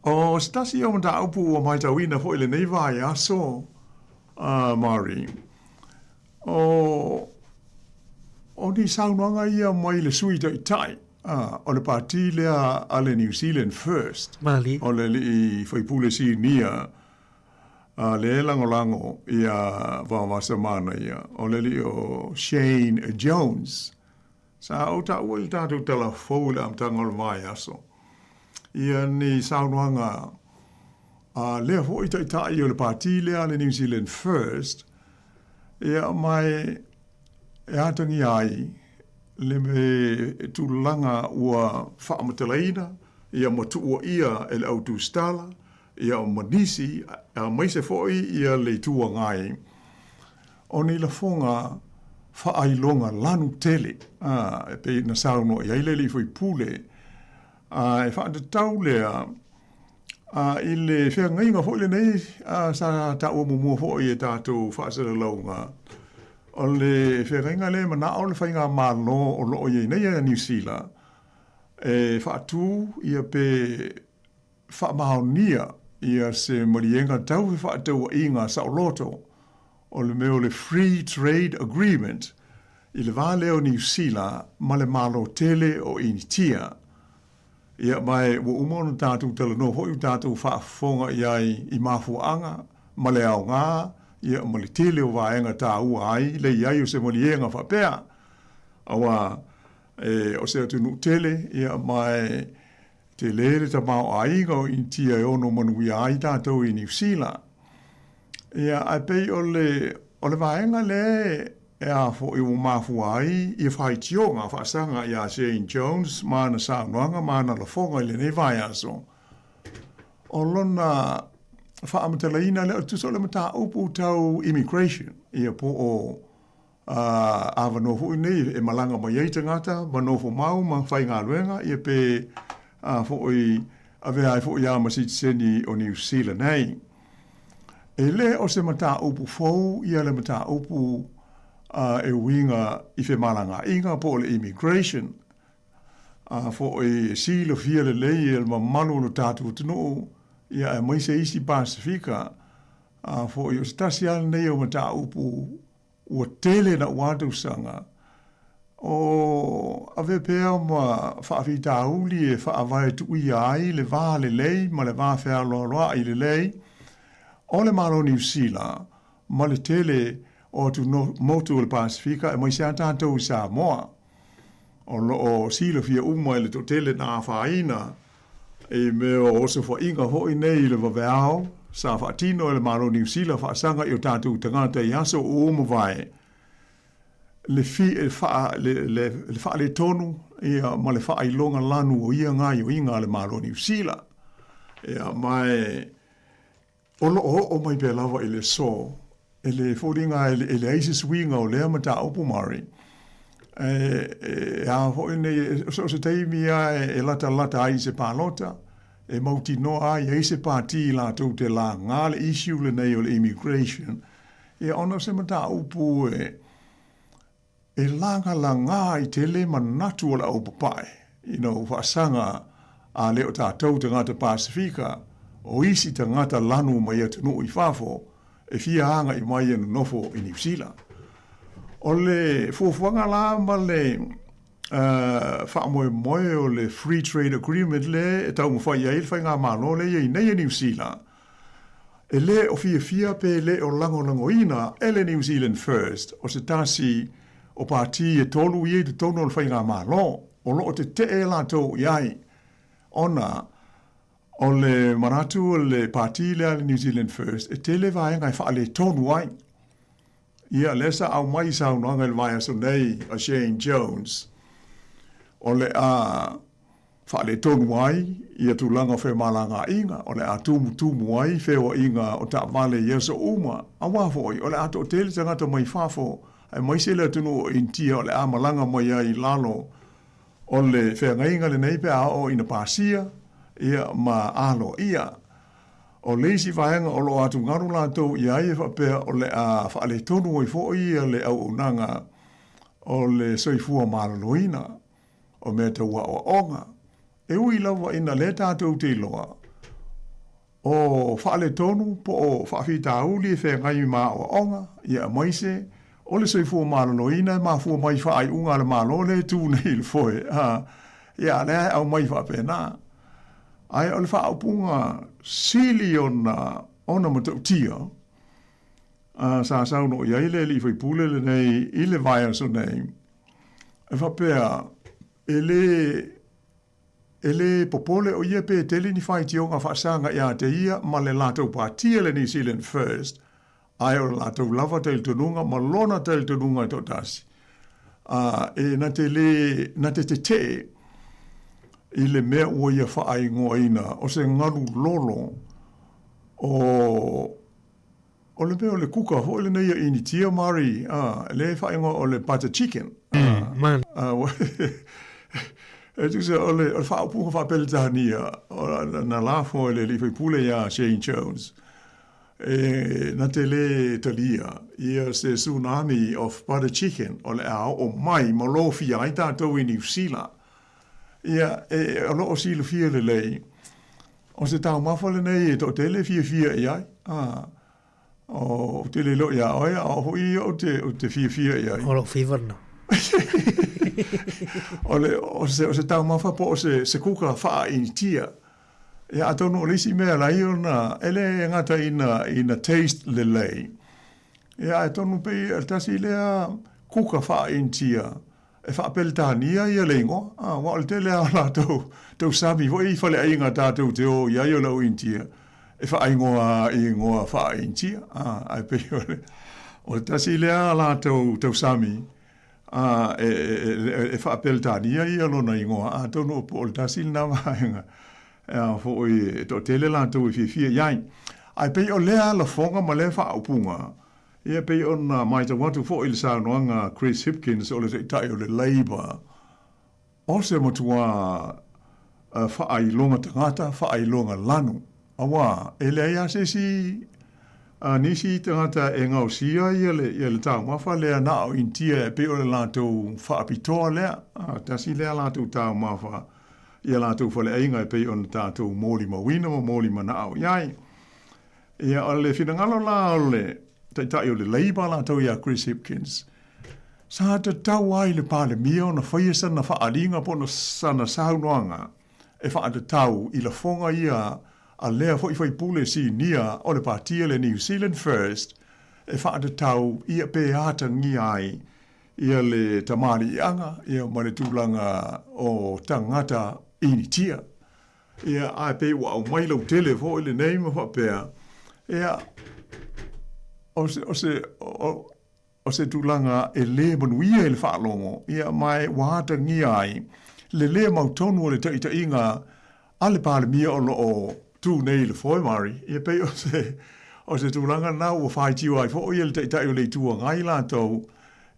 O se tasi o mataupu ua matauina foi i lenei vaiaso, Marie, o o ni saunoaga ia mai le Sui Taitai o le pati lea a le New Zealand First, Malie. o le alii faipule sinia a le lagolago ia Vaovasamana ia, o le alii o Shane Jones. Sa ou taua i le tatou tala fou i le amataga o le vaiaso ia ni saunoaga a lea foi taitai o le pati lea a le New Zealand First, ia ma e atagia ai le tulaga ua faamatalaina ia ma tuuaia e le au tusitala ia ma nisi aemaise foi ia le Itu Agai o ni lafoga faailoga lanu tele, a, e pei ona saunoa i ai le alii faipule, a, e faatatau lea, a, i le feagaiga foi lenei, a, sa taua muamua foi e tatou faasalalauga, o le feagaiga lea e manao le faigamalo o lo o i ai nei a Niu Sila e faatu ia pe Faamaonia ia se maliega tau fefaatauaiga saoloto o le mea o le Free Trade Agreement i le va lea o Niu Sila ma le Malo tele o Initia. Ia, ma e ua uma ona tatou talanoa foi ua tatou faafofoga i ai i mafuaaga ma le aoga ia ma le tele o vaega taua ai le i ai o se maliega faapea. Aua e o se atunuu tele ia ma e Tele le tamaoaiga o Initia e ono manuia ai tatou i Niu Sila. Ia, ae pei o le, o le vaega lea e a foi ua mafua ai ia faitioga faasaga iā Shane Jones ma ana saunoaga ma ana lafoga i lenei vaiaso, o lona faamatalaina lea o le tusa o le mataupu tau immigration, ia po o A avanoa foi nei e malaga mai ai tagata ma nofo mau ma faigaluega, ia pe a foi avea ai foi a ma sitiseni o Niu Sila nei. E le o se mataupu fou ia le mataupu a e uiga i femalagaaiga po o le immigration. A foi e silafia lelei e le mamalu o lo tatou atunuu, ia aemaise isi Pasifika, a foi o se tasi lava lenei o mataupu Ua tele na ua tausaga o ave pea ma faafitauli e faavae tuuia ai le va lelei ma le va fealoaloaʻi lelei o le Malo o Niu Sila ma le tele o atumotu o le Pasefika aemaise a tatou i Samoa. O lo o silafia uma e le toatele na afaina i mea o osofaiga foi nei i le vaveao sa faatino e le Malo o Niu Sila faasaga i o tatou tagata i aso ua mavae, le fi, le, faa, le, le, le faaletonu ia, ma le faailoga lanu o ia gaioiga a le Malo o Niu Sila. Ia, ma e, O lo o oo mai pea lava i le aso, e le foliga e, e leai se suiga o lea mataupu Mari. E, e a foi nei, e, so o se taimi a e, e latalata ai i se palota, e mautinoa ai ai se pati i latou te lagā le issue lenei o le immigration, ia ona o se mataupu e, E lagalagā i tele manatu o le aupapae ina ua faasaga a le o tatou tagata Pasifika o isi tagata lanu mai atunuu i fafo e fia agai mai e nonofo i Niu Sila. O le fuafuaga la ma le faamoemoe o le Free Trade Agreement le e taumafai ai le faigamalo le i ai nei a Niu Sila, E le o fiafia pe le o lagolagoina e le New Zealand First o se tasi o pati e tolu ia i totonu o le faigamalo o lo o tetee latou i ai ona o le manatu o le pati lea le New Zealand First e tele vaega e faaletonu ai. Ia, lea sa aumai i saunoaga i le vaiaso nei a Shane Jones o le a faaletonu ai ia tulaga o femalagaaiga, o le a tumutumu ai feoaiga o taavale i aso uma, aua foi o le a toatele tagata mai fafo aemaise le atunuu o Initia o le a malaga mai ai i lalo o le feagaiga lenei pe a oo ina pasia ia ma aloaia. O le isi vaega o lo o atugalu latou i ai e faapea o le a faaletonu ai foi le auaunaga o le soifua maloloina o mea tau aoaoga. E ui lava ina lea tatou te iloa, o faaletonu po o faafitauli e feagai ma aoaoga, ia aemaise o le soifua maloloina e mafua mai i faaiuga a le Malo lea e tu nei i le foe, a, ia a lea e aumai faapena. Ae o le faaupuga sili ona ona matautia, a, sa saunoa i ai le alii faipule lenei i le vaiaso nei, e faapea, e lē E lē popole ʻo ia pe tele ni faitioga faasaga iā te ia ma le latou patia le New Zealand First, ae o le latou lava talitonuga ma lona talitonuga e toatasi, a e na te lē na te teteʻe i le mea ua ia faaigoaina o se galu lolo o O le mea o le kuka foi lenei a Initia Mari, a, lea e faaigoa o le butter chicken. A, man. A, e tusa o le, o le faaupuga faa-Peretania, na lafo e le alii faipule iā Shane Jones, e na te lē talia ia se tsunami of butter chicken o le a oo mai ma lofia ai tatou i Niu Sila. Ia, e, o lo o silafia lelei, O se taumafa lenei e toatele e fiafia i ai. A, o, ou te le iloa iā oe, a o hoʻi ia ou te, ou te fiafia i ai. O lou favourite na. O le, o se, o se taumafa po o se, se kuka faa-Initia. Ia, atonu o le isi mea la ia ona, e le gata ina, ina taste lelei. Ia, ae atonu pei o le tasi lea kuka faa-Initia E faa-Peretania ia le igoa, a, aua o le tele lava o latou tausami foi i faleaiga tatou te o i ai o le au Initia, e faaigoa i igoa faa-Initia, a, ae pei o le, o le tasi lea a latou tausami, a, e, e, e, e faa-Peretania ia lona igoa, atonu po o le tasi lena vaega, a foi e toatele latou e fiafia i ai. Ae pei o lea lafoga ma lea faaupuga, Ia, e pei ona matau atu foi i le saunoaga a Chris Hipkins o le Taitai o le Labour, o se matuā faailoga tagata, faailoga lanu, auā e leai lava se isi nisi tagata e gaosia ia le, ia le taumafa lea na o Initia e pei o le latou faapitoa lea, tasi lea latou taumafa i a latou faleaiga e pei ona tatou molimauina ma molimanaao i ai. Ia, o le finagalo la o le Taitai o le Labour latou ia Chris Hipkins, sa tatau ai le Palemia ona faia sana faaaliga po o sana saunoaga e faatatau i lafoga ia a lea foi faipule sinia o le patia le New Zealand First e faatatau ia pe atagia ai ia le tamaliiaga ia ma le tulaga o tagata Initia. Ia, ae pei ua aumai lautele foi lenei ma faapea, ia, o se, o se, o, o se tulaga e lē manuia i le faalogo, ia, ma e ua atagia ai le lē mautonu o le taitaiga a le Palemia o lo o tu nei i le foe, Mari. Ia, pei o se, o se tulaga lena ua faitio ai foi le Taitai o le Itu Agai latou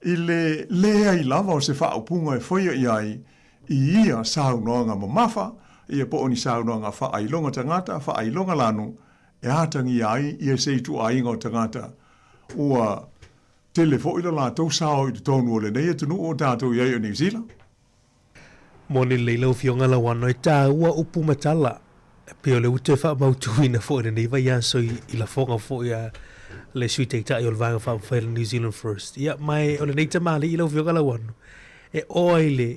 i le leai lava o se faaupuga e faia i ai i ia saunoaga mamafa, ia po o ni saunoaga faailoga tagata, faailoga lanu, e atagia ai ia se ituaiga o tagata ua tele foi lo latou sao i totonu o lenei atunuu o tatou i ai o Niu Sila. Moni lelei lau Afioga Lauano e taua upu ma tala. E pei o le utu e faamautuina foi i lenei vaiaso i, i lafoga foi a le Sui Taitai o le Vaega Faaupufai o le New Zealand First. Ia, ma e, o lenei tamalii lau Afioga Lauano, e oa i le,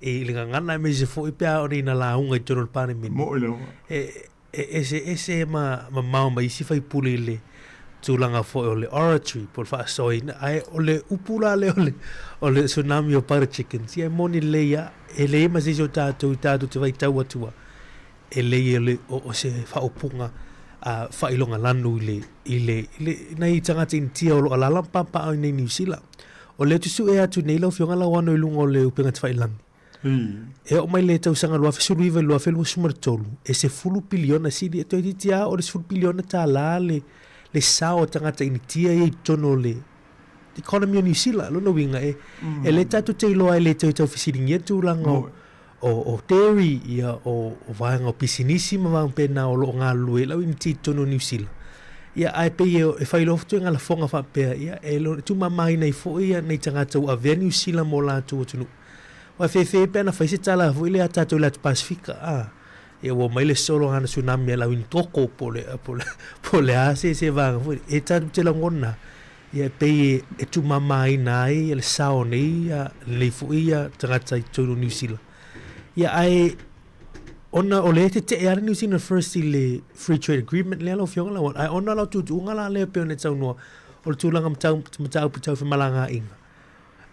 i le gagana aemaise foi pe a oo nei ina lauga i totonu o le Palemene. Moʻi lava. E, e eseese ma mamao ma isi faipule i le tulaga foi o le oratory po o le faasoaina, ae o le upu la lea o le, o le tsunami o butter chickens, ia e moni lelei lava, e leai ma se isi o tatou i tatou te faitau atu ai, e leai o le, o, o se faaupuga a faailoga lanu i le, i le, i le, nai tagata Initia o lo o alaala ma papaaao i nei Niu Sila. O lea ou te sue atu nei lau Afioga Lauano i luga o le upega tafailagi, E oo mai le tausaga 2019 i le 2023, e 10 piliona sili, e toeitiiti lava oo i le 10 piliona tala le, le sao o tagata Initia ia i totonu o le economy o Niu Sila. Lona uiga, e, mm. e le tatou te iloa e le toe tau fesiligia tulaga o, mm. o, o dairy, ia, o, o vaega o pisinisi ma vaega pēnā o loo galulue i lau initi i totonu o Niu Sila. Ia, ae pei e, e fai loa fatuaiga lafoga faapea, ia, e, lo, e tūmāmāina ai foi ia nei tagata ua avea Niu Sila mo latou atunuu. Aua e fefe pe ana fai se tala foi lea a tātou i le atu Pasifika, a, ia ua omai le solo ana tsunami a lau ini koko po le, po le, po le a se, se vaega foi. E tātou te lagona, ia e pei e, e tūmāmāina ai ia le sao nei, ia, lenei foi ia tagata i totonu o Niu Sila. Ia ae, ona o lea e tete'e lava le New Zealand First i le Free Trade Agreement lea lau Afioga Lauana, ae ona o lau tuutuuga la lea e pei ona e saunoa, o le tulaga mataupu tau femalagaaiga,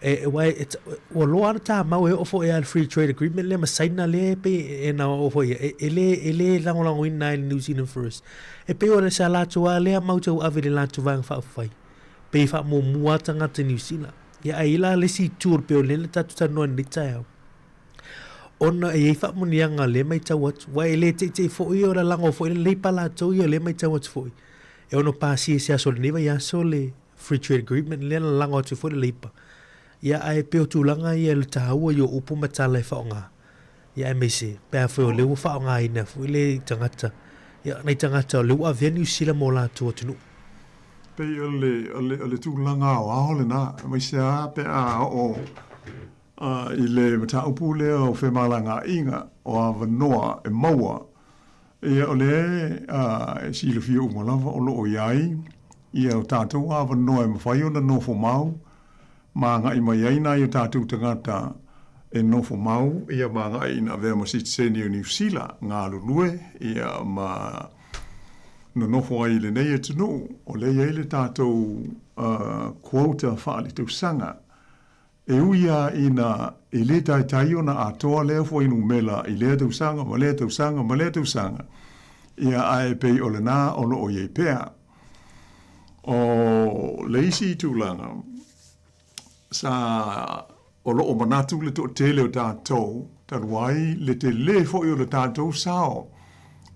e, aua e, ua loa lava le tamau e oo foi lava i le Free Trade Agreement lea ma Saina lea e pei e na oo foi i ai, e, e le, e le lagolagoina ai le New Zealand First. E pei o sa latou lava lea mau tauave i le latou Vaega Faaupufai, pei e faamuamua lava tagata Niu Sila. Ia ae i ai la le isi itu o le pei o lea na tatou talanoa i lenei taeao, Ona e i ai faamanuiaga lea e matau atu, aua e le teitei foi o lalago foi le Leipa latou ia lea e matau atu foi, e ono pasia i se aso o lenei vaiaso le Free Trade Agreement lea na lalago atu foi le Leipa. Ia ae pei o tulaga ia le taua i o upu ma tala e faaaoga. Ia aemaise pe afai o lea ua faaaogaina foi le tagata, ia nai tagata o lea ua avea Niu Sila mo latou atunuu. Pei o le, o le, o le tulaga aoao lena, aemaise lava pe a oo I le mataupu lea o femalagaaiga o avanoa e maua, ia o lea e silafia uma lava o lo o i ai ia o tatou avanoa e mafai ona nofo mau ma agai mai ai nai o tatou tagata e nofo mau ia ma agai ina avea ma sitiseni o Niu Sila, galulue ia ma nonofo ai i lenei atunuu. O lea e i ai le tatou quota faaletausaga. E ui lava ina e le taitai ona atoa lea fuainumera i lea tausaga ma lea tausaga ma lea tausaga, ia ae pei o lena o lo o i ai pea. O le isi tulaga, sa o lo o manatu le toatele o tatou talu ai le tele foi o le tatou sao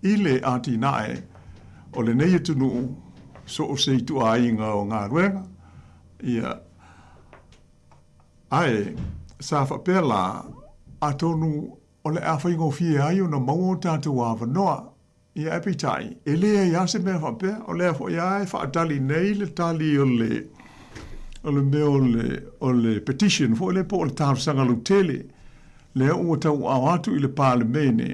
i le atinae o lenei atunuu so o se ituaiga o galuega, Ia, ae sa faapea la, atonu o le a faigofie ai ona maua o tatou avanoa. Ia, ae peitai, e leai lava se mea faapea, o lea foi lava e faatali nei le tali o le, o le mea o le, o le petition foi lea po o le talosaga lautele, lea ua tauaao atu i le Palemene,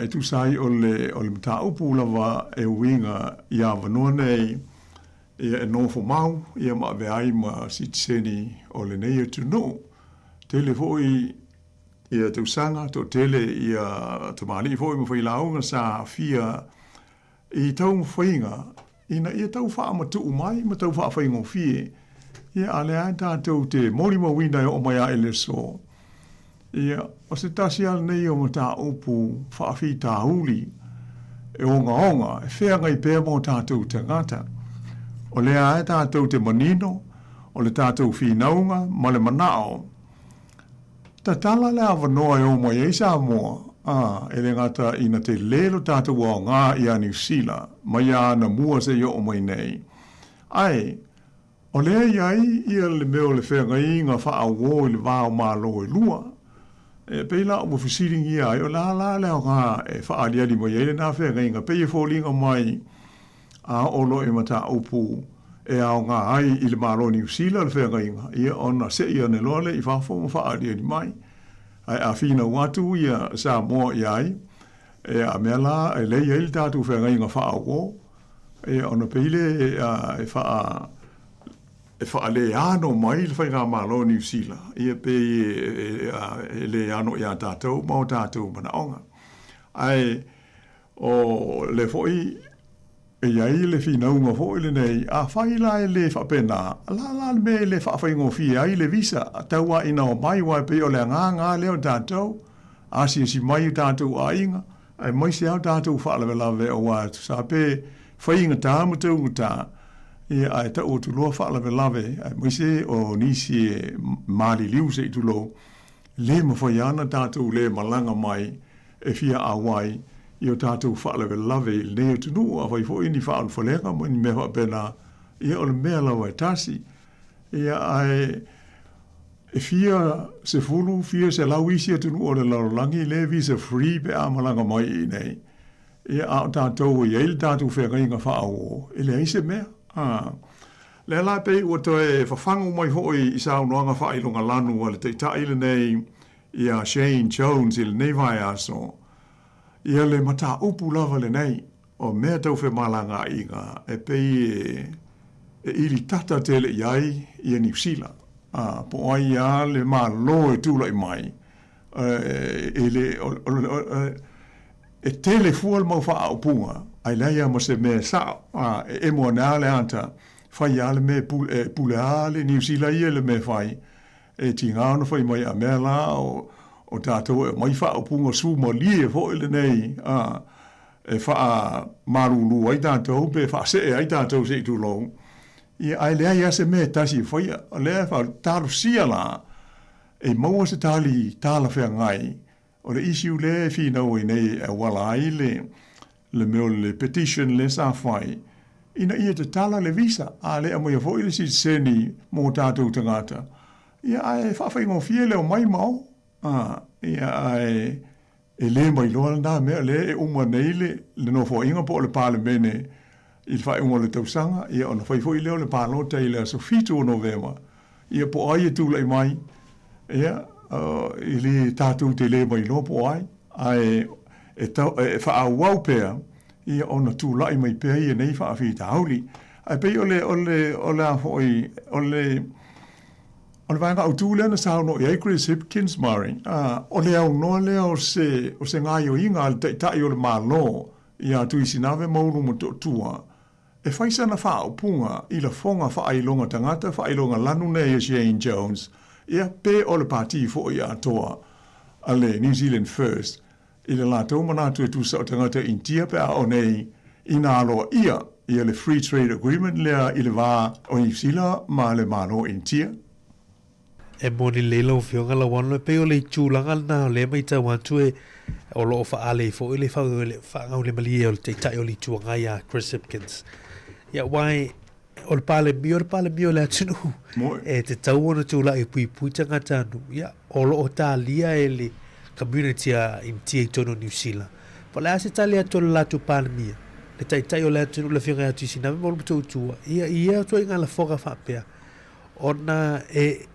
e tusa ai o le, o le mataupu lava e uiga i avanoa nei, Ia e nofo mau ia ma avea ai ma sitiseni o lenei atunuu. Tele foi ia tausaga, toatele ia tamalii foi ma failauga sa aafia i taumafaiga ina ia tau faamatuu mai ma tau faafaigofie. Ia a lea tatou te molimauina e oo mai lava i le aso. Ia, o se tasi lava lenei o mataupu faafitauli e ogaoga e feagai pea ma o tatou tagata. O lea lava e tatou te manino, o le tatou finauga ma le manao, tatala le avanoa e o mai ai Samoa, ā, e le gata ina tele lo tatou aoga iā Niu Sila mai a anamua seia oo mai nei, ae O lea i ai ia le mea o le feagaiga faauo i le va o Malo e lua. E pei la ua fesiligia ai, o le a la le aoga e faaaliali mai ai lena feagaiga, pei e foliga mai a oo loa i mataupu e aoga ai i le Malo o Niu Sila le feagaiga, ia ona sei ane loa lea i fafo ma faaaliali mai. Ae a finau atu ia Samoa i ai, e a mea la e lei ai le tatou feagaiga faauo, Ia, ona pei lea e whaa e whaaleano mai le Faigamalo o Niu Sila, ia pei e leano iā tātou ma o tātou manaʻoga. Ae o le foi e i ai le finauga foi lenei, afai la e le faapena, la la le mea e le faafaigofie ai le visa, tau lava ina omai, aua e pei o le agaga lava lea o tatou, asiasi mai o tatou aiga, Aemaise lava o tatou faalavelave aua e tusa pe faigata ma taugata, ia ae tau atu loa faalavelave aemaise o nisi e maliliu se i tulou, le mafai lava ona tatou le malaga mai e fia auai i o tatou faalavelave i lenei atunuu. Afai foi ni faaulufalega ma ni mea faapena, ia o le mea lava e tasi. Ia ae. E fia sefulu, fia selau isi atunuu o le lalolagi lea e visa free pe a malaga mai i inei. Ia, a o tatou e i ai le tatou feagaiga faa-uo, e leai se mea. A. Lea la pei ua toe fafagu mai foi i saunoaga faailoga lanu a le Taitai lenei ia Shane Jones i lenei vaiaso, ia le mataupu lava lenei o mea tau femalagaaiga e pei e ilitata tele i ai ia Niu Sila, a, po o ai lava le Malo e tulai mai, e le, e tele fua le mau faaupuga, ae leai lava ma se mea e sao, a, e emo ane lava le ata, fai lava le mea e pule lava le Niu Sila ia i le mea e fai, E tiga ona fai mai a mea la o tatou e aumai faaupuga sumalie foi lenei a e faamalulu ai tatou pe faasee ai tatou se i tulou, ia ae leai lava se mea e tasi e faia. O lea e talosia la e maua se tali talafeagai O le issue lea e finau ai nei e auala ai le le mea o le petition lea sa fai ina ia tatala le visa, a le aumaia foi le sitiseni mo tatou tagata, ia ae faafaigofie le omai ma o. A, ia ae e le mailoa lena mea, o lea e uma nei le le Nofoaiga po o le Palemene i le faaiuga o le tausaga, ia ona fai foi lea o le palota i le aso 7 o Novema, ia po o ai e tulai mai, ia, e le tatou te le mailoa po o ai, ae e, tau, e faaauau pea ia ona tulai mai pea ia nei faafitauli. Ae pei o le, o le, o le a foi, o le, o le vaega autu lea na saunoa i ai Chris Hipkins Murray, o le aunoa lea o se, o se gaioiga a le Taitai o le Malo iā Tuisinave ma Ulumotootua, e fai sana faaupuga i lafoga faailoga tagata faailoga lanu nei a Shane Jones, ia, pe o le pati foi atoa a le New Zealand First i le latou manatu e tusa o tagata Initia pe a o nei ina aloaia ia le Free Trade Agreement lea i le va o Niu Sila ma le Malo Initia. E moni lelei lau Afioga Lauano, e pei o le itulaga lena o lea e matau atu e o lo o faaale ai foi le faagaulemalie o le Taitai o le Itu Agai ia Chris Hipkins. Ia, aua o le Palemia o le Palemia o le atunuu, e tatau ona tulai e puipui tagatanuu, ia, o lo o talia e le community a Initia i totonu o Niu Sila. Po o le a se tali atu a le latou Palemia, le Taitai o le atunuu, le Afioga ia Tuisinave ma Ulumatoutua, ia, i ia ituaiga lafoga faapea, ona e,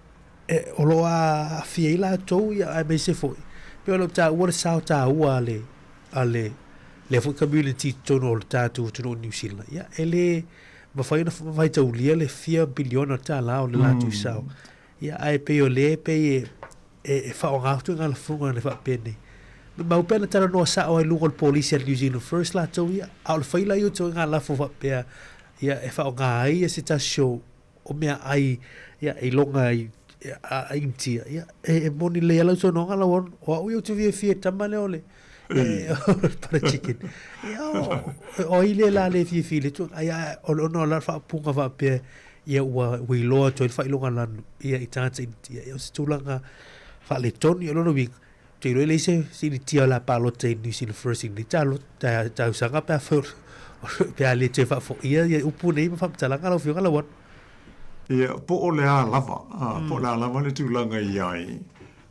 e, o lo o aafia ai latou, ia, aemaise foi, pei o lo o taua le sao taua a le, a le, lea foi community i totonu o le tatou atunuu o Niu Sila, ia, e le mafai ona faitaulia le fia piliona tālā o le latou sao. Ia, ae pei o lea e pei e, e, e faaaoga atu i ngā lafoga le faapenei. Maumau pea na talanoa sao ai i luga o le polisi a le New Zealand First latou ia, a o le fai la ia o ituaiga lafo faapea, ia, e faaaoga ai ia se tasi o, o meaai ia e iloga i a Initia, ia e moni lelei lava lau saunoaga lau Hon, o au ia ou te fiafia i le tama lea o le butter chicken. Ia o ai lea la le fiafia i le tulaga, ae o le ona o la faaupuga faapea ia ua iloa atu ai le faailoga lanu ia i tagata Initia, ia o se tulaga faaletonu. Ia o lona uiga, Ou te iloa e leai se initia o le a palota i New Zealand First i lenei tausaga pe afai pe a le toe faafoia ia upu nei ma faamatalaga lau Afioga Lauano. Ia, po o le a lava, po o le a lava le tulaga i ai,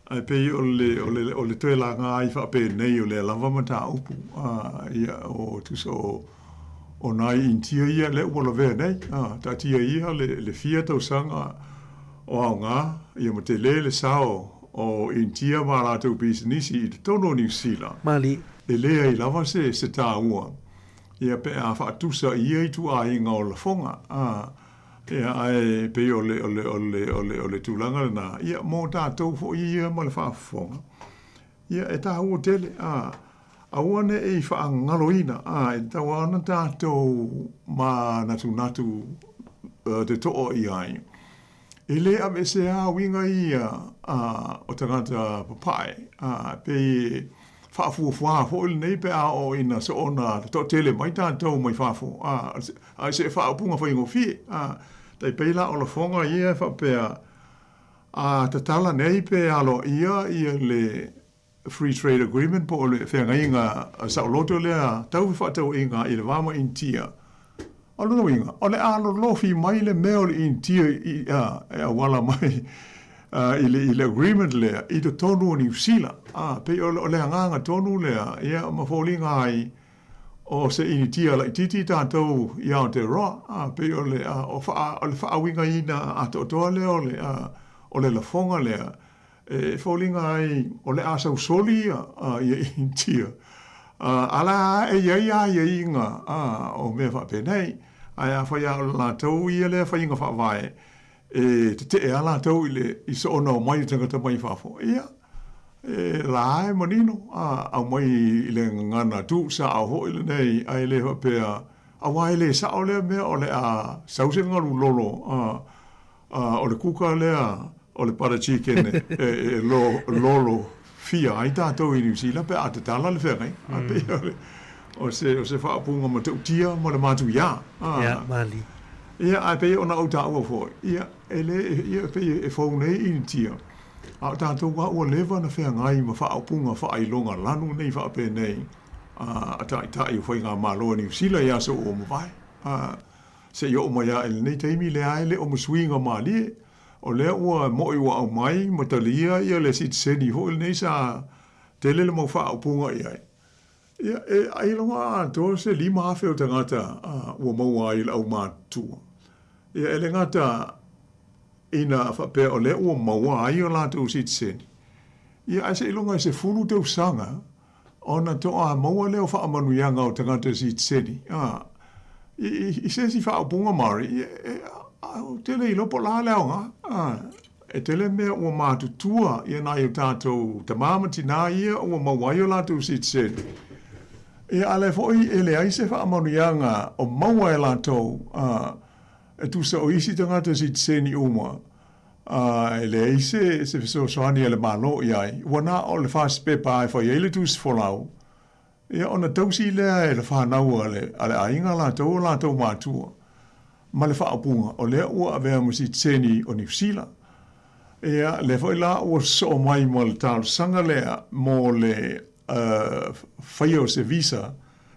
ae pei o le, o le, o le toe laga ai faapenei o lea lava mataupu, ia, o, tusa o, o nai Initia ia lea ua lavea nei, taatia ia le, le fia tausaga o aoga, ia ma tele le sao o Initia ma a latou pisinisi i totonu o Niu Sila. Mali. E leai lava se se taua, ia pe a faatusa i ia ituaiga o lafoga, a, ia, ae pei o le, o le, o le, o le, o le tulaga lena, ia, mo tatou foi ia ma le faafofoga, ia, e taua tele, a, aua ne i faagaloina, a, e tatau lava ona tatou manatunatu te toa i ai. E le aveesea uiga ia o tagata papae, a, pei e faafuafua foi lenei pe a oo ina soona toatele mai tatou mai fafo, a, a i se faaupuga faigofie, a, tai pei la o lafoga ia e faapea, a tatala nei pe aloaia ia le Free Trade Agreement po o le feagaiga saoloto lea tau fefaatauaiga i le va ma Initia. O lona uiga, o le a lolofi mai le mea o le Initia i, a, e auala mai. i le, i le agreement lea i totonu o Niu Sila. A, pei o, o le agaga tonu lea, ia, ma foliga ai o se Initia laitiiti tatou i Aotearoa. A, pei o le, a, o, faa, o le faauigaina atoatoa lea o le, a, o le lafoga lea, e foliga ai o le a sausoli ia, a, ia Initia. A, ala e i ai aiaiga, a, o mea faapenei, ae afai lava o le latou ia lea faiga faavae, E teteʻe a latou i le i soona omai o tagata mai fafo, ia, e la e manino, a aumai i le gagana tuusao foi lenei, ae le faapea, aua e le sao lea mea o le a sau se galu lolo, a, a o le kuka lea o le butter chicken e, e, e lo, lolo fia ai tatou i Niu Sila pe a tatala le feagaiga. A pei o le, o se, o se faaupuga matautia ma le matuiā. A, Ia, malie. Ia, ae pei ona ou taua foi, ia, e le, ia, e pei e fou nei Initia, a o tatou lava ua leva ona feagai ma faaupuga faailoga lanu nei faapenei a, a taitai o faigamalo a Niu Sila i aso ua mavae. A, se i oo mai lava i lenei taimi, leai e le o ma suiga malie. O lea ua moʻi ua aumai ma talia ia le sitiseni foi lenei sa tele le mau faaupuga i ai. Ia, e ailoga atoa se 5,000 o tagata ua maua ai i le aumatutua. Ia, e le gata ina faapea o lea ua maua ai o latou sitiseni, ia ae seiloga e 10 tausaga ona toa maua lea o faamanuiaga o tagata sitiseni. A, i, i, i se isi faaupuga Māori, e, e, ou te le iloa po o le a le aoga. A, e tele mea ua matutua ia nai o tatou tamā ma tinā ia ua maua ai o latou sitiseni. Ia, a o lea foi e leai se faamanuiaga o maua e latou, a, e tusa o isi tagata sitiseni uma, a e leai se, se fesoasoani a le Malo i ai, ua na o le fasipepa e fai ai le tusi folau, ia ona tausi lea e le fanau a le, a le aiga latou o latou matua, ma le faaupuga, o lea ua avea ma sitiseni o Niu Sila. Ia, lea foi la ua sosoo mai ma le talosaga lea mo le uh, faia o se visa,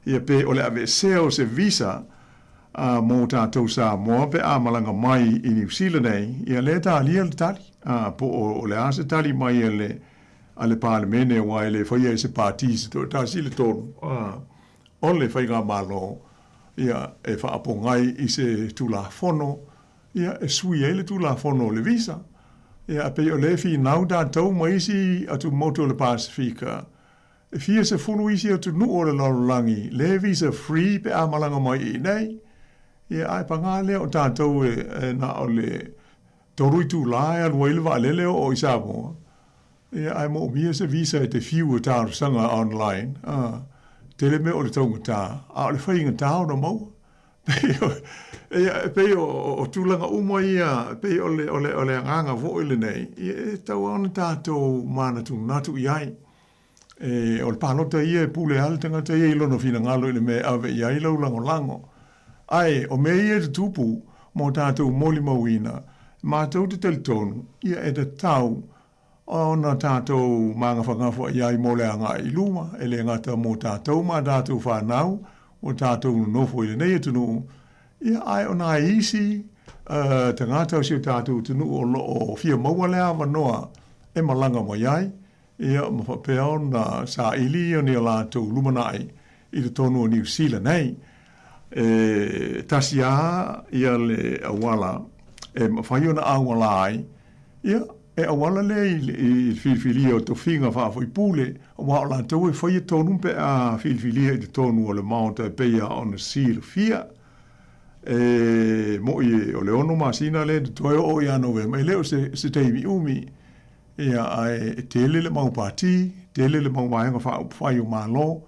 ia pe o le aveesea o se visa uh, mo tatou Samoa pe a malaga mai i Niu Sila nei, ia lea e talia le tali, uh, po o, o le a se tali mai a le, a le Palemene aua e le faia e se pati se toatasi le tonu uh, o le faigamalo ia e faapogai i se Tulafono ia e sui ai le Tulafono o le visa. Ia, pei o lea e finau tatou ma isi atumotu o le Pasefika, e fia sefulu isi atunuu o le lalolagi le visa free pe a malaga mai i inei. Ia, ae pagā lea o tatou e, e na o le tolu itulā e alu ai le vaalele o oo i Samoa. Ia, ae moomia se visa e te fiu e talosaga online. A, tele mea o le taugata, a o le faigata ona maua. Pei o, ia, e pei o, o, o tulaga uma ia, e pei o le, o le, o le agaga foi lenei, ia, e tatau lava ona tatou manatunatu i ai. E, o le palota ia e pule lava le tagata ia i lona finagalo i le mea e ave i ai lau lagolago. Ae, o mea ia e tutupu mo tatou molimauina, matou te talitonu, ia e tatau ona tatou magafagafa i ai mo le agai i luma, e le gata mo tatou ma a tatou fanau ua tatou nonofo i lenei atunuu, ia, ae o nai isi tagata o si o tatou atunuu o lo o fia maua le avanoa e malaga mai ai, ia, ma faapea ona saili ia ni o latou lumanai i totonu o Niu Sila nei. E tasi lava ia le auala e mafai ona auala ai, ia, e auala lea i le filifilia o tofiga faafaipule, aua o latou e faia tonu pe a filifilia i totonu o le Maota e pei lava ona silafia. E moʻi o le ono masina lea e totoe oo ia Novema, e le o se, se taimi umi, ia, ae e tele le mau pati, tele le mau vaega faaupufai o Malo,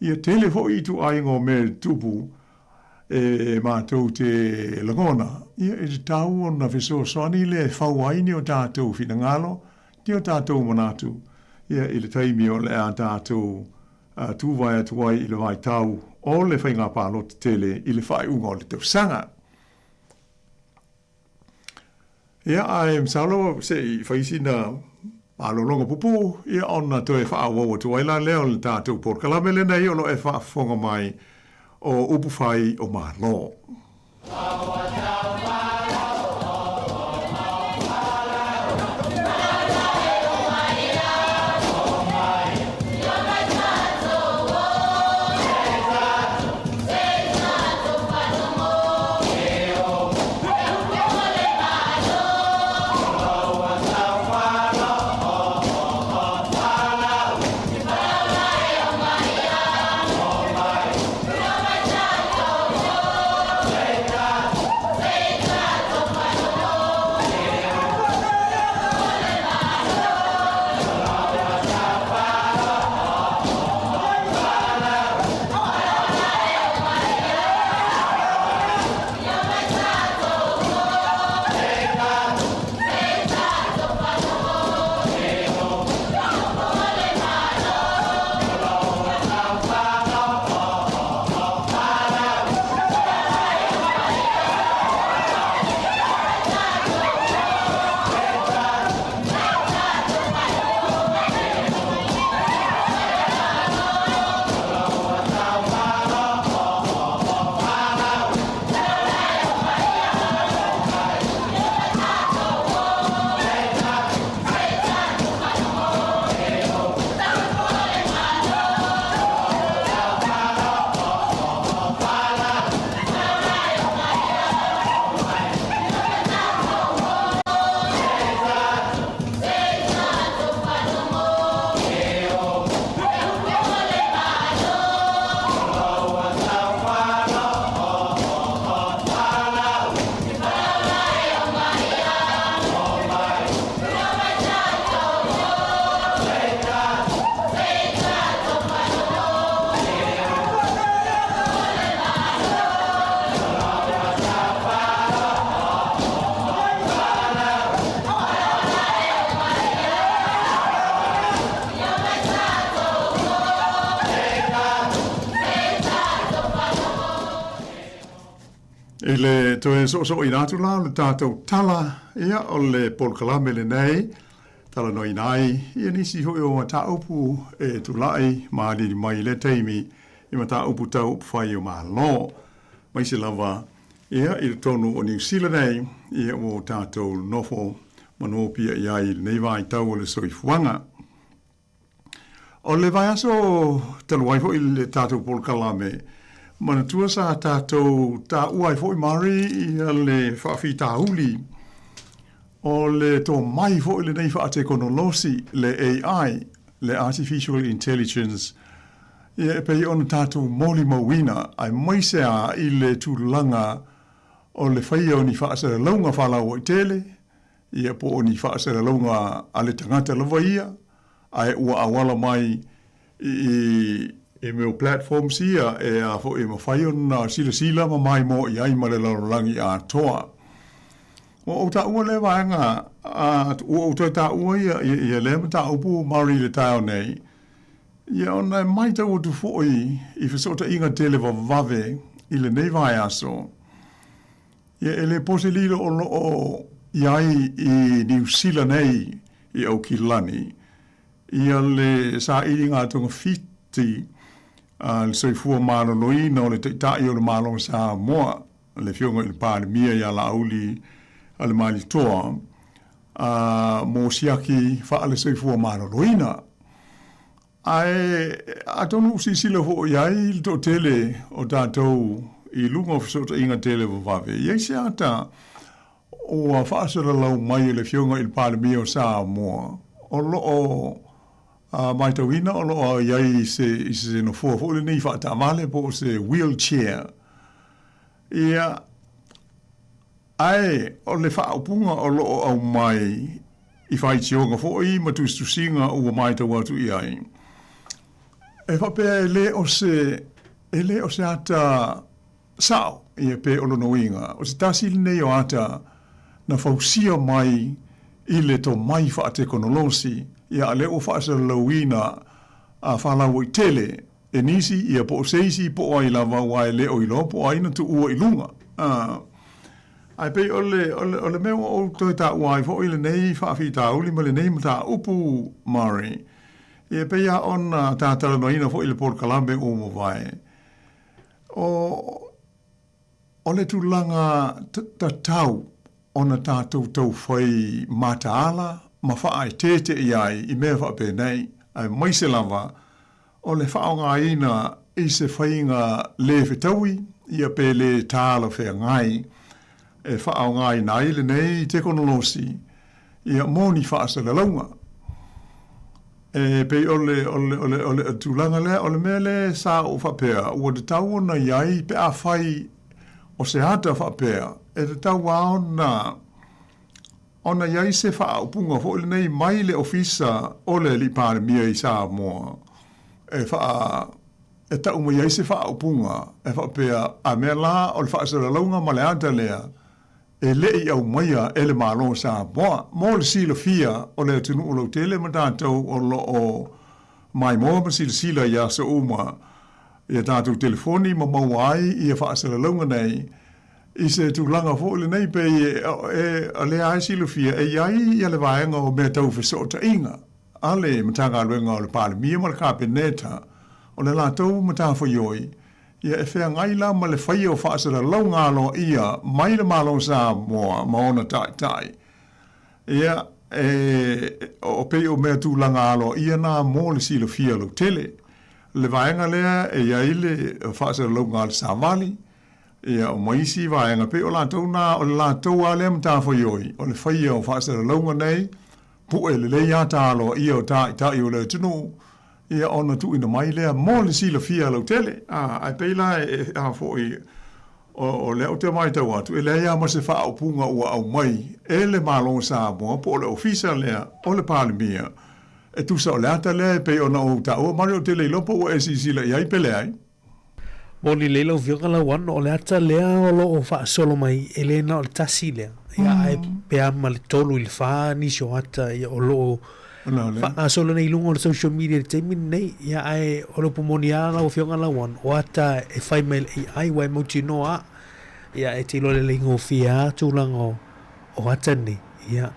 Ia tele foi ituaiga o mea e tutupu e matou te lagona, ia e tatau ona fesoasoani lea e fau ai ni o tatou finagalo, ni o tatou manatu, ia i le taimi o le a tatou tuvae atu ai i le vaitau o le faiga palota tele i le faaiuga o le tausaga. Ia, ae masalo se i fai sina malologa pupuu, ia ona toe faaauau atu ai la lea o le tatou polokalame lenei o lo o e faafofoga mai o upu fai o Malo. I le toe soosooina atu la o le tatou tala, ia, o le polokalame lenei, talanoaina ai ia nisi foi o mataupu e tulai ma aliali mai i lea taimi i mataupu tau upufai o Malo. Aemaise lava ia i totonu o Niu Sila nei, ia ua o tatou nofo ma nopiai i ai i lenei vaitau o le soifuaga. O le vaiaso talu ai foi le tatou polokalame, manatua sa tatou taua ai foi Mari ia le faafitauli o le tomai foi lenei faatekonolosi, le AI, le Artificial Intelligence, ia e pei ona tatou molimauina, aemaise lava i le tulaga o le faia o ni faasalalauga faalauaitele, ia po o ni faasalalauga a le tagata lava ia, ae ua auala mai i i mea o platforms ia e a foi e mafai ona silasila ma maimoa i ai ma le lalolagi atoa. Ua ou taua lea vaega, a, ua ou toe taua ia, ia, ia lea mataupu Mari i le taeao nei, ia ona e matau atu foi i fesootaiga televavave i lenei vaiaso, Ia, e le po se lilo o lo o i ai i Niu Sila nei i Aukilani ia le sailiga togafiti a le soifua maloloina o le Taitai o le Malo o Samoa, le Afioga i le Palemia ia Laauli Alemalietoa, mo siaki faale-soifua maloloina. Ae atonu ua silasila foi i ai le toatele o tatou i luga o fesootaiga televavave, e i ai se ata ua faasalalau mai e le Afioga i le Palemia o Samoa, o lo o matauina o lo o i ai i se, i se nofoa foi lenei faataavale po o se wheelchair. Ia, ae o le faaupuga o lo o aumai i faitioga foi ma tusitusiga ua matau atu i ai, e faapea e le o se, e le o se ata sao, ia pe o lona uiga, o se tasi lenei o ata na fausia mai i le tomai faatekonolosi, ia a lea ua faasalalauina a faalauaitele E nisi, ia po o se isi, po o ai lava, aua e le o iloa po o ai na tuua i luga. A, ae pei o le, o le, o le mea ua ou toe taua ai foi lenei faafitauli ma lenei mataupu, Murray, ia e pei lava ona ta talanoaina foi i le polokalame ua mavae, o, o le tulaga tatau ona tatou taufai mataala ma faaeteete i ai i mea faapenei, aemaise lava o le faaaogaina i se faiga le fetaui ia pe le talafeagai e faaaogaina ai lenei tekonolosi ia mo ni faasalalauga. E pei o le, o le, o le, o le tulaga lea, o le mea lea sa ou faapea, ua tatau ona i ai pe afai o se ata faapea, e tatau lava ona, ona i ai se faaupuga foi lenei mai le Ofisa o le Alii Palemia i Samoa e faa, e tau mai ai se faaupuga e faapea, a mea la o le faasalalauga ma le ata lea, e le i aumaia e le Malo o Samoa. Mo le silafia o le atunuu lautele ma tatou o lo o maimoa ma silasila i aso uma i a tatou telefoni ma maua ai ia faasalalauga nei i se tulaga foi lenei pei e o lea lava e silafia e i ai ia le vaega o mea tau fesootaiga a le Matagaluega o le Palemia ma le Kapeneta o le latou matafaioi Ia e feagai la ma le faia o faasalalauga aloaia mai le Malo o Samoa ma ona taitai. Ia, e, o pei o mea tulaga aloaia na mo le silafia lautele. Le vaega lea e i ai le faasalalauga a le Savali, ia, ma isi vaega, pei o latou na, o le latou lava lea matafaioi, o le faia o faasalalauga nei, pue lelei ata aloaia o taitai o le atunuu, ia ona tuuina mai lea mo le silafia lautele. A, ae pei la e, a foi, o, o lea ou te matau atu, e leai lava ma se faaupuga ua aumai e le Malo o Samoa po o le Ofisa lea o le Palemia e tusa o le ata lea e pei ona ou taua. Mario, ou te le iloa po ua e silasila i ai pe leai. Moni lelei lau Afioga Lauano, o le ata lea o lo o faasolo mai, e le na o le tasi lea, ia ae pe a ma le tolu i le fa nisi o ata ia o lo o faagasolo nei i luga o le social media i le taimi lenei. Ia ae o le upu moni lava lau Afioga Lauano, o ata e fai mai e le AI ua e mautinoa lava. Ia, e te iloa lelei gofie lava tulaga o, o ata nei. Ia,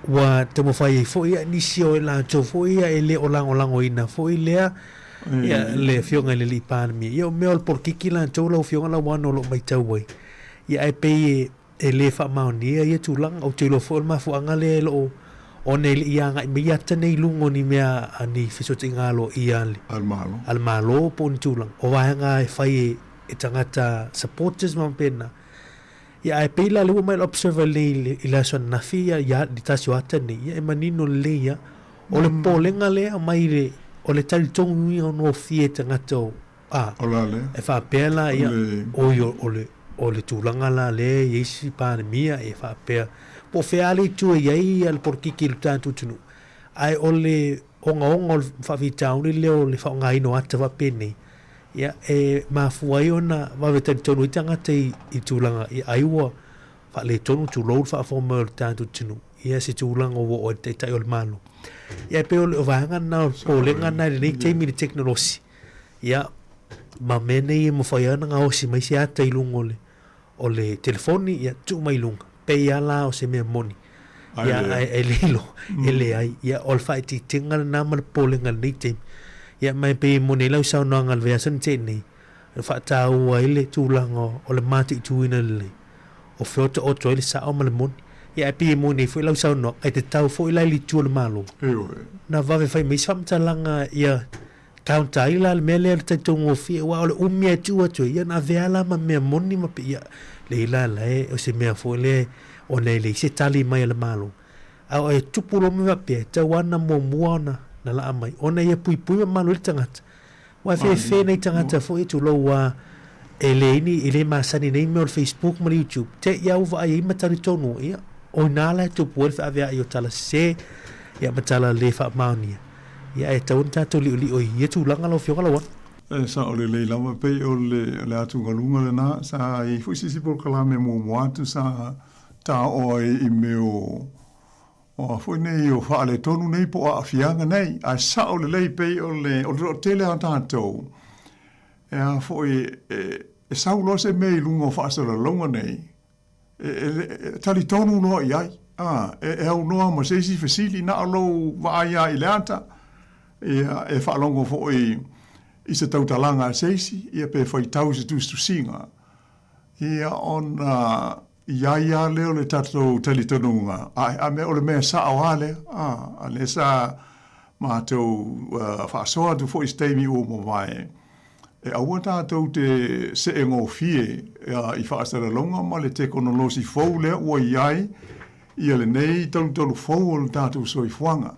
ua taumafai ai foi ia nisi o i latou foi ia e le o lagolagoina foi lea ia le Afioga i le Alii Palemia. Ia o mea o le polokiki latou lau Afioga Lauano o lo o matau ai. Ia ae pei e, e le faamaonia ia tulaga. Ou te iloa foi o le mafuaaga lea e lo o ona e le i agai mai ata nei i luga o ni mea a ni fesootaiga aloaia a le, a le Malo po o ni tulaga. O vaega e fai e, e tagata supporters ma faapena. Ia ae pei la lea ua aumai le observer nei i le aso ananafi ia ia le tasi o ata nei, ia e manino lelei ia. O le popolega lea e aumai i le o le talitonuina gofie e tagata o a O la lea. E faapea la ia oi o le o le tulaga la lea e i ai si Palemia e faapea po o fea lava le itu e i ai ia le polokiki i le tatou atunuu, ae o le ogaoga o le faafitauli lea o le faaaogaina o ata faapenei, ia, e mafua ai ona vave talitonu ai tagata i, i tulaga, ia, ai ua faaletonu, tulou le faafofoga mai o le tatou atunuu, ia se tulaga ua oo ai le Taitai o le Malo. Ia, e pei o le vaega lena o le popolega lena i lenei taimi i le tekonolosi, ia, ma mea nei e mafai lava ona gaosi mai se ata i luga o le, o le telefoni, ia, tuu mai i luga, pei lava la o se mea moni. Ia, ae, e le iloa, e leai. Ia, o le faaitiitiga lena ma le popolega i lenei taimi. Ia, ma e pei e moni ai lau saunoaga i le vaiaso na tea nei, e faataua ai le tulaga o le mataituina lelei, o fea o taoto ai le sao ma le moni. Ia, ae pei e moni ai foi lau saunoaga, e tatau foi la i le itu o le Malo, ona vave fai mai se faamatalaga ia counter ai la le mea lea le talitougofie, aua o le umi lava e tuu atu ai, ia ona avea la ma mea moni ma pei, ia, leai la la e, o se mea foi lea ona e leai se tali mai a le Malo. A o e tupu loa mea faapea, e tatau lava ona muamua ona na laa mai, ona ia puipui ma malu ai le tagata. Aua e fefe nai tagata foi, tulou lava, e leai ni, e le masani nei mea o le Facebook ma le YouTube, te i lava ua vaai ai ma talitonu, ia, o ina la e tupu ai le feaveai o tala sese, ia ma tala le faamaonia. Ia ae tatau ona tatou liolio i ia tulaga lau Afioga Lauana. E sao lelei lava, pei o le, o le atugaluga lena, sa i ai foi se isi polokalame muamua atu sa taoo ai i mea o, o a foi nei o faaletonu nei po o aafiaga nei, ae sao lelei pei o le, o le toatele a tatou, e a foi, e, e sau loa se mea i luga o faasalalauga nei, e talitonu loa i ai, a, e aunoa ma se isi fesili, na o lou vaai lava i le ata, ia, e faalogo foi i se tautalaga a se isi, ia, pe faitau i se tusitusiga, ia, ona i ai lava lea o le tatou talitonuga, a, a mea, o le mea sao lava lea, a, a lea sa matou faasoa atu foi i se taimi ua mavae, E aua tatou te see gofie i faasalalauga ma le tekonolosi fou lea ua i ai ia lenei talutalu fou o le tatou soifuaga.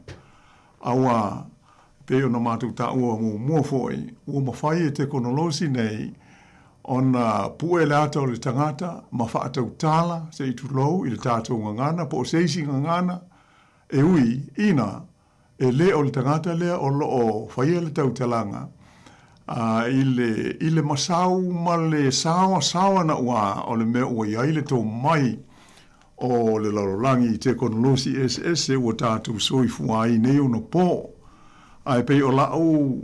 Aua, e pei ona matou taua muamua foi, ua mafai e tekonolosi nei ona pue le ata o le tagata ma faatautala, se i tulou, i le tatou gagana po o se isi gagana e ui ina E le o le tagata lea o lo o faia le tautalaga, a i le, i le masau ma le saoasaoa naua o le mea ua i ai le tomai o le lalolagi i tekonolosi eseese ua tatou soifua ai nei ona po. A e pei o la'u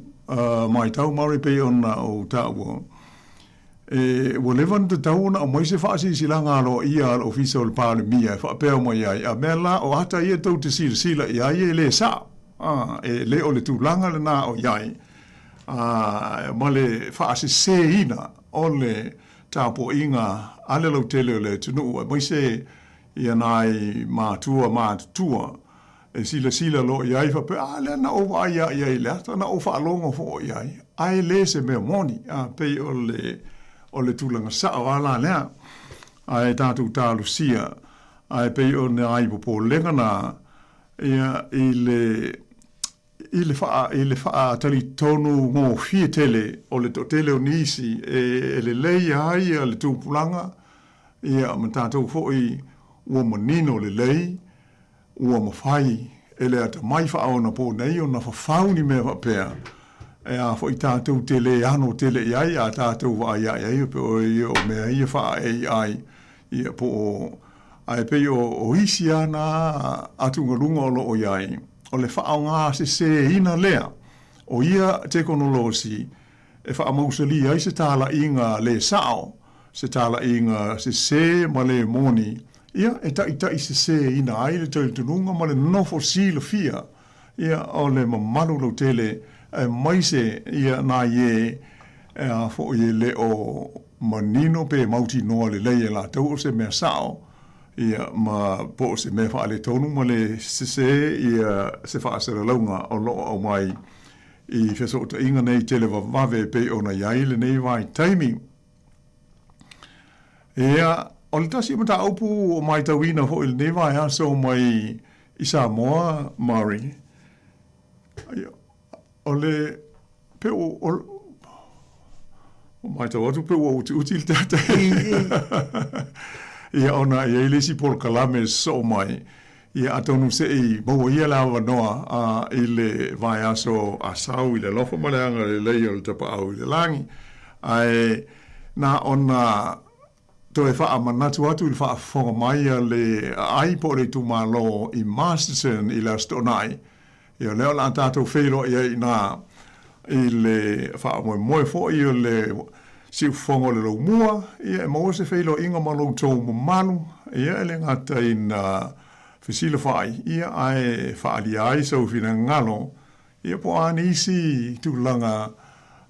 matau Murray pei ona ou taua, E, ua leva ona tatau ona aumai se faasilasilaga aloaia a le Ofisa o le Palemia e faapea mai ai, a mea la o ata ia tou te silasila i ai e le sao, a, e le o le tulaga lena o i ai, a, ma le faaseseina o le tapuaiga a le lautele o le atunuu, aemaise ia nai matua matutua E silasila loa i ai faapea, A, lea na ou vaai lava i ai i le ata, na ou faalogo foi i ai, ae le se mea moni. A, pei o le, o le tulaga sao lava la lea. Ae tatou talosia, ae pei o nai popolega na, ia, i le, i le faa, i le faatalitonu gofie tele o le toatele o nisi e, e lelei ai le tupulaga, ia, ma tatou foi ua manino lelei, Ua mafai e le atamai faaonapo nei ona fafau ni mea faapea, e a foi tatou te le ano tele i ai a tatou vaai ae ai pe o ia o mea ia faa-AI ia po o ae pei o o isi lava na atugaluga o lo o i ai, o le faaaoga seseina lea o ia tekonolosi e faamausalia ai se talaiga le sao. se talaiga sesē ma le moni, ia, e taʻitaʻiseseina ai le talitonuga ma le nofo silafia, ia, o le mamalu lautele, aemaise, ia, nai ē, a foʻi e le o manino pe mautinoa lelei e latou o se mea saʻo, ia, ma po o se mea faaletonu ma le sesē, ia, se faasalalauga o lo o aumai i fesootaiga nei televavave e pei ona i ai lenei vaitaimi. Ia, o le tasi o mataupu ua matauina foi i lenei vaiaso mai i Samoa, Murray, ia, o le, pe ua, o, ua matau atu pe ua utiuti le tatai. Ia, ona e i ai le isi polokalame e sosoo mai, Ia, atonu se i maua ia le avanoa a i le vaiaso a sau i le alofa ma le agalelei o le Tapaau i le Lagi. Ae na ona toe faamanatu atu i le faafofoga mai a le aai po o le itumalo i Masterton i le Aso Toonai, ia o lea o le a tatou feiloai ai i ina i le faamoemoe foi o le siufofoga o le laumua, ia e maua se feiloaiga ma lo outou mamalu, ia e le gata ina fesilafai, ia ae faaalia ai sou finagalo, ia po o a nisi tulaga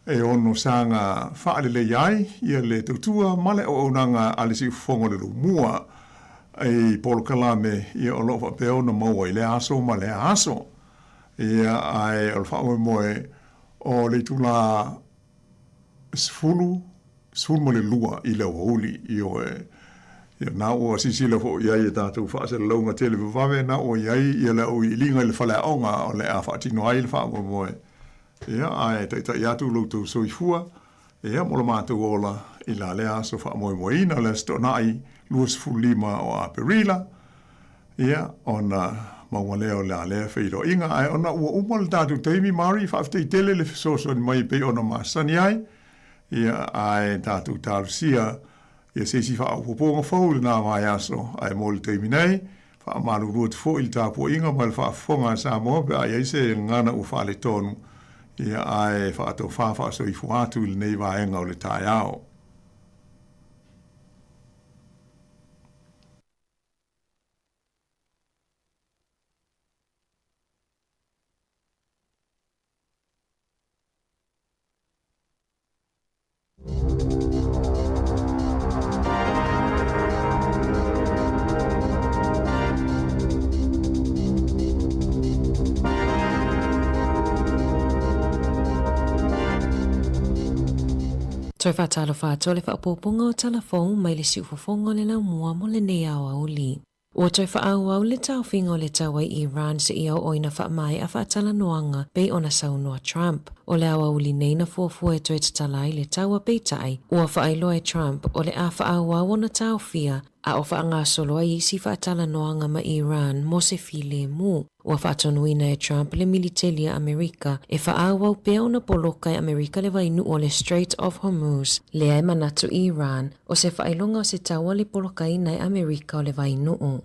e ono saga faaleleia ai ia le tautua ma le auaunaga a le siufofoga o le laumua i polokalame ia o lo o faapea ona maua i lea aso ma lea aso. Ia ae o le faamoemoe o le itula 10, 12 i le aoauli, ioe. Ia na ua silasila foi i ai i a tatou faasalalauga televavave, na ua i ai ia le auiliiliga i le faleaoga o le a faatino ai le faamoemoe. Ia, ae taitai atu lo outou soifua, ia, mo lo matou ola i la lea aso faamoemoeina o le Aso Toonai 25 o Aperila, Ia, ona maua lea o le a lea feiloaiga. Ae ona ua uma le tatou taimi, Mari, faafetai tele le fesoasoani mai e pei ona masani ai. Ia, ae tatou talosia ia se isi faaopoopoga fou i lena vaiaso. Ae mo le taimi nei, faamalulu atu foi i le tapuaiga ma le faafofoga a Samoa pe a i ai se gagana ua faaletonu, ia, ae faatofa faasoifua atu i lenei vaega o le taeao. Toe faatalofa atu o le faaopoopoga o tala fou mai le siufofoga o le laumua mo lenei aoauli. Ua toe faaauau le taofiga o le taua i Iran seia oo ina faamaea faatalanoaga pei ona saunoa Trump. O le aoauli nei na fuafua e toe tatala ai le taua peitai, ua faailoa e Trump o le a faaauau ona taofia a o faagasolo ai isi faatalanoaga ma Iran mo se filemu. Ua faatonuina e Trump le militeli a Amerika e faaauau pea ona poloka e Amerika le vainuu o le Strait of Hormuz, lea e manatu Iran o se faailoga o se taua le polokaina e Amerika o le vainuu.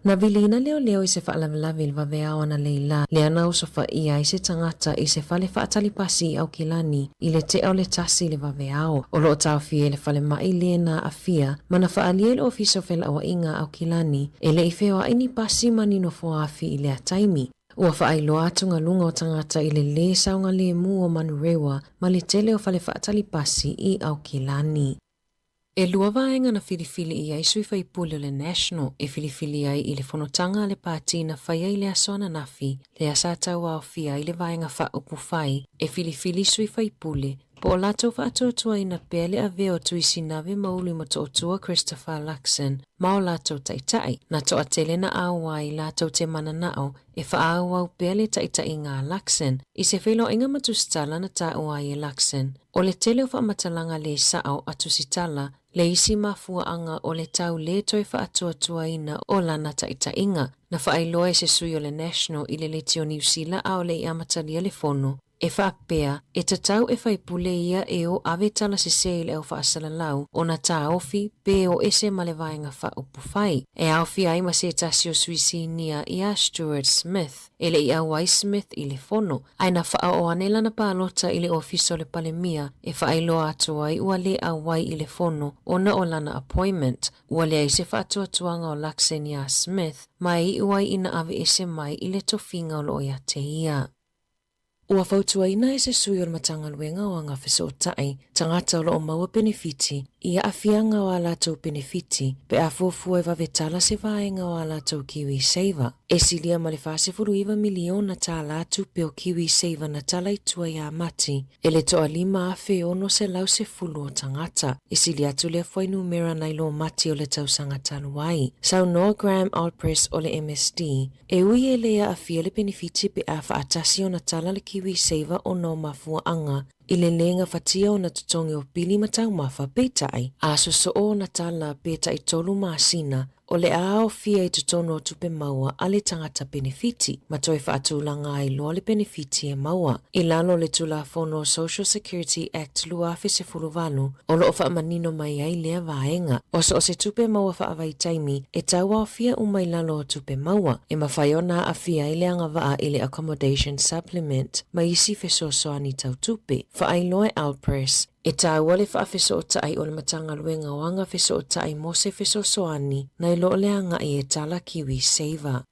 Na viliina leoleo i se faalavelave i le vaveao analeila, lea na osofaia ai se tagata i se fale faatalipasi i Aukilani i le tea o le tasi i le vaveao. O lo o taofia i le falemai le na aafia ma na faaalia i le Ofisa o Felauaiga a Aukilani e le i feoai ni pasi ma ni nofoaafi i lea taimi. Ua faailoa atugaluga o tagata i le lē saogalemu o Manurewa ma le tele o fale faatalipasi i Aukilani. E lua vaega na filifili i ai sui faipule o le National e filifili ai i le fonotaga a le pati na faia i le aso ananafi, lea sa tauaofia ai le vaega faaupufai e filifili sui faipule po o latou faatuatuaina pea le avea o Tuisinave Maului Motootua Christopher Luxon ma o latou taitai. Na toatele na auai latou te mananao e faaauau pea le taitaiga a Luxon i se feiloaiga ma Tusitala na taua ai e Luxon o le tele o faamatalaga lē sao a Tusitala le isi mafuaaga o le tau lē toe faatuatuaina o lana taitaiga. Na faailoa e se sui o le National i le Leitio Niu Sila a o le i amatalia le fono. E faapea, e tatau e faipule ia e o ave tala sesē i le au faasalalau ona taofi pe o ese ma le Vaega Faaupufai. E aofia ai ma se tasi o sui sinia iā Stuart Smith. E le i auai Smith i le fono, ae na faaoo ane lana palota i le ofisa o le Palemia e faailoa atu ai ua le auai i le fono ona o lana appointment. Ua leai se faatuatuaga o Luxon iā Smith ma e iu ai ina aveese mai i le tofiga o lo o ia te ia. Ua fautuaina e se sui o le Matagaluega o Aga Fesootai tagata o lo o maua penefiti i aafiaga o a latou penefiti pe a fuafua e vave tala se vaega o a latou KiwiSaver. E silia ma le $49 miliona tālā tupe o KiwiSaver na tala i tua iā Mati e le 1,610 o tagata. E sili atu lea fuainumera nai lo Mati o le tausaga talu ai. Saunoa Graham Allpress o le MSD, E ui e le aafia le penefiti pe a faatasi ona tala le KiwiSaver ona o mafuaaga i le le gafatia ona totogi o pili ma taumafa, peitai, a sosoo ona tala pe taitolu masina, o le a aofia i totonu o tupe maua a le tagata penefiti, ma toe faatulaga ai loa le penefiti e maua. I lalo o le Tulafono Social Security Act 2018, o lo o faamanino mai ai lea vaega. O so o se tupe maua faavaitaimi e tauaofia uma i lalo o tupe maua, e mafai ona aafia ai le agavaa i le Accommodation Supplement ma isi fesoasoani tau tupe. Faailoa e Alpress, e taua le faafesootai o le Matagaluega o Aga Fesootai mo se fesoasoani nai lo le agai e tala KiwiSaver.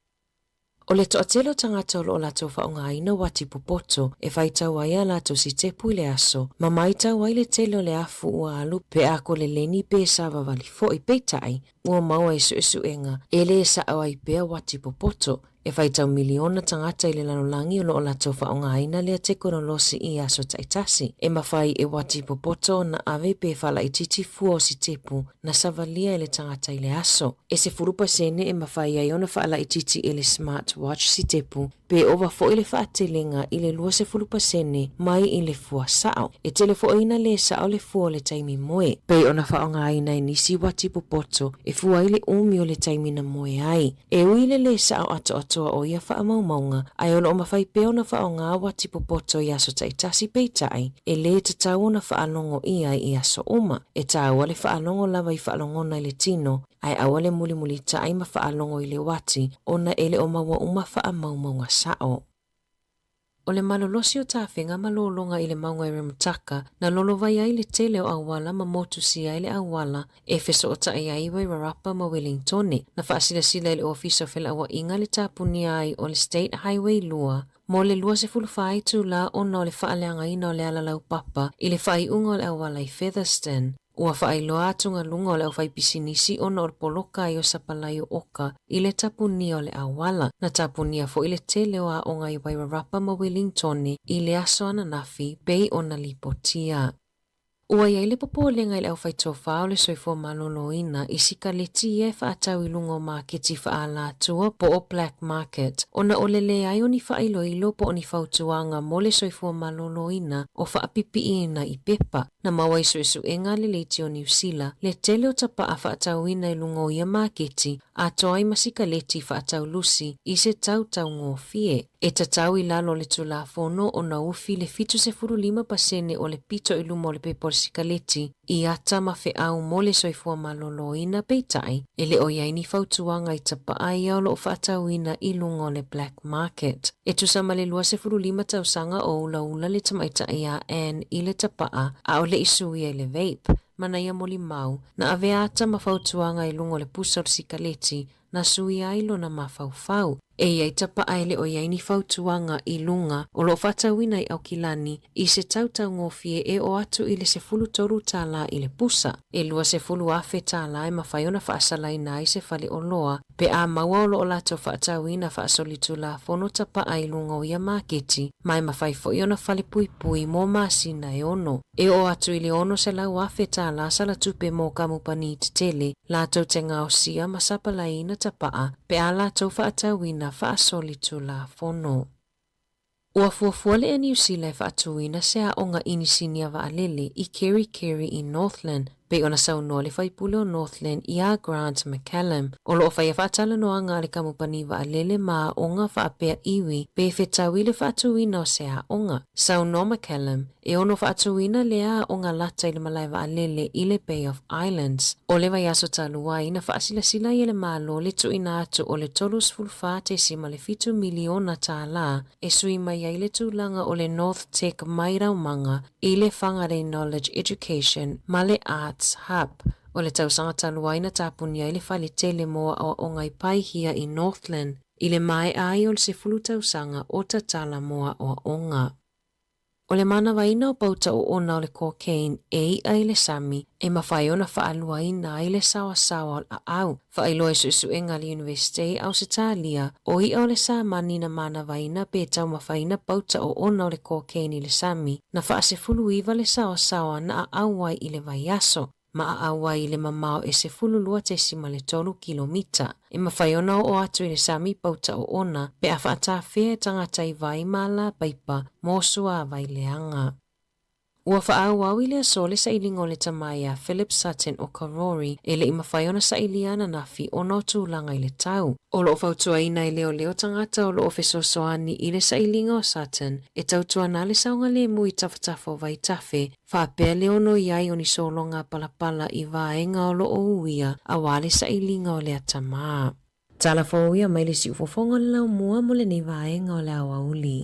O le toatele o tagata o lo o latou faaaogaina uati popoto e faitau ai a latou sitepu i le aso, ma maitau ai le tele o le afu ua alu pe a koleleni pe savavali foi. Peitai, ua maua i suesuega e le sao ai pea uati popoto e faitau miliona tagata i le lalolagi o lo o latou faaaogaina lea tekonolosi i aso taitasi. E mafai e uati popoto ona ave pe faalaitiiti fua o sitepu na savalia e le tagata i le aso. E 10% e mafai ai ona faalaitiiti e le smart watch sitepu pe ova foi le faatelega i le 20% mai i le fua sao. E tele foi ina lē sao le fua o le taimi moe. Pei ona faaaogaina e nisi uati popoto e fua ai le umi o le taimi na moe ai. E ui i le lē sao atoatoa o ia faamaumauga, ae o lo o mafai pea ona faaaoga uati popoto i aso taitasi peitai e lē tatau ona faalogo ʻia i aso uma. E taua le faalogo lava i faalogona i le tino, ae aua le mulimulitaʻi ma faalogo i le uati ona e le o maua uma faamaumauga sao. O le malolosi o tafega ma lologa i le mauga i Remutaka na lolovai ai le tele o auala ma motusia ai le auala e fesootai ai i Wairarapa ma Wellingtone. Na faasilasila e le Ofisa o Felauaiga le tapunia ai o le State Highway 2 mo le 24 itulā ona o le faaleagaina o le ala laupapa i le faaiuga o le auala i Featherston. Ua faailoa atugaluga o le aufaipisinisi ona o le poloka ai o sapalai o oka i le tapunia o le auala. Na tapunia foi le tele o aoga i Wairarapa ma Wellingtone i le aso ananafi pei ona lipotia. Ua i ai le popolega i le aufaitofa o le soifua maloloina i sikaleti ia e faatau i luga o maketi faaalatua po o black market ona o le leai o ni faailoilo po o ni fautuaga mo le soifua maloloina o faapipiiina i pepa. Na maua i suesuega a le Leiti o Niu Sila le tele o tapaa faatauina i luga o ia maketi atoa ai ma sikaleti faatau lusi i se tau taugofie. E tatau i lalo o le Tulafono ona ufi le 75% o le pito i luma o le pepa o le sikaleti i ata ma feau mo le soifua maloloina peitai e le o i ai ni fautuaga i tapaa ia o lo o faatauina i luga o le black market. E tusa ma le 25 tausaga o ulaula le tamaitai a Ann i le tapaa a o le i suia i le vape ma na ia molimau na avea ata ma fautuaga i luga o le pusa o le sikaleti na suia ai lona mafaufau. E i ai tapaa e le o i ai ni fautuaga i luga o lo o faatauina i Aukilani i se tau taugofie e oo atu i le 13 tālā i le pusa. E 20,000 tālā e mafai ona faasalaina ai se fale oloa pe a maua o lo o latou faatauina faasolitulafono tapaa i luga o ia maketi ma e mafai foi ona fale puipui mo masina e ono. E oo atu i le 600,000 tālā sala tupe mo kamupani tetele latou te gaosia ma sapalaiina tapaa pe a latou faatauina faasolitulafono. Ua fuafua le Air Niu Sila e faatuina se aoga inisinia vaalele i Kerikeri i Northland. Pei ona saunoa le faipule o Northland iā Grant McCallum, o lo o faia faatalanoaga a le kamupani vaalele ma aoga faapea iwi pe fetaui le faatuina o se aoga. Saunoa McCallum, e ono faatuina lea aoga lata i le malae vaalele i le Bay of Islands. O le vaiaso talu ai na faasilasila ai e le Malo le tuuina atu o le $34.7 miliona tālā e sui mai ai le tulaga o le North Tech mai Raumanga i le Whangarei Knowledge Education ma le Arts Hub. O le tausaga talu ai na tapuni ai le fale tele mo aoaoga i Paihia i Northland i le maea ai o le 10 tausaga o tatala mo aoaoga. O le manavaina o pauta oona o le cocaine e i'a i le sami e mafai ona faaluaina ai le saoasaoa o le aau. Faailoa i suesuega a le Iunivesite i Ausetalia, o i'a o le samani na manavaina pe taumafaina pauta oona o le cocaine i le sami, na faasefuluiva le saoasaoa na aau ai i le vaiaso, ma aau ai i le mamao e 12.3 kilomita. E mafai ona oo atu i le sami pauta oona pe a faatafea e tagata i vai ma alapaipa mo suavai leaga. Ua faaauau i le aso le sailiga o le tama iā Philip Sutton o Karori e le i mafai ona sailia ananafi ona o tulaga i le tau. O lo o fautuaina e leoleo tagata o lo o fesoasoani i le sailiga o Sutton e tautuana le saogalemu i tafatafa o vaitafe faapea le ono i ai o ni sologa palapala i vaega o lo o uia aua le sailiga o lea tama. Tala fou ia mai le siufofoga o le laumua mo lenei vaega o le aoauli.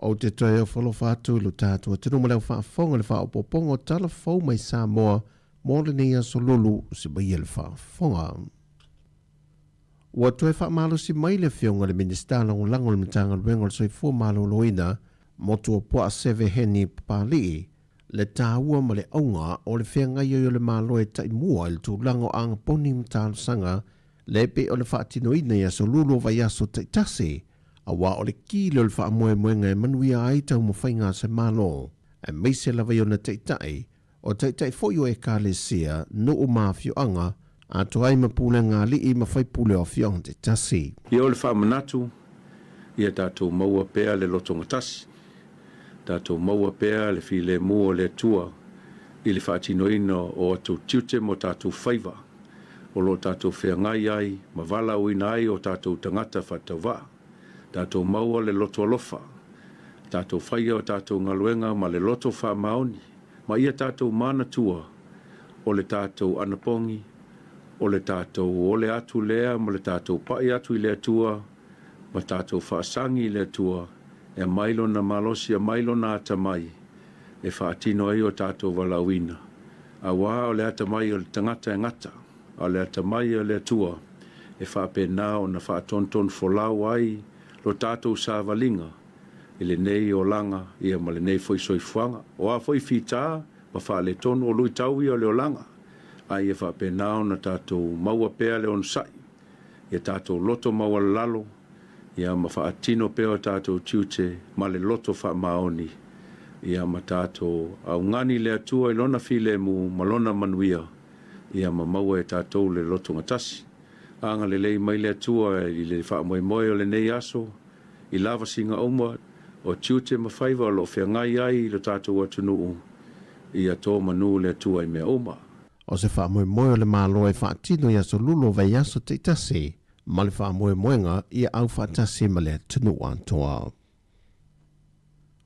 Ou te toe ofo-alofa atu i lo tatou atunuu ma le au faafofoga i le faaopoopoga o tala fou mai Samoa mo lenei aso lulu se maia le faafofoga. Ua toe faamalosi mai le Afioga i le Minisita Lagolago o le Matagaluega o le Soifua Maloloina, Motuopuaa Seve Heni Papali'i, le taua ma le auga o le feagai ai o le Malo e taimua i le tulaga o agaponi ma talosaga le pei ona faatinoina i aso lulu o vaiaso taitasi, aua o le ki lea o le faamoemoega e manuia ai taumafaiga a se Malo, aemaise lava i ona taitai, o taitai foi o Ekalesia, nuu ma afioaga, atoa ai ma pulega alii ma faipule o afioaga taitasi. Ia o le faamanatu, ia tatou maua pea le lotogatasi, tatou maua pea le filemu o le Atua i le faatinoina o atou tiute ma o tatou faiva o lo o tatou feagai ai ma valaauina ai o tatou tagata faatauvaa. Tatou maua le loto alofa, tatou faia o tatou galuega ma le loto faamaoni, ma ia tatou manatua o le tatou anapogi, o le tatou ole atu lea ma le tatou pai atu i le Atua ma tatou faasagi i le Atua e aumai Lona malosi, aumai Lona atamai e faatino ai o tatou valaauina, auā o le atamai o le tagata e gata, a o le atamai o le Atua e faapena ona faatonutonu folau ai lo tatou savaliga i lenei olaga ia ma lenei foi soifuaga. O a foi fita ma faaletonu, o luitau ia o le olaga, a ia faapena ona tatou maua pea le onosai, ia tatou loto maualalalo, ia ma faatino pea o tatou tiute ma le loto faamaoni, ia ma tatou augani i le Atua i Lona filemu ma Lona manuia, ia ma maua e tatou le lotogatasi. Agalelei mai le Atua i le faamoemoe o lenei aso, i lavasiga uma o tiute ma faiva o lo o feagai ai i lo tatou atunuu, ia to manu le Atua i mea uma. O se faamoemoe o le Malo e faatino i aso lulu o vaiaso taitasi ma le faamoemoega ia aufaatasi ma le atunuu atoa.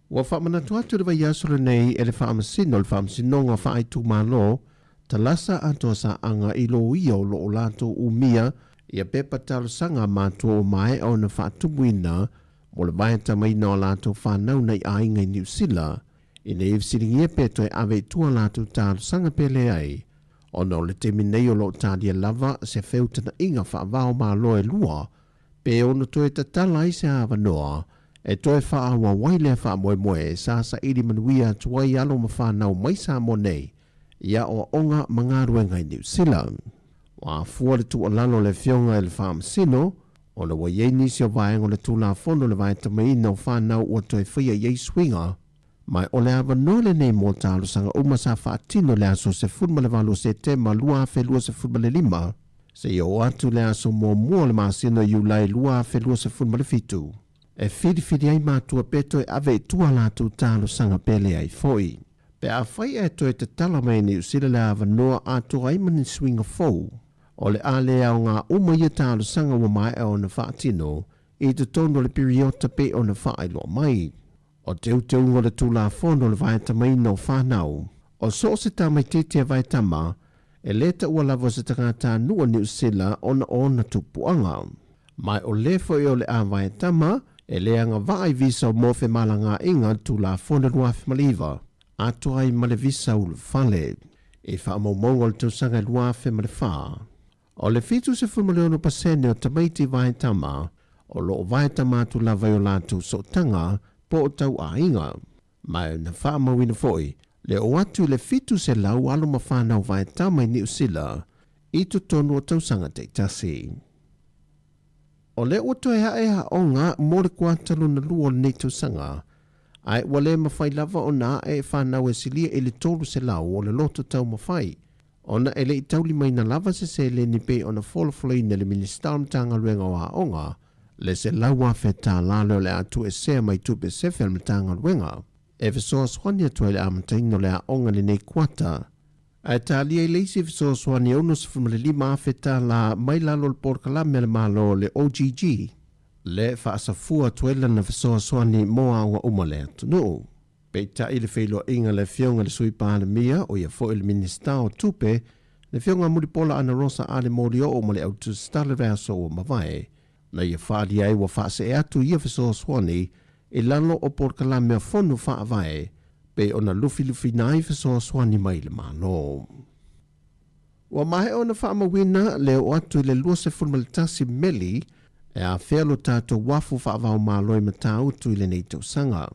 Ua faamanatu atu i le vaiaso lenei e le Faamasino o le Faamasinoga Faaitumalo Talasa Atoa Saaga i loia o lo o latou umia ia pepa talosaga matua ua maea ona faatumuina mo le vaetamaina o a latou fanau nai aiga i Niu Sila ina ia fesiligia pe toe ave i tua latou talosaga pe leai ona o le taimi nei o lo o talia lava se feutanaʻiga faavao Malo e lua pe ono toe tatala ai se avanoa e toe faaauau ai lea faamoemoe sa saili manuia atu ai alo ma fanau mai Samoa nei i aoaoga ma galuega i Niu Sila. Ua afua le tuualalo a le Afioga i le Faamasino, Ona ua i ai nisi o vaega o le Tulafono o le Vaetamaina o Fanau ua toe faia i ai suiga, ma o le avanoa lenei mo talosaga uma sa faatino i le aso 18 o Setema 2025 seia oo atu i le aso muamua o le masina o Iulai 2027, e filifili ai matua pe toe ave i tua a latou talosaga pe leai foi. Pe afai ae toe tatala mai e Niu Sila le avanoa atoa ai ma ni suiga fou, O le a le aoga uma ia talosaga ua maea ona faatino i totonu o le piriota pei ona faailoa mai. O teuteuga o le Tulafono o le Vaetamaina o Fanau, o so o se tamaitiiti a vaetama, e le taua lava o se tagatanuu a Niu Sila ona o ona tupuaga. Ma o le foi o le a vaetama, e le agavaa i visa o mo femalagaaiga Tulafono 2009, atoa ai ma le visa ulufale. I faamaumauga o le tausaga e 2004, o le 76% o tamaiti vaetama o lo o vaetama atu lava i o latou sootaga po o tauaiga. Ma na faamauina foi le oo atu i le 700 alo ma fanau vaetama i Niu Sila i totonu o tausaga taitasi. O lea ua toe ae aoga mo le kuata lona lua o lenei tausaga, ae ua le mafai lava ona ae e fanau e silia i le 300 o le loto taumafai, ona e le i taulimaina lava se seleni pei ona folafolaina e le Minisita o le Matagaluega o Aoga le $100,000 lea o le a tuuesea mai tupe sefe a le Matagaluega e fesoasoani atu ai i le amataina o le aoga i lenei kuata. Ae talia i le isi fesoasoani e $65,000 mai lalo o le polokalame a le Malo le OGG, le faasafua atu ai lana fesoasoani mo aoga uma o le atunuu. Peitai le feiloaiga a le Afioga i le Sui Palemia, o ia foi le Minisita o Tupe, le Afioga Mulipola Anarosa Ale Molioo ma le Au Tusitala i le vaiaso ua mavae, na ia faaalia ai ua faasee atu ia fesoasoani i lalo o polokalame a Fono Faavae pei ona lufilufiina ai fesoasoani mai le Malo. Ua maea ona faamauina le oo atu i le 21 meli e afea lo tatou uafu faava-o-Malo i Matautu i lenei tausaga.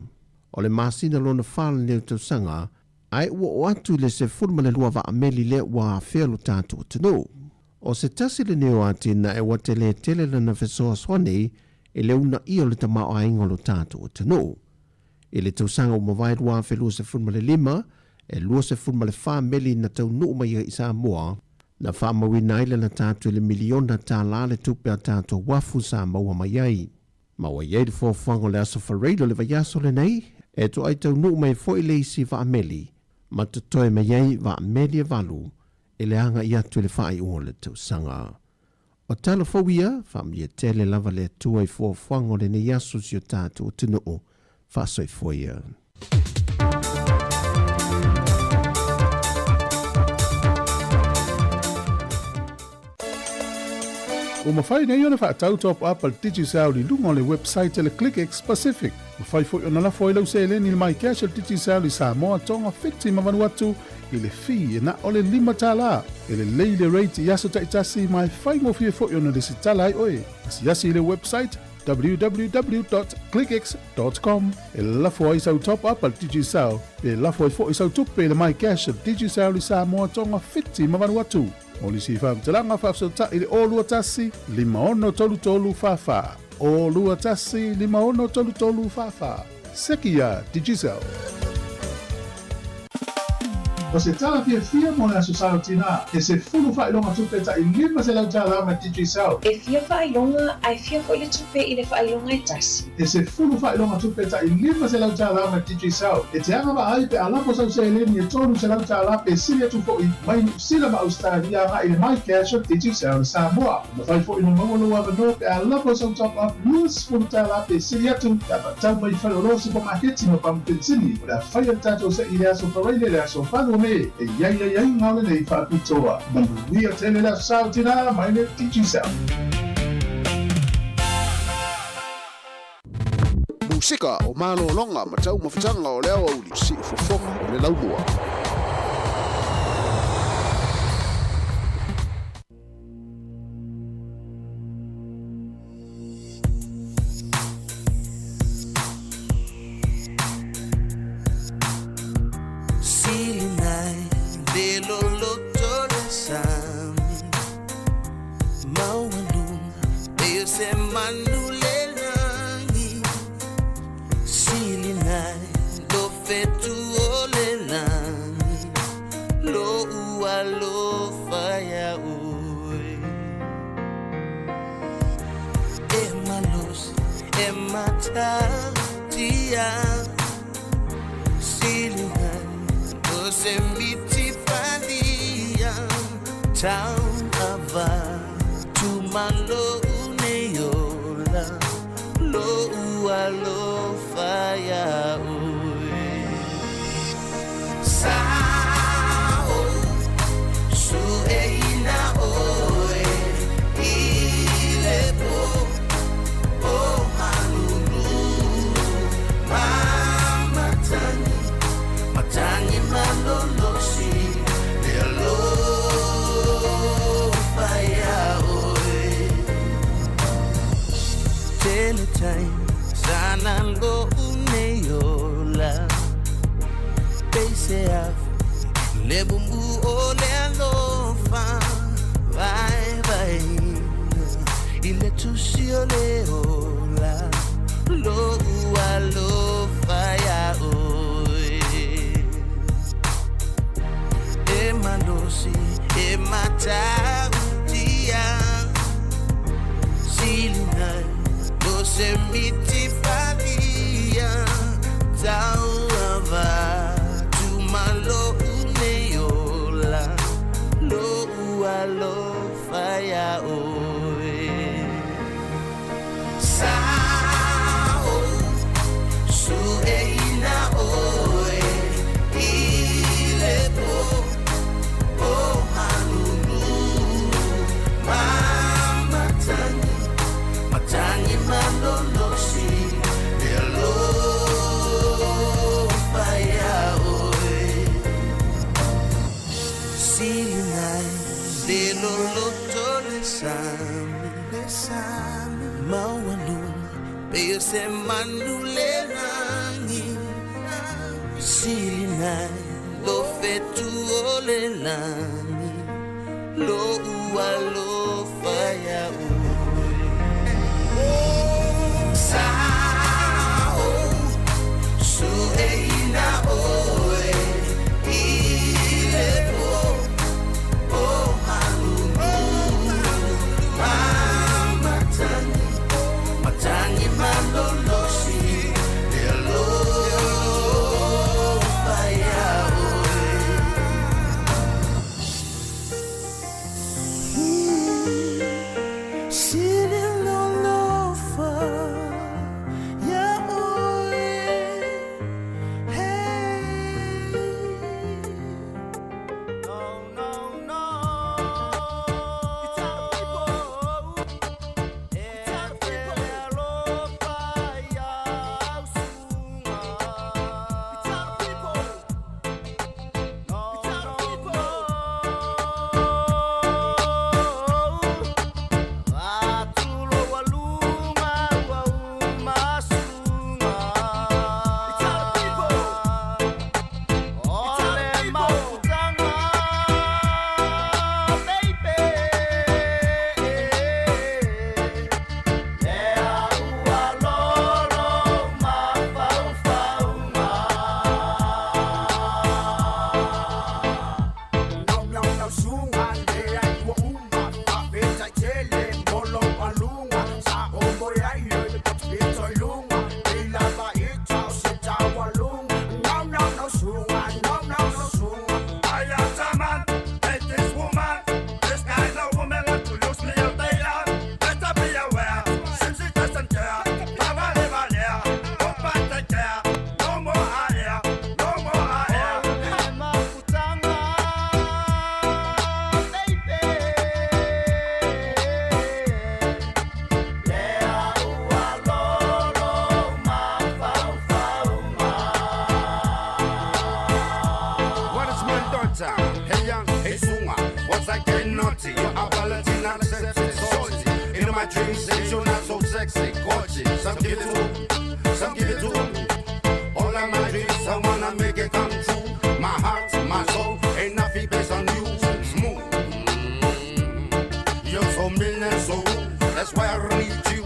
O le masina lona fa lenei tausaga, ae ua oo atu i le 12 vaa meli lea ua afea lo tatou atunuu. O se tasi lenei o atinae ua tele tele lana fesoasoani i le uunaia o le tamaoaiga o lo tatou atunuu. I le tausaga ua mavae 2025, e 24 meli na taunuu mai ai i Samoa, na faamauina ai le lata atu i le miliona tala le tupe a tatou uafu sa maua mai ai. Ma ua i ai le fuafuaga o le Aso Faraile o le vaiaso lenei, e toai taunuu mai foi le isi vaa meli, ma totoe mai ai vaa meli e valu i le agai atu i le faaiuga o le tausaga. O tala fou ia, faamanuia tele lava le Atua i fuafuaga o lenei aso si o tatou atunuu. Faasoifua ia. Ua mafai nei ona faatau top up a le Digicel i luga o le website a le ClickX Pacific. Mafai foi ona lafo ai lau seleni i le MyCash a le Digicel i Samoa, Tonga, Fiti ma Vanuatu i le fee e na o le $5. E lelei le rate i aso taitasi ma e faigofie foi ona lesitala ai oe. Asiasi i le website www.clickx.com e lafo ai sau top up a le Digicel pe lafo ai foi sau tupe i le MyCash a le Digicel i Samoa, Tonga, Fiti ma Vanuatu. Mo nisi faamatalaga faafesootai i le 021 5633 44. 021 5633 44. Seki iā Digicel. O se tala fiafia mo le Aso Sa o Tinā, he 10 faailoga tupe taʻi $500 mai Digicel. E fia faailoga ae fia foi le tupe i le faailoga e tasi. He 10 faailoga tupe taʻi $500 mai Digicel. E te agavaa ai pe a lafo sau seleni e $300 pe sili atu foi mai Niu Sila ma Ausetalia agai i le MyCash o Digicel i Samoa. E mafai foi ona maua lou avanoa pe a lafo sau top-up $20 pe sili atu pe a faatau mai i faleoloa supamaketi ma pamu penisini. O le a faia le tatou seʻi i le aso Faraile le aso 8 o Me e i ai aiaiga o lenei faapitoa. Manuia tele le Aso Sa o Tinā mai le Digicel. Musika o malologa ma taumafataga o le aoauli, siufofoga o le laumua. se manu le lagi Silinai lo fetu o le lagi Lo ua lo faia oi E malos e matatia Silinai lo se miti falia Tau ava tu malo neola Lo ua lo faia oi Sa o su e ina oe I le po o malulu Mamatani Matani malolosi Le alofa ia oe Tele time sana lo uneola Peise af le bumbu o le alofa Vai vai I le tusi o le ola Lo ua alofa ia oe E malosi e matautia Silinai lo se miti falia Tau ava tu malo uneola Lo ua lo faia oe Sa o su e ina oe I le po o malulu Mamatani Matani malolosi Le alofa ia oe Silinai le loloto le sami Le sami Maualu Pe o se manu le lagi Silinai lo fetu o le lagi Lo ua lo faia oe Sa o su e ina oe I le po o malulu Mamatani Matani malolosi Le alofa ia oe Sili lolofa ia oe Hey No, no, no It's our people It's our people Alofa ia usunga It's our people No, it's our people Atulo walunga wa umasunga It's our people Ole mafutanga baby Lea ua lolo mafaufaunga No, no, no, sunga, lea ua uma, fa tele, molo alunga, sa o moe ai le le pito i lunga, e lava i tau se tau alunga. No, no, no, sunga, no, no, no, sunga. I am the man, hate this woman. This kind of woman like to use me all day long. Better be aware, since she doesn't care. Vale, vale, hope I take care. No more I hear, no more I hear. Ole mafutanga baby Lea ua lolo mafaufaunga What is my daughter? Hey young, hey sunga. What's I getting naughty? Your ability not accepted, salty. In my dreams, since you're not so sexy, gorgeous. Some give it to, some give it to. All of my dreams, I wanna make it come true. My heart, my soul, ain't nothing based on you. Smooth. You're so mean and so rude. That's why I need you.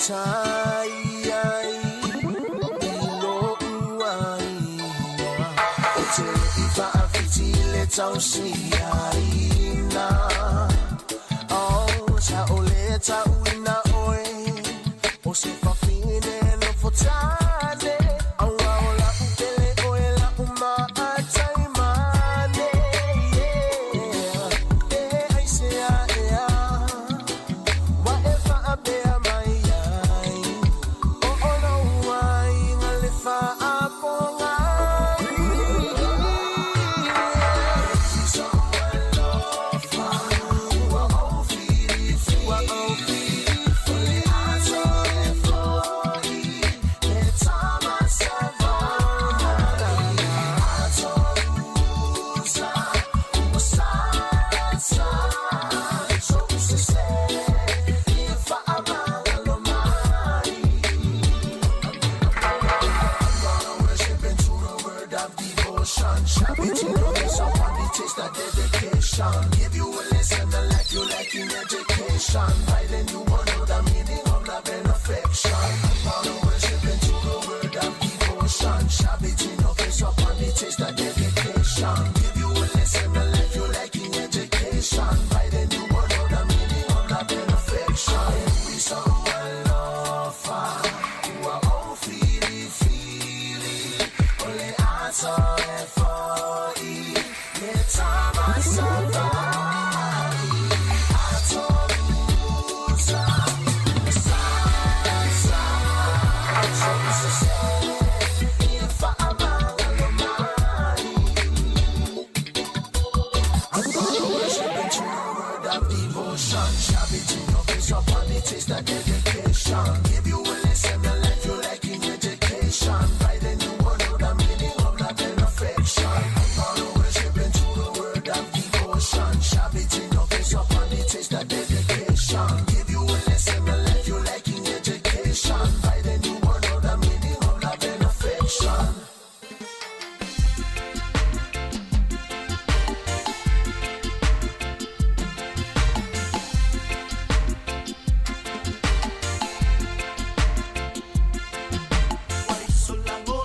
tai ai i lo'u aiga. Ou te le i faafiti i le tausiaina. Oh, sa o le tauina oe, o se fafine nofo tane. Aua o la'u pele oe la'u maataimane. Yeah. E aisea ea, ua e faapea mai ai, o o lou aiga le faapogai. Alofa, ua ou filifili, ua ou filifili, aso e fo'i, le tama Savai'i. Atorusa, ua sasa, so'u sese, ia faamagalo mai. I'm gonna worship into the word of devotion. Shove it in your face up on the taste of dedication. Give you a lesson, a life you like in education. By then you will know the meaning of love and affection. I'm gonna worship into the word of devotion. Shove it in your face up on the taste of dedication. Give you a lesson, a life you like in education. By then you will know the meaning of love and affection. We so alofa, ua ou filifili, o le aso e fo'i, le tama Savai'i. Atorusa, ua sasa, so'u sese, ia faamagalo mai. I'm gonna worship into the word of devotion. Shove it in your face up on the taste of dedication. Give you a lesson, a life you like in education. By then you will know the meaning of love and affection. I'm gonna worship into the word of devotion. Shove it in your face up on the taste of dedication. Give you a lesson, a life you like in education. By then you will know the meaning of love and affection. Ua iso lagona.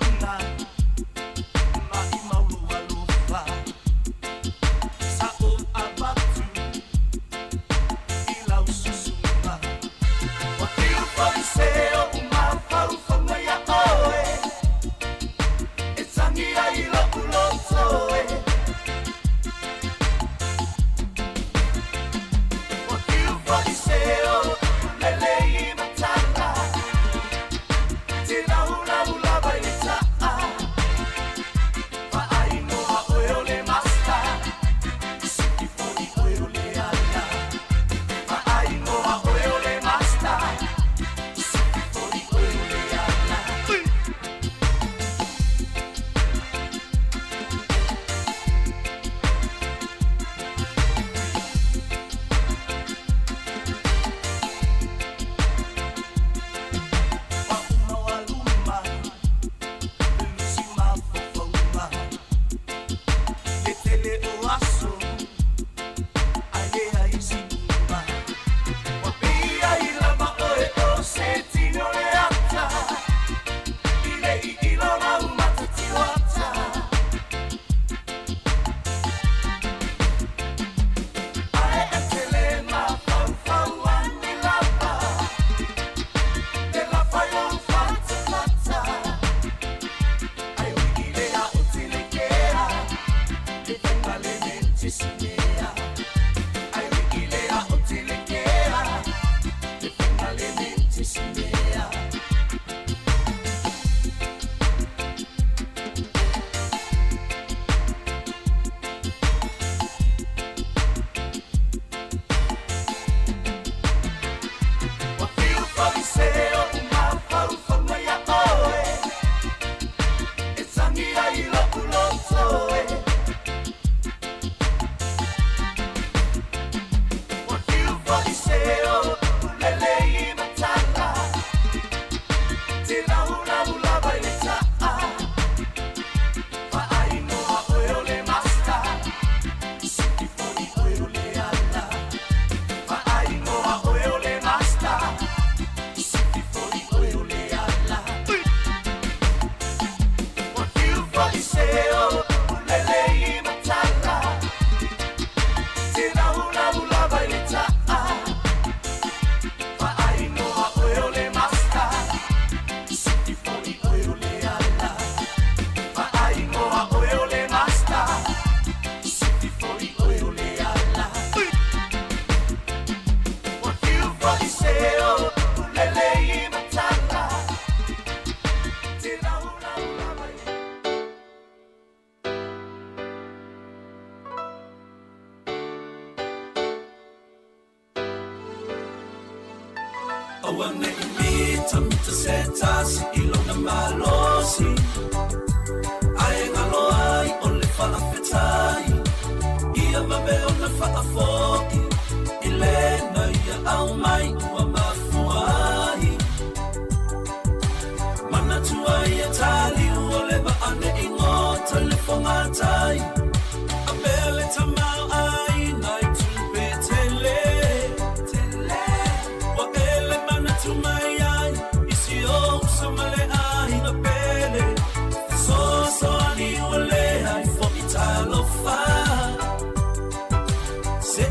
Aua ne i mitamita se tasi i lona malosi. Ae galo ai o le faafetai, ia vave ona faafoi i lena ia aumai ua mafua ai. Manatua ia taliu o le vaa ne i gota i le fogatai. Avea le tamaoaiga i tupe tele, ua e le manatu mai ai i si ou uso ma le aiga pele. Fesoasoani ua leai foi talofa. Se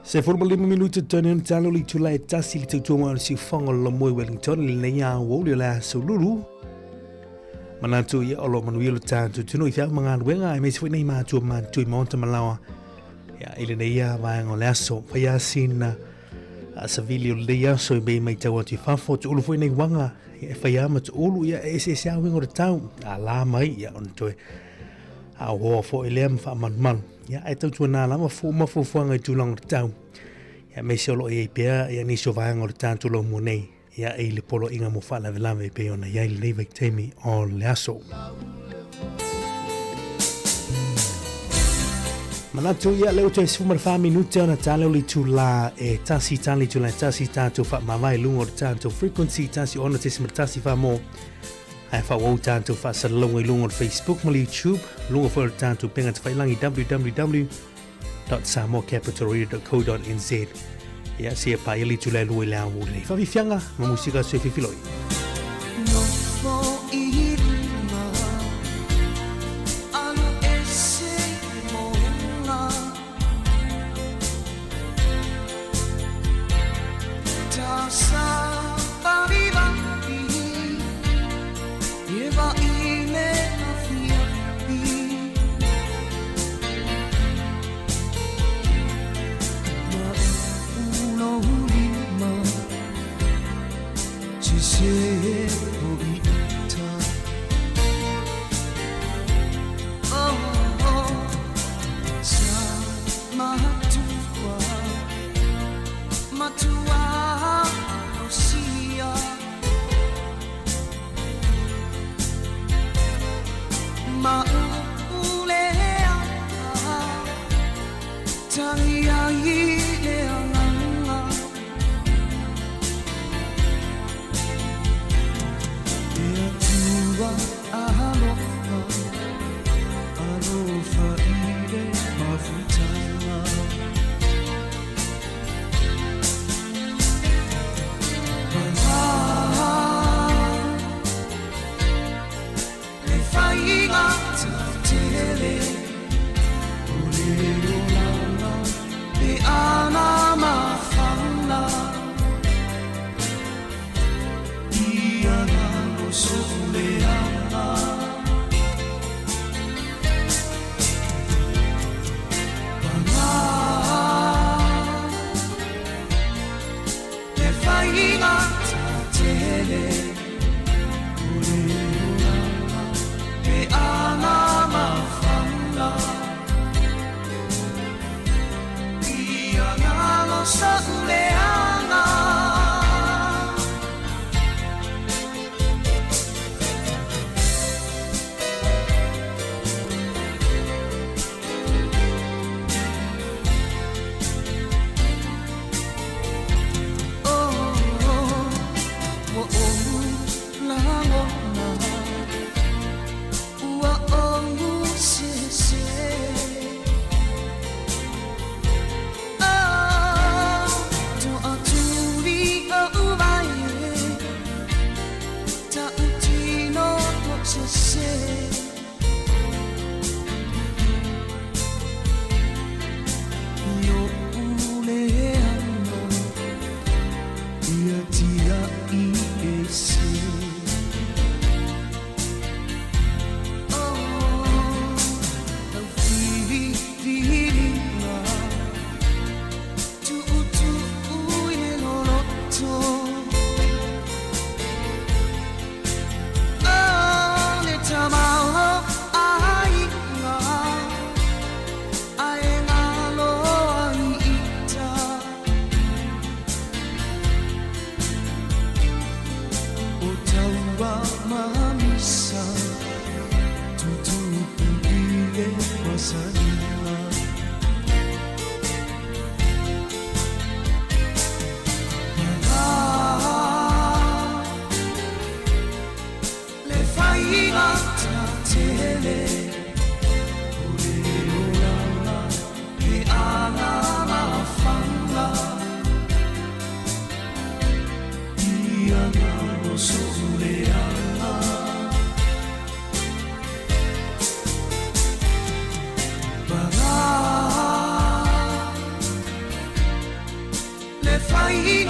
15 minute tonu na talo le itula e tasi le tautua mai o le siufofoga o le Laumua i Wellington i lenei aoauli o le aso lulu. Manatu ia o lo o manuia lo tatou atunuu i feau ma galuega aemaise foi nei matua matutua i maota ma laoa ia, i lenei a vaega o le aso. Fai a sina a savili o lenei aso i mei matau atu i fafo, tuulu foi nei uaga ia, e fai a ma tuulu ia, e eseese a uiga o le tau. A la mai ia, ona toe aoa foi lea ma faamalumalu. Ia, ae tautuana lava fu ma fuafuaga i tulaga o le tau. Ia, aemaise o lo o i ai pea ia, nisi o vaega o le tatou laumua nei ia, i le poloaiga mo faalavelave e pei ona i ai lenei vaitaimi o le aso. Manatu ia lea ua toe 14 minute ona tale o le itula e tasi tale itula e tasi tatou faamavae i luga o le tatou frequency 106.1 wha Ae faaauau tatou faasalalauga i luga o le Facebook ma le YouTube, luga foi o le tatou upega tafailangi www.samoacapitalradio.co.nz. Ia, seia paia le itula e lua i le ao nei. Faafiafiaga ma musika se fifiloi. Nofo i luga, alu ese i moenga.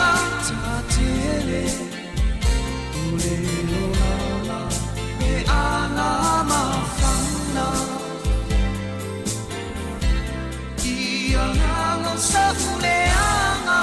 Tatele o le olaola me ana mafana I agaga o sa'uleaga.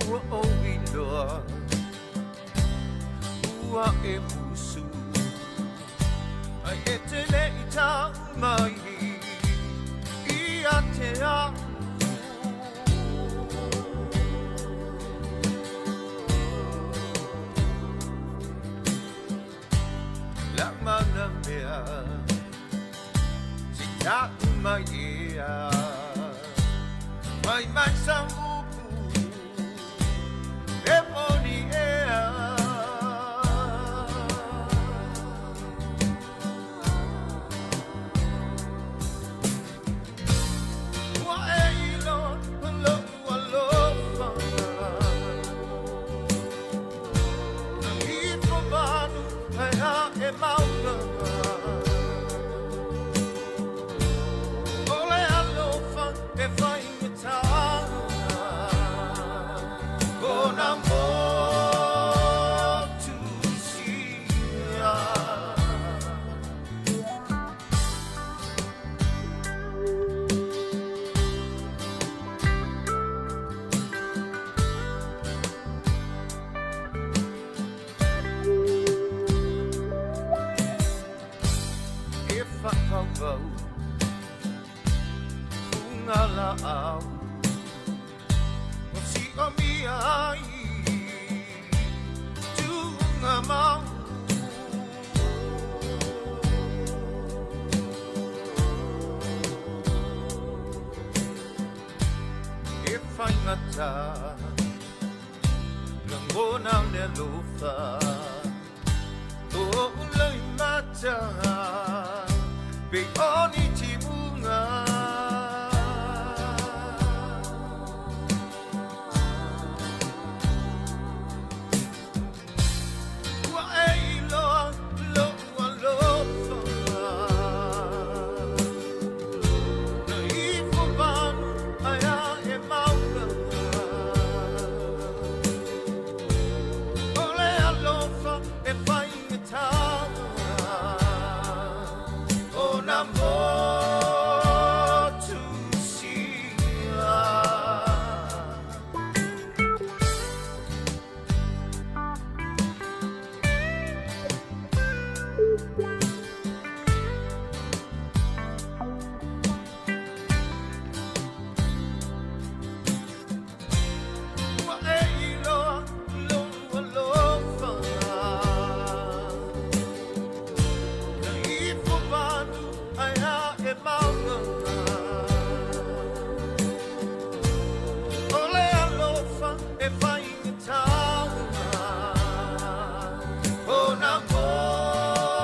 Ua ou iloa ua e musu Ai e te le i tau mai ia te au. La mana mea si tau mai ea Mai mai sa upu e moni ea. Ua e iloa lo'u alofa Na ifo manu ae a'e mauga O le alofa e faigata Ona motusia. E whakawau Funga la au O si o mia ai Tuunga mau E whaingata Langona o le alofa O ulai mata Pe oni timunga. Ua e iloa lo'u alofa Na ifo manu ae a'e mauga O le alofa e faigata Ona motusia. Ua e iloa lo'u alofa Na ifo manu ae a'e mauga O le alofa e faigata Ona motusia.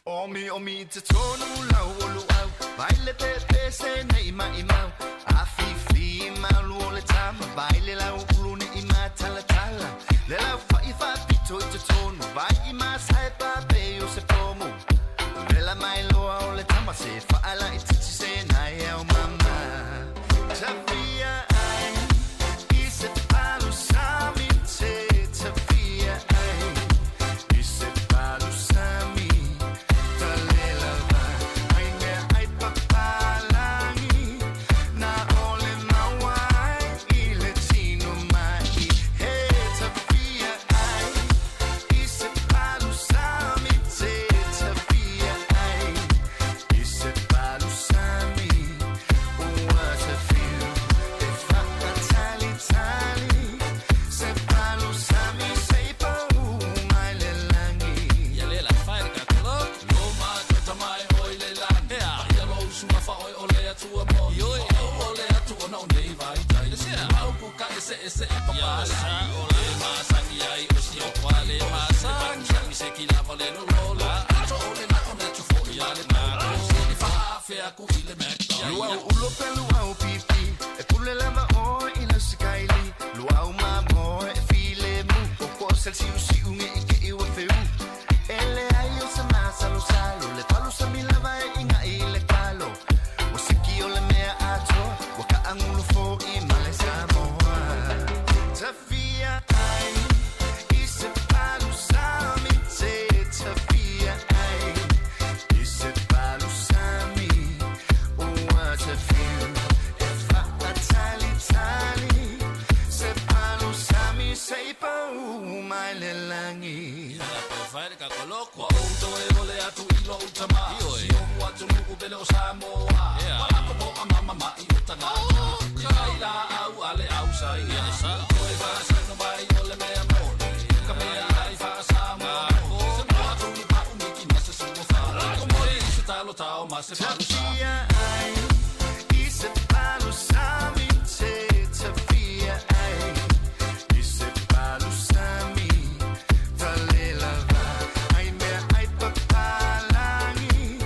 Omi omi te tonu lau o luau Vai le pepe se nei mai mau A fifi malu o le tama Vai le lau ulu ni i matala tala Le lau fai fa pito. pito i totonu Vai i masae pape o se pomu Vela mai loa o le tama se Whaala i titi se nai au mama Tafia ai I se palu sami te Tafia ai I se palu sami Talela va Ai mea ai papalangi Na ole maua ai I le tino mai He tafia ai I se palu sami te Tafia ai I se palu sami Ua tafiu E whakatali tali Se palu sami Se pau mai le langi Ia le la fai le kakolo Lo ma tota mai oi le lani Ia lo usunga fa oi o le atua mo Ioi o o le atua na o nei vai tai Mau ku ka ese ese e papala O le masangi ai o si o kwa le masangi Sangi se ki lava le lo lo la Ato o le na o na tu fo i ale na Se ni fa afea ku i le McDonald's Luau ulo pe luau pipi E pule lava o i le sikaili Luau mamo e file mu O ko sel siu siu nge i ke iwa feu Ele ai o sa masalo salo Le palu sa milava e inga i le kalo O siki o le mea atoa Wa ka angulu fo i male Samoa Tafia ai I se palu sami te Tafia ai I se palu sami Ua tafiu E whakatali tali Se palu sami Se pau mai le langi Ia la pe fai le kakolo Kua outo e ole atu i lo utama Si o atu nuku pele o Samoa Walako po a mama mai o tangata Te kai la au ale au sa ia Koe whaasano mai o le mea moni Ka mea ai whaasamoa Se moa tunu pa umiki na se sua wha Ko mori i se talo tao ma se palu sami Tafia ai I se palu sami te Tafia ai I se palu sami Talela va Ai mea ai papalangi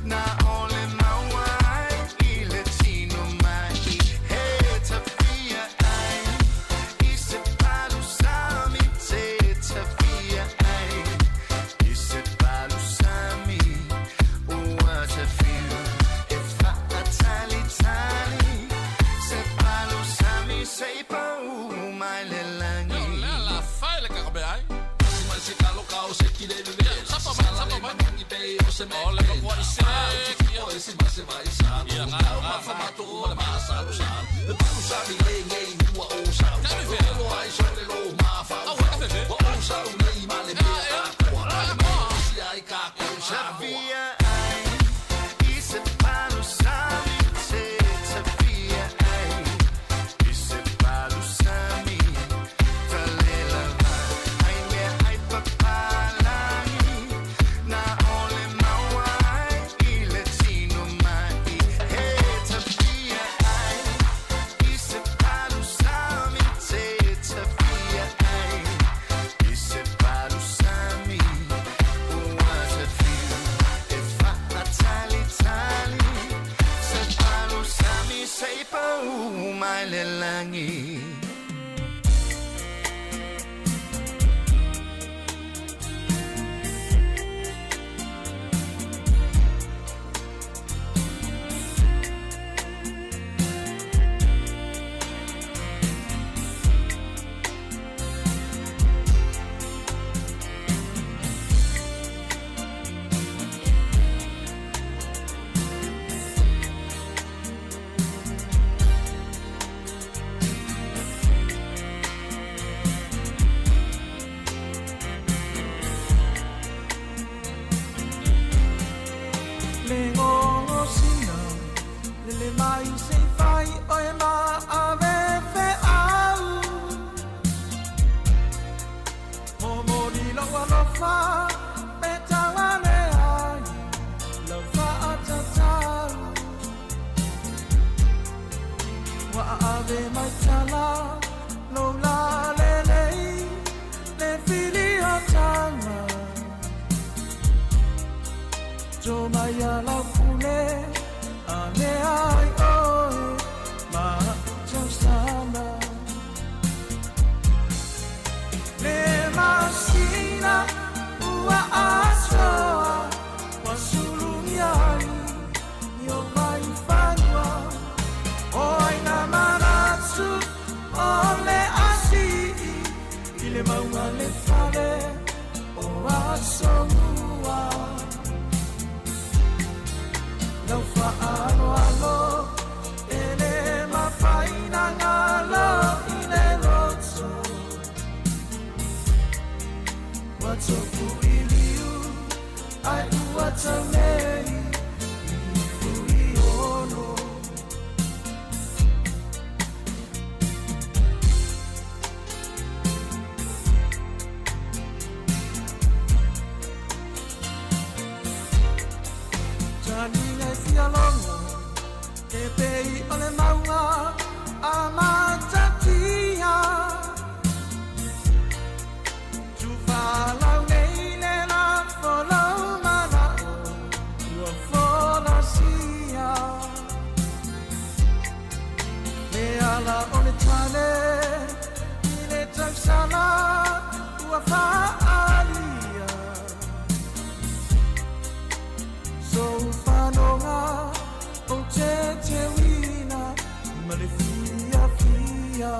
Na ole maua ai I le tino mai He tafia ai I se palu sami te Tafia ai I se palu sami Ua tafiu E whakatali tali Se palu sami Se pau mai le langi Le la fai le kakome ai Si mai se kalo kao se ki le veve Sapa mai sapa mai mangi pe o se me Ole ka kwa ise Ki o ese ma se vai sa Au ma fa ma tu ma le ma sa lo sa Le palu sami le ngei hua o sa Lo ai so le lo ma fa o Wa o sa u nei ma le mea a kua Le ma si ai ka ko Samoa Tafia ai I se palu sami te Tafia ai I se palu sami Talela va Ai mea ai papalangi Na ole maua ai I le tino mai He tafia ai I se palu sami te Tafia ai I se palu sami Ua tafiu E whakatali tali Se palu sami Se pau mai le langi Le ngongo sina Le le mai se fai o e ma ave fe au Mo mori lo alofa Pe tawane ai Lau whaatatau Wa ave mai tala Lo la le lei Le fili o tanga Jo mai a lau pule A le ai oe Ma tausala Le masina Ai ua tau nei i Fuiono. Taniga e fialogo e pei o le mauga a Matatia. Tufalau nei le lafo lau mana'o ua folasia. Le ala o le tale i le tausala ua fa'aalia. Sou fanoga ou te teuina ma le fiafia.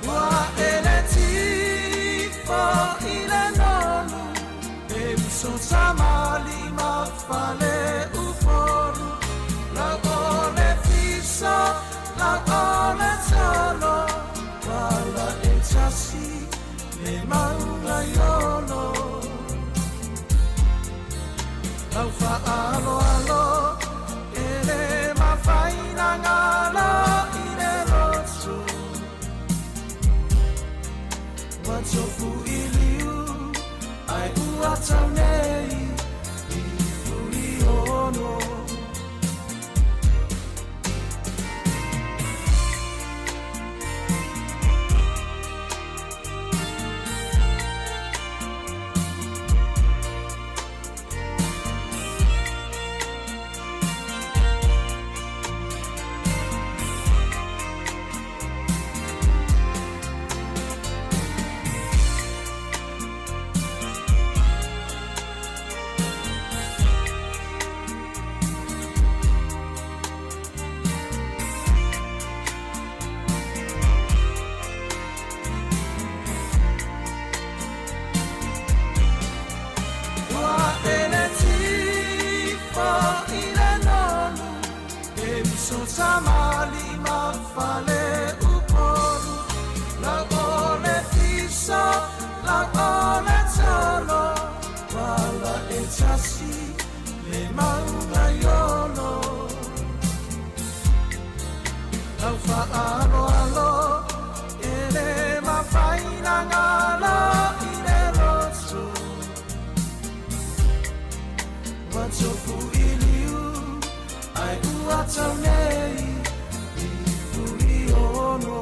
Ua ele tifo i le nonu e uso tamalima fale upolu. Lau o le fiso, lau o le tolo, pala e tasi le mauga i olo. Lau fa'aaloalo e le mafai na galo i le loto. Ua tofu i liu ai ua tau nei i Fuiono. Ua ele tifo i le nonu e uso tamalima fale upolu. Lau o le fiso, lau o le tolo, pala e tasi le mauga i olo. Lau fa'aaloalo e le mafai na galo i le loto. Ua tofu i liu ai ua tau nei i Fuiono.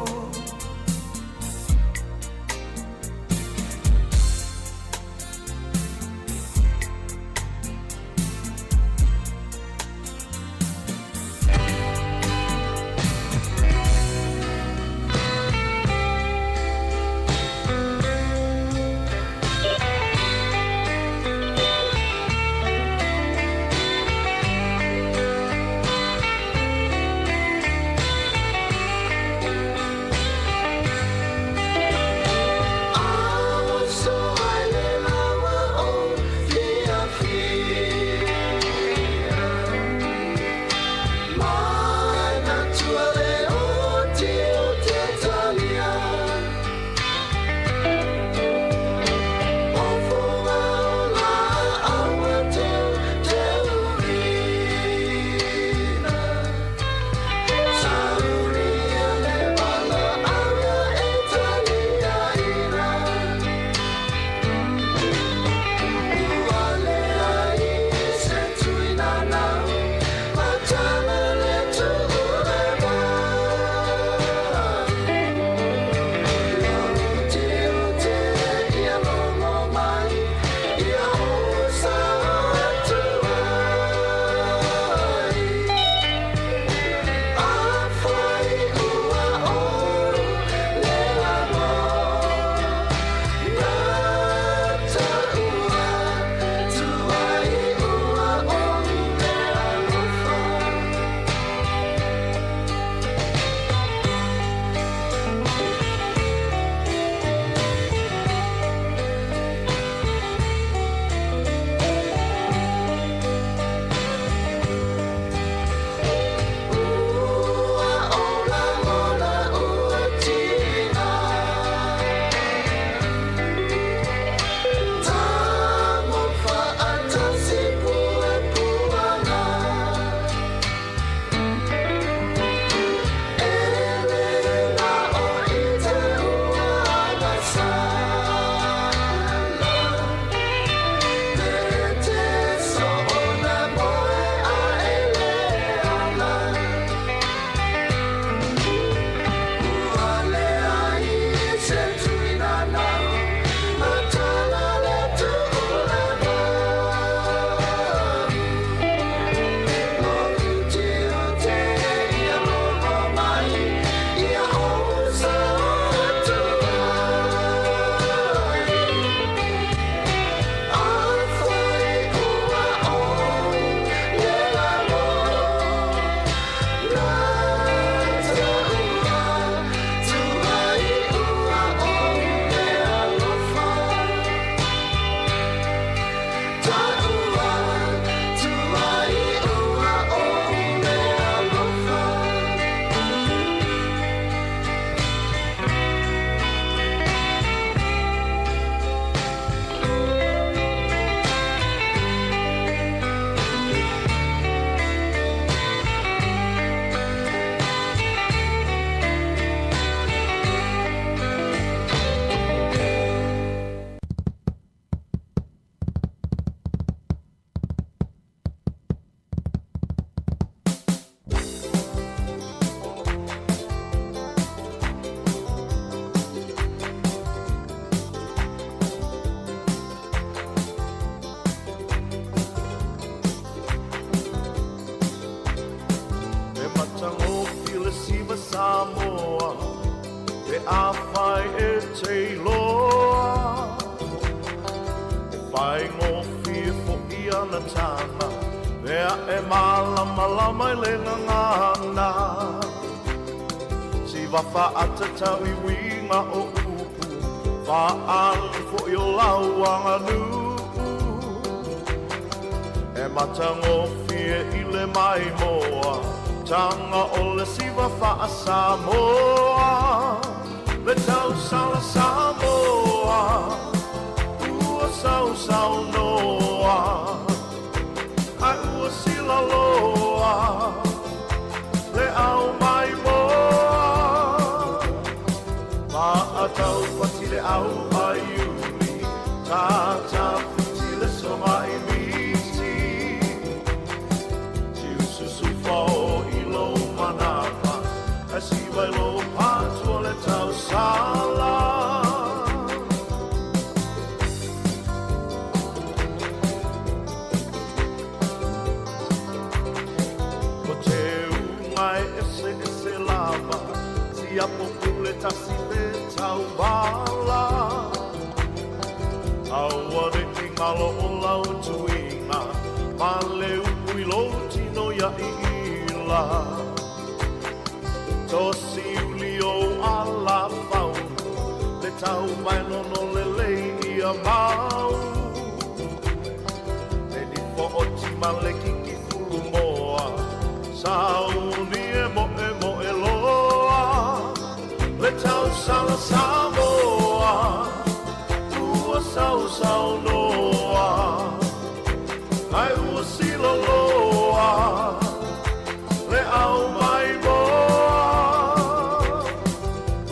Faigofie foʻi ana taga, mea e malamalama i le gagana. Siva faatatau i uiga o upu, faaali foʻi o lau aganuu. E matagofie i le maimoa, taga o le siva faasamoa. Le tausala Samoa, ua sausaunoa, ae ua silaloa le au maimoa. Maataupati le au aiuli, tatafiti le sogaimiti. Tiususu fao i lou manava, ae siva i lou patua le tausala. Ko te uga e eseese lava, siapo pule tasi le tauvala. Aua neʻi galo o lau tuiga, ma le upu i lou tino ia iila. Tosi uli o alafau, le tauvaenono lelei ia mau. E nifo o tima le kikifulumoa, sauni e moemoe loa. Le tausala Samoa, ua sausaunoa, ae ua silaloa le au maimoa.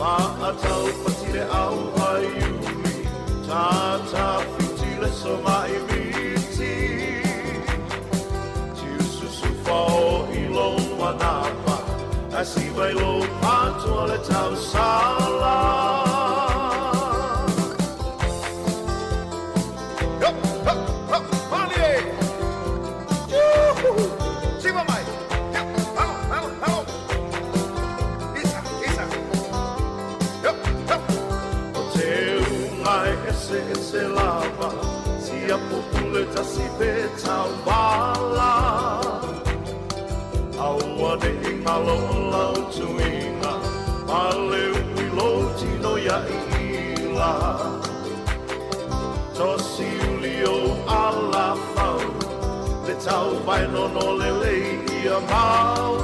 Maataupati le au aiuli, tatafiti le sogaimiti. Tiususu fao i lou manava, ae siva i lou patua le tausala. Yup, hup, hup, malie! Juhu! Siva mai! Yup, alo, alo, alo! Isa, isa! Yup, hup! O te uga e eseese lava, siapo pule tasi pe tauvala. Aua neʻi galo o lau tuiga, ma le upu i lou tino ia iila. Tosi uli o alafau, le tauvaenono lelei ia mau.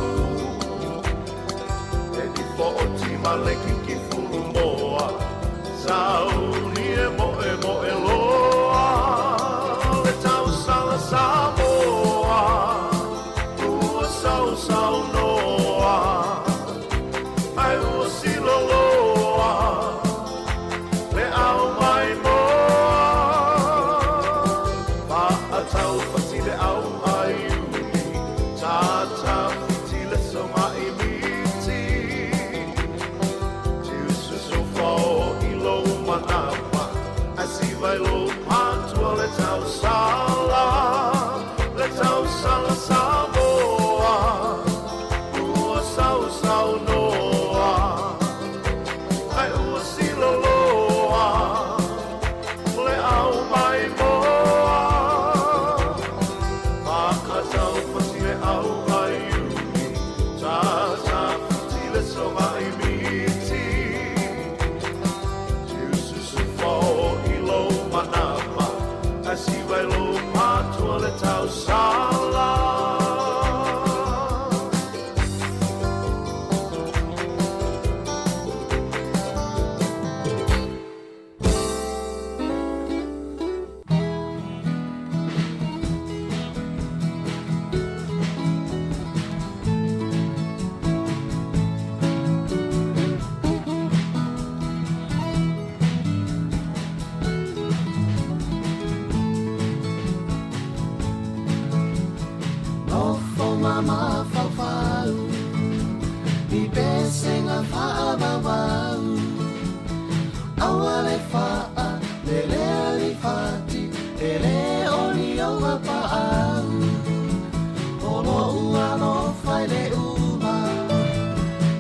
E nifo o tima le kikifulumoa, sauni e moemoe loa. Le tausala Samoa, ua sausaunoa, ae ua siloloa le au maimoa. Maataupati le au aiuli, tatafiti le sogaimiti. Tiususu fao i lou manava, ae siva i lou patua le tausala. Le tausala Samoa, ua sausaunoa, ae ua siloloa le au maimoa. Maataupati le au aiuli, tatafiti le sogaimiti. Tiususu fao i lou manava, ae siva i lou patua le tausala. Nofo ma mafaufau i pesega faavauvau, aua le faa lelea li fati e le oli o paau. O lo'u alofa i le uma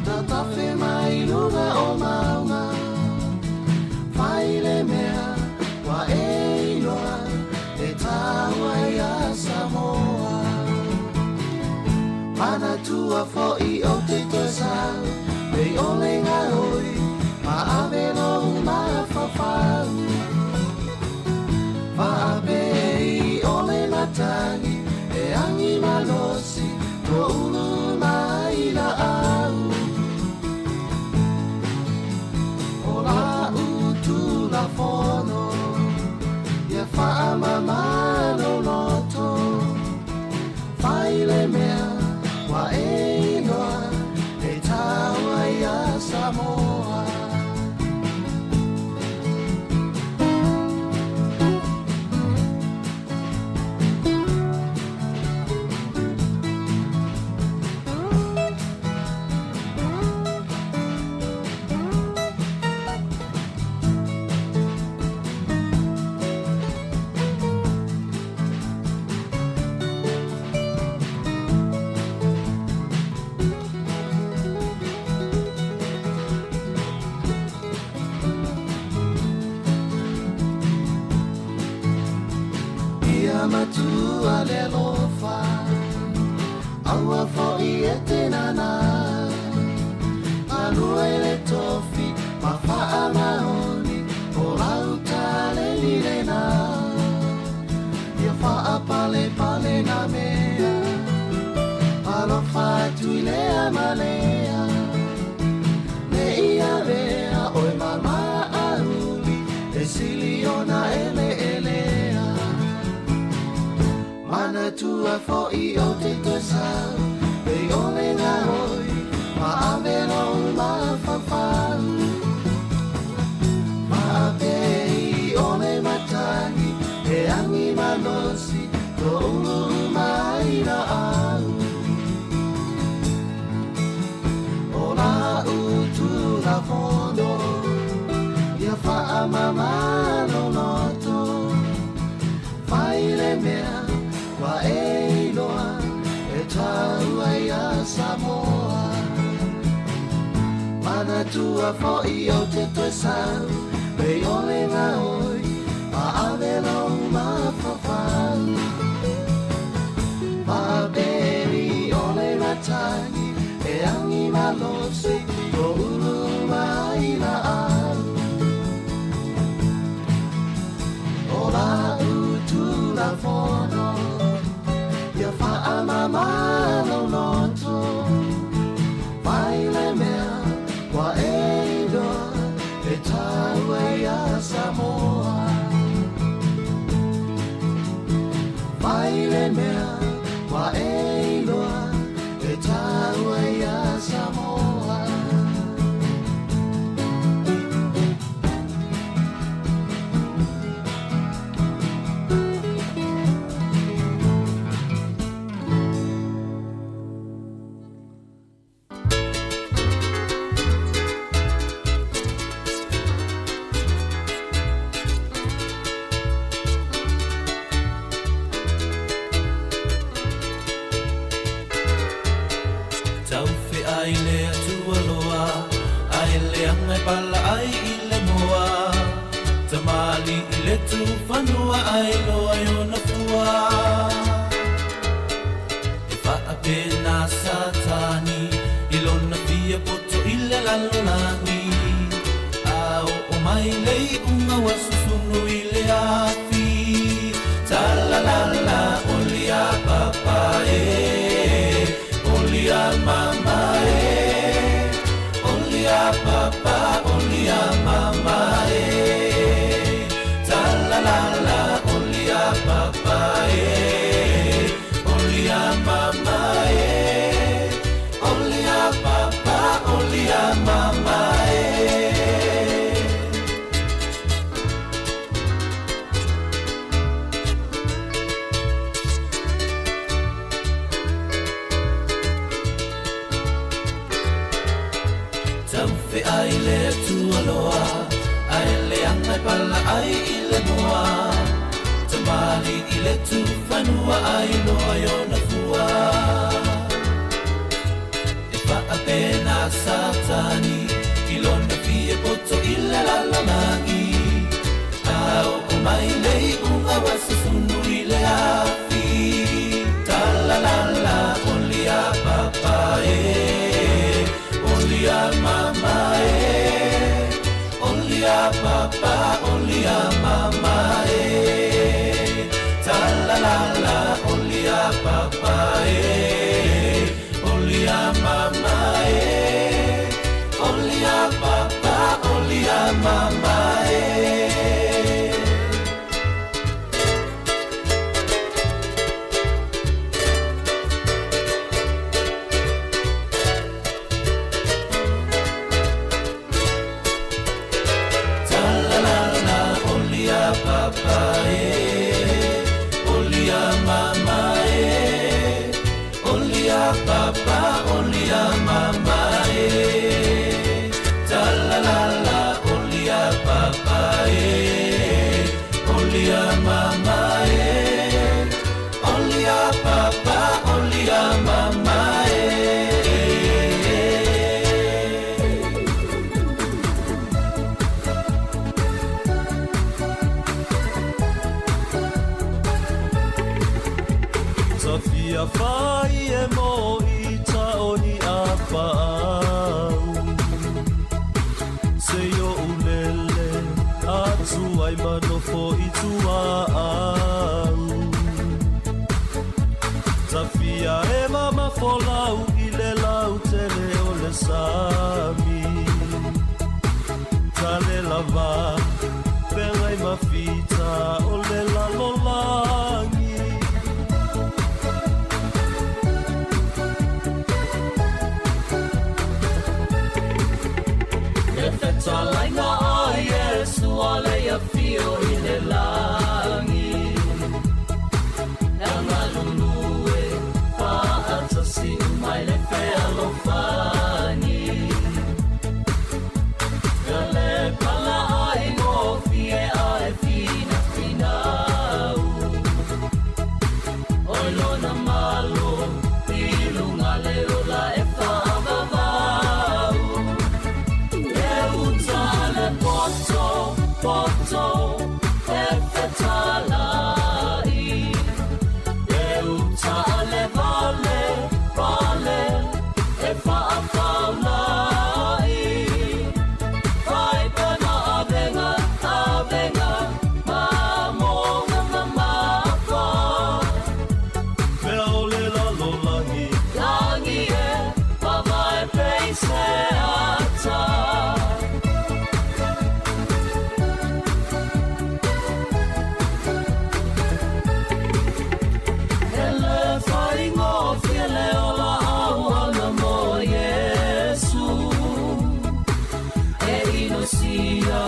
tatafe mai luga o mauga, fai le mea ua e iloa. Manatua foʻi ou te toe sau Nei ʻole gaoi ma ave lou mafaufau Faapei ʻole matagi e agi malosi Toʻulu uma ai laʻau O laʻu Tulafono Ia faamama lou loto Fai le mea ua e iloa E tau ai iā Samoa. Ia matua le alofa, aua foʻi e te nānā. Galue i le tofi ma faamaoni, o lau taleni lena. Ia faapalepale nā mea, alofa atu i lea ma lea. Ne i avea ʻoe ma maʻauli, e sili ona ʻeleʻelea. Manatua foʻi ou te toe sau, ne i ʻole gaoi, ma ave lou mafaufau. Faapei ʻole matagi, e agi malosi, toʻulu uma ai laʻau. O laʻu Tulafono, ia faamama lou loto. Fai le mea ua e iloa e tau ai iā Samoa. Manatua foʻi ou te toe sau, ne i ʻole gaoi, ma ave lou mafaufau. Faapei ʻole matagi, e agi malosi, toʻulu uma ai laʻau. O laʻu Tulafono, ia faamama lou loto. Fai le mea ua e iloa e tau ai iā Samoa. Fai le mea ua e iloa e tau ai iā Samoa. Taufeai le Atua loa, Ae leaga e pala ai i le moa. Tamalii le tufanua ae loa i ona fua. E faapena Satani i lona fia poto i le lalolagi. A oo mai le iuga ua susunu i le. Afi. Talalala oli a papa e, oli a mama e, oli a papa, oli a mama e. Talalala oli a papa e, oli a mama e, oli a papa, oli a mama e. Taufeai le Atua loa, ae leaga e pala ai i le moa. Tamalii le tufanua ae loa i ona fua. E faapena Satani i lona fia poto i le lalolagi. A oo mai le iuga ua susunu i le afi. Talalala oli a papa e. a mama e Oli a papa, oli a mama e. Tafia fai e mo i ta oni a paau Se yo ulele atu ai manofo i tua au Tafia e mama folau i le lau tele o le sami Tale lava pengai mafita o le lalolagi. Le fetalaiga a Iesu o le afio i le lagi. E galulue faatasi mai le fealofani. Ia le pala ai gofie ae finafinau. Oi lona malo i luga le ola e faavavau. E uta le poto, poto, e fetalai. E uta le vale, vale, e faafaulai. Fai pana avenga, avenga, mamonga mamafa. Mea o le lalolagi. Lagi e, mavae peise ata. Ele faigofie le ola auauna mo Iesu. E inosia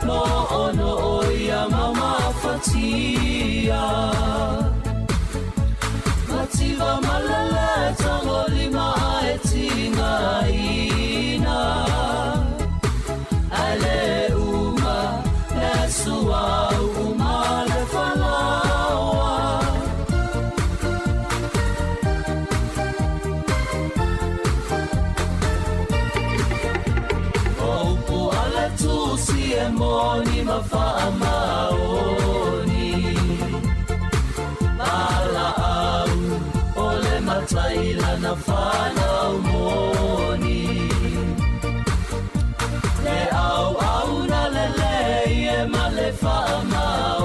no ono o ia mamafatia. Mativa malele tagolima ae tigaina. Ale uma le suau uma le falaoa. O upu a le tusi e moni ma faamaoni. Valaau o le matai lana fanau moni. Le auauna lelei e ma le faamaoni.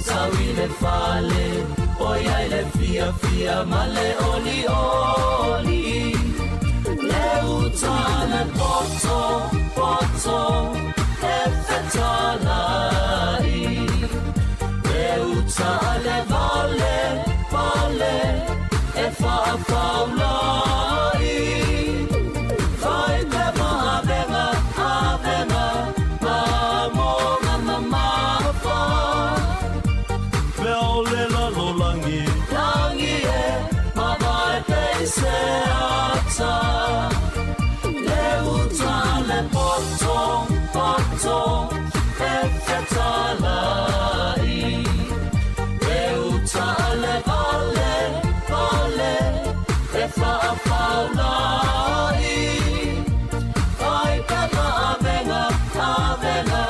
Sau i le fale, o iai le fiafia ma le olioli. Le uta le poto, poto, e fetalai. Le uta le vale, vale, e faafaulai. Fai pe ma avenga, avenga, mamonga mamafa. Mea o le lalolagi. Lagi e, mavae peise ata. Le uta le poto, poto, e fetalai. Le uta le vale, vale, e faafaulai. Fai pe ma avenga, avenga,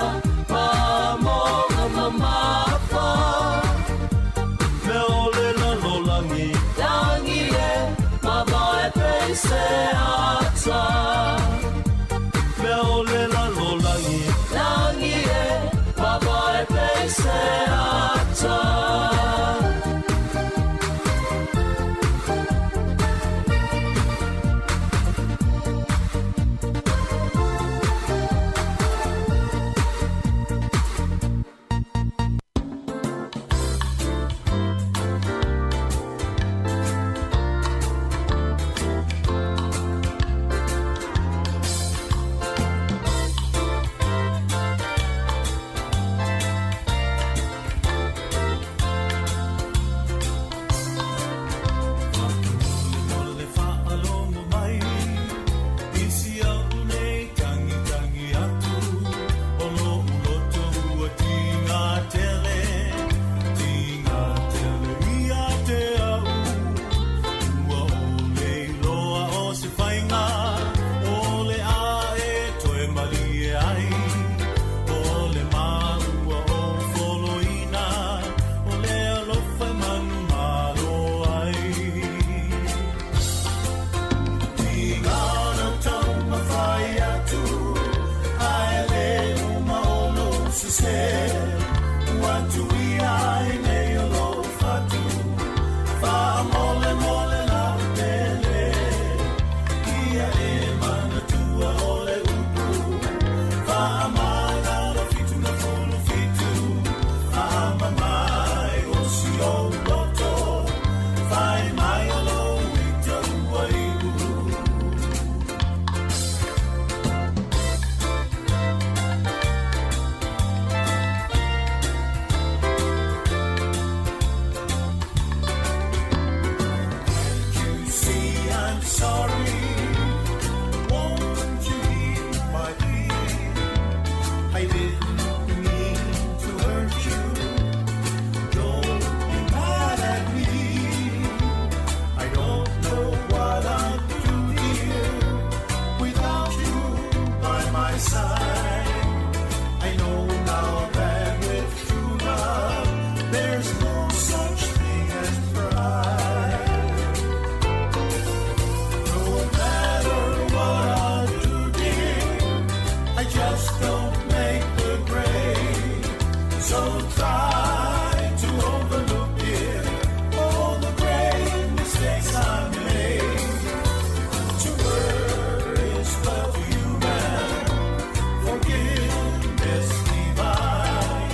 mamonga mamafa. Mea o le lalolagi. Lagi e, mavae peise ata. Mea o le lalolagi. Lagi e, mavae peise ata. atu ia ai nei o lou fatu. Faamolemole lau pele, ia e manatua o le upu. Faamagalo 77, faamamai o si ou loto. Fai mai o lou ita ua iu. You see I'm sorry. Won't you hear my plea? I didn't mean to hurt you. Don't be mad at me. I don't know what I'd do, dear, without you by my side. I know now that with true love, there's no such thing as pride. No matter what I do, dear, I just don't make the grade. So try to overlook, dear, all the great mistakes I made. To err is but human, forgiveness divine.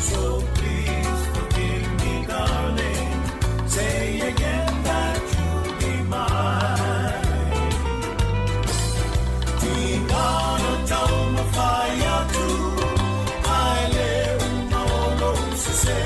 So please forgive me, darling. Say again that you'll be mine. Tigana taumafai atu, ae le uma o lou sese.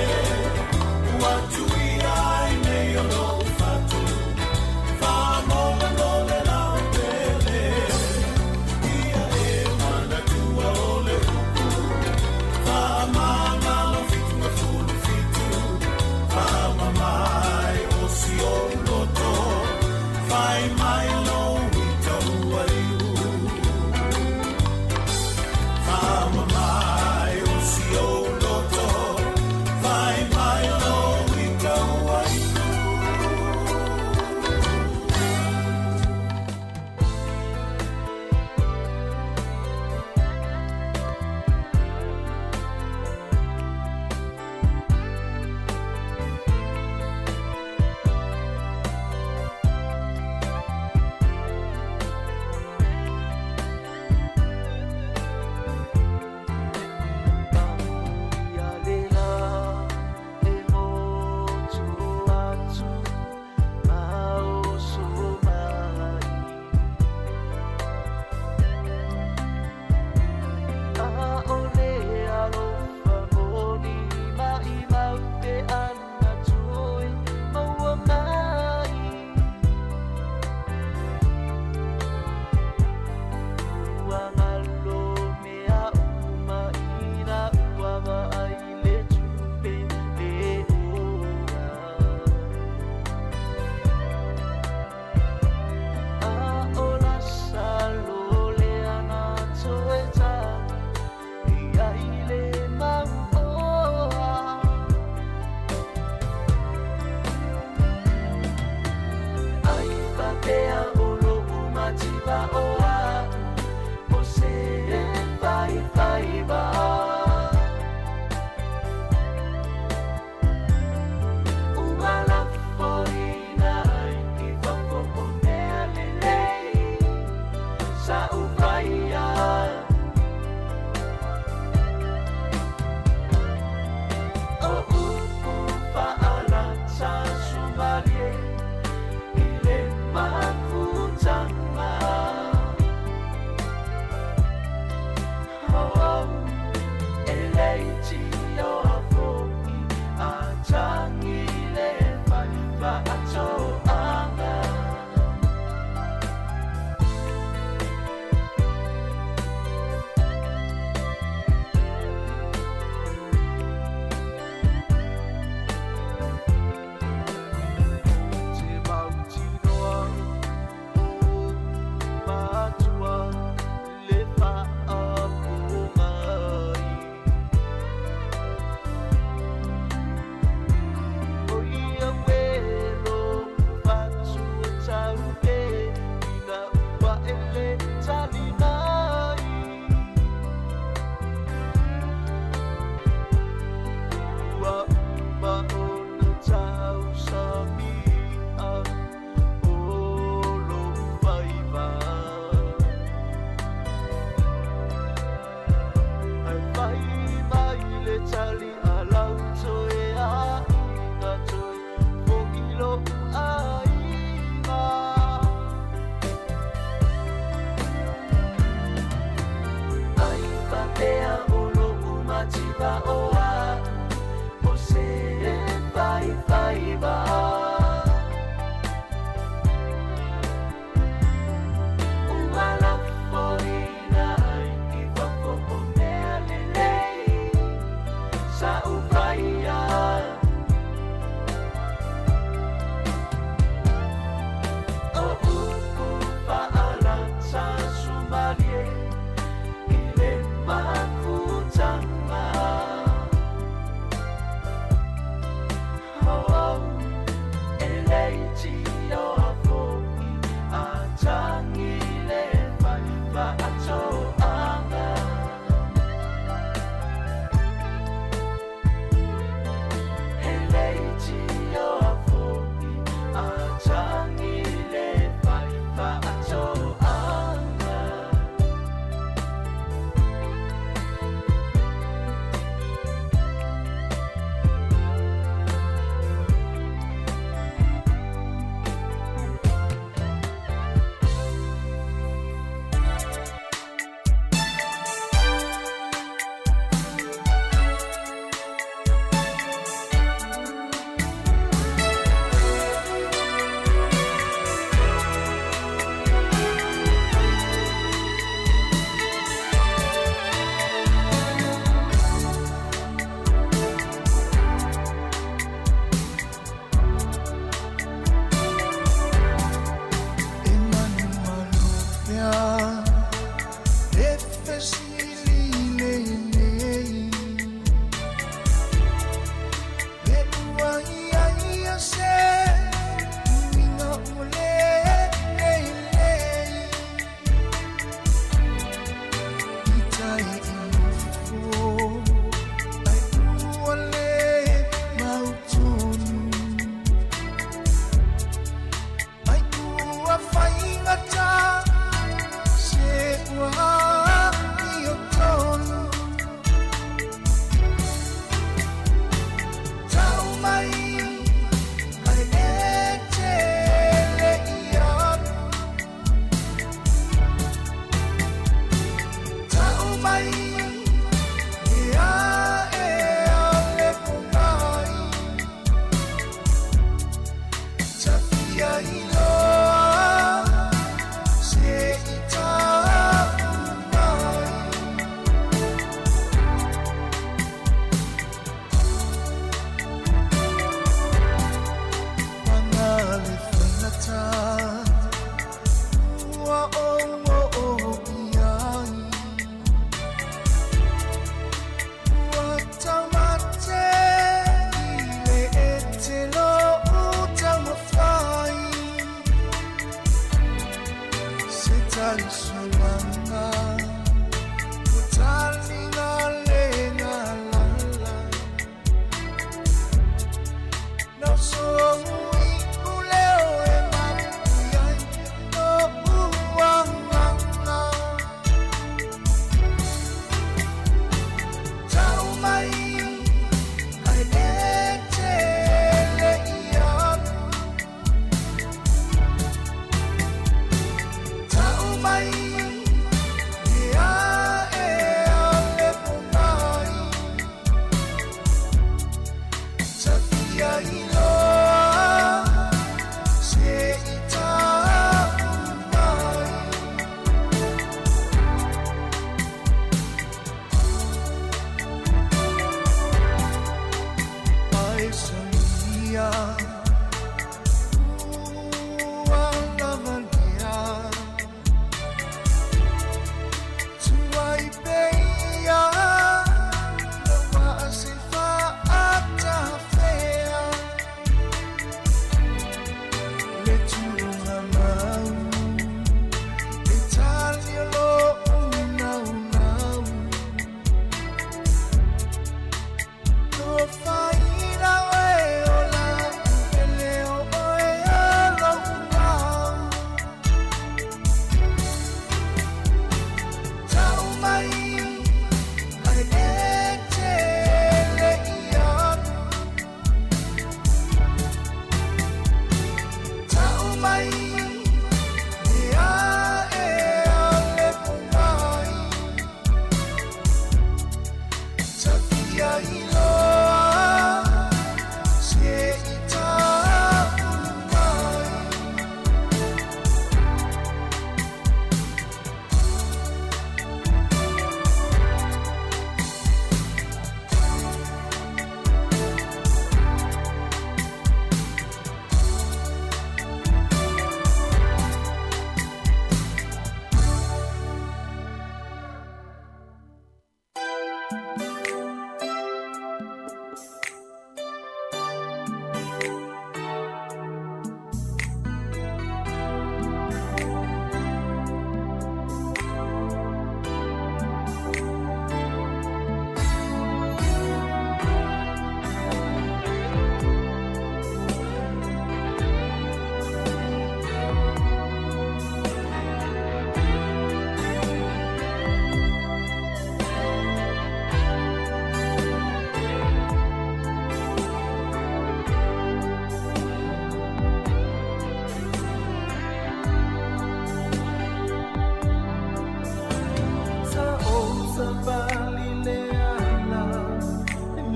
Ia iloa.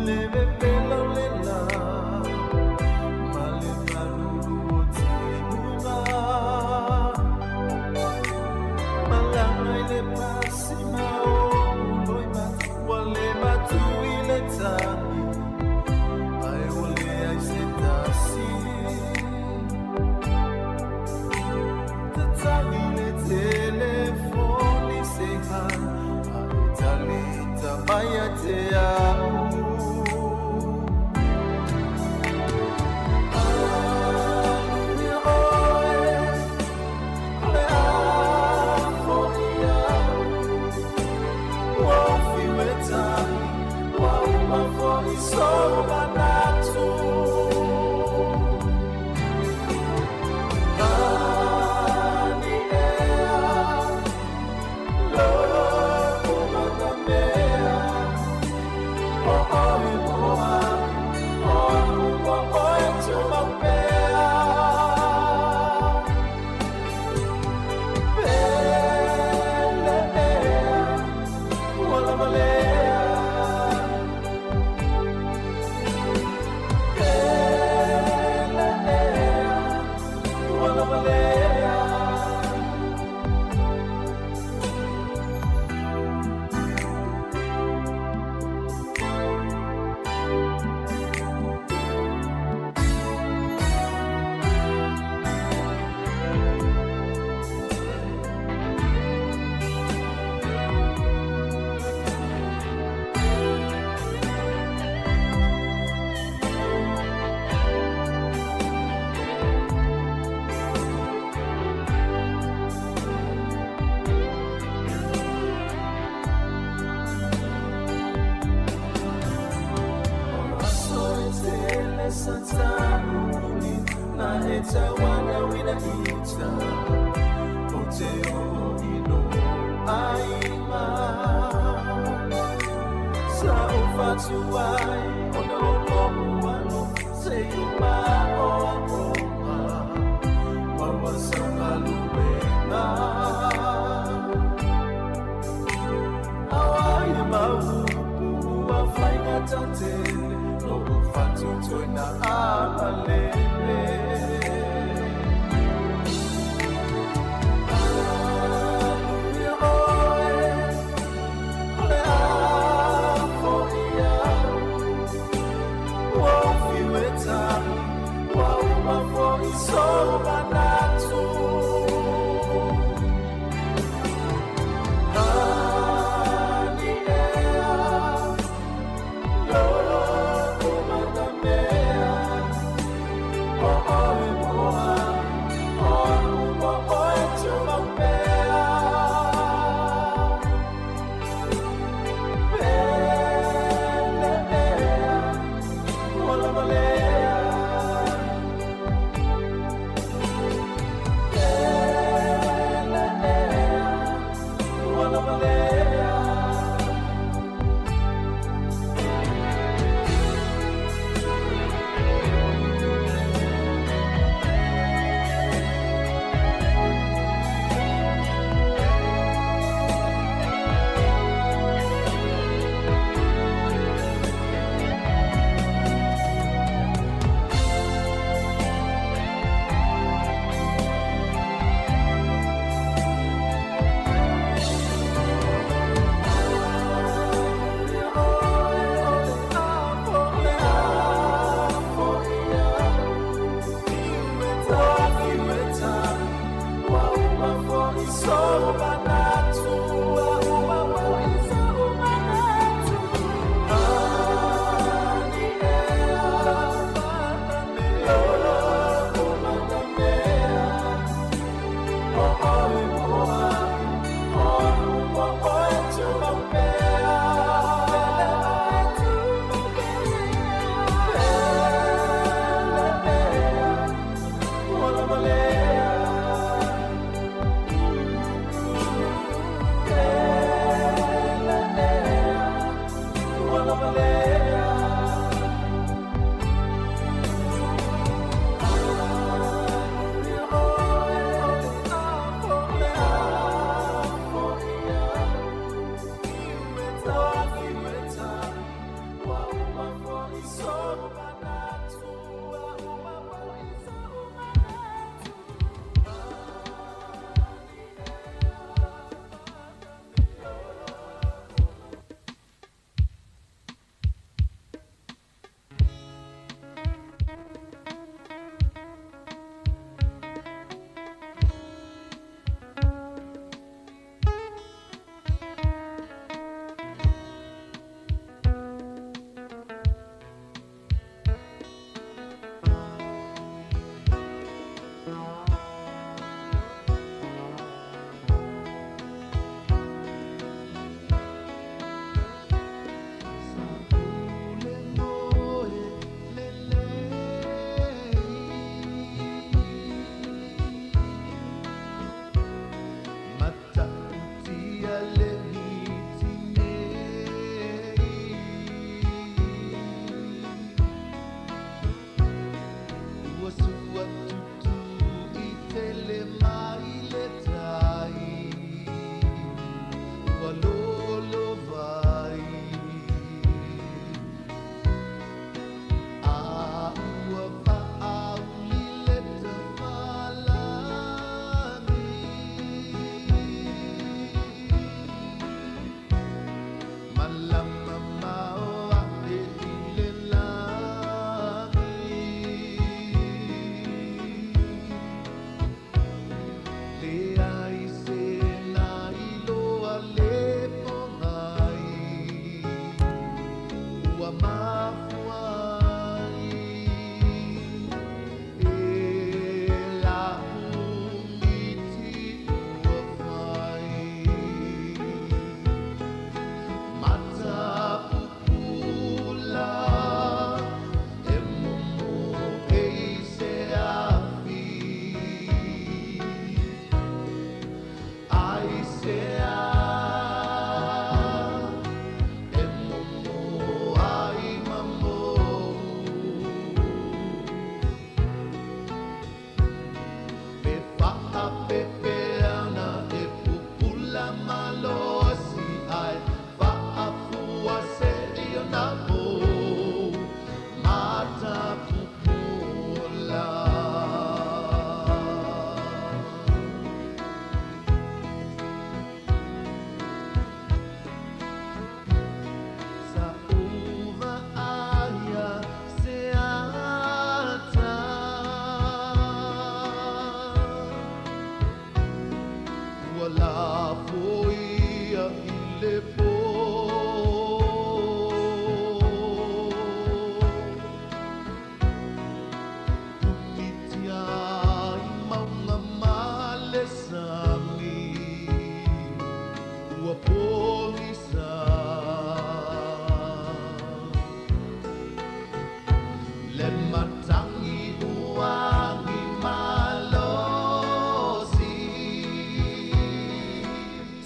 le vevela o le lā ma le malulu o timuga. Malaga i le pasima o uloi matua le matu i le tagi, ae ua leai se tasi. Tatagi le telefoni se hana, ae talita mai ia te au. Aluia oe, o le a foi au. Ua ofi e tali, ua uma foi sou manatu. Lani ea, lo'u matamea, o oe mo au, o a'u mo oe tumau pea. Pele ea, ua lava lea. Pele ea, ua lava lea. O aso e tele sa ta'u na e tauanauina i uta o te oo i lō aiga. Sa ou fatu ai ona o lo'u alofa seia maoaoga maua sau galuega. Auai e mau upu ua faigatatele lo'u fatu toe na amalele. Aluia oe, o le a foi au. Ua ofiu e tali, ua uma foi sou manatu. Lani ea, lo'u matamea, o oe mo au, o a'u mo oe tumau pea. Pele ea, ua lava lea.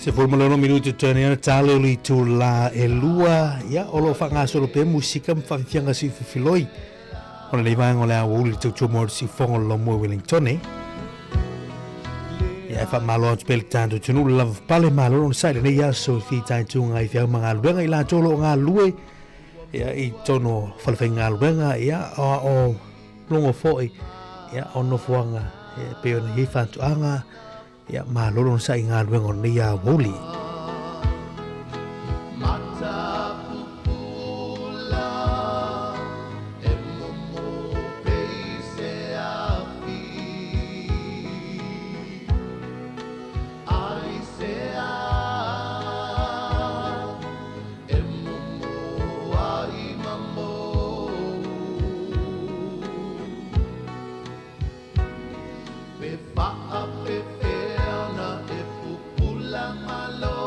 Se fulu ma le ono minuti totoe nei ana tale o le itulā e lua, ia, o lo o faagasolo pea musika ma faafiafiaga siufifiloi o lenei vaega o le aoauli i le tautua mo le siufofoga o le laumua i Wellingtone. Ia, e faamalo atu pea i le tatou atunuu le lava pale malo ona sa i lenei aso i fitaituga i feau ma galuega i latou o lo o galulue ia, i totonu o falefaigaluega, ia, o logo foi, ia, o nofoaga e pei ona i ai faatoaga, Ia, malo lona saʻi galuega o lenei aoauli. Pe faapepeana e pupula malo.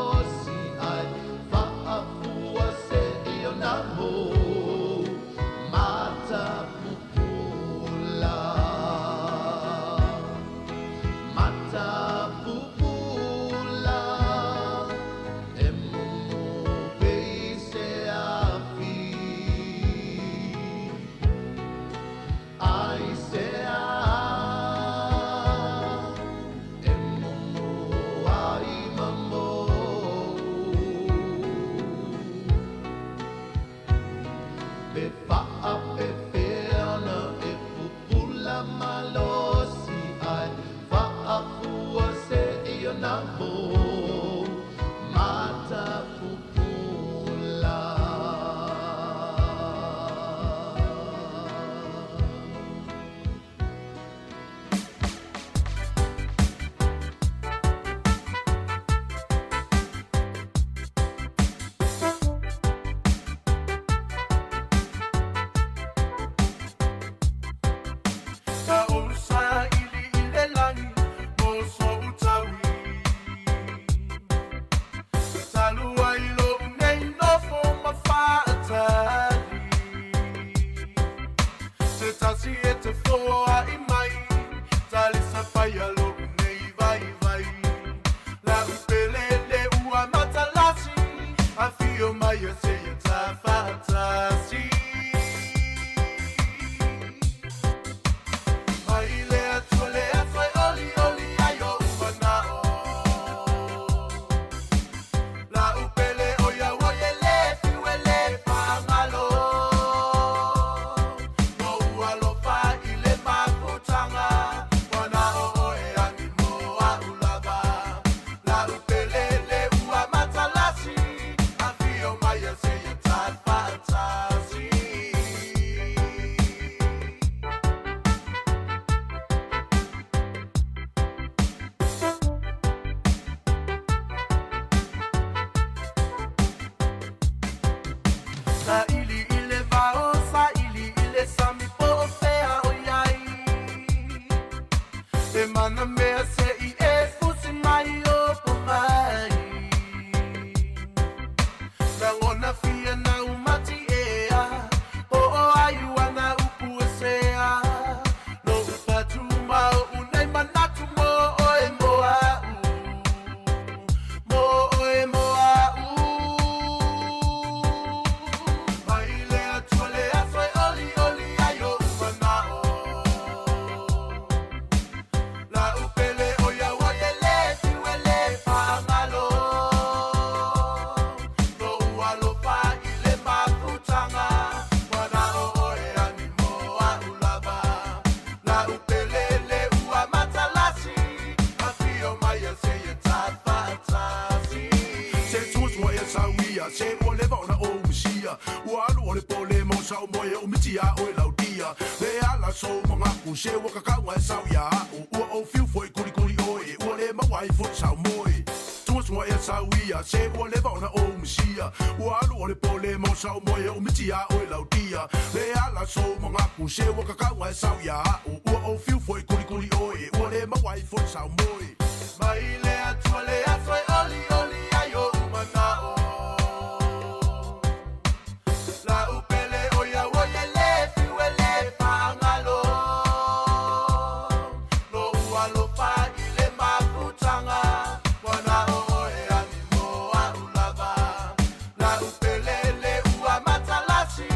faapefea ona e pupula malosi ai faafua seia na ou mata pupula. Sa ou saili i le lagi mo sou taui. Talu ai lou nei nofo ma faatali. Se tasi e te foai mai, talisa faia lou nei vaivai. Lau pele le ua matalasi, afio mai e seia tafaatasi. Mai le Atua le aso e olioli ai ou manao. Lau pele o ia ua e le fiu e le faagalo. Lou alofa i le mafutaga, ua na o oe agi mo a'u lava. Lau pele le ua matalasi, afio mai e seia tafaatasi. Saili i le vao, saili i le sami po o fea o iai. E mana mea se i e fusi mai o po mai. Lagona fia na umati ea, po o ai ua na upu e sea. Lou fatu mau unei manatu mo oe mo a'u. Mo oe mo a'u. Mai le Atua le aso e olioli ai ou manao. Lau pele o ia ua e le fiu e le faagalo. Lou alofa i le mafutaga, ua na o oe agi mo a'u lava. Lau pele le ua matalasi, afio mai e seia tafaatasi. Se tua tua e sauia, se ua leva ona ou misia. Ua alu o le pole mo sau moe o miti a oe lautia. Le ala sou mangaku, se ua kakau ai sau ia a'u. Ua ou fiu foi kuli kuli oe, ua le maua ai foi sau moe. Tua tua e sauia, se ua leva ona ou misia. Ua alu o le pole mo sau moe o miti a oe lautia. Le ala sou mangaku, se ua kakau ai sau ia a'u. Ua ou fiu foi kuli kuli oe, ua le maua ai foi sau moe. Mai le Atua le aso e olioli ai ou manao. Lau pele o ia ua e le fiu e le faagalo. Lou alofa i le mafutaga, ua na o oe agi mo a'u lava. Lau pele le ua matalasi,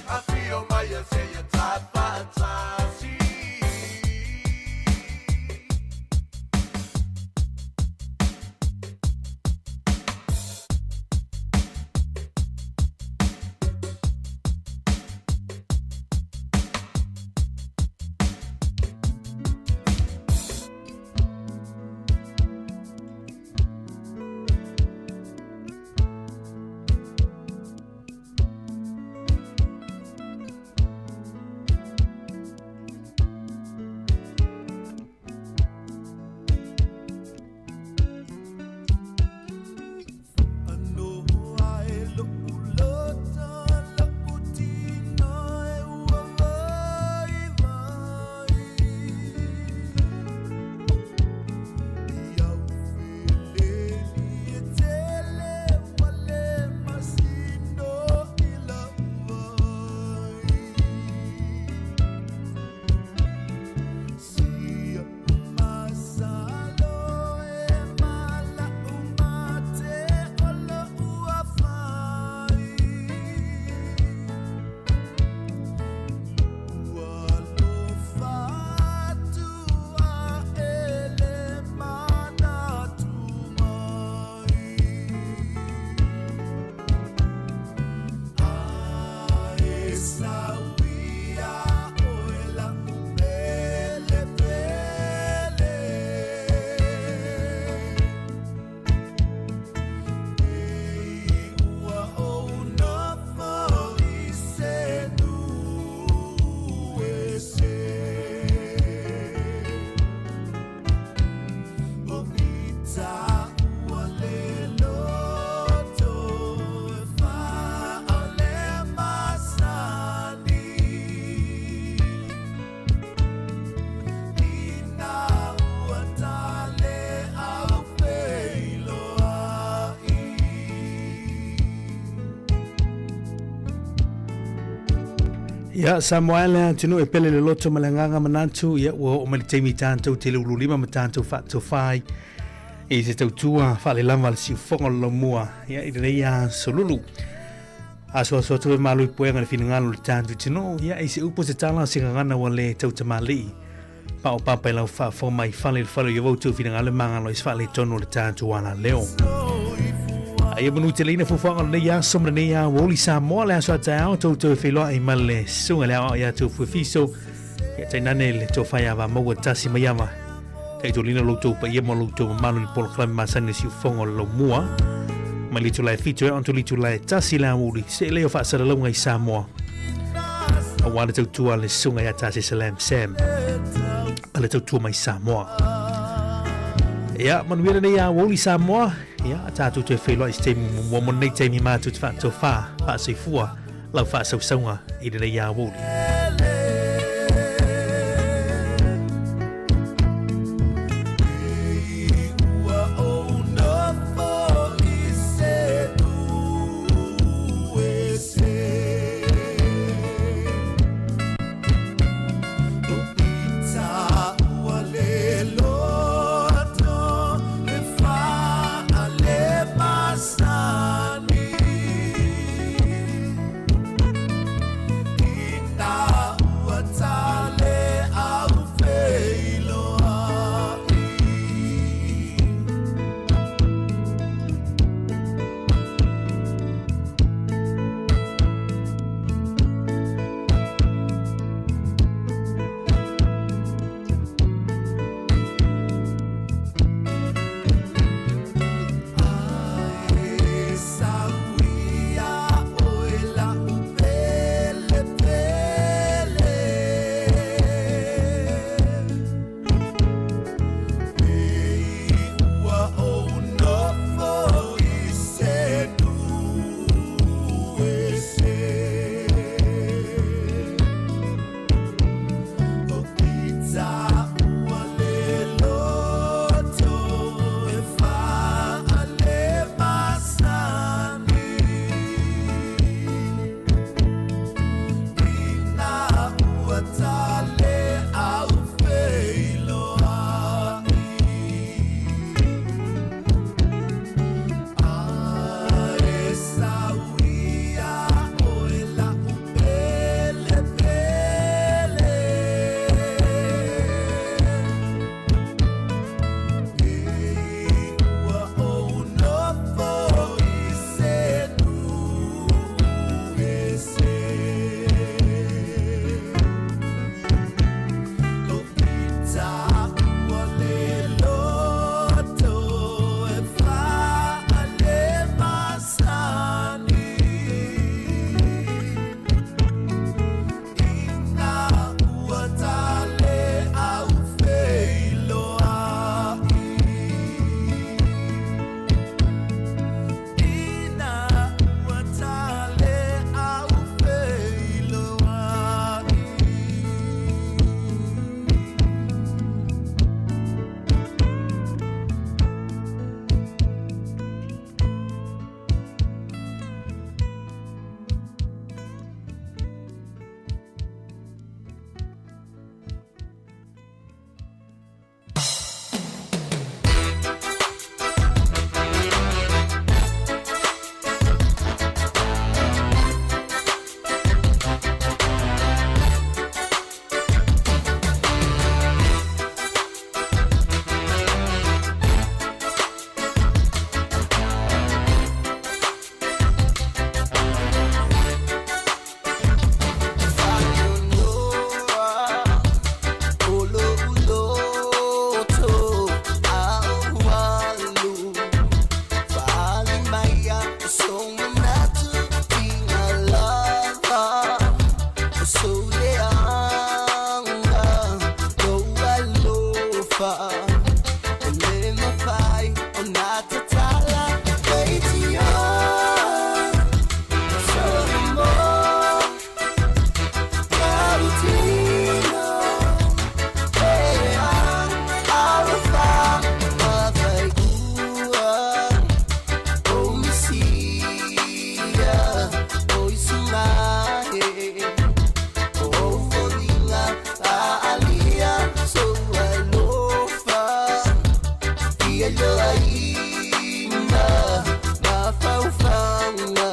afio mai e seia tafaatasi. Ia, Samoa e le atunuu e pele le loto ma le agaga manatu, ia ua oo mai le taimi tatou te liululima ma tatou faatofa ai i se tautua faalelava a le siufofoga o le laumua, ia i lenei aso lulu. Asuasu atu e malo i puega le finagalo o le tatou atunuu, ia i se upu se tala se gagana ua le tautamalii. Paopapa i lau faafofoga mai fale i le fale o ia outou finagalo e magalo ai se faaletonu o le tatou alaleo. A ia manu teleina fuafuaga o lenei aso ma lenei aoauli Samoa le aso a taeao toutou e feiloai ma le susuga i le aoao ia tou Fuefiso ia tainane le tofa ia Vamaua Tasi Maiava. Taitolina lo outou paia ma lo outou mamalu i le polokalame masani o le siufofoga o le laumua. Mai le itula e 7 e atu i le itula e 1 le aoauli se leo faasalalauga i Samoa. Aua le tautua a le susuga ia Tasi Salam Sam a le tautua mai Samoa. Ia, manuia lenei aoauli Samoa. Ia, tatou toe feiloai i se taimi muamua mo lenei taimi matou te faatofa, faasoifua lau faasausauga i lenei aoauli. E loaina mafaufauga.